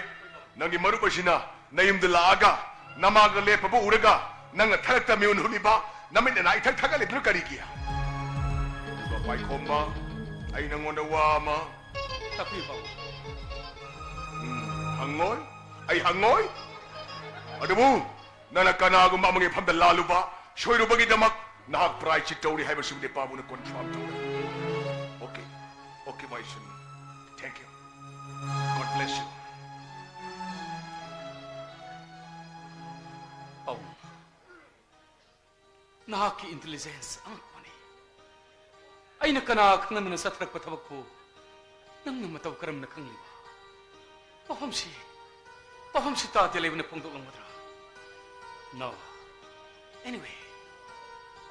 ꯅꯪꯒꯤ ꯃꯔꯨꯞ ꯑꯁꯤꯅ ꯅꯌꯨꯝꯗ ꯂꯥꯛꯑꯒ ꯅꯃꯥꯡꯗ ꯂꯦꯞꯄꯕꯨ ꯎꯔꯒ ꯅꯪꯅ ꯊꯔꯛꯇ ꯃꯤꯍꯨꯟ ꯍꯨꯠꯂꯤꯕ, ꯅꯃꯤꯠ ꯅꯅꯥ ꯏꯊꯛ ꯊꯛꯀꯠꯂꯤꯕꯗꯨ ꯀꯔꯤꯒꯤ? ꯑꯗꯨꯒ ꯄꯥꯏꯈꯣꯝꯕ, ꯑꯩ ꯅꯪꯉꯣꯟꯗ ꯋꯥ ꯑꯃ ꯇꯥꯛꯄꯤꯌꯨ, ꯄꯥꯕꯨꯡ꯫ ꯎꯝ, ꯍꯪꯉꯣꯏ? ꯑꯩ ꯍꯪꯉꯣꯏ? ꯑꯗꯨꯕꯨ ꯅꯪꯅ ꯀꯅꯥꯒꯨꯝꯕ ꯑꯃꯒꯤ ꯃꯐꯝꯗ ꯂꯥꯜꯂꯨꯕ, ꯁꯣꯏꯔꯨꯕꯒꯤꯗꯃꯛ ꯅꯍꯥꯛ ꯄ꯭ꯔꯥꯏꯆꯤꯠ ꯇꯧꯔꯤ ꯍꯥꯏꯕꯁꯤꯕꯨꯗꯤ ꯄꯥꯕꯨꯡꯅ ꯀꯣꯟꯐꯥꯔꯝ ꯇꯧꯔꯦ꯫ Okay, okay, my son. Thank you. God bless you. ꯄꯥꯕꯨꯡ, ꯅꯍꯥꯛꯀꯤ ꯏꯟꯇꯦꯂꯤꯖꯦꯟꯁ ꯑꯉꯛꯄꯅꯤ꯫ ꯑꯩꯅ ꯀꯅꯥ ꯈꯪꯍꯟꯗꯅ ꯆꯠꯊꯔꯛꯄ ꯊꯕꯛꯄꯨ ꯅꯪꯅ ꯃꯇꯧ ꯀꯔꯝꯅ ꯈꯪꯂꯤꯕ? ꯋꯥꯐꯝꯁꯤ, ꯋꯥꯐꯝꯁꯤ ꯇꯥꯗꯦ ꯂꯩꯕꯅ ꯐꯣꯡꯗꯣꯛꯂꯝꯒꯗ꯭ꯔꯥ? No. Anyway,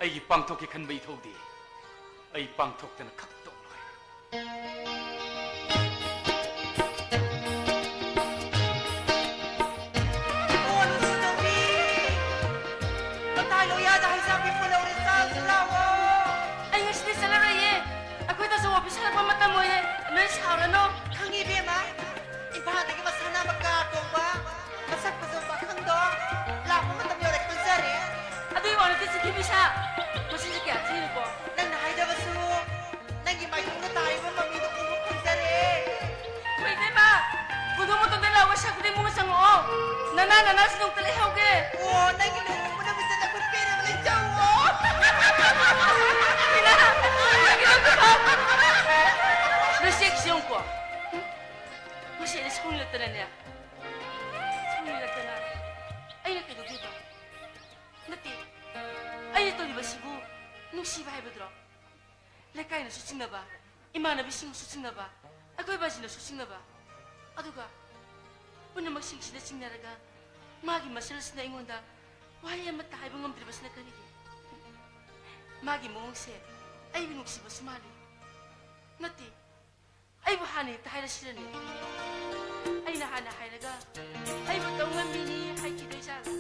ꯑꯩꯒꯤ ꯄꯥꯡꯊꯣꯛꯀꯦ ꯈꯟꯕ ꯏꯊꯧꯗꯤ ꯑꯩ ꯄꯥꯡꯊꯣꯛꯇꯅ ꯈꯛ ꯇꯣꯛꯂꯣꯏ꯫ ꯑꯣ, ꯅꯨꯡꯁꯤꯇꯣꯝꯕꯤ! ꯃꯇꯥꯏ ꯂꯣꯌꯥꯗ ꯍꯩꯖꯥꯛ ꯄꯤꯛꯄ ꯂꯧꯔꯦ, ꯆꯥꯁꯤ ꯂꯥꯛꯑꯣ꯫ ꯑꯩ ꯉꯁꯤꯗꯤ ꯆꯠꯂꯔꯣꯏꯌꯦ꯫ ꯑꯩꯈꯣꯏꯗꯁꯨ ꯑꯣꯐꯤꯁ ꯍꯜꯂꯛꯄ ꯃꯇꯝ ꯑꯣꯏꯔꯦ꯫ ꯅꯣꯏ ꯁꯥꯎꯔꯅꯨ꯫ ꯈꯪꯉꯤ, ꯏꯕꯦꯝꯃ꯫ ꯏꯝꯐꯥꯜꯗꯒꯤ ꯃꯁꯥ ꯅꯥꯟꯕ ꯀꯥꯔ ꯇꯣꯡꯕ, ꯃꯁꯛ ꯐꯖꯕ ꯄꯥꯈꯪꯗꯣ ꯂꯥꯛꯄ ꯃꯇꯝ ꯌꯧꯔꯦ ꯈꯪꯖꯔꯦ꯫ ꯑꯗꯨꯒꯤ ꯋꯥ ꯅꯠꯇꯦ, ꯆꯤꯊꯤ ꯃꯤꯁꯥ꯫ ꯃꯁꯤꯁꯦ ꯀꯌꯥ ꯊꯤꯔꯤꯕꯣ? ꯅꯪꯅ ꯍꯥꯏꯗꯕꯁꯨ ꯅꯪꯒꯤ ꯃꯥꯏꯊꯣꯡꯗ ꯇꯥꯔꯤꯕ ꯃꯃꯤꯗꯣ ꯎꯕ ꯐꯪꯖꯔꯦ꯫ ꯍꯣꯏ, ꯏꯕꯦꯝꯃ, ꯄꯨꯊꯣꯛ ꯃꯇꯝꯗ ꯂꯥꯎꯕ ꯁꯛꯄꯗꯤ ꯏꯃꯨꯡꯗ ꯆꯪꯉꯛꯑꯣ꯫ ꯅꯅꯥ ꯅꯅꯥꯁꯨ ꯅꯣꯡꯇ ꯂꯩꯍꯧꯒꯦ꯫ ꯑꯣ, ꯅꯪꯒꯤ ꯂꯨꯍꯣꯡꯕ ꯅꯨꯃꯤꯠꯇ ꯅꯈꯨꯠ ꯄꯦꯟꯅꯕ ꯂꯩꯖꯧꯑꯣ꯫ ꯏꯃꯥ, ꯅꯪꯒꯤ ꯂꯨꯍꯣꯡꯕ ꯅꯣꯏ ꯆꯦꯛꯁꯤ ꯌꯦꯡꯉꯨꯀꯣ꯫ ꯉꯁꯤ ꯑꯩꯅ ꯁꯥꯎꯅꯤꯡꯂꯛꯇꯅꯅꯦ꯫ ꯁꯥꯎꯅꯤꯡꯂꯛꯇꯅ ꯑꯩꯅ ꯀꯩꯗꯧꯗꯣꯏꯕ? ꯅꯠꯇꯦ, ꯑꯩꯅ ꯇꯧꯔꯤꯕꯁꯤꯕꯨ ꯅꯨꯡꯁꯤꯕ ꯍꯥꯏꯕꯗꯨꯔꯣ? ꯂꯩꯀꯥꯏꯅꯁꯨ ꯆꯤꯡꯅꯕ, ꯏꯃꯥꯟꯅꯕꯤꯁꯤꯡꯅꯁꯨ ꯆꯤꯡꯅꯕ, ꯑꯀꯣꯏꯕꯁꯤꯡꯅꯁꯨ ꯆꯤꯡꯅꯕ꯫ ꯑꯗꯨꯒ ꯄꯨꯝꯅꯃꯛꯁꯤꯡꯁꯤꯅ ꯆꯤꯡꯅꯔꯒ ꯃꯥꯒꯤ ꯃꯁꯜꯁꯤꯅ ꯑꯩꯉꯣꯟꯗ ꯋꯥꯍꯩ ꯑꯃꯠꯇ ꯍꯥꯏꯕ ꯉꯝꯗ꯭ꯔꯤꯕꯁꯤꯅ ꯀꯔꯤꯒꯤ? ꯃꯥꯒꯤ ꯃꯑꯣꯡꯁꯦ ꯑꯩꯕꯨ ꯅꯨꯡꯁꯤꯕꯁꯨ ꯃꯥꯜꯂꯤ꯫ ꯅꯠꯇꯦ, ꯑꯩꯕꯨ ꯍꯥꯟꯅ ꯍꯦꯛꯇ ꯍꯥꯏꯔꯁꯤꯔꯅꯦ? ꯑꯩꯅ ꯍꯥꯟꯅ ꯍꯥꯏꯔꯒ ꯑꯩꯕꯨ ꯇꯧ ꯉꯝꯕꯤꯅꯤ ꯍꯥꯏꯈꯤꯗꯣꯏꯖꯥꯠꯂꯣ?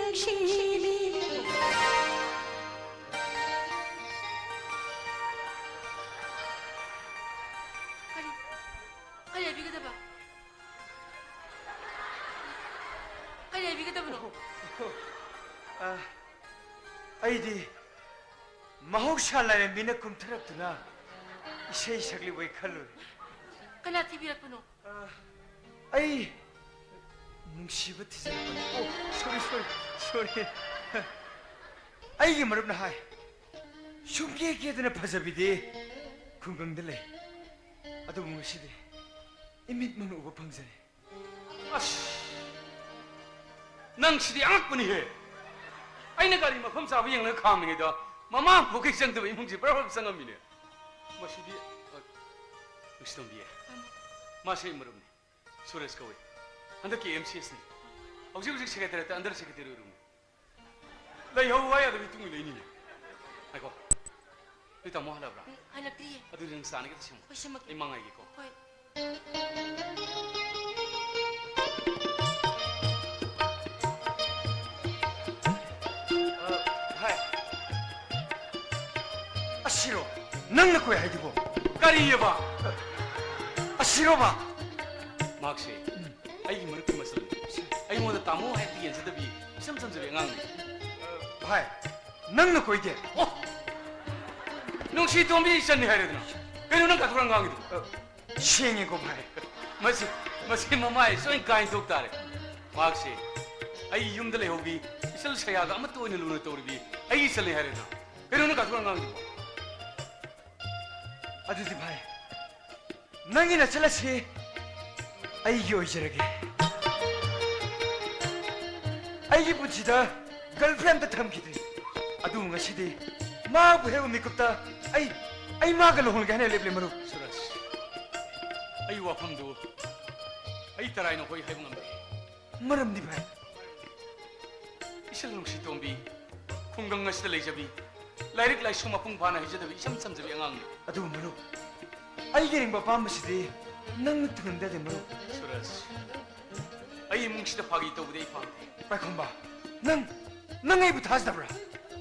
ꯅꯨꯡꯁꯤꯕꯤ꯫ ꯀꯔꯤ? ꯀꯔꯤ ꯍꯥꯏꯕꯤꯒꯗꯕ? ꯀꯔꯤ ꯍꯥꯏꯕꯤꯒꯗꯕꯅꯣ? ꯑ, ꯑꯩꯗꯤ ꯃꯍꯧꯁꯥ ꯂꯥꯏꯔꯦꯝꯕꯤꯅ ꯀꯨꯝꯊꯔꯛꯇꯨꯅ ꯏꯁꯩ ꯁꯛꯂꯤꯕꯣꯏ ꯈꯜꯂꯨꯔꯦ꯫ ꯀꯅꯥ ꯊꯤꯕꯤꯔꯛꯄꯅꯣ? ꯑ, ꯑꯩ ꯅꯨꯡꯁꯤꯕ ꯊꯤꯖꯤꯜꯂꯛꯄꯅꯤ꯫ ꯑꯣ, sorry, sorry, sorry꯫ ꯑꯩꯒꯤ ꯃꯔꯨꯞꯅ ꯍꯥꯏ, ꯁꯨꯝ ꯀꯦ ꯀꯦꯗꯅ ꯐꯖꯕꯤꯗꯤ ꯈꯨꯡꯒꯪꯗ ꯂꯩ꯫ ꯑꯗꯨꯕꯨ ꯉꯁꯤꯗꯤ ꯏꯃꯤꯠꯃꯛꯅ ꯎꯕ ꯐꯪꯖꯔꯦ꯫ ꯑꯁ! ꯅꯪꯁꯤꯗꯤ ꯑꯉꯛꯄꯅꯤꯍꯦ! ꯑꯩꯅ ꯒꯥꯔꯤ ꯃꯐꯝ ꯆꯥꯕ ꯌꯦꯡꯂꯒ ꯈꯥꯝꯃꯤꯉꯩꯗ ꯃꯃꯥ ꯄꯣꯛꯀꯩ ꯆꯪꯗꯕ ꯏꯃꯨꯡꯁꯤ ꯄ꯭ꯔꯞ ꯄ꯭ꯔꯞ ꯆꯪꯉꯝꯃꯤꯅꯦ꯫ ꯃꯁꯤꯗꯤ, ꯑ, ꯅꯨꯡꯁꯤꯇꯣꯝꯕꯤ, ꯃꯥꯅꯦ꯫ ꯃꯥꯁꯦ ꯑꯩ ꯃꯔꯨꯞꯅꯤ꯫ ꯁꯨꯔꯦꯁ ꯀꯧꯏ꯫ ꯍꯟꯗꯛꯀꯤ ꯑꯦꯝ ꯁꯤ ꯑꯦꯁꯅꯤ꯫ ꯍꯧꯖꯤꯛ ꯍꯧꯖꯤꯛ ꯁꯦꯀ꯭ꯔꯦꯇꯦꯔꯤꯌꯦꯠꯇ ꯑꯟꯗꯔ ꯁꯦꯀ꯭ꯔꯦꯇꯦꯔꯤ ꯑꯣꯏꯔꯨꯕꯅꯤ꯫ ꯂꯩꯍꯧ ꯍꯥꯏ ꯌꯥꯗꯕꯤ ꯇꯨꯡ ꯏꯜꯂꯛꯏꯅꯤꯅꯦ꯫ ꯉꯥꯏꯈꯣ꯫ ꯅꯣꯏ ꯇꯥꯃꯣ ꯍꯜꯂꯛꯑꯕ꯭ꯔꯥ? ꯎꯝ, ꯍꯜꯂꯛꯇ꯭ꯔꯤꯌꯦ꯫ ꯑꯗꯨꯗꯤ ꯅꯪ ꯆꯥꯅꯤ ꯈꯤꯇ ꯁꯦꯝꯃꯣ꯫ ꯍꯣꯏ, ꯁꯦꯝꯃꯛꯀꯦ꯫ ꯑꯩ ꯃꯥ ꯉꯥꯏꯒꯦꯀꯣ꯫ ꯍꯣꯏ꯫ ꯑ, ꯚꯥꯏ꯫ ꯑꯁꯤꯔꯣ? ꯅꯪꯅ ꯀꯣꯏ ꯍꯥꯏꯗꯨꯕꯣ? ꯀꯔꯤꯑꯕ? ꯑꯁꯤꯔꯣꯕ? ꯃꯍꯥꯛꯁꯦ ꯑꯩꯒꯤ ꯃꯔꯨꯞꯀꯤ ꯃꯆꯜꯅꯤ꯫ ꯑꯩꯉꯣꯟꯗ ꯇꯥꯃꯣ ꯍꯥꯏꯕꯗꯤ ꯌꯦꯟꯖꯗꯕꯤ ꯏꯆꯝ ꯆꯝꯖꯕꯤ ꯑꯉꯥꯡꯅꯤ꯫ ꯚꯥꯏ, ꯅꯪꯅ ꯀꯣꯏꯗꯦ? ꯑꯣ! ꯅꯨꯡꯁꯤꯇꯣꯝꯕꯤ ꯏꯆꯟꯅꯤ ꯍꯥꯏꯔꯦꯗꯅ꯫ ꯀꯩꯅꯣ ꯅꯪ ꯀꯥꯊꯣꯛꯔ ꯉꯥꯡꯉꯤꯗꯨꯕꯣ? ꯁꯦꯡꯉꯦꯀꯣ ꯚꯥꯏ꯫ ꯃꯁꯤ, ꯃꯁꯤ ꯃꯃꯥꯏ ꯁꯣꯏꯅ ꯀꯥꯏꯟꯊꯣꯛ ꯇꯥꯔꯦ꯫ ꯃꯍꯥꯛꯁꯦ ꯑꯩ ꯌꯨꯝꯗ ꯂꯩꯍꯧꯕꯤ, ꯏꯆꯜ ꯁꯌꯥꯒ ꯑꯃꯠꯇ ꯑꯣꯏꯅ ꯂꯨꯅ ꯇꯧꯔꯤꯕꯤ ꯑꯩꯒꯤ ꯏꯆꯜꯅꯤ ꯍꯥꯏꯔꯦꯗꯅ꯫ ꯀꯩꯅꯣ ꯅꯪ ꯀꯥꯊꯣꯛꯔ ꯉꯥꯡꯉꯤꯗꯨꯕꯣ? ꯑꯗꯨꯗꯤ ꯚꯥꯏ, ꯅꯪꯒꯤ ꯅꯆꯜ ꯑꯁꯤ ꯑꯩꯒꯤ ꯑꯣꯏꯖꯔꯒꯦ꯫ ꯑꯩꯒꯤ ꯄꯨꯟꯁꯤꯗ ꯒꯔꯜ ꯐ꯭ꯔꯦꯟ ꯑꯝꯇ ꯊꯝꯈꯤꯗ꯭ꯔꯤ꯫ ꯑꯗꯨꯕꯨ ꯉꯁꯤꯗꯤ ꯃꯥꯕꯨ ꯍꯦꯛ ꯎꯕ ꯃꯤꯀꯨꯞꯇ ꯑꯩ, ꯑꯩ ꯃꯥꯒ ꯂꯨꯍꯣꯡꯂꯒꯦ ꯍꯥꯏꯅ ꯂꯦꯞꯂꯦ, ꯃꯔꯨꯞ꯫ ꯁꯨꯔꯖ, ꯑꯩ ꯋꯥꯐꯝꯗꯨ ꯑꯩ ꯇꯔꯥꯏꯅ ꯍꯣꯏ ꯍꯥꯏꯕ ꯉꯝꯗꯦ꯫ ꯃꯔꯝꯗꯤ ꯚꯥꯏ? ꯏꯆꯜ ꯅꯨꯡꯁꯤꯇꯣꯝꯕꯤ, ꯈꯨꯡꯒꯪ ꯑꯁꯤꯗ ꯂꯩꯖꯕꯤ, ꯂꯥꯏꯔꯤꯛ ꯂꯥꯏꯁꯨ ꯃꯄꯨꯡ ꯐꯥꯅ ꯍꯩꯖꯗꯕꯤ ꯏꯆꯝ ꯆꯝꯖꯕꯤ ꯑꯉꯥꯡꯅꯤ꯫ ꯑꯗꯨꯕꯨ ꯃꯔꯨꯞ, ꯑꯩꯒꯤ ꯑꯅꯤꯡꯕ ꯑꯄꯥꯝꯕꯁꯤꯗꯤ ꯅꯪꯅ ꯊꯨꯡꯍꯟꯗ ꯌꯥꯗꯦ, ꯃꯔꯨꯞ꯫ ꯁꯨꯔꯖ, ꯑꯩ ꯏꯃꯨꯡꯁꯤꯗ ꯐꯥꯒꯤ ꯇꯧꯕꯗꯤ ꯑꯩ ꯄꯥꯝꯗꯦ꯫ ꯄꯥꯏꯈꯣꯝꯕ, ꯅꯪ, ꯅꯪ ꯑꯩꯕꯨ ꯊꯥꯖꯗꯕ꯭ꯔꯥ?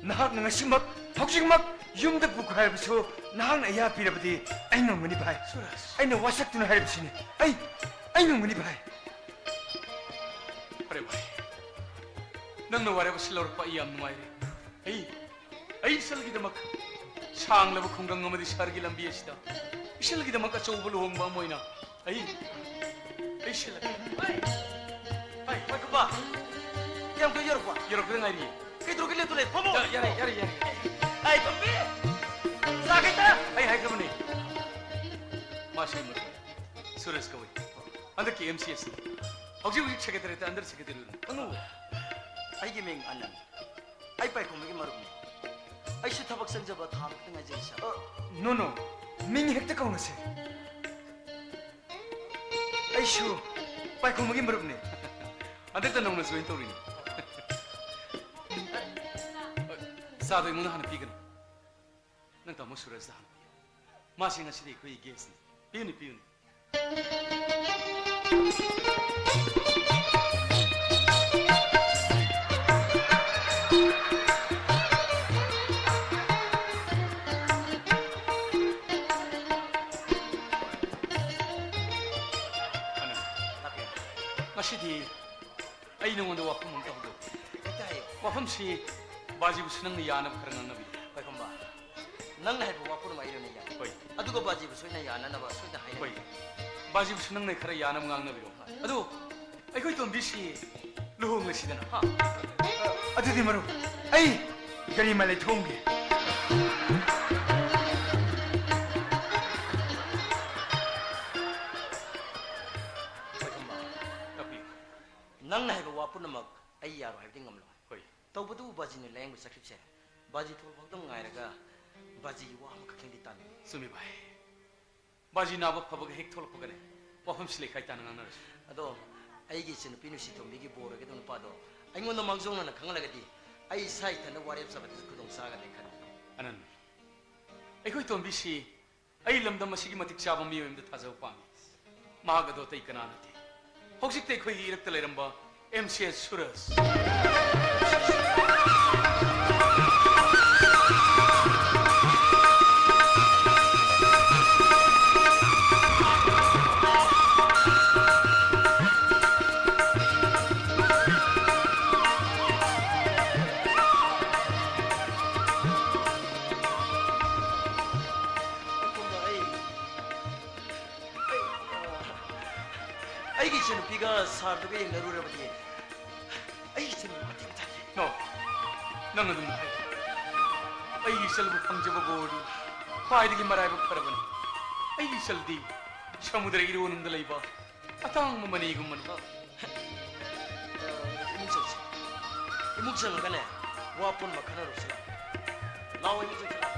ꯅꯍꯥꯛꯅ ꯉꯁꯤꯃꯛ, ꯍꯧꯖꯤꯛꯃꯛ ꯌꯨꯝꯗ ꯄꯨꯈꯣ ꯍꯥꯏꯔꯕꯁꯨ ꯅꯍꯥꯛꯅ ꯑꯌꯥ ꯄꯤꯔꯕꯗꯤ ꯑꯩ ꯉꯝꯒꯅꯤ ꯚꯥꯏ꯫ ꯁꯨꯔꯖ꯫ ꯑꯩꯅ ꯋꯥꯁꯛꯇꯨꯅ ꯍꯥꯏꯔꯤꯕꯁꯤꯅꯤ꯫ ꯑꯩ, ꯑꯩ ꯉꯝꯒꯅꯤ ꯚꯥꯏ꯫ ꯐꯔꯦ ꯚꯥꯏ, ꯅꯪꯅ ꯋꯥꯔꯦꯞ ꯑꯁꯤ ꯂꯧꯔꯛꯄ ꯑꯩ ꯌꯥꯝ ꯅꯨꯡꯉꯥꯏꯔꯦ꯫ ꯑꯩ, ꯑꯩ ꯏꯆꯜꯒꯤꯗꯃꯛ ꯁꯥꯡꯂꯕ ꯈꯨꯡꯒꯪ ꯑꯃꯗꯤ ꯁꯍꯔꯒꯤ ꯂꯝꯕꯤ ꯑꯁꯤꯗ ꯏꯆꯜꯒꯤꯗꯃꯛ ꯑꯆꯧꯕ ꯂꯨꯍꯣꯡꯕ ꯑꯃ ꯑꯣꯏꯅ ꯑꯩ, ꯑꯩ ꯁꯤꯜꯂꯒꯦ꯫ ꯍꯣꯏ꯫ ꯍꯣꯏ, ꯍꯣꯏ, ꯈꯨꯕꯥ꯫ ꯀꯌꯥꯝ ꯀꯨꯏ ꯌꯧꯔꯛꯄ? ꯌꯧꯔꯛꯄꯗ ꯉꯥꯏꯔꯤꯌꯦ꯫ ꯀꯩꯗꯧꯔꯒꯦ? ꯂꯦꯞꯇꯨ ꯂꯩ꯫ ꯐꯝꯃꯣ꯫ ꯌꯥ-, ꯌꯥꯔꯦ, ꯌꯥꯔꯦ, ꯌꯥꯔꯦ꯫ ꯑꯩ ꯐꯝꯃꯤ꯫ ꯆꯥ ꯈꯤꯇ꯫ ꯑꯩ ꯍꯥꯏꯈ꯭ꯔꯕꯅꯦ꯫ ꯃꯥꯁꯤ ꯃꯔꯨꯞ ꯁꯨꯔꯖ ꯀꯧꯏ꯫ ꯍꯟꯗꯛꯀꯤ M C S ꯅꯤ꯫ ꯍꯧꯖꯤꯛ ꯍꯧꯖꯤꯛ ꯁꯦꯀ꯭ꯔꯦꯇꯔꯤꯌꯦꯠꯇ ꯑꯟꯗꯔ ꯁꯦꯀ꯭ꯔꯦꯇꯔꯤ ꯑꯣꯏꯔꯤ꯫ ꯈꯪꯉꯨ꯫ ꯑꯩꯒꯤ ꯃꯤꯡ ꯑꯅꯟ꯫ ꯑꯩ ꯄꯥꯏꯈꯣꯝꯕꯒꯤ ꯃꯔꯨꯞꯅꯤ꯫ ꯑꯩꯁꯨ ꯊꯕꯛ ꯆꯪꯖꯕ ꯊꯥ ꯑꯃꯈꯛꯇ ꯉꯥꯏꯖꯩ, ꯁꯥꯔ꯫ ꯑ, no, no. ꯃꯤꯡ ꯍꯦꯛꯇ ꯀꯧꯅꯁꯦ꯫ ꯑꯩꯁꯨ ꯄꯥꯏꯈꯣꯝꯕꯒꯤ ꯃꯔꯨꯞꯅꯤ꯫ ꯍꯟꯗꯛꯇ ꯅꯧꯅ join ꯇꯧꯔꯤꯅꯤ꯫ ꯆꯥꯗꯣ ꯑꯩꯉꯣꯟꯗ ꯍꯥꯟꯅ ꯄꯤꯒꯅꯨ꯫ ꯅꯪ ꯇꯥꯃꯣ ꯁꯨꯔꯖꯇ ꯍꯥꯟꯅ ꯄꯤꯌꯨ꯫ ꯃꯥꯁꯤ ꯉꯁꯤꯗꯤ ꯑꯩꯈꯣꯏꯒꯤ guest ꯅꯤ꯫ ꯄꯤꯌꯨꯅꯦ, ꯄꯤꯌꯨꯅꯦ꯫ ꯑꯅꯟ, ꯉꯁꯤꯗꯤ ꯑꯩ ꯅꯉꯣꯟꯗ ꯋꯥꯐꯝ ꯑꯃꯇ ꯍꯧꯗꯣꯛꯀꯦ꯫ ꯍꯦꯛꯇ ꯍꯥꯏꯌꯨ꯫ ꯋꯥꯐꯝꯁꯤ ꯕꯥꯖꯤꯕꯨꯁꯨ ꯅꯪꯅ ꯌꯥꯅꯕ ꯈꯔ ꯉꯥꯡꯅꯕꯤꯌꯨ꯫ ꯄꯥꯏꯈꯣꯝꯕ, ꯅꯪꯅ ꯍꯥꯏꯕ ꯋꯥꯄꯨꯝꯅꯃꯛ ꯑꯩ ꯂꯣꯏꯅ ꯌꯥꯏ꯫ ꯍꯣꯏ꯫ ꯑꯗꯨꯒ ꯕꯥꯖꯤꯕꯨꯁꯨ ꯑꯩꯅ ꯌꯥꯅꯅꯕ ꯁꯣꯏꯗꯅ ꯍꯥꯏꯅꯒꯦ꯫ ꯍꯣꯏ꯫ ꯕꯥꯖꯤꯕꯨꯁꯨ ꯅꯪꯅ ꯈꯔ ꯌꯥꯅꯕ ꯉꯥꯡꯅꯕꯤꯔꯣ꯫ ꯍꯣꯏ꯫ ꯑꯗꯨ ꯑꯩꯈꯣꯏ ꯇꯣꯝꯕꯤꯁꯤ ꯂꯨꯍꯣꯡꯂꯁꯤꯗꯅ, ꯍꯥ? ꯑꯗꯨꯗꯤ ꯃꯔꯨꯞ, ꯑꯩ ꯒꯥꯔꯤ ꯃꯥꯏ ꯂꯩꯊꯣꯛꯑꯝꯒꯦ꯫ ꯄꯥꯏꯈꯣꯝꯕ, ꯇꯥꯛꯄꯤꯌꯨ꯫ ꯅꯪꯅ ꯍꯥꯏꯕ ꯋꯥ ꯄꯨꯝꯅꯃꯛ ꯑꯩ ꯌꯥꯔꯣꯏ ꯍꯥꯏꯕꯗꯤ ꯉꯝꯂꯣꯏ꯫ ꯍꯣꯏ꯫ ꯇꯧꯕꯇꯕꯨ ꯕꯥꯖꯤꯅ ꯂꯥꯌꯦꯡꯕ ꯆꯠꯈꯤꯕꯁꯦ, ꯕꯥꯖꯤ ꯊꯣꯛꯂꯛꯄ ꯈꯛꯇꯪ ꯉꯥꯏꯔꯒ ꯕꯥꯖꯤꯒꯤ ꯋꯥ ꯑꯃꯈꯛꯇꯪꯗꯤ ꯇꯥꯅꯤꯡꯉꯤ꯫ ꯆꯨꯝꯃꯤ ꯚꯥꯏ꯫ ꯕꯥꯖꯤ ꯅꯥꯕ ꯐꯕꯒ ꯍꯦꯛ ꯊꯣꯛꯂꯛꯄꯒꯅꯦ ꯋꯥꯐꯝꯁꯤ ꯂꯩꯈꯥꯏ ꯇꯥꯅ ꯉꯥꯡꯅꯔꯁꯤ꯫ ꯑꯗꯣ ꯑꯩꯒꯤ ꯏꯆꯟꯅꯨꯄꯤ ꯅꯨꯡꯁꯤ ꯇꯣꯝꯕꯤꯒꯤ ꯕꯣꯔ ꯑꯣꯏꯒꯗꯕ ꯅꯨꯄꯥꯗꯣ ꯑꯩꯉꯣꯟꯗ ꯃꯥꯡꯖꯧꯅꯅ ꯈꯪꯍꯜꯂꯒꯗꯤ ꯑꯩ ꯏꯁꯥ ꯏꯊꯟꯗ ꯋꯥꯔꯦꯞ ꯆꯥꯕꯗꯁꯨ ꯈꯨꯗꯣꯡ ꯆꯥꯒꯗ꯭ꯔꯦ ꯈꯟꯕ꯫ ꯑꯅꯟ, ꯑꯩꯈꯣꯏ ꯇꯣꯝꯕꯤꯁꯤ ꯑꯩ ꯂꯝꯗꯝ ꯑꯁꯤꯒꯤ ꯃꯇꯤꯛ ꯆꯥꯕ ꯃꯤꯑꯣꯏ ꯑꯃꯗ ꯊꯥꯖꯕ ꯄꯥꯝꯃꯤ꯫ ꯃꯍꯥꯛ ꯑꯗꯨ ꯑꯇꯩ ꯀꯅꯥ ꯅꯠꯇꯦ, ꯍꯧꯖꯤꯛꯇ ꯑꯩꯈꯣꯏꯒꯤ ꯏꯔꯛꯇ ꯂꯩꯔꯝꯕ M C S ꯁꯨꯔꯖ꯫ ꯑꯩꯒꯤ ꯏꯆꯟꯅꯨꯄꯤꯒ ꯁꯥꯔꯗꯨꯒ ꯌꯦꯡꯅꯔꯨꯔꯕꯗꯤ ꯑꯩꯒꯤ ꯏꯆꯟꯅꯨꯄꯤ ꯃꯇꯦꯡ ꯆꯥꯗꯦ꯫ ꯅꯣ, ꯅꯪ ꯑꯗꯨꯝ ꯍꯥꯏ꯫ ꯑꯩꯒꯤ ꯏꯆꯜꯕꯨ ꯐꯪꯖꯕꯕꯨ ꯑꯣꯏꯔꯗꯤ ꯈ꯭ꯋꯥꯏꯗꯒꯤ ꯃꯔꯥꯏꯕꯛ ꯐꯔꯕꯅꯤ꯫ ꯑꯩꯒꯤ ꯏꯆꯜꯗꯤ ꯁꯃꯨꯗ꯭ꯔ ꯏꯔꯣꯟꯅꯨꯡꯗ ꯂꯩꯕ ꯑꯇꯥꯡꯕ ꯃꯅꯤꯒꯨꯝꯕꯅꯤ꯫ ꯏꯃꯨꯡ ꯆꯪꯁꯤ꯫ ꯏꯃꯨꯡ ꯆꯪꯉꯒꯅꯦ, ꯋꯥ ꯄꯨꯝꯅꯃꯛ ꯈꯟꯅꯔꯨꯁꯤ ꯂꯥꯎ꯫ ꯂꯥꯎ, ꯏꯃꯨꯡ ꯆꯪꯁꯤ ꯂꯥꯎ꯫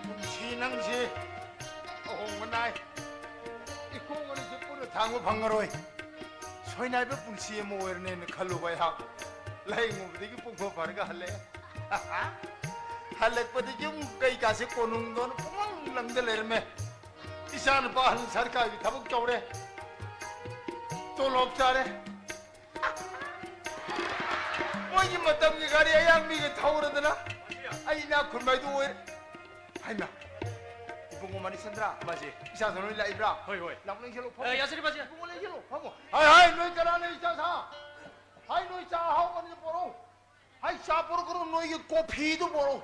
ꯄꯨꯟꯁꯤ ꯅꯪꯁꯤ ꯑꯍꯣꯡꯕ ꯅꯥꯏ꯫ ꯏꯈꯣꯡ ꯑꯅꯤꯁꯤ ꯄꯨꯟꯅ ꯊꯥꯡꯕ ꯐꯪꯉꯔꯣꯏ꯫ ꯁꯣꯏꯅꯥꯏꯕ ꯄꯨꯟꯁꯤ ꯑꯃ ꯑꯣꯏꯔꯅꯦꯅ ꯈꯜꯂꯨꯕ ꯑꯩꯍꯥꯛ ꯂꯥꯏꯌꯦꯡꯉꯨꯕꯗꯒꯤ ꯄꯨꯡꯐ ꯐꯔꯒ ꯍꯜꯂꯛꯑꯦ꯫ ꯍꯜꯂꯛꯄꯗ ꯌꯨꯝ ꯀꯩꯀꯥꯁꯦ ꯀꯣꯅꯨꯡꯗꯧꯅ ꯄꯨꯡꯂꯪ ꯂꯪꯗ ꯂꯩꯔꯝꯃꯦ꯫ ꯏꯆꯥꯅꯨꯄꯥ ꯑꯍꯟ ꯁꯔꯀꯥꯔꯒꯤ ꯊꯕꯛ ꯇꯧꯔꯦ, ꯇꯣꯂꯣꯞ ꯆꯥꯔꯦ꯫ ꯃꯣꯏꯒꯤ ꯃꯇꯝꯒꯤ ꯒꯥꯔꯤ ꯑꯌꯥꯡꯕꯤꯒ ꯊꯧꯔꯗꯅ ꯑꯩ ꯏꯅꯥꯛ ꯈꯨꯟꯕ ꯍꯥꯏꯗꯨ ꯑꯣꯏꯔꯦ꯫ ꯍꯩꯃꯥ! ꯏꯕꯨꯡꯉꯣ ꯃꯅꯤꯆꯟꯗ꯭ꯔ, ꯕꯥꯖꯤ꯫ ꯏꯆꯥ ꯁꯅꯣꯏ ꯂꯥꯛꯏꯕ꯭ꯔꯥ? ꯍꯣꯏ, ꯍꯣꯏ꯫ ꯂꯥꯛꯑꯣ, ꯂꯦꯡꯁꯤꯜꯂꯣ, ꯐꯝꯃꯣ꯫ ꯑ, ꯌꯥꯖꯔꯤ, ꯕꯥꯖꯤ꯫ ꯏꯕꯨꯡꯉꯣ, ꯂꯦꯡꯁꯤꯜꯂꯣ, ꯐꯝꯃꯣ꯫ ꯍꯥꯏ, ꯍꯥꯏ, ꯅꯣꯏ ꯀꯅꯥꯅꯣ ꯏꯆꯥ ꯁꯥ? ꯍꯥꯏ, ꯅꯣꯏ ꯆꯥ ꯑꯍꯥꯎꯕ ꯑꯅꯤꯗꯨ ꯄꯣꯔꯛꯎ꯫ ꯍꯥꯏ, ꯆꯥ ꯄꯣꯔꯛꯀꯅꯨ, ꯅꯣꯏꯒꯤ ꯀꯣꯐꯤꯗꯨ ꯄꯣꯔꯛꯎ꯫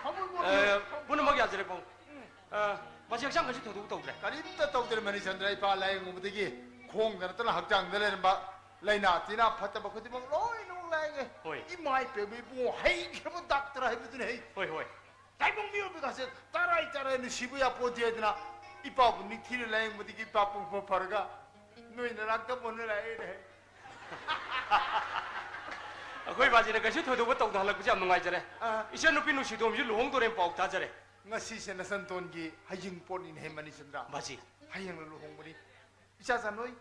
ꯐꯝꯃꯣ, ꯐꯝꯃꯣ, ꯑ, ꯐꯝꯃꯣ꯫ ꯄꯨꯝꯅꯃꯛ ꯌꯥꯖꯔꯦ, ꯄꯥꯕꯨꯡ꯫ ꯎꯝ꯫ ꯑ, ꯕꯥꯖꯤ, ꯍꯛꯆꯥꯡ ꯀꯩꯁꯨ ꯊꯣꯏꯗꯣꯛꯄ ꯇꯧꯗ꯭ꯔꯦ? ꯀꯔꯤꯝꯇ ꯇꯧꯗ꯭ꯔꯦ, ꯃꯅꯤꯆꯟꯗ꯭ꯔ꯫ ꯏꯄꯥ ꯂꯥꯌꯦꯡꯉꯨꯕꯗꯒꯤ ꯈꯣꯡꯗ ꯅꯠꯇꯅ ꯍꯛꯆꯥꯡꯗ ꯂꯩꯔꯝꯕ ꯂꯥꯏꯅꯥ ꯇꯤꯟꯅꯥ ꯐꯠꯇꯕ ꯈꯨꯗꯤꯡꯃꯛ ꯂꯣꯏꯅꯃꯛ ꯂꯥꯌꯦꯡꯉꯦ꯫ ꯍꯣꯏ꯫ ꯏꯃꯥ ꯏꯄꯦꯝꯃ ꯏꯕꯨꯡꯉꯣ, ꯍꯩꯈ꯭ꯔꯕ ꯗꯥꯛꯇꯔ ꯍꯥꯏꯕꯗꯨꯅꯤ ꯍꯩ꯫ ꯍꯣꯏ, ꯍꯣꯏ꯫ ꯇꯥꯏꯕꯪ ꯃꯤꯑꯣꯏꯕꯒꯁꯦ ꯇꯔꯥꯏ ꯇꯔꯥꯏꯅ ꯁꯤꯕ ꯌꯥꯄꯣꯟꯇꯦ ꯍꯥꯏꯗꯅ ꯏꯄꯥꯕꯨ ꯅꯤꯡꯊꯤꯅ ꯂꯥꯌꯦꯡꯕꯗꯒꯤ ꯏꯄꯥ ꯄꯨꯡꯐ ꯐꯔꯒ ꯅꯣꯏ ꯅꯅꯥꯛꯇ ꯃꯨꯟꯅ ꯂꯥꯛꯑꯦꯅꯦ꯫ ꯑꯩꯈꯣꯏ ꯕꯥꯖꯤꯅ ꯀꯩꯁꯨ ꯊꯣꯏꯗꯣꯛꯄ ꯇꯧꯗ ꯍꯜꯂꯛꯄꯁꯦ ꯌꯥꯝ ꯅꯨꯡꯉꯥꯏꯖꯔꯦ꯫ ꯑꯥ꯫ ꯏꯆꯟꯅꯨꯄꯤ ꯅꯨꯡꯁꯤꯇꯣꯝꯕꯤꯁꯨ ꯂꯨꯍꯣꯡꯗꯣꯔꯦꯅ ꯄꯥꯎ ꯇꯥꯖꯔꯦ꯫ ꯉꯁꯤꯁꯦ ꯅꯆꯟꯇꯣꯟꯒꯤ ꯍꯌꯤꯡ ꯄꯣꯠꯅꯤꯅꯦꯍꯦ ꯃꯅꯤꯆꯟꯗ꯭ꯔ꯫ ꯕꯥꯖꯤ꯫ ꯍꯌꯦꯡꯅ ꯂꯨꯍꯣꯡꯕꯅꯤ꯫ ꯏꯆꯥ ꯆꯟꯅꯣꯏ,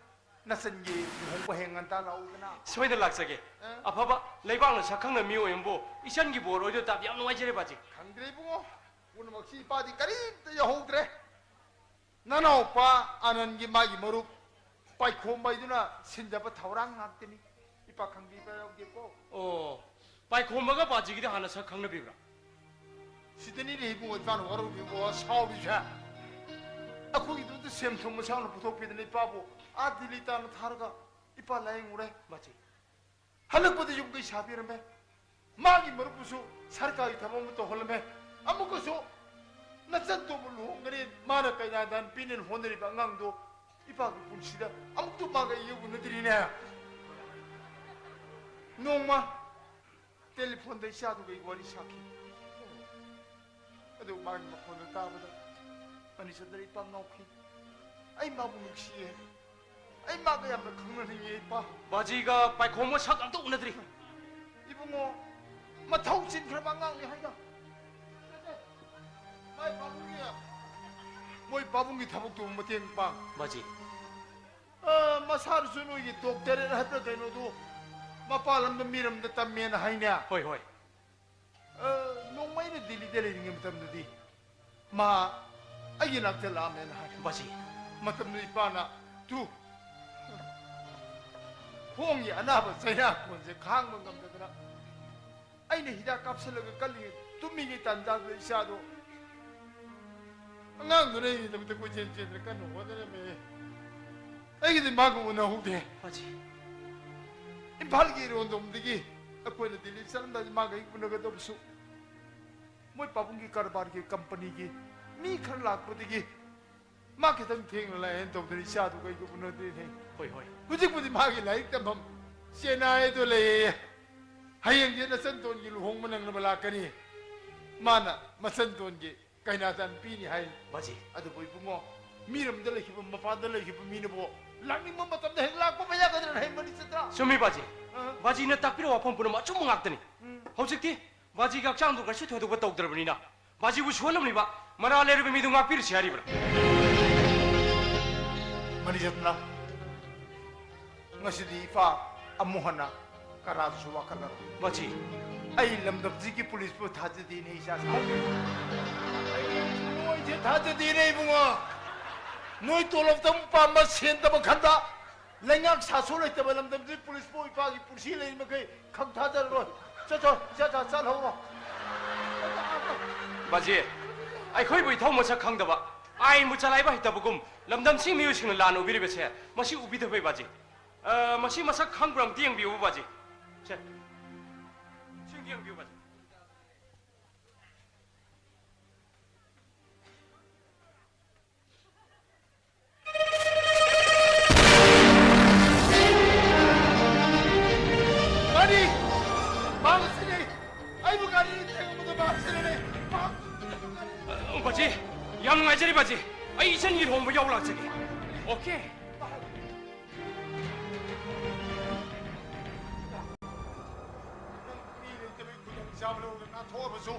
ꯅꯆꯟꯒꯤ ꯂꯨꯍꯣꯡꯕ ꯍꯌꯦꯡ ꯉꯟꯇꯥ ꯂꯥꯛꯎꯗꯅ꯫ ꯁꯣꯏꯗꯅ ꯂꯥꯛꯆꯒꯦ꯫ ꯑ? ꯑꯐꯕ ꯂꯩꯕꯥꯛꯅ ꯁꯛ ꯈꯪꯅ ꯃꯤꯑꯣꯏ ꯑꯃꯕꯨ ꯏꯆꯟꯒꯤ ꯕꯣꯔ ꯑꯣꯏꯗꯨꯅ ꯇꯥꯕ ꯌꯥꯝ ꯅꯨꯡꯉꯥꯏꯖꯔꯦ ꯕꯥꯖꯤ꯫ ꯈꯪꯗ꯭ꯔꯦ ꯏꯕꯨꯡꯉꯣ, ꯄꯨꯝꯅꯃꯛꯁꯤ ꯏꯄꯥꯗꯤ ꯀꯔꯤꯝꯇ ꯌꯥꯎꯍꯧꯗ꯭ꯔꯦ꯫ ꯅꯅꯥꯎꯄꯥ ꯑꯅꯟꯒꯤ ꯃꯥꯒꯤ ꯃꯔꯨꯞ ꯄꯥꯏꯈꯣꯝꯕ ꯍꯥꯏꯗꯨꯅ ꯁꯤꯟꯖꯕ ꯊꯧꯔꯥꯡ ꯉꯥꯛꯇꯅꯤ꯫ ꯏꯄꯥ ꯈꯪꯕꯤꯕ ꯌꯥꯎꯗꯦꯀꯣ꯫ ꯑꯣ, ꯄꯥꯏꯈꯣꯝꯕꯒ ꯕꯥꯖꯤꯒꯤꯗꯤ ꯍꯥꯟꯅ ꯁꯛ ꯈꯪꯅꯕꯤꯕ꯭ꯔꯥ? ꯁꯤꯗꯅꯤꯅꯦ ꯏꯕꯨꯡꯉꯣ ꯏꯄꯥꯅ ꯋꯥꯔꯧꯕꯤꯕ ꯁꯥꯎꯔꯤꯁꯦ꯫ ꯑꯩꯈꯣꯏꯒꯤꯗꯃꯛꯇ ꯁꯦꯟ ꯊꯨꯝ ꯃꯁꯥꯅ ꯄꯨꯊꯣꯛꯄꯤꯗꯅ ꯏꯄꯥꯕꯨ ꯑꯥ ꯗꯤꯜꯂꯤ ꯇꯥꯅ ꯊꯥꯔꯒ ꯏꯄꯥ ꯂꯥꯌꯦꯡꯉꯨꯔꯦ꯫ ꯕꯥꯖꯤ꯫ ꯍꯜꯂꯛꯄꯗ ꯌꯨꯝ ꯀꯩ ꯁꯥꯕꯤꯔꯝꯃꯦ꯫ ꯃꯥꯒꯤ ꯃꯔꯨꯞꯄꯨꯁꯨ ꯁꯔꯀꯥꯔꯒꯤ ꯊꯕꯛ ꯑꯃ ꯇꯧꯍꯜꯂꯝꯃꯦ꯫ ꯑꯃꯨꯛꯀꯁꯨ ꯅꯆꯟ ꯇꯣꯝꯕ ꯂꯨꯍꯣꯡꯒꯅꯤ, ꯃꯥꯅ ꯀꯩꯅꯥꯗꯥꯟ ꯄꯤꯅꯦꯅ ꯍꯣꯠꯅꯔꯤꯕ ꯑꯉꯥꯡꯗꯣ ꯏꯄꯥꯒꯤ ꯄꯨꯟꯁꯤꯗ ꯑꯃꯨꯛꯇ ꯃꯥꯒ ꯑꯩꯒ ꯎꯅꯗ꯭ꯔꯤꯅꯦ꯫ ꯅꯣꯡꯃ ꯇꯦꯂꯤꯐꯣꯟꯗ ꯏꯆꯥꯗꯨꯒ ꯑꯩ ꯋꯥꯔꯤ ꯁꯥꯈꯤ꯫ ꯑꯗꯨ ꯃꯥꯒꯤ ꯃꯈꯣꯟꯗꯣ ꯇꯥꯕꯗ ꯃꯅꯤꯆꯟꯗ꯭ꯔ ꯏꯄꯥ ꯉꯥꯎꯈꯤ꯫ ꯑꯩ ꯃꯥꯕꯨ ꯅꯨꯡꯁꯤꯌꯦ꯫ ꯑꯩ ꯃꯥꯒ ꯌꯥꯝꯅ ꯈꯪꯅꯅꯤꯡꯉꯦ ꯏꯄꯥ꯫ ꯕꯥꯖꯤꯒ ꯄꯥꯏꯈꯣꯝꯕ ꯁꯛ ꯑꯝꯇ ꯎꯅꯗ꯭ꯔꯤ꯫ ꯏꯕꯨꯡꯉꯣ, ꯃꯊꯧ ꯆꯤꯟꯈ꯭ꯔꯕ ꯑꯉꯥꯡꯅꯤ ꯍꯥꯏꯗ꯫ ꯃꯥꯏ ꯄꯥꯕꯨꯡꯒꯤ, ꯃꯣꯏ ꯄꯥꯕꯨꯡꯒꯤ ꯊꯕꯛꯇꯨ ꯃꯇꯦꯡ ꯄꯥꯡ꯫ ꯕꯥꯖꯤ꯫ ꯑ, ꯃꯁꯥꯗꯨꯁꯨ ꯅꯣꯏꯒꯤ ꯗꯣꯛꯇꯔꯦꯠ ꯍꯥꯏꯕ꯭ꯔꯥ ꯀꯩꯅꯣꯗꯨ ꯃꯄꯥꯟ ꯂꯝꯗ ꯃꯤꯔꯝꯗ ꯇꯝꯃꯦꯅ ꯍꯥꯏꯅꯦ꯫ ꯍꯣꯏ, ꯍꯣꯏ꯫ ꯑ, ꯅꯣꯡꯃ ꯑꯩꯅ ꯗꯤꯜꯂꯤꯗ ꯂꯩꯔꯤꯉꯩ ꯃꯇꯝꯗꯗꯤ ꯃꯥ ꯑꯩꯒꯤ ꯅꯥꯛꯇ ꯂꯥꯛꯑꯝꯃꯦꯅ ꯍꯥꯏ꯫ ꯕꯥꯖꯤ꯫ ꯃꯇꯝꯗꯨ ꯏꯄꯥꯅ ꯇꯨ ꯈꯣꯡꯒꯤ ꯑꯅꯥꯕ ꯆꯩꯅꯥ ꯀꯣꯟꯁꯦ ꯈꯥꯡꯕ ꯉꯝꯗꯗꯅ ꯑꯩꯅ ꯍꯤꯗꯥꯛ ꯀꯥꯞꯁꯤꯜꯂꯒ ꯀꯜꯂꯤꯉꯩ ꯇꯨꯝꯃꯤꯉꯩ ꯇꯥꯟꯖꯥꯗꯨꯗ ꯏꯆꯥꯗꯣ ꯑꯉꯥꯡꯗꯨꯅ ꯑꯩꯒꯤꯗꯃꯛꯇ ꯀꯣꯏꯆꯦꯟ ꯆꯦꯟꯗꯅ ꯀꯟꯅ ꯍꯣꯠꯅꯔꯝꯃꯦ꯫ ꯑꯩꯒꯤꯗꯤ ꯃꯥꯒ ꯎꯅꯍꯧꯗꯦ꯫ ꯕꯥꯖꯤ꯫ ꯏꯝꯐꯥꯜꯒꯤ ꯏꯔꯣꯟꯗꯣꯝꯗꯒꯤ ꯑꯩꯈꯣꯏꯅ ꯗꯤꯜꯂꯤ ꯆꯠꯂꯝꯗꯥꯏꯗ ꯃꯥꯒ ꯑꯩ ꯎꯅꯒꯗꯕꯁꯨ ꯃꯣꯏ ꯄꯥꯕꯨꯡꯒꯤ ꯀꯔꯕꯥꯔꯒꯤ ꯀꯝꯄꯅꯤꯒꯤ ꯃꯤ ꯈꯔ ꯂꯥꯛꯄꯗꯒꯤ ꯃꯥ ꯈꯤꯇꯪ ꯊꯦꯡꯅ ꯂꯥꯛꯑꯦꯅ ꯇꯧꯗꯅ ꯏꯆꯥꯗꯨꯒ ꯑꯩꯒ ꯎꯅꯗ꯭ꯔꯤꯅꯦ꯫ ꯍꯣꯏ, ꯍꯣꯏ꯫ ꯍꯧꯖꯤꯛꯄꯨꯗꯤ ꯃꯥꯒꯤ ꯂꯥꯏꯔꯤꯛ ꯇꯝꯐꯝ ꯆꯦꯟꯅꯥꯏꯗꯣ ꯂꯩꯌꯦ꯫ ꯍꯌꯦꯡꯗꯤ ꯅꯆꯟꯇꯣꯟꯒꯤ ꯂꯨꯍꯣꯡꯕ ꯅꯪꯅꯕ ꯂꯥꯛꯀꯅꯤ꯫ ꯃꯥꯅ ꯃꯆꯟꯇꯣꯟꯒꯤ ꯀꯩꯅꯥꯗꯥꯟ ꯄꯤꯅꯤ ꯍꯥꯏ꯫ ꯕꯥꯖꯤ꯫ ꯑꯗꯨꯕꯨ ꯏꯕꯨꯡꯉꯣ, ꯃꯤꯔꯝꯗ ꯂꯩꯈꯤꯕ ꯃꯄꯥꯟꯗ ꯂꯩꯈꯤꯕ ꯃꯤꯅꯕꯨ ꯂꯥꯛꯅꯤꯡꯕ ꯃꯇꯝꯗ ꯍꯦꯛ ꯂꯥꯛꯄ ꯌꯥꯒꯗ꯭ꯔꯅ ꯍꯥꯏ ꯃꯅꯤꯆꯟꯗ꯭ꯔ꯫ ꯆꯨꯝꯃꯤ ꯕꯥꯖꯤ꯫ ꯑ? ꯕꯥꯖꯤꯅ ꯇꯥꯛꯄꯤꯔꯤꯕ ꯋꯥꯐꯝ ꯄꯨꯝꯅꯃꯛ ꯑꯆꯨꯝꯕ ꯉꯥꯛꯇꯅꯤ꯫ ꯎꯝ꯫ ꯍꯧꯖꯤꯛꯇꯤ ꯕꯥꯖꯤꯒꯤ ꯍꯛꯆꯥꯡꯗꯨ ꯀꯩꯁꯨ ꯊꯣꯏꯗꯣꯛꯄ ꯇꯧꯗ꯭ꯔꯕꯅꯤꯅ ꯕꯥꯖꯤꯕꯨ ꯁꯣꯜꯂꯝꯂꯤꯕ ꯃꯔꯥꯜ ꯂꯩꯔꯕ ꯃꯤꯗꯨ ꯉꯥꯛꯄꯤꯔꯁꯤ ꯍꯥꯏꯔꯤꯕ꯭ꯔꯥ? ꯃꯅꯤꯆꯟꯗ꯭ꯔ, ꯉꯁꯤꯗꯤ ꯏꯄꯥ ꯑꯃꯨꯛ ꯍꯟꯅ ꯀꯅꯥꯗꯁꯨ ꯋꯥꯀꯠꯂꯔꯣꯏ꯫ ꯃꯆꯤ꯫ ꯑꯩ ꯂꯝꯗꯝꯁꯤꯒꯤ ꯄꯨꯂꯤꯁꯄꯨ ꯊꯥꯖꯗꯦꯅꯦ, ꯏꯆꯥꯁꯥ꯫ ꯑꯩ ꯅꯣꯏꯁꯦ ꯊꯥꯖꯗꯦꯅꯦ, ꯏꯕꯨꯡꯉꯣ꯫ ꯅꯣꯏ ꯇꯣꯂꯣꯞꯇ ꯑꯃꯨꯛ ꯄꯥꯝꯕ, ꯁꯦꯟꯗꯕ ꯈꯟꯗ, ꯂꯩꯉꯥꯛ ꯁꯥꯁꯨ ꯂꯩꯇꯕ ꯂꯝꯗꯝꯁꯤꯒꯤ ꯄꯨꯂꯤꯁꯄꯨ ꯏꯄꯥꯒꯤ ꯄꯨꯟꯁꯤ ꯂꯩꯔꯤ ꯃꯈꯩ ꯈꯪ ꯊꯥꯖꯔꯔꯣꯏ꯫ ꯆꯠꯊꯣ, ꯏꯆꯥꯁꯥ, ꯆꯠꯍꯧꯔꯣ꯫ ꯕꯥꯖꯤ, ꯑꯩꯈꯣꯏꯕꯨ ꯏꯊꯧ ꯃꯁꯛ ꯈꯪꯗꯕ, ꯑꯥꯏꯟꯕꯨ ꯆꯂꯥꯏꯕ ꯍꯩꯇꯕꯒꯨꯝ ꯂꯝꯗꯝꯁꯤꯒꯤ ꯃꯤꯑꯣꯏꯁꯤꯡꯅ ꯂꯥꯟꯅ ꯎꯕꯤꯔꯤꯕꯁꯦ, ꯃꯁꯤ ꯎꯕꯤꯗꯕꯩ, ꯕꯥꯖꯤ꯫ ꯑ, ꯃꯁꯤ ꯃꯁꯛ ꯈꯪꯕ꯭ꯔꯥ ꯑꯝꯇ ꯌꯦꯡꯕꯤꯌꯨ, ꯕꯥꯖꯤ꯫ ꯁꯦ꯫ ꯁꯤ ꯑꯝꯇ ꯌꯦꯡꯕꯤꯌꯨ, ꯕꯥꯖꯤ꯫ ꯒꯥꯔꯤ! ꯃꯍꯥꯛ ꯑꯁꯤꯅꯤ! ꯑꯩꯕꯨ ꯒꯥꯔꯤꯅ ꯊꯦꯡꯕꯗ ꯃꯍꯥꯛ ꯑꯁꯤꯅꯅꯤ! ꯃꯍꯥꯛ ꯑ, ꯕꯥꯖꯤ, ꯌꯥꯝ ꯅꯨꯡꯉꯥꯏꯖꯔꯦ, ꯕꯥꯖꯤ꯫ ꯑꯩ ꯏꯆꯟꯒꯤ ꯂꯨꯍꯣꯡꯕ ꯌꯥꯎ ꯂꯥꯛꯆꯒꯦ꯫ ꯑꯣꯀꯦ? ꯅꯪ ꯃꯤ ꯂꯩꯇꯕꯒꯤ ꯈꯨꯗꯣꯡꯆꯥꯕ ꯂꯧꯔꯒ ꯅꯥꯟꯊꯣꯛꯑꯕꯁꯨ,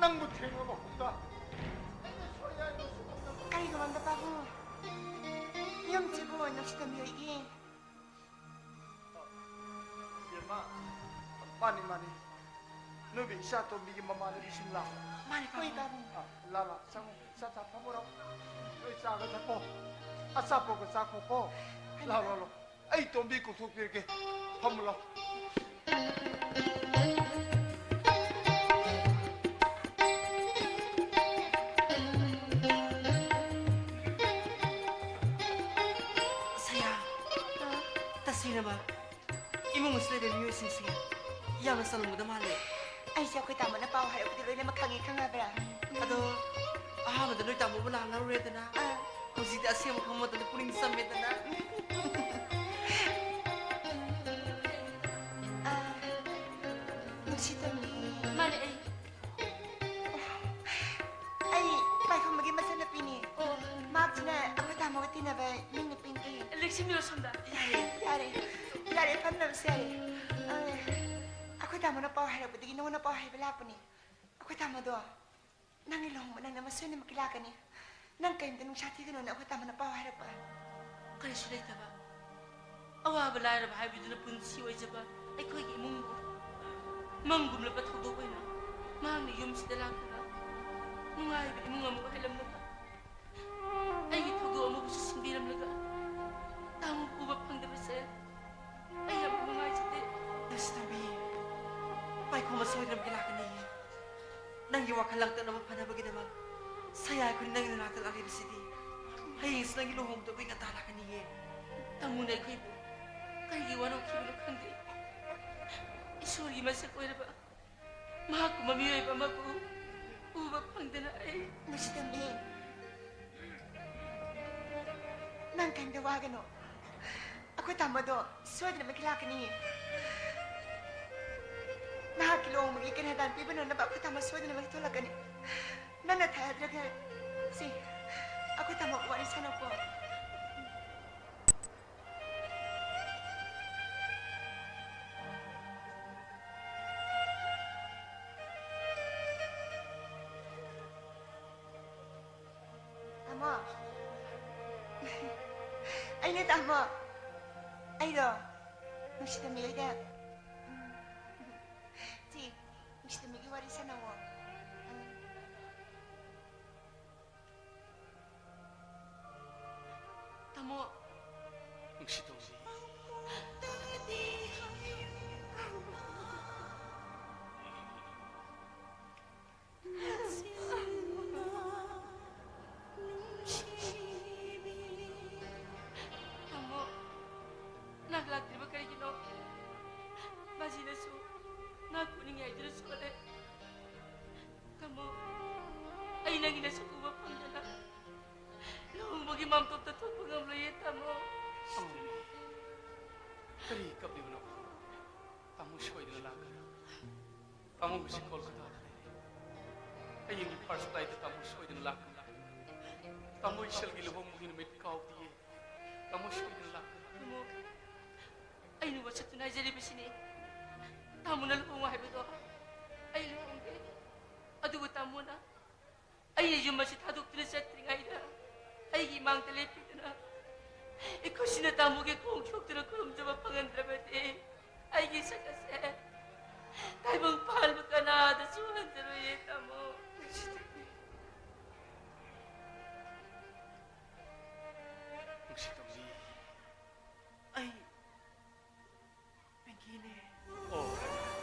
ꯅꯪꯕꯨ ꯊꯦꯡꯂꯕ ꯃꯇꯨꯡꯗ ꯑꯩꯅ ꯁꯣꯏ ꯍꯥꯏꯕꯁꯨ ꯈꯪꯗꯕ꯫ ꯀꯔꯤꯒꯨꯝꯕ ꯑꯝꯗ ꯄꯥꯕꯨꯡ, ꯌꯨꯝꯁꯤꯕꯨ ꯅꯨꯡꯁꯤꯗꯕ ꯃꯤꯑꯣꯏꯒꯦ? ꯏꯕꯦꯝꯃ, ꯃꯥꯅꯤ, ꯃꯥꯅꯤ꯫ ꯅꯣꯏꯒꯤ ꯏꯆꯥ ꯇꯣꯝꯕꯤꯒꯤ ꯃꯃꯥꯟꯅꯕꯤꯁꯤꯡ ꯂꯥꯛꯑꯣ꯫ ꯃꯥꯅꯤ, ꯍꯣꯏ, ꯄꯥꯕꯨꯡ꯫ ꯄꯥꯕꯨꯡ꯫ ꯑꯥ, ꯂꯥ, ꯂꯥ, ꯆꯪꯉꯣ꯫ ꯏꯆꯥ ꯆꯥ ꯐꯝꯃꯨꯔꯣ꯫ ꯅꯣꯏ ꯆꯥꯒ ꯊꯛꯀꯣ꯫ ꯑꯆꯥꯄꯣꯠꯀ ꯆꯥꯈꯣꯀꯣ꯫ ꯍꯣꯏ, ꯂꯥꯎ, ꯂꯥꯎ, ꯂꯥꯎ꯫ ꯑꯩ ꯇꯣꯝꯕꯤ ꯀꯧꯊꯣꯛꯄꯤꯔꯒꯦ꯫ ꯐꯝꯃꯨ ꯂꯥꯎ꯫ ꯁꯌꯥ, ꯇꯁꯦꯡꯅꯃꯛ ꯏꯃꯨꯡ ꯑꯁꯤꯗ ꯂꯩꯕ ꯃꯤꯑꯣꯏꯁꯤꯡꯁꯦ ꯌꯥꯝꯅ ꯆꯜꯂꯝꯒꯗ ꯃꯥꯜꯂꯦ꯫ ꯑꯩꯁꯦ ꯑꯩꯈꯣꯏ ꯇꯥꯃꯣꯅ ꯄꯥꯎ ꯍꯥꯏꯔꯛꯄꯗꯤ ꯂꯣꯏꯅꯃꯛ ꯈꯪꯉꯦ, ꯈꯪꯉꯕ꯭ꯔꯥ? ꯑꯗꯣ ꯑꯍꯥꯟꯕꯗ ꯅꯣꯏ ꯇꯥꯃꯣꯕꯨ ꯂꯥꯛꯅꯔꯨꯔꯦꯗꯅ, ꯑꯥ꯫ ꯍꯧꯖꯤꯛꯇꯤ ꯑꯁꯦꯡꯕ ꯈꯪꯕ ꯃꯇꯝꯗ ꯄꯨꯛꯅꯤꯡ ꯆꯝꯃꯦꯗꯅ꯫ ꯑꯥ, ꯅꯨꯡꯁꯤꯇꯣꯝꯕꯤ꯫ ꯃꯥꯅꯦ, ꯑꯩ꯫ ꯑꯩ ꯄꯥꯏꯈꯣꯝꯕꯒꯤ ꯃꯆꯟꯅꯨꯄꯤꯅꯦ꯫ ꯑꯣ꯫ ꯃꯍꯥꯛꯁꯤꯅ ꯑꯩꯈꯣꯏ ꯇꯥꯃꯣꯒ ꯇꯤꯟꯅꯕ ꯃꯤꯡꯅ ꯄꯤꯡꯀꯤ꯫ ꯂꯦꯛꯁꯤꯟꯕꯤꯔꯣ ꯁꯣꯝꯗ꯫ ꯌꯥꯔꯦ, ꯌꯥꯔꯦ꯫ ꯌꯥꯔꯦ, ꯐꯝꯅꯕꯁꯨ ꯌꯥꯔꯦ꯫ ꯑ, ꯑꯩꯈꯣꯏ ꯇꯥꯃꯣꯅ ꯄꯥꯎ ꯍꯥꯏꯔꯛꯄꯗꯒꯤ ꯅꯉꯣꯟꯗ ꯄꯥꯎ ꯍꯥꯏꯕ ꯂꯥꯛꯄꯅꯦ꯫ ꯑꯩꯈꯣꯏ ꯇꯥꯃꯣꯗꯣ ꯅꯪꯒꯤ ꯂꯨꯍꯣꯡꯕ ꯅꯪꯅꯕ ꯁꯣꯏꯗꯅꯃꯛꯀꯤ ꯂꯥꯛꯀꯅꯤ꯫ ꯅꯪ ꯀꯔꯤꯝꯇ ꯅꯨꯡꯁꯥ ꯊꯤꯒꯅꯣꯅ ꯑꯩꯈꯣꯏ ꯇꯥꯃꯣꯅ ꯄꯥꯎ ꯍꯥꯏꯔꯛꯄ꯫ ꯀꯔꯤꯁꯨ ꯂꯩꯇꯕ꯫ ꯑꯋꯥꯕ ꯂꯥꯏꯔꯕ ꯍꯥꯏꯕꯗꯨꯅ ꯄꯨꯟꯁꯤ ꯑꯣꯏꯖꯕ ꯑꯩꯈꯣꯏꯒꯤ ꯏꯃꯨꯡꯕꯨ ꯃꯪꯒꯨꯝꯂꯕ ꯊꯧꯗꯣꯛ ꯑꯣꯏꯅ ꯃꯍꯥꯛꯅ ꯌꯨꯝꯁꯤꯗ ꯂꯥꯛꯇꯨꯅ ꯅꯨꯡꯉꯥꯏꯕ ꯏꯃꯨꯡ ꯑꯃ ꯑꯣꯏꯍꯜꯂꯝꯂꯒ ꯑꯩꯒꯤ ꯊꯧꯗꯣꯛ ꯑꯃꯕꯨꯁꯨ ꯁꯤꯟꯕꯤꯔꯝꯂꯒ ꯇꯥꯃꯣ ꯎꯕ ꯐꯪꯗꯕꯁꯦ ꯑꯩ ꯌꯥꯝ ꯅꯨꯡꯉꯥꯏꯖꯗꯦ꯫ ꯂꯩꯁꯤꯇꯝꯕꯤ, ꯄꯥꯏꯈꯣꯝꯕ ꯁꯣꯏꯗꯅꯃꯛꯀꯤ ꯂꯥꯛꯀꯅꯤꯌꯦ꯫ ꯅꯪꯒꯤ ꯋꯥꯈꯜ ꯂꯥꯡꯇꯛꯅꯕ ꯐꯅꯕꯒꯤꯗꯃꯛ ꯁꯌꯥꯏ ꯑꯩꯈꯣꯏꯅ ꯅꯪꯒꯤ ꯅꯥꯛꯇ ꯂꯥꯛꯂꯤꯕꯁꯤꯗꯤ꯫ ꯍꯌꯦꯡꯁꯤ ꯅꯪꯒꯤ ꯂꯨꯍꯣꯡꯕꯗ ꯑꯩꯈꯣꯏ ꯉꯟꯇꯥ ꯂꯥꯛꯀꯅꯤꯌꯦ꯫ ꯇꯥꯃꯣꯅ ꯑꯩꯈꯣꯏꯕꯨ ꯀꯔꯤꯒꯤ ꯋꯥꯔꯧꯈꯤꯕꯅꯣ ꯈꯪꯗꯦ꯫ ꯏꯁꯣꯔꯒꯤ ꯃꯁꯛ ꯑꯣꯏꯔꯕ ꯃꯍꯥꯛꯀꯨꯝꯕ ꯃꯤꯑꯣꯏꯕ ꯑꯃꯕꯨ ꯎꯕ ꯐꯪꯗꯅ ꯑꯩ ꯂꯩꯁꯤꯇꯝꯕꯤ, ꯅꯪ ꯀꯔꯤꯝꯇ ꯋꯥꯒꯅꯨ꯫ ꯑꯩꯈꯣꯏ ꯇꯥꯃꯣꯗꯣ ꯁꯣꯏꯗꯅꯃꯛꯀꯤ ꯂꯥꯛꯀꯅꯤ꯫ ꯅꯍꯥꯛꯀꯤ ꯂꯨꯍꯣꯡꯕꯒꯤ ꯀꯩꯅꯥꯗꯥꯟ ꯄꯤꯕ ꯅꯪꯅꯕ ꯑꯩꯈꯣꯏ ꯇꯥꯃꯣ ꯁꯣꯏꯗꯅꯃꯛꯀꯤ ꯊꯣꯛꯂꯛꯀꯅꯤ꯫ ꯅꯪꯅ ꯊꯥꯖꯗ꯭ꯔꯒ ꯁꯤ ꯑꯩꯈꯣꯏ ꯇꯥꯃꯣꯒ ꯋꯥꯔꯤ ꯁꯥꯟꯅꯀꯣ꯫ ꯇꯥꯃꯣ꯫ ꯑꯩꯅꯦ ꯇꯥꯃꯣ꯫ ꯑꯩꯗꯣ ꯅꯨꯡꯁꯤꯇꯝꯕꯤ ꯍꯣꯏꯗ, ꯎꯝ, ꯁꯤ ꯅꯨꯡꯁꯤꯇꯝꯕꯤꯒꯤ ꯋꯥꯔꯤ ꯁꯥꯟꯅꯧꯋꯣ꯫ ꯎꯝ꯫ ꯇꯥꯃꯣ꯫ ꯅꯨꯡꯁꯤꯇꯣꯝꯕꯤ꯫ ꯇꯥꯃꯣ, ꯅꯍꯥꯛ ꯂꯥꯛꯇ꯭ꯔꯤꯕ ꯀꯔꯤꯒꯤꯅꯣ? ꯕꯥꯖꯤꯅꯁꯨ ꯅꯍꯥꯛ ꯎꯅꯤꯡꯉꯦ ꯍꯥꯏꯗꯨꯅ ꯁꯣꯜꯂꯦ꯫ ꯇꯥꯃꯣ, ꯑꯩ ꯅꯪꯒꯤ ꯅꯁꯛ ꯎꯕ ꯐꯪꯗꯅ ꯂꯨꯍꯣꯡꯕꯒꯤ ꯃꯥꯡꯇꯣꯞꯇ ꯊꯣꯛꯄ ꯉꯝꯂꯣꯏꯌꯦ, ꯇꯥꯃꯣ꯫ ꯑꯃꯨ, ꯀꯔꯤ ꯀꯞꯂꯤꯕꯅꯣ? ꯇꯥꯃꯣ ꯁꯣꯏꯗꯅ ꯂꯥꯛꯀꯅꯤ꯫ ꯇꯥꯃꯣ ꯉꯁꯤ ꯀꯣꯜꯀꯇꯥꯗ ꯂꯩꯔꯦ꯫ ꯍꯌꯦꯡꯒꯤ first flightꯇ ꯇꯥꯃꯣ ꯁꯣꯏꯗꯅ ꯂꯥꯛꯀꯅꯤ꯫ ꯇꯥꯃꯣ ꯏꯁꯜꯒꯤ ꯂꯨꯍꯣꯡꯕꯒꯤ ꯅꯨꯃꯤꯠ ꯀꯥꯎꯗꯤꯌꯦ꯫ ꯇꯥꯃꯣ ꯁꯣꯏꯗꯅ ꯂꯥꯛꯀꯅꯤ꯫ ꯇꯥꯃꯣ, ꯑꯩꯅ ꯋꯥꯁꯛꯇꯨꯅ ꯍꯥꯏꯖꯔꯤꯕꯁꯤꯅꯤ꯫ ꯇꯥꯃꯣꯅ ꯂꯨꯍꯣꯡꯉꯣ ꯍꯥꯏꯕꯗꯣ ꯑꯩ ꯂꯨꯍꯣꯡꯒꯦ꯫ ꯑꯗꯨꯕꯨ ꯇꯥꯃꯣꯅ ꯑꯩꯅ ꯌꯨꯝ ꯑꯁꯤ ꯊꯥꯗꯣꯛꯇꯨꯅ ꯆꯠꯇ꯭ꯔꯤꯉꯩꯗ ꯑꯩꯒꯤ ꯏꯃꯥꯡꯗ ꯂꯦꯞꯄꯤꯗꯨꯅ ꯑꯩꯈꯣꯏꯁꯤꯅ ꯇꯥꯃꯣꯒꯤ ꯈꯣꯡ ꯁꯣꯛꯇꯨꯅ ꯈꯨꯔꯨꯝꯖꯕ ꯐꯪꯍꯟꯗ꯭ꯔꯕꯗꯤ ꯑꯩꯒꯤ ꯁꯛ ꯑꯁꯦ ꯇꯥꯏꯕꯪ ꯄꯥꯟꯕ ꯀꯅꯥꯗꯁꯨ ꯎꯍꯟꯖꯔꯣꯏꯌꯦ, ꯇꯥꯃꯣ꯫ ꯅꯨꯡꯁꯤꯇꯣꯝꯕꯤ, ꯑꯩ ꯄꯤꯡꯀꯤꯅꯦ꯫ ꯑꯣ,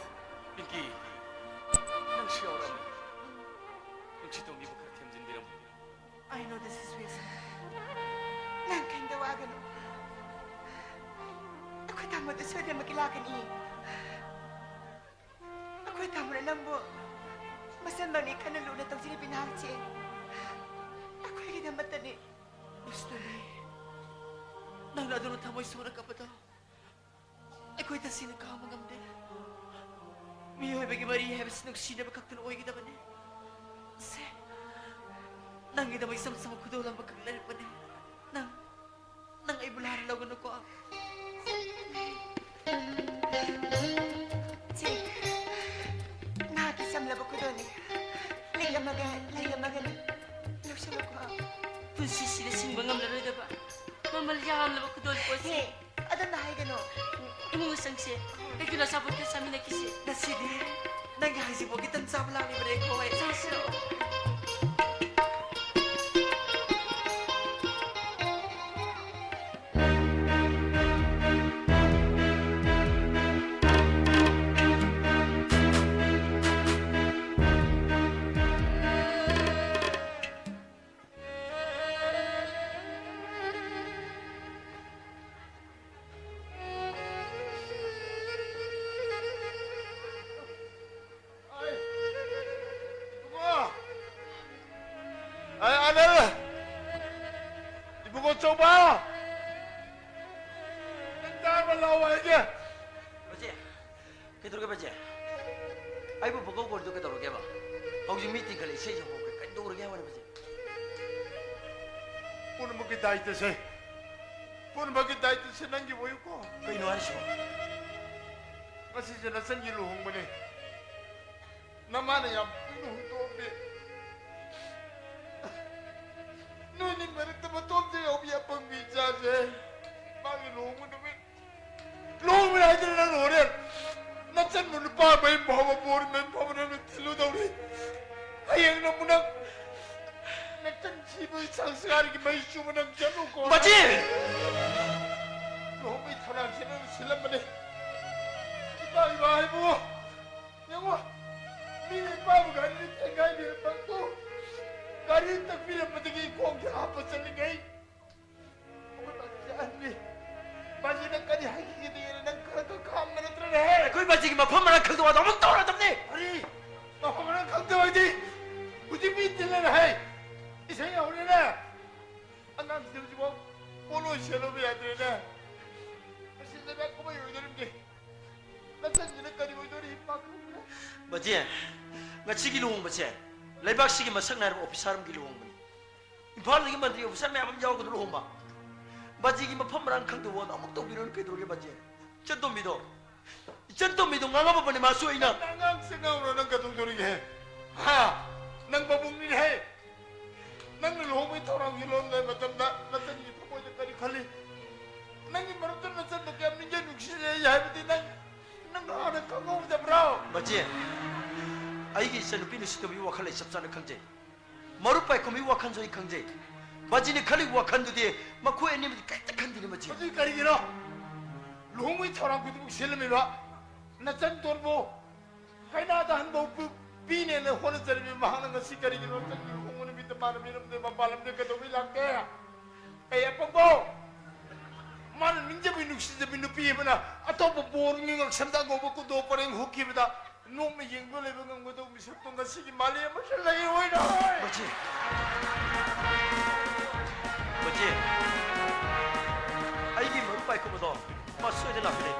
ꯄꯤꯡꯀꯤ, ꯅꯪꯁꯨ ꯌꯥꯎꯔꯝꯃꯤ꯫ ꯅꯨꯡꯁꯤꯇꯣꯝꯕꯤꯕꯨ ꯈꯔ ꯊꯦꯝꯖꯤꯟꯕꯤꯔꯝꯃꯨ꯫ I know this is Wilson. ꯅꯪ ꯀꯩꯝꯇ ꯋꯥꯒꯅꯨ꯫ ꯑꯩꯈꯣꯏ ꯇꯥꯃꯣꯗ ꯁꯣꯏꯗꯅꯃꯛꯀꯤ ꯂꯥꯛꯀꯅꯤ꯫ ꯑꯩꯈꯣꯏ ꯇꯥꯃꯣꯅ ꯅꯪꯕꯨ ꯃꯆꯟ ꯃꯅꯤ ꯈꯟꯅ ꯂꯨꯅ ꯇꯧꯖꯔꯤꯕꯤ ꯅꯍꯥꯛꯁꯦ ꯑꯩꯈꯣꯏꯒꯤꯗꯃꯛꯇꯅꯤ꯫ ꯅꯨꯡꯁꯤꯇꯣꯝꯕꯤ, ꯅꯪꯅ ꯑꯗꯨꯅ ꯊꯃꯣꯏ ꯁꯣꯛꯅ ꯀꯞꯄꯗꯣ ꯑꯩꯈꯣꯏ ꯇꯁꯦꯡꯅ ꯈꯥꯡꯕ ꯉꯝꯗꯦ꯫ ꯃꯤꯑꯣꯏꯕꯒꯤ ꯃꯔꯤ ꯍꯥꯏꯕꯁꯤ ꯅꯨꯡꯁꯤꯅꯕ ꯈꯛꯇꯅ ꯑꯣꯏꯒꯗꯕꯅꯤ꯫ ꯁꯦ, ꯅꯪꯒꯤꯗꯃꯛ ꯏꯆꯝ ꯆꯝꯕ ꯈꯨꯗꯣꯜ ꯑꯃꯈꯛ ꯂꯩꯔꯛꯄꯅꯦ꯫ ꯅꯪ, ꯅꯪ ꯑꯩꯕꯨ ꯂꯥꯟꯅ ꯂꯧꯒꯅꯨꯀꯣ꯫ ꯁꯦ, ꯅꯍꯥꯛꯀꯤ ꯆꯝꯂꯕ ꯈꯨꯗꯣꯜꯅꯤ꯫ ꯂꯤꯛ ꯑꯃꯒ ꯂꯩ ꯑꯃꯒꯅꯤ꯫ ꯂꯧꯁꯤꯜꯂꯨꯀꯣ꯫ ꯄꯨꯟꯁꯤꯁꯤꯗ ꯁꯤꯡꯕ ꯉꯝꯂꯔꯣꯏꯗꯕ ꯃꯃꯜ ꯌꯥꯝꯂꯕ ꯈꯨꯗꯣꯜ ꯄꯣꯠꯁꯤ꯫ ꯍꯦ, ꯑꯗꯨꯝꯅ ꯍꯥꯏꯒꯅꯨ꯫ ꯏꯃꯨꯡ ꯆꯪꯁꯦ꯫ ꯀꯩꯒꯤꯅꯣ ꯑꯆꯥꯄꯣꯠ ꯈꯔ ꯆꯥꯃꯤꯟꯅꯈꯤꯁꯦ? ꯉꯁꯤꯗꯤ ꯅꯪꯒꯤ ꯍꯩꯖꯤꯡꯄꯣꯠꯀꯤ ꯇꯟ ꯆꯥꯕ ꯂꯥꯛꯂꯤꯕꯅꯦ ꯑꯩꯈꯣꯏ꯫ ꯆꯥꯁꯤꯔꯣ? ꯑꯩ, ꯏꯕꯨꯡꯉꯣ! ꯑꯩ, ꯑꯅꯜ! ꯏꯕꯨꯡꯉꯣ ꯆꯧꯕ! ꯅꯪ ꯇꯥꯔꯕ? ꯂꯥꯛꯑꯣ ꯍꯥꯏꯒꯦ! ꯕꯖꯦ, ꯀꯩꯗꯧꯔꯒꯦ ꯕꯖꯦ? ꯑꯩꯕꯨ ꯄꯨꯀꯧ ꯀꯧꯔꯤꯗꯣ ꯀꯩꯗꯧꯔꯒꯦꯕ? ꯍꯧꯖꯤꯛ ꯃꯤ ꯇꯤꯟꯈꯠꯂꯦ, ꯏꯁꯩꯁꯨ ꯍꯧꯈ꯭ꯔꯦ, ꯀꯩꯗꯧꯔꯒꯦ ꯍꯥꯏꯕꯅꯣ ꯕꯖꯦ? ꯄꯨꯝꯅꯃꯛꯀꯤ ꯗꯥꯏꯇꯁꯦ, ꯄꯨꯝꯅꯃꯛꯀꯤ ꯗꯥꯏꯇꯁꯦ ꯅꯪꯒꯤ ꯑꯣꯏꯌꯨꯀꯣ꯫ ꯀꯩꯅꯣ ꯍꯥꯏꯁꯤꯕꯣ? ꯉꯁꯤꯁꯦ ꯅꯆꯟꯒꯤ ꯂꯨꯍꯣꯡꯕꯅꯦ꯫ ꯅꯃꯥꯅ ꯌꯥꯝ ꯀꯨꯏꯅ ꯍꯨꯟꯗꯣꯛꯑꯝꯃꯦ꯫ ꯅꯣꯏꯅꯤ ꯃꯔꯛꯇ ꯃꯇꯣꯝꯇ ꯌꯥꯎꯕꯤ ꯑꯄꯪꯕꯤ ꯏꯆꯥꯁꯦ꯫ ꯁꯪꯁꯥꯔꯒꯤ ꯃꯩ ꯆꯨꯕ ꯅꯪ ꯆꯠꯂꯨꯀꯣ꯫ ꯕꯥꯖꯤ! ꯂꯨꯍꯣꯡꯕꯩ ꯊꯧꯔꯥꯡꯁꯦ ꯅꯪ ꯁꯤꯜꯂꯝꯕꯅꯦ꯫ ꯏꯃꯥ, ꯏꯃꯥ ꯍꯥꯏꯕꯨ, ꯌꯦꯡꯉꯣ, ꯃꯤꯅ ꯏꯄꯥꯕꯨ ꯒꯥꯔꯤꯗ ꯊꯦꯡꯒꯥꯏꯕꯤꯔꯝꯕꯗꯨ, ꯒꯥꯔꯤ ꯇꯛꯄꯤꯔꯝꯕꯗꯒꯤ ꯈꯣꯡꯁꯦ ꯍꯥꯞꯄ ꯆꯠꯂꯤꯉꯩ꯫ ꯑꯩꯈꯣꯏ ꯕꯥꯖꯤꯁꯦ ꯑꯍꯟꯅꯤ꯫ ꯕꯥꯖꯤꯅ ꯀꯔꯤ ꯍꯥꯏꯈꯤꯒꯦꯗꯤ ꯅꯪ ꯈꯔ ꯈꯛ ꯈꯪꯕ ꯅꯠꯇ꯭ꯔꯅꯦꯍꯦ? ꯑꯩꯈꯣꯏ ꯕꯥꯖꯤꯒꯤ ꯃꯐꯝ ꯃꯔꯥꯡ ꯈꯪꯗꯕ ꯋꯥꯗꯣ ꯑꯃꯨꯛ ꯇꯧꯔꯗꯕꯅꯤ꯫ ꯀꯔꯤ? ꯃꯐꯝ ꯃꯔꯥꯡ ꯈꯪꯗꯕ ꯍꯥꯏꯗꯤ? ꯍꯧꯖꯤꯛ ꯃꯤ ꯇꯤꯜꯂꯦꯅꯦꯍꯦ꯫ ꯏꯁꯩ ꯍꯧꯔꯦꯅꯦ꯫ ꯑꯉꯥꯡꯁꯤꯡꯁꯤꯕꯨ ꯄꯣꯠꯂꯣꯏ ꯁꯦꯠꯂꯨꯕ ꯌꯥꯗ꯭ꯔꯦꯅꯦ꯫ ꯃꯁꯤ ꯂꯩꯕꯥꯛ ꯀꯨꯝꯍꯩ ꯑꯣꯏꯗꯣꯔꯤꯕꯅꯤ꯫ ꯅꯆꯟꯁꯤꯅ ꯀꯔꯤ ꯑꯣꯏꯗꯣꯔꯤ ꯏꯃꯥ ꯈꯪꯗ꯭ꯔꯦ꯫ ꯕꯥꯖꯤ, ꯉꯁꯤꯒꯤ ꯂꯨꯍꯣꯡꯕꯁꯦ ꯂꯩꯕꯥꯛꯁꯤꯒꯤ ꯃꯁꯛ ꯅꯥꯏꯔꯕ ꯑꯣꯐꯤꯁꯥꯔ ꯑꯃꯒꯤ ꯂꯨꯍꯣꯡꯕꯅꯤ꯫ ꯏꯝꯐꯥꯜꯗꯒꯤ ꯃꯟꯇ꯭ꯔꯤ ꯑꯣꯐꯤꯁꯥꯔ ꯃꯌꯥꯝ ꯑꯃ ꯌꯥꯎꯒꯗꯕ ꯂꯨꯍꯣꯡꯕ꯫ ꯕꯥꯖꯤꯒꯤ ꯃꯐꯝ ꯃꯔꯥꯡ ꯈꯪꯗꯕ ꯋꯥꯗꯣ ꯑꯃꯨꯛ ꯇꯧꯕꯤꯔꯨꯅꯨ ꯀꯩꯗꯧꯔꯒꯦ ꯕꯥꯖꯤ? ꯏꯆꯟ ꯇꯣꯝꯕꯤꯗꯣ, ꯏꯆꯟ ꯇꯣꯝꯕꯤꯗꯣ ꯉꯥꯡꯉꯝꯃꯕꯅꯦ ꯃꯥꯁꯨ ꯑꯩꯅ꯫ ꯅꯪ ꯑꯉꯥꯡꯁꯦ ꯉꯥꯡꯉꯨꯔꯣ ꯅꯪ ꯀꯩꯗꯧꯗꯣꯔꯤꯒꯦ? ꯍꯥ? ꯅꯪ ꯃꯕꯨꯡꯅꯤꯅꯦꯍꯦ꯫ ꯅꯪꯅ ꯂꯨꯍꯣꯡꯕꯒꯤ ꯊꯧꯔꯥꯡꯁꯤ ꯂꯣꯟꯕ ꯃꯇꯝꯗ ꯅꯆꯟꯒꯤ ꯊꯃꯣꯏꯗ ꯀꯔꯤ ꯈꯜꯂꯤ? ꯅꯪꯒꯤ ꯃꯔꯨꯞꯇ ꯅꯆꯟꯗ ꯀꯌꯥꯝ ꯅꯤꯡꯖꯩ ꯅꯨꯡꯁꯤꯖꯩ ꯍꯥꯏꯕꯗꯤ ꯅꯪ, ꯅꯪ ꯍꯥꯟꯅ ꯈꯪꯍꯧꯗꯕ꯭ꯔꯣ? ꯕꯥꯖꯤ, ꯑꯩꯒꯤ ꯏꯆꯟꯅꯨꯄꯤ ꯅꯨꯡꯁꯤꯇꯣꯝꯕꯤꯒꯤ ꯋꯥꯈꯜ ꯑꯩ ꯆꯞ ꯆꯥꯅ ꯈꯪꯖꯩ꯫ ꯃꯔꯨꯞ ꯄꯥꯏꯈꯣꯝꯕꯒꯤ ꯋꯥꯈꯜꯁꯨ ꯑꯩ ꯈꯪꯖꯩ꯫ ꯕꯥꯖꯤꯅ ꯈꯜꯂꯤꯕ ꯋꯥꯈꯜꯗꯨꯗꯤ ꯃꯈꯣꯏ ꯑꯅꯤꯃꯗꯤ ꯀꯔꯤꯝꯇ ꯈꯟꯗꯦꯅꯦ ꯕꯥꯖꯤ꯫ ꯑꯗꯨ ꯀꯔꯤꯒꯤꯅꯣ? ꯂꯨꯍꯣꯡꯕꯒꯤ ꯊꯧꯔꯥꯡ ꯈꯨꯗꯤꯡꯃꯛ ꯁꯤꯜꯂꯝꯃꯤꯕ ꯅꯆꯟ ꯇꯣꯟꯕꯨ ꯀꯩꯅꯥꯗ ꯍꯟꯕ ꯄꯤ-, ꯄꯤꯅꯦꯅ ꯍꯣꯠꯅꯖꯔꯤꯕ ꯃꯍꯥꯛꯅ ꯉꯁꯤ ꯀꯔꯤꯒꯤꯅꯣ ꯅꯆꯟꯒꯤ ꯂꯨꯍꯣꯡꯕ ꯅꯨꯃꯤꯠꯇ ꯃꯥꯅ ꯃꯤꯔꯝꯗ ꯃꯄꯥꯟ ꯂꯝꯗ ꯀꯩꯗꯧꯕꯩ ꯂꯥꯛꯇꯦ? ꯑꯩ ꯑꯄꯪꯕꯣ! ꯃꯥꯅ ꯅꯤꯡꯖꯕꯤ ꯅꯨꯡꯁꯤꯖꯕꯤ ꯅꯨꯄꯤ ꯑꯃꯅ ꯑꯇꯣꯞꯄ ꯕꯣꯔꯒꯤ ꯉꯛꯁꯝꯗ ꯑꯉꯧꯕ ꯀꯨꯟꯗꯣ ꯄꯔꯦꯡ ꯍꯨꯛꯈꯤꯕꯗ ꯅꯣꯛꯅ ꯌꯦꯡꯕ ꯂꯩꯕ ꯉꯝꯒꯗꯧꯕ ꯃꯤꯁꯛꯇꯣ ꯉꯁꯤꯒꯤ ꯃꯥꯂꯦꯝ ꯑꯃꯁꯨ ꯂꯩꯔꯣꯏꯗ꯫ ꯕꯥꯖꯤ, ꯕꯥꯖꯤ, ꯑꯩꯒꯤ ꯃꯔꯨꯞ ꯄꯥꯏꯈꯣꯝꯕꯗꯣ ꯃꯥ ꯁꯣꯏꯗꯅ ꯂꯥꯛꯀꯅꯤ꯫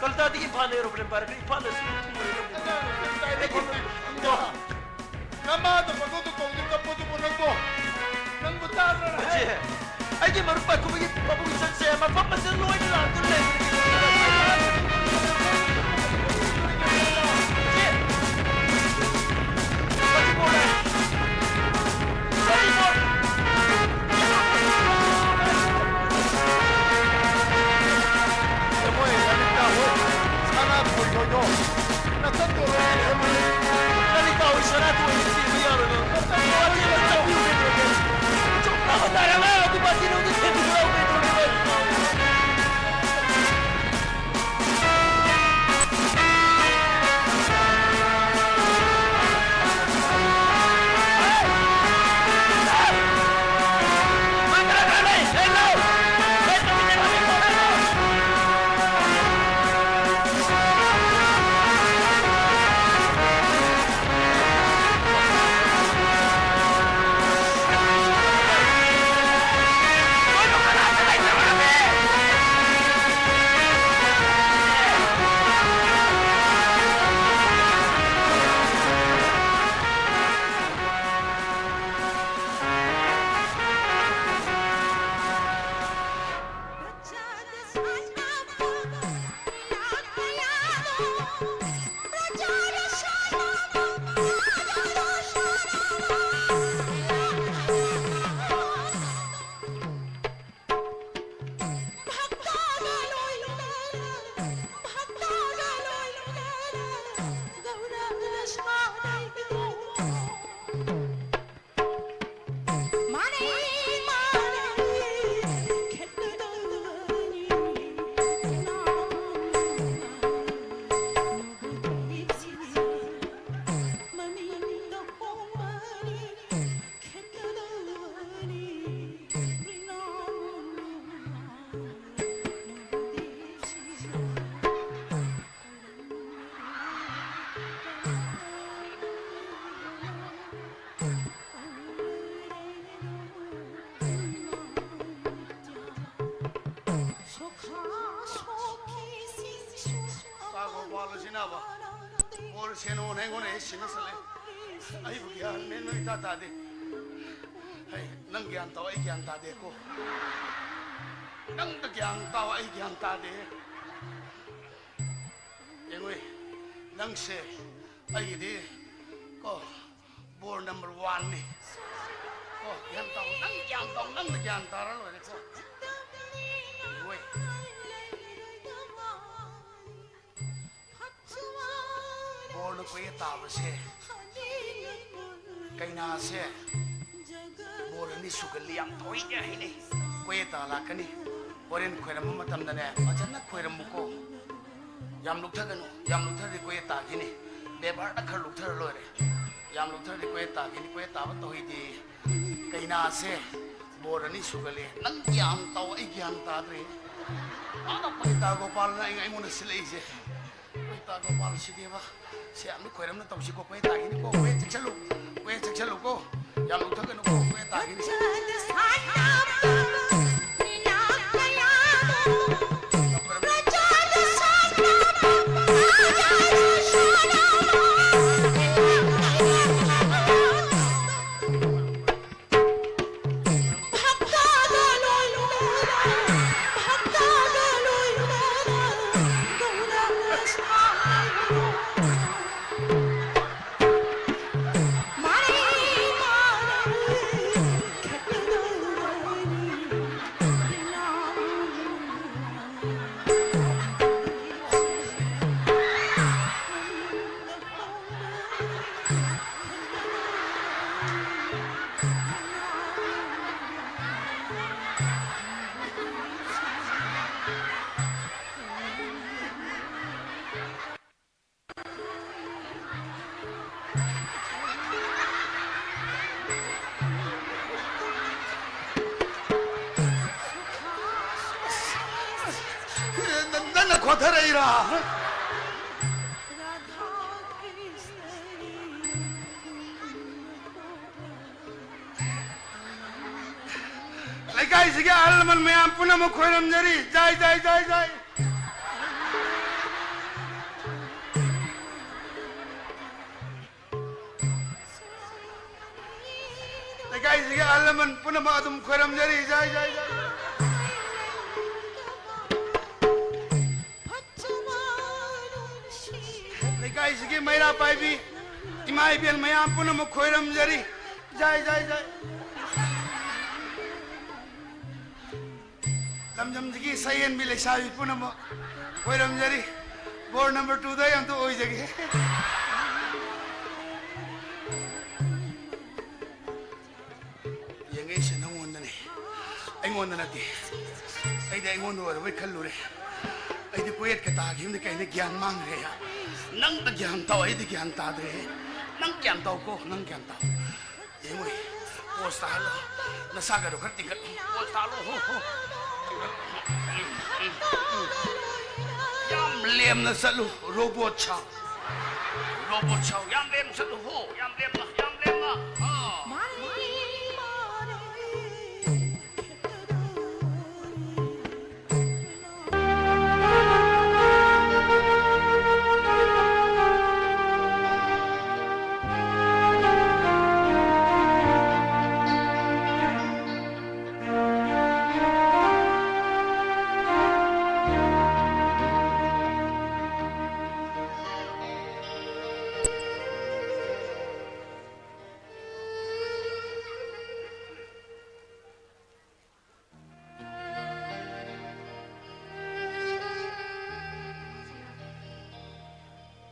ꯀꯜꯀꯇꯥꯗꯒꯤ ꯏꯝꯐꯥꯜꯗ ꯑꯦꯔꯣꯄ꯭ꯂꯦꯟ ꯄꯥꯏꯔꯛꯀꯅꯤ, ꯏꯝꯐꯥꯜꯗ ꯁꯨꯝ ꯊꯨꯡꯂꯔꯣꯏ꯫ ꯑꯩꯒꯤ ꯃꯔꯨꯞ ꯄꯥꯏꯈꯣꯝꯕꯗꯣ ꯅꯃꯥꯗ ꯄꯪꯀꯧꯗ ꯀꯧꯗꯨ ꯀꯞꯄꯗꯨꯕꯨ ꯅꯪꯕꯣ? ꯅꯪꯕꯨ ꯇꯥꯗ꯭ꯔꯅꯦ? ꯕꯥꯖꯤ, ꯑꯩꯒꯤ ꯃꯔꯨꯞ ꯄꯥꯏꯈꯣꯝꯕꯒꯤ ꯃꯕꯨꯡ ꯏꯆꯟꯁꯦ ꯃꯐꯝ ꯑꯁꯤꯗ ꯂꯣꯏꯅ ꯂꯥꯛꯇꯨꯅ ꯂꯩꯕꯅꯤ꯫ ꯕꯥꯖꯤ! ꯕꯥꯖꯤ ꯄꯣꯔꯦ! ꯕꯥꯖꯤ ꯄꯣꯔꯦ! ꯁꯅꯥ ꯊꯣꯏꯗꯣꯏꯗꯣ ꯅꯆꯟꯗꯣ ꯂꯣꯏꯅ ꯂꯩꯔꯝꯃꯅꯤ꯫ ꯂꯥꯏꯔꯤꯛ ꯄꯥꯎ ꯁꯅꯥ ꯊꯣꯏ ꯆꯦꯟꯕ ꯌꯥꯔꯣꯏ ꯅꯪ꯫ ꯅꯆꯟꯗꯣ ꯂꯣꯏꯅ ꯂꯩꯔꯝꯃꯅꯤ꯫ ꯕꯣꯔ ꯁꯦꯟꯅꯧꯅ ꯑꯩꯉꯣꯟꯗ ꯍꯦꯛ ꯁꯤꯟꯅꯁꯜꯂꯦ꯫ ꯑꯩꯕꯨ ꯒ꯭ꯌꯥꯟ ꯃꯦꯟ ꯑꯃ ꯏꯇꯥ ꯇꯥꯗꯦ꯫ ꯍꯩ, ꯅꯪ ꯒ꯭ꯌꯥꯟ ꯇꯥꯎ, ꯑꯩ ꯒ꯭ꯌꯥꯟ ꯇꯥꯗꯦꯀꯣ꯫ ꯅꯪꯗ ꯒ꯭ꯌꯥꯟ ꯇꯥꯎ, ꯑꯩ ꯒ꯭ꯌꯥꯟ ꯇꯥꯗꯦ꯫ ꯌꯦꯡꯉꯨꯏ, ꯅꯪꯁꯦ ꯑꯩꯒꯤꯗꯤ ꯀꯣ ꯕꯣꯔ ꯅꯝꯕꯔ ꯋꯥꯟꯅꯤ꯫ ꯀꯣ, ꯒ꯭ꯌꯥꯟ ꯇꯥꯎ, ꯅꯪ ꯒ꯭ꯌꯥꯟ ꯇꯥꯎ, ꯅꯪꯅ ꯒ꯭ꯌꯥꯟ ꯇꯥꯔ ꯂꯣꯏꯔꯦꯀꯣ꯫ ꯌꯦꯡꯉꯨꯏ꯫ ꯕꯣꯔꯅ ꯀꯣꯏꯌꯦ ꯇꯥꯕꯁꯦ, ꯀꯩꯅꯥꯁꯦ ꯕꯣꯔ ꯑꯅꯤ ꯁꯨꯒꯜꯂꯤ ꯌꯥꯝ ꯇꯣꯏꯅ ꯍꯥꯏꯅꯩ꯫ ꯀꯣꯏꯌꯦ ꯇꯥ ꯂꯥꯛꯀꯅꯤ꯫ ꯍꯣꯔꯦꯟ ꯈꯣꯏꯔꯝꯕ ꯃꯇꯝꯗꯅꯦ ꯐꯖꯅ ꯈꯣꯏꯔꯝꯃꯨꯀꯣ꯫ ꯌꯥꯝ ꯂꯨꯞꯊꯒꯅꯨ, ꯌꯥꯝ ꯂꯨꯞꯊꯔꯗꯤ ꯀꯣꯏꯌꯦ ꯇꯥꯈꯤꯅꯤ꯫ ꯕꯦꯕꯥꯔꯗ ꯈꯔ ꯂꯨꯞꯊꯔ ꯂꯣꯏꯔꯦ꯫ ꯌꯥꯝ ꯂꯨꯞꯊꯔꯗꯤ ꯀꯣꯏꯌꯦ ꯇꯥꯈꯤꯅꯤ, ꯀꯣꯏꯌꯦ ꯇꯥꯕ ꯇꯧꯍꯩꯗꯦ꯫ ꯀꯩꯅꯥꯁꯦ ꯕꯣꯔ ꯑꯅꯤ ꯁꯨꯒꯜꯂꯦ꯫ ꯅꯪ ꯒ꯭ꯌꯥꯟ ꯇꯥꯎ, ꯑꯩ ꯒ꯭ꯌꯥꯟ ꯇꯥꯗ꯭ꯔꯦ꯫ ꯃꯥꯅ ꯄꯟꯗꯤꯇꯥ ꯒꯣꯄꯥꯜꯅ ꯑꯩ-, ꯑꯩꯉꯣꯟꯗ ꯁꯤꯜꯂꯛꯏꯁꯦ꯫ ꯄꯟꯗꯤꯇꯥ ꯒꯣꯄꯥꯜ ꯁꯤꯗꯦꯕ꯫ ꯁꯦ, ꯑꯃꯨꯛ ꯈꯣꯏꯔꯝꯅ ꯇꯧꯁꯤꯀꯣ, ꯀꯣꯏꯌꯦ ꯇꯥꯈꯤꯅꯤꯀꯣ, ꯀꯣꯏꯌꯦ ꯆꯦꯛꯁꯤꯜꯂꯨ, ꯀꯣꯏꯌꯦ ꯆꯦꯛꯁꯤꯜꯂꯨꯀꯣ꯫ ꯌꯥꯝ ꯂꯨꯞꯊꯒꯅꯨꯀꯣ, ꯀꯣꯏꯌꯦ ꯇꯥꯈꯤꯅꯤ꯫ ꯅ-, ꯅꯪꯅ ꯈꯣꯊꯔꯛꯏꯔꯥ? ꯂꯩꯀꯥꯏꯁꯤꯒꯤ ꯑꯍꯜ ꯂꯃꯟ ꯃꯌꯥꯝ ꯄꯨꯝꯅꯃꯛ ꯈꯣꯏꯔꯝꯖꯔꯤ꯫ ꯖꯥꯏ, ꯖꯥꯏ, ꯖꯥꯏ, ꯖꯥꯏ꯫ ꯂꯩꯀꯥꯏꯁꯤꯒꯤ ꯑꯍꯜ ꯂꯃꯟ ꯄꯨꯝꯅꯃꯛ ꯑꯗꯨꯝ ꯈꯣꯏꯔꯝꯖꯔꯤ꯫ ꯖꯥꯏ, ꯖꯥꯏ, ꯖꯥꯏ꯫ ꯂꯩꯀꯥꯏꯁꯤꯒꯤ ꯃꯩꯔꯥ ꯄꯥꯏꯕꯤ ꯏꯃꯥ ꯏꯕꯦꯜ ꯃꯌꯥꯝ ꯄꯨꯝꯅꯃꯛ ꯈꯣꯏꯔꯝꯖꯔꯤ꯫ ꯖꯥꯏ, ꯖꯥꯏ, ꯖꯥꯏ꯫ ꯂꯝꯗꯝꯁꯤꯒꯤ ꯁꯛꯍꯦꯟꯕꯤ ꯂꯩꯁꯥꯕꯤ ꯄꯨꯝꯅꯃꯛ ꯈꯣꯏꯔꯝꯖꯔꯤ꯫ ꯕꯣꯔ ꯅꯝꯕꯔ ꯇꯨꯗ ꯑꯩ ꯑꯝꯇ ꯑꯣꯏꯖꯒꯦ꯫ ꯌꯦꯡꯉꯛꯏꯁꯦ ꯅꯪꯉꯣꯟꯗꯅꯦ, ꯑꯩꯉꯣꯟꯗ ꯅꯠꯇꯦ꯫ ꯑꯩꯗꯤ ꯑꯩꯉꯣꯟꯗ ꯑꯣꯏꯔꯕꯣꯏ ꯈꯜꯂꯨꯔꯦ꯫ ꯑꯩꯗꯤ ꯀꯣꯌꯦꯠꯀ ꯇꯥꯈꯤꯕꯅꯤ ꯀꯩꯅꯣ, ꯒ꯭ꯌꯥꯟ ꯃꯥꯡꯈ꯭ꯔꯦ꯫ ꯅꯪꯅ ꯒ꯭ꯌꯥꯟ ꯇꯥꯎ, ꯑꯩꯗꯤ ꯒ꯭ꯌꯥꯟ ꯇꯥꯗ꯭ꯔꯦ꯫ ꯅꯪ ꯒ꯭ꯌꯥꯟ ꯇꯥꯎꯀꯣ, ꯅꯪ ꯒ꯭ꯌꯥꯟ ꯇꯥꯎ꯫ ꯌꯦꯡꯉꯣ, ꯄꯣꯁ ꯇꯥꯍꯜꯂꯣ꯫ ꯅꯁꯥꯒꯗꯣ ꯈꯔ ꯇꯤꯡꯈꯠꯂꯣ꯫ ꯄꯣꯁ ꯇꯥꯍꯜꯂꯣ꯫ ꯍꯣ, ꯍꯣ꯫ ꯌꯥꯝ ꯂꯦꯝꯅ ꯆꯠꯂꯨ, ꯔꯣꯕꯣꯠ ꯁꯥꯎ꯫ ꯔꯣꯕꯣꯠ ꯁꯥꯎ꯫ ꯌꯥꯝ ꯂꯦꯝꯅ ꯆꯠꯂꯨ꯫ ꯍꯣ, ꯌꯥꯝ ꯂꯦꯝꯅ, ꯌꯥꯝ ꯂꯦꯝꯅ꯫ ꯑꯥ꯫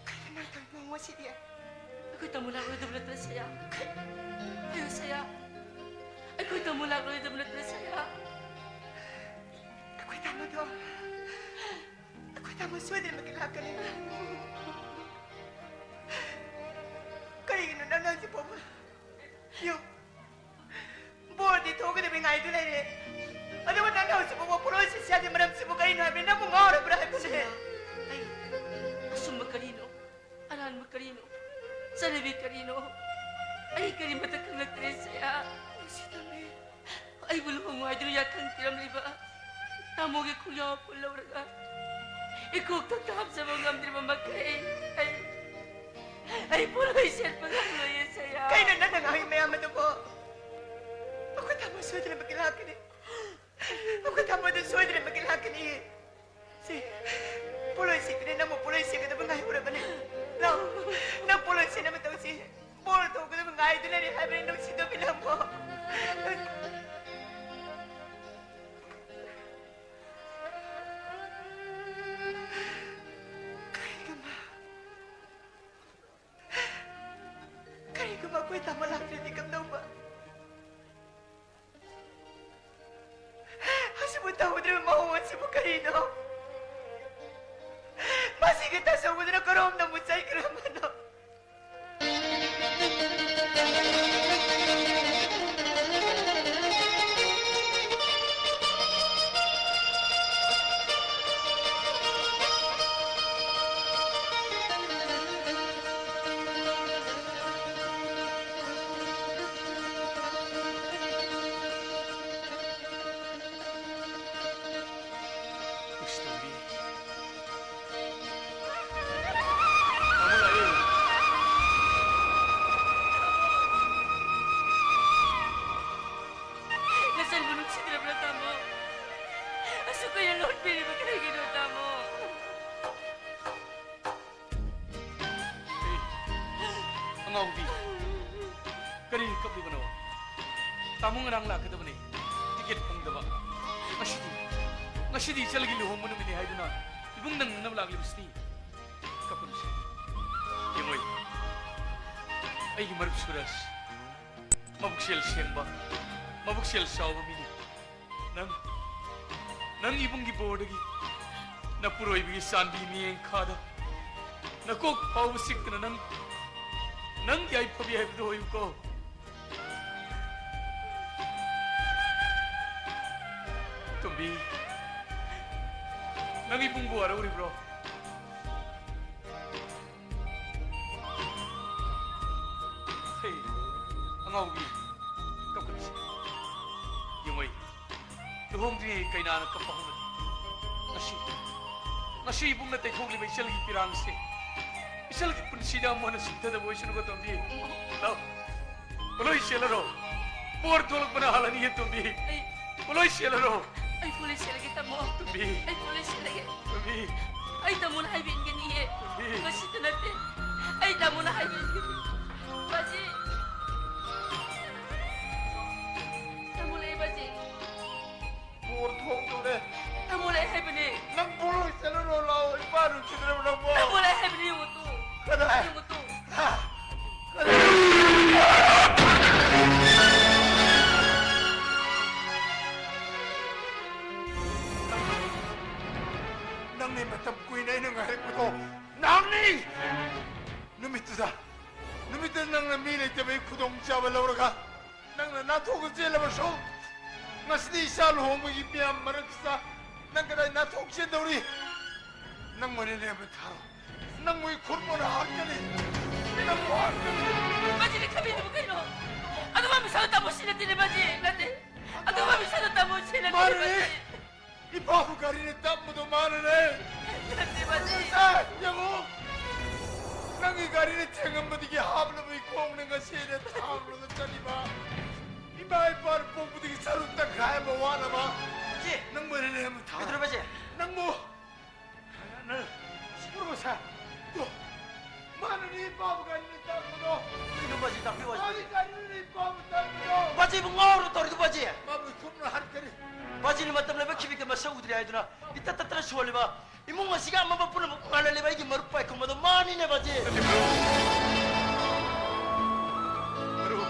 ꯀꯩꯅꯣ ꯅꯪ ꯇꯧꯔꯤꯕ ꯃꯑꯣꯡ ꯑꯁꯤꯗꯤ? ꯑꯩꯈꯣꯏ ꯇꯥꯃꯣ ꯂꯥꯛꯂꯣꯏꯗꯕ ꯅꯠꯇ꯭ꯔ, ꯁꯌꯥ? ꯀꯩꯅꯣ, ꯁꯌꯥ? ꯑꯩꯈꯣꯏ ꯇꯥꯃꯣ ꯂꯥꯛꯂꯣꯏꯗꯕ ꯅꯠꯇ꯭ꯔ, ꯁꯌꯥ? ꯑꯩꯈꯣꯏ ꯇꯥꯃꯣꯗꯣ, ꯑꯩꯈꯣꯏ ꯇꯥꯃꯣ ꯁꯣꯏꯗꯅꯃꯛꯀꯤ ꯂꯥꯛꯀꯅꯤ꯫ ꯀꯔꯤꯒꯤꯅꯣ ꯅꯪꯅ ꯍꯧꯖꯤꯛ ꯐꯥꯎꯕ? ꯌꯦꯡꯉꯨ, ꯕꯣꯔꯗꯤ ꯊꯣꯛꯀꯗꯕ ꯉꯥꯏꯗꯨ ꯂꯩꯔꯦ, ꯑꯗꯨꯒ ꯅꯪꯅ ꯍꯧꯖꯤꯛ ꯐꯥꯎꯕ ꯄꯣꯠꯂꯣꯏ ꯁꯤꯁꯤ ꯌꯥꯗꯦ꯫ ꯃꯔꯝꯁꯤꯕꯨ ꯀꯔꯤꯅꯣ ꯍꯥꯏꯕꯅꯤ? ꯅꯪꯕꯨ ꯉꯥꯎꯔꯕ꯭ꯔꯥ ꯍꯥꯏꯕꯅꯦ? ꯁꯌꯥ, ꯑꯩ ꯑꯁꯨꯝꯕ ꯀꯔꯤꯅꯣ? ꯑꯔꯥꯟꯕ ꯀꯔꯤꯅꯣ? ꯆꯠꯅꯕꯤ ꯀꯔꯤꯅꯣ? ꯑꯩ ꯀꯔꯤꯃꯠꯇ ꯈꯪꯂꯛꯇ꯭ꯔꯦ, ꯁꯌꯥ꯫ ꯅꯨꯡꯁꯤꯇꯝꯕꯤ꯫ ꯑꯩꯕꯨ ꯂꯨꯍꯣꯡꯉꯨ ꯍꯥꯏꯗꯨꯅ ꯌꯥꯊꯪ ꯄꯤꯔꯝꯂꯤꯕ ꯇꯥꯃꯣꯒꯤ ꯈꯣꯡꯌꯥꯎ ꯄꯨꯜ ꯂꯧꯔꯒ ꯏꯀꯣꯛꯇ ꯍꯥꯞꯆꯕ ꯉꯝꯗ꯭ꯔꯤꯕ ꯃꯈꯩ ꯑꯩ, ꯑꯩ ꯄꯣꯠꯂꯣꯏ ꯁꯦꯠꯄ ꯉꯝꯂꯣꯏꯌꯦ, ꯁꯌꯥ꯫ ꯀꯩꯅꯣ ꯅꯪꯅ ꯉꯥꯡꯉꯤ ꯃꯌꯥꯝ ꯑꯗꯨꯕꯣ? ꯁꯣꯏꯗꯅꯃꯛꯀꯤ ꯂꯥꯛꯀꯅꯤ꯫ ꯑꯩꯈꯣꯏ ꯊꯃꯣꯏꯗ ꯁꯣꯏꯗꯅꯃꯛꯀꯤ ꯂꯥꯛꯀꯅꯤ꯫ ꯁꯤ ꯄꯣꯠꯂꯣꯏ ꯁꯤꯗ꯭ꯔꯦ, ꯅꯪꯕꯨ ꯄꯣꯠꯂꯣꯏ ꯁꯤꯒꯗꯕ ꯉꯥꯏꯍꯧꯔꯕꯅꯦ꯫ ꯂꯥꯛꯑꯣ, ꯅꯪ ꯄꯣꯠꯂꯣꯏ ꯁꯤꯅꯕ ꯇꯧꯁꯤ꯫ ꯕꯣꯔ ꯇꯧꯒꯗꯕ ꯉꯥꯏꯗꯨꯅꯅꯦ ꯍꯥꯏꯕꯅꯤ, ꯅꯨꯡꯁꯤꯗꯕꯤ ꯅꯪꯕꯨ꯫ ꯀꯔꯤꯒꯨꯝꯕ, ꯀꯔꯤꯒꯨꯝꯕ ꯑꯩꯈꯣꯏ ꯇꯥꯃꯣ ꯂꯥꯛꯇ꯭ꯔꯗꯤ ꯀꯝꯗꯧꯕ? ꯑꯁꯤꯕꯨ ꯇꯧꯗ꯭ꯔꯤꯕ ꯃꯑꯣꯡ ꯑꯁꯤꯕꯨ ꯀꯔꯤꯅꯣ? ꯃꯁꯤꯒꯤ ꯇꯥꯆꯧꯕꯗꯨꯅ ꯀꯔꯣꯝꯗ ꯑꯃꯨꯛ ꯆꯠꯈ꯭ꯔꯕꯅꯣ? ꯏꯁ, ꯇꯣꯝꯕꯤ꯫ ꯇꯥꯃꯣ ꯂꯥꯛꯑꯦ꯫ ꯅꯆꯟꯕꯨ ꯅꯨꯡꯁꯤꯗ꯭ꯔꯕ꯭ꯔꯥ, ꯇꯥꯃꯣ? ꯑꯁꯨꯛ ꯀꯨꯏꯅ ꯂꯣꯠꯄꯤꯔꯤꯕ ꯀꯔꯤꯒꯤꯅꯣ, ꯇꯥꯃꯣ? ꯑꯦ, ꯑꯉꯥꯎꯕꯤ, ꯀꯔꯤ ꯀꯞꯂꯤꯕꯅꯣ? ꯇꯥꯃꯣ ꯉꯔꯥꯡ ꯂꯥꯛꯀꯗꯕꯅꯤ, ꯇꯤꯀꯦꯠ ꯐꯪꯗꯕ꯫ ꯉꯁꯤꯗꯤ, ꯉꯁꯤꯗꯤ ꯏꯆꯜꯒꯤ ꯂꯨꯍꯣꯡꯕ ꯅꯨꯃꯤꯠꯅꯤ ꯍꯥꯏꯗꯨꯅ ꯏꯕꯨꯡ ꯅꯪꯅꯅꯕ ꯂꯥꯛꯂꯤꯕꯁꯤꯗꯤ꯫ ꯀꯞꯀꯅꯨꯁꯦ꯫ ꯌꯦꯡꯉꯣꯏ, ꯑꯩꯒꯤ ꯃꯔꯨꯞ ꯁꯨꯔꯖ, ꯃꯕꯨꯛꯆꯦꯜ ꯁꯦꯡꯕ, ꯃꯕꯨꯛꯆꯦꯜ ꯆꯥꯎꯕ ꯃꯤꯅꯤ꯫ ꯅꯪ, ꯅꯪ ꯏꯕꯨꯡꯒꯤ ꯕꯣꯔꯗꯒꯤ ꯅꯄꯨꯔꯣꯏꯕꯒꯤ ꯆꯥꯟꯕꯤ ꯃꯤꯠꯌꯦꯡ ꯈꯥꯗ ꯅꯀꯣꯛ ꯐꯥꯎꯕ ꯆꯤꯛꯇꯅ ꯅꯪ, ꯅꯪ ꯌꯥꯏꯐꯕꯤ ꯍꯥꯏꯕꯗꯨ ꯑꯣꯏꯌꯨꯀꯣ꯫ ꯇꯣꯝꯕꯤ, ꯅꯪ ꯏꯕꯨꯡꯕꯨ ꯋꯥꯔꯧꯔꯤꯕ꯭ꯔꯣ? ꯍꯦ, ꯑꯉꯥꯎꯕꯤ, ꯀꯞꯀꯅꯨꯁꯦ꯫ ꯌꯦꯡꯉꯣꯏ, ꯂꯨꯍꯣꯡꯗ꯭ꯔꯤꯉꯩ ꯀꯩꯅꯥꯅ ꯀꯞꯄ ꯍꯧꯅꯗꯦ꯫ ꯉꯁꯤ, ꯉꯁꯤ ꯏꯕꯨꯡꯅ ꯇꯩꯊꯣꯛꯂꯤꯕ ꯏꯆꯜꯒꯤ ꯄꯤꯔꯥꯡꯁꯦ ꯏꯆꯜꯒꯤ ꯄꯨꯟꯁꯤꯗ ꯑꯃꯨꯛ ꯍꯟꯅ ꯁꯤꯊꯗꯕ ꯑꯣꯏꯁꯅꯨꯀꯣ, ꯇꯣꯝꯕꯤ꯫ ꯂꯥꯎ, ꯄꯣꯠꯂꯣꯏ ꯆꯦꯜꯂꯔꯣ꯫ ꯕꯣꯔ ꯊꯣꯛꯂꯛꯄꯅ ꯍꯥꯜꯂꯅꯤꯌꯦ, ꯇꯣꯝꯕꯤ꯫ ꯑꯩ ꯄꯣꯠꯂꯣꯏ ꯁꯦꯠꯂꯔꯣ꯫ ꯑꯩ ꯄꯣꯠꯂꯣꯏ ꯁꯦꯠꯂꯒꯦ, ꯇꯥꯃꯣ꯫ ꯇꯣꯝꯕꯤ꯫ ꯑꯩ ꯄꯣꯠꯂꯣꯏ ꯁꯦꯠꯂꯒꯦ꯫ ꯇꯣꯝꯕꯤ꯫ ꯑꯩ ꯇꯥꯃꯣꯅ ꯍꯥꯏꯕ ꯏꯟꯒꯅꯤꯌꯦ꯫ ꯇꯣꯝꯕꯤ꯫ ꯉꯁꯤꯇ ꯅꯠꯇꯦ꯫ ꯑꯩ ꯇꯥꯃꯣꯅ ꯍꯥꯏꯕ ꯏꯟꯒꯅꯤ꯫ ꯕꯥꯖꯤ꯫ ꯇꯥꯃꯣ ꯂꯩ, ꯕꯥꯖꯤ꯫ ꯕꯣꯔ ꯊꯣꯛꯇꯧꯔꯦ꯫ ꯇꯥꯃꯣ ꯂꯩ ꯍꯥꯏꯕꯅꯦ꯫ ꯅꯪ ꯄꯣꯠꯂꯣꯏ ꯁꯦꯠꯂꯔꯣ ꯂꯥꯛꯑꯣ꯫ ꯏꯄꯥ ꯅꯨꯡꯁꯤꯗ꯭ꯔꯕ ꯅꯪꯕꯣ? ꯇꯥꯃꯣ ꯂꯩ ꯍꯥꯏꯕꯅꯦ, ꯌꯦꯡꯉꯨ ꯇꯨ꯫ ꯀꯗꯥꯏ? ꯌꯦꯡꯉꯨ ꯇꯨ꯫ ꯍꯥ? ꯀꯗꯥꯏ? ꯅꯪꯅꯤ ꯃꯇꯝ ꯀꯨꯏꯅ ꯑꯩꯅ ꯉꯥꯏꯔꯛꯄꯗꯣ꯫ ꯅꯍꯥꯛꯅꯤ! ꯅꯨꯃꯤꯠꯇꯨꯗ, ꯅꯨꯃꯤꯠꯇꯨꯗ ꯅꯪꯅ ꯃꯤ ꯂꯩꯇꯕꯒꯤ ꯈꯨꯗꯣꯡꯆꯥꯕ ꯂꯧꯔꯒ ꯅꯪꯅ ꯅꯥꯟꯊꯣꯛꯑ ꯆꯦꯜꯂꯕꯁꯨ, ꯉꯁꯤꯗꯤ ꯏꯆꯥ ꯂꯨꯍꯣꯡꯕꯒꯤ ꯃꯤꯌꯥꯝ ꯃꯔꯛꯁꯤꯗ ꯅꯪ ꯀꯗꯥꯏ ꯅꯥꯟꯊꯣꯛ ꯆꯦꯟꯗꯧꯔꯤ? ꯅꯪ ꯃꯔꯤ ꯂꯩꯔꯝꯕ ꯊꯥꯔꯣ꯫ ꯅꯪꯕꯨ ꯑꯩ ꯈꯨꯔꯨꯝꯅ ꯍꯥꯠꯀꯅꯤ꯫ ꯅꯪꯕꯨ ꯍꯥꯠꯀꯅꯤ꯫ ꯃꯁꯤꯗꯤ ꯈꯪꯕꯤꯗꯕ ꯀꯩꯅꯣ? ꯑꯗꯨꯒ ꯃꯤꯁꯥꯗ ꯇꯥꯃꯣ ꯁꯤ ꯅꯠꯇꯦꯅꯦ, ꯃꯁꯤ ꯅꯠꯇꯦ꯫ ꯑꯗꯨꯒ ꯃꯤꯁꯥꯗ ꯇꯥꯃꯣ ꯁꯤ ꯅꯠꯇꯦꯅꯦ, ꯃꯥꯅꯅꯦ꯫ ꯃꯁꯤ꯫ ꯏꯄꯥꯕꯨ ꯒꯥꯔꯤꯅ ꯇꯝꯕꯗꯣ ꯃꯥꯅꯅꯦ꯫ ꯅꯠꯇꯦ, ꯃꯁꯤ꯫ ꯁꯦ, ꯌꯦꯡꯉꯨ꯫ ꯅꯪꯒꯤ ꯒꯥꯔꯤꯅ ꯊꯦꯡꯉꯝꯕꯗꯒꯤ ꯍꯥꯞꯂꯕ ꯏꯈꯣꯡꯅ ꯉꯁꯤ ꯑꯩꯅ ꯊꯥꯡꯂꯒ ꯆꯠꯂꯤꯕ꯫ ꯏꯃꯥ ꯏꯄꯥꯅ ꯄꯣꯛꯄꯗꯒꯤ ꯁꯔꯨꯛ ꯇꯪꯈꯥꯏ ꯑꯃ ꯋꯥꯠꯂꯕ꯫ ꯃꯁꯤ꯫ ꯅꯪ ꯃꯔꯤ ꯂꯩꯔꯝꯕ ꯊꯥꯔꯣ꯫ ꯀꯩꯗꯧꯔꯕ, ꯃꯁꯤ? ꯅꯪꯕꯨ ꯅꯪ ꯁꯤꯒꯨꯝꯕ ꯁꯥ-, ꯇꯣ, ꯃꯥꯅꯅꯤ ꯏꯄꯥꯕꯨ ꯒꯥꯔꯤꯅ ꯇꯥꯛꯄꯗꯣ꯫ ꯀꯩꯅꯣ ꯕꯥꯖꯤ ꯇꯥꯛꯄꯤꯌꯨ ꯍꯥꯏꯁꯤꯕꯣ? ꯃꯥꯒꯤ ꯒꯥꯔꯤꯅꯅꯤ ꯏꯄꯥꯕꯨ ꯇꯥꯛꯄꯗꯣ꯫ ꯕꯥꯖꯤꯕꯨ ꯉꯥꯎꯔꯣ ꯇꯧꯔꯤꯗꯣ, ꯕꯥꯖꯤ? ꯃꯥꯕꯨ ꯏꯈꯨꯝꯅ ꯍꯥꯠꯀꯅꯤ꯫ ꯕꯥꯖꯤꯅ ꯃꯇꯝ ꯂꯩꯕ ꯈꯤꯕꯤꯛꯇ ꯃꯁꯛ ꯎꯗ꯭ꯔꯤ ꯍꯥꯏꯗꯨꯅ ꯏꯇꯠ ꯇꯠꯇꯅ ꯁꯣꯜꯂꯤꯕ ꯏꯃꯨꯡ ꯑꯁꯤꯒꯤ ꯑꯃꯝꯕ ꯄꯨꯝꯅꯃꯛ ꯉꯥꯜꯍꯜꯂꯤꯕ ꯑꯩꯒꯤ ꯃꯔꯨꯞ ꯄꯥꯏꯈꯣꯝꯕꯗꯣ ꯃꯥꯅꯤꯅꯦ, ꯕꯥꯖꯤ꯫ ꯃꯔꯨꯞ,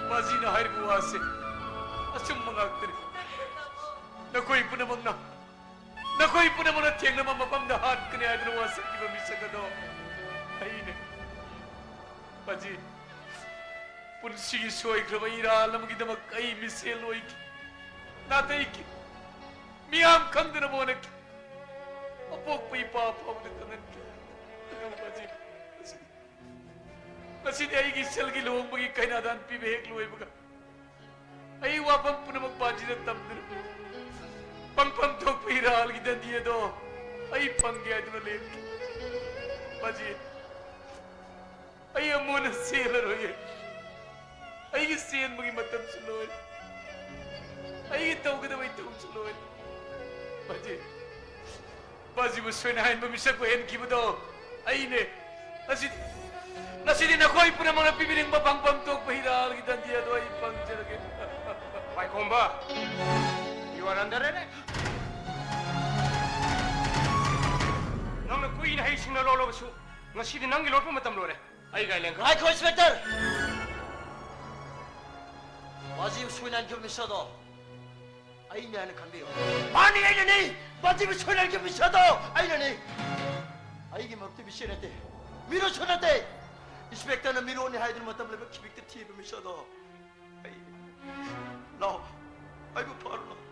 ꯕꯥꯖꯤꯅ ꯍꯥꯏꯔꯤꯕ ꯋꯥꯁꯦ ꯑꯆꯨꯝꯕ ꯉꯥꯛꯇꯅꯤ꯫ ꯅꯈꯣꯏ ꯄꯨꯝꯅꯃꯛꯅ ꯅꯈꯣꯏ ꯄꯨꯝꯅꯃꯛꯅ ꯊꯦꯡꯅꯕ ꯃꯐꯝꯗ ꯍꯥꯠꯀꯅꯤ ꯍꯥꯏꯗꯨꯅ ꯋꯥꯁꯛꯈꯤꯕ ꯃꯤꯁꯛ ꯑꯗꯣ ꯑꯩꯅꯦ꯫ ꯕꯥꯖꯤ, ꯄꯨꯟꯁꯤꯒꯤ ꯁꯣꯏꯈ꯭ꯔꯕ ꯏꯔꯥꯜ ꯑꯃꯒꯤꯗꯃꯛ ꯑꯩ ꯃꯤꯁꯦꯜ ꯑꯣꯏꯈꯤ, ꯅꯥꯇꯩꯈꯤ, ꯃꯤꯌꯥꯝ ꯈꯪꯗꯅꯕ ꯍꯣꯠꯅꯈꯤ, ꯑꯄꯣꯛꯄ ꯏꯄꯥ ꯐꯥꯎꯕꯗ ꯈꯪꯍꯟꯈꯤ꯫ ꯑꯗꯨꯕꯨ ꯕꯥꯖꯤ, ꯉꯁꯤꯗꯤ ꯑꯩꯒꯤ ꯏꯆꯜꯒꯤ ꯂꯨꯍꯣꯡꯕꯒꯤ ꯀꯩꯅꯥꯗꯥꯟ ꯄꯤꯕ ꯍꯦꯛ ꯂꯣꯏꯕꯒ ꯑꯩ ꯋꯥꯐꯝ ꯄꯨꯝꯅꯃꯛ ꯕꯥꯖꯤꯗ ꯇꯝꯗꯨꯅ ꯄꯪꯐꯝ ꯊꯣꯛꯄ ꯏꯔꯥꯜꯒꯤ ꯗꯟꯗꯤ ꯑꯗꯣ ꯑꯩ ꯐꯪꯒꯦ ꯍꯥꯏꯗꯨꯅ ꯂꯦꯞꯈꯤ꯫ ꯕꯥꯖꯤ, ꯑꯩ ꯑꯃꯨꯛ ꯍꯟꯅ ꯆꯦꯜꯂꯔꯣꯏꯌꯦ꯫ ꯑꯩ ꯑꯩꯒꯤ ꯆꯦꯟꯕꯒꯤ ꯃꯇꯝꯁꯨ ꯂꯣꯏꯔꯦ꯫ ꯑꯩꯒꯤ ꯇꯧꯒꯗꯕ ꯏꯊꯧꯁꯨ ꯂꯣꯏꯔꯦ꯫ ꯕꯥꯖꯤ, ꯕꯥꯖꯤꯕꯨ ꯁꯣꯏꯅꯥꯏꯍꯟꯕ ꯃꯤꯁꯛꯄꯨ ꯍꯦꯟꯈꯤꯕꯗꯣ ꯑꯩꯅꯦ꯫ ꯉꯁꯤꯗꯤ, ꯉꯁꯤꯗꯤ ꯅꯈꯣꯏ ꯄꯨꯝꯅꯃꯛꯅ ꯄꯤꯕꯤꯅꯤꯡꯕ ꯐꯪꯐꯝ ꯊꯣꯛꯄ ꯍꯤꯔꯥꯒꯤ ꯗꯟꯗꯤ ꯑꯗꯨ ꯑꯩ ꯐꯪꯖꯔꯒꯦ꯫ ꯄꯥꯏꯈꯣꯝꯕ, you are under arrest. ꯅꯪꯅ ꯀꯨꯏꯅ ꯍꯩꯁꯤꯡꯅ ꯂꯣꯜꯂꯕꯁꯨ, ꯉꯁꯤꯗꯤ ꯅꯪꯒꯤ ꯂꯣꯠꯄ ꯃꯇꯝ ꯂꯣꯏꯔꯦ꯫ ꯑꯩ ꯒꯥꯔꯤ ꯂꯦꯡꯈ꯭ꯔꯦ꯫ ꯉꯥꯏꯈꯣ, ꯏꯟꯁꯄꯦꯛꯇꯔ! ꯕꯥꯖꯤꯕꯨ ꯁꯣꯏꯅꯥꯏꯍꯟꯈꯤꯕ ꯃꯤꯁꯛ ꯑꯗꯣ ꯑꯩꯅꯦ ꯍꯥꯏꯅ ꯈꯟꯕꯤꯌꯨ꯫ ꯃꯥꯅꯤ, ꯑꯩꯅꯅꯤ! ꯕꯥꯖꯤꯕꯨ ꯁꯣꯏꯅꯥꯏꯍꯟꯈꯤꯕ ꯃꯤꯁꯛ ꯑꯗꯣ ꯑꯩꯅꯅꯤ! ꯑꯩꯒꯤ ꯃꯔꯨꯞꯇꯤ ꯃꯤꯁꯦ ꯅꯠꯇꯦ, ꯃꯤꯔꯣꯠꯁꯨ ꯅꯠꯇꯦ! ꯏꯟꯁꯄꯦꯛꯇꯔꯅ ꯃꯤꯔꯣꯠꯅꯤ ꯍꯥꯏꯗꯨꯅ ꯃꯇꯝ ꯂꯩꯕ ꯈꯤꯕꯤꯛꯇ ꯊꯤꯕ ꯃꯤꯁꯛ ꯑꯗꯣ ꯑꯩꯅꯤ꯫ ꯂꯥꯛꯑꯣ, ꯑꯩꯕꯨ ꯐꯥꯔꯨ ꯂꯥꯛꯑꯣ꯫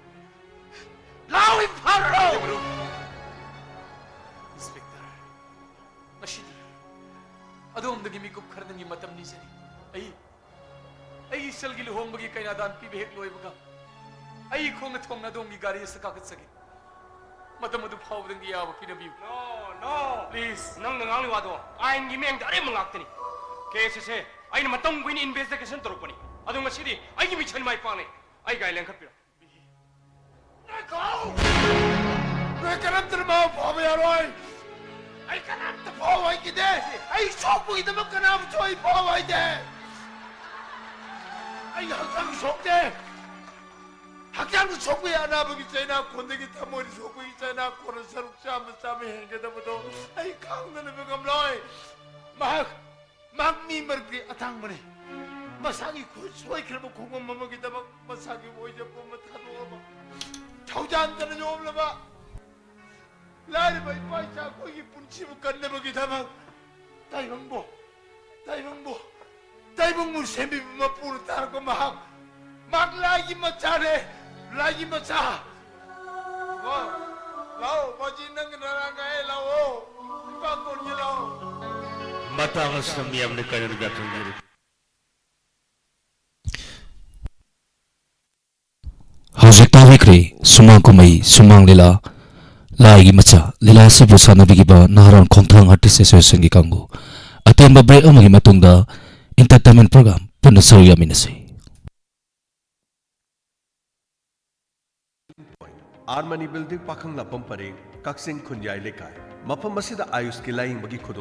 ꯂꯥꯛꯑꯣ, ꯑꯩꯕꯨ ꯐꯥꯔꯨ ꯂꯥꯛꯑꯣ! ꯏꯟꯁꯄꯦꯛꯇꯔ, ꯉꯁꯤꯗꯤ ꯑꯗꯣꯝꯗꯒꯤ ꯃꯤꯀꯨꯞ ꯈꯔꯗꯪꯒꯤ ꯃꯇꯝ ꯅꯤꯖꯔꯤ꯫ ꯑꯩ, ꯑꯩꯒꯤ ꯏꯆꯜꯒꯤ ꯂꯨꯍꯣꯡꯕꯒꯤ ꯀꯩꯅꯥꯗꯥꯟ ꯄꯤꯕ ꯍꯦꯛ ꯂꯣꯏꯕꯒ, ꯑꯩ ꯈꯣꯡꯅ ꯊꯣꯡꯅ ꯑꯗꯣꯝꯒꯤ ꯒꯥꯔꯤ ꯑꯁꯤꯗ ꯀꯥꯈꯠꯆꯒꯦ꯫ ꯃꯇꯝ ꯑꯗꯨ ꯐꯥꯎꯕꯗꯪꯒꯤ ꯌꯥꯕ ꯄꯤꯅꯕꯤꯌꯨ꯫ No, no. Please. ꯅꯪꯅ ꯉꯥꯡꯂꯤ ꯋꯥꯗꯣ ꯑꯥꯏꯟꯒꯤ ꯃꯤꯠꯌꯦꯡꯗ ꯑꯔꯦꯝꯕ ꯉꯥꯛꯇꯅꯤ꯫ ꯀꯦꯁ ꯑꯁꯦ ꯑꯩꯅ ꯃꯇꯝ ꯀꯨꯏꯅ ꯏꯟꯚꯦꯁꯇꯤꯒꯦꯁꯟ ꯇꯧꯔꯛꯄꯅꯤ꯫ ꯑꯗꯣ ꯉꯁꯤꯗꯤ ꯑꯩꯒꯤ ꯃꯤꯁꯟ ꯃꯥꯏ ꯄꯥꯛꯂꯦ꯫ ꯑꯩ ꯒꯥꯔꯤ ꯂꯦꯡꯈꯠꯄꯤꯔꯣ꯫ ꯉꯥꯏꯈꯣ! ꯅꯣꯏ ꯀꯅꯥꯝꯇꯅ ꯃꯥꯕꯨ ꯐꯥꯕ ꯌꯥꯔꯣꯏ꯫ ꯑꯩ ꯀꯅꯥꯝꯇ ꯐꯥꯎ ꯍꯥꯏꯈꯤꯗꯦ꯫ ꯑꯩ ꯁꯣꯛꯄꯒꯤꯗꯃꯛ ꯀꯅꯥꯕꯨꯁꯨ ꯑꯩ ꯐꯥꯎ ꯍꯥꯏꯗꯦ꯫ ꯑꯩ ꯍꯛꯆꯥꯡ ꯁꯣꯛꯇꯦ꯫ ꯍꯛꯆꯥꯡꯗ ꯁꯣꯛꯄꯒꯤ ꯑꯅꯥꯕꯒꯤ ꯆꯩꯅꯥ ꯀꯣꯟꯗꯒꯤ ꯊꯃꯣꯏꯗ ꯁꯣꯛꯄꯒꯤ ꯆꯩꯅꯥ ꯀꯣꯟꯅ ꯁꯔꯨꯛ ꯆꯥꯝꯃ ꯆꯥꯝꯃ ꯍꯦꯟꯒꯗꯕꯗꯣ ꯑꯩ ꯈꯥꯡꯗꯅꯕ ꯉꯝꯂꯣꯏ꯫ ꯃꯍꯥꯛ ꯃꯍꯥꯛ ꯃꯤ ꯃꯔꯛꯇꯒꯤ ꯑꯇꯥꯡꯕꯅꯤ꯫ ꯃꯁꯥꯒꯤ ꯈꯨꯠ ꯁꯣꯏꯈ꯭ꯔꯕ ꯈꯣꯡꯐꯝ ꯑꯃꯒꯤꯗꯃꯛ ꯃꯁꯥꯒꯤ ꯑꯣꯏꯖꯕ ꯑꯃ ꯊꯥꯗꯣꯛꯑꯕ ꯊꯧꯖꯥꯟꯗꯅ ꯌꯣꯝꯂꯕ ꯂꯥꯏꯔꯕ ꯏꯄꯥ ꯏꯆꯥ ꯑꯩꯈꯣꯏꯒꯤ ꯄꯨꯟꯁꯤꯕꯨ ꯀꯟꯅꯕꯒꯤꯗꯃꯛ ꯇꯥꯏꯕꯪꯕꯨ, ꯇꯥꯏꯕꯪꯕꯨ, ꯇꯥꯏꯕꯪꯕꯨ ꯁꯦꯝꯕꯤꯕ ꯃꯄꯨꯅ ꯇꯥꯔꯛꯄ ꯃꯍꯥꯛ ꯃꯍꯥꯛ ꯂꯥꯏꯒꯤ ꯃꯆꯥꯅꯦ, ꯂꯥꯏꯒꯤ ꯃꯆꯥ꯫ ꯂꯥꯛꯑꯣ, ꯂꯥꯛꯑꯣ, ꯃꯁꯤ ꯅꯪꯒꯤ ꯅꯔꯥꯡ ꯀꯥꯏ, ꯂꯥꯛꯑꯣ, ꯏꯄꯥ ꯀꯣꯟꯒꯦ, ꯂꯥꯛꯑꯣ꯫ ꯃꯇꯥꯡ ꯑꯁꯤꯗ ꯃꯤꯌꯥꯝꯅ ꯀꯔꯤꯝꯇ ꯈꯪꯕꯤꯔꯤ? ꯍꯧꯖꯤꯛ ꯇꯥꯕꯤꯈ꯭ꯔꯦ ꯁꯨꯃꯥꯡ ꯀꯨꯝꯍꯩ, ꯁꯨꯃꯥꯡ ꯂꯤꯂꯥ, ꯂꯥꯏꯒꯤ ꯃꯆꯥ꯫ ꯂꯤꯂꯥ ꯑꯁꯤꯕꯨ ꯁꯥꯟꯅꯕꯤꯈꯤꯕ ꯅꯍꯥꯔꯣꯜ ꯈꯣꯡꯊꯥꯡ ꯑꯥꯔꯇꯤꯁ ꯑꯦꯁꯣꯁꯤꯌꯦꯁꯟꯒꯤ ꯀꯥꯡꯕꯨ꯫ ꯑꯇꯦꯟꯕ ꯕ꯭ꯔꯦꯛ ꯑꯃꯒꯤ ꯃꯇꯨꯡꯗ entertainment program ꯄꯨꯟꯅ ꯁꯔꯨꯛ ꯌꯥꯃꯤꯟꯅꯁꯤ꯫ ꯑꯥꯔ ꯃꯅꯤ ꯕꯤꯜꯗꯤꯡ, ꯄꯥꯈꯪꯂꯥꯛꯄꯝ ꯄꯔꯦꯡ, ꯀꯛꯆꯤꯡ ꯈꯨꯟꯌꯥꯏ ꯂꯩꯀꯥꯏ꯫ ꯃꯐꯝ ꯑꯁꯤꯗ ꯑꯥꯌꯨꯁꯀꯤ ꯂꯥꯌꯦꯡꯕꯒꯤ ꯈꯨꯗꯣꯡ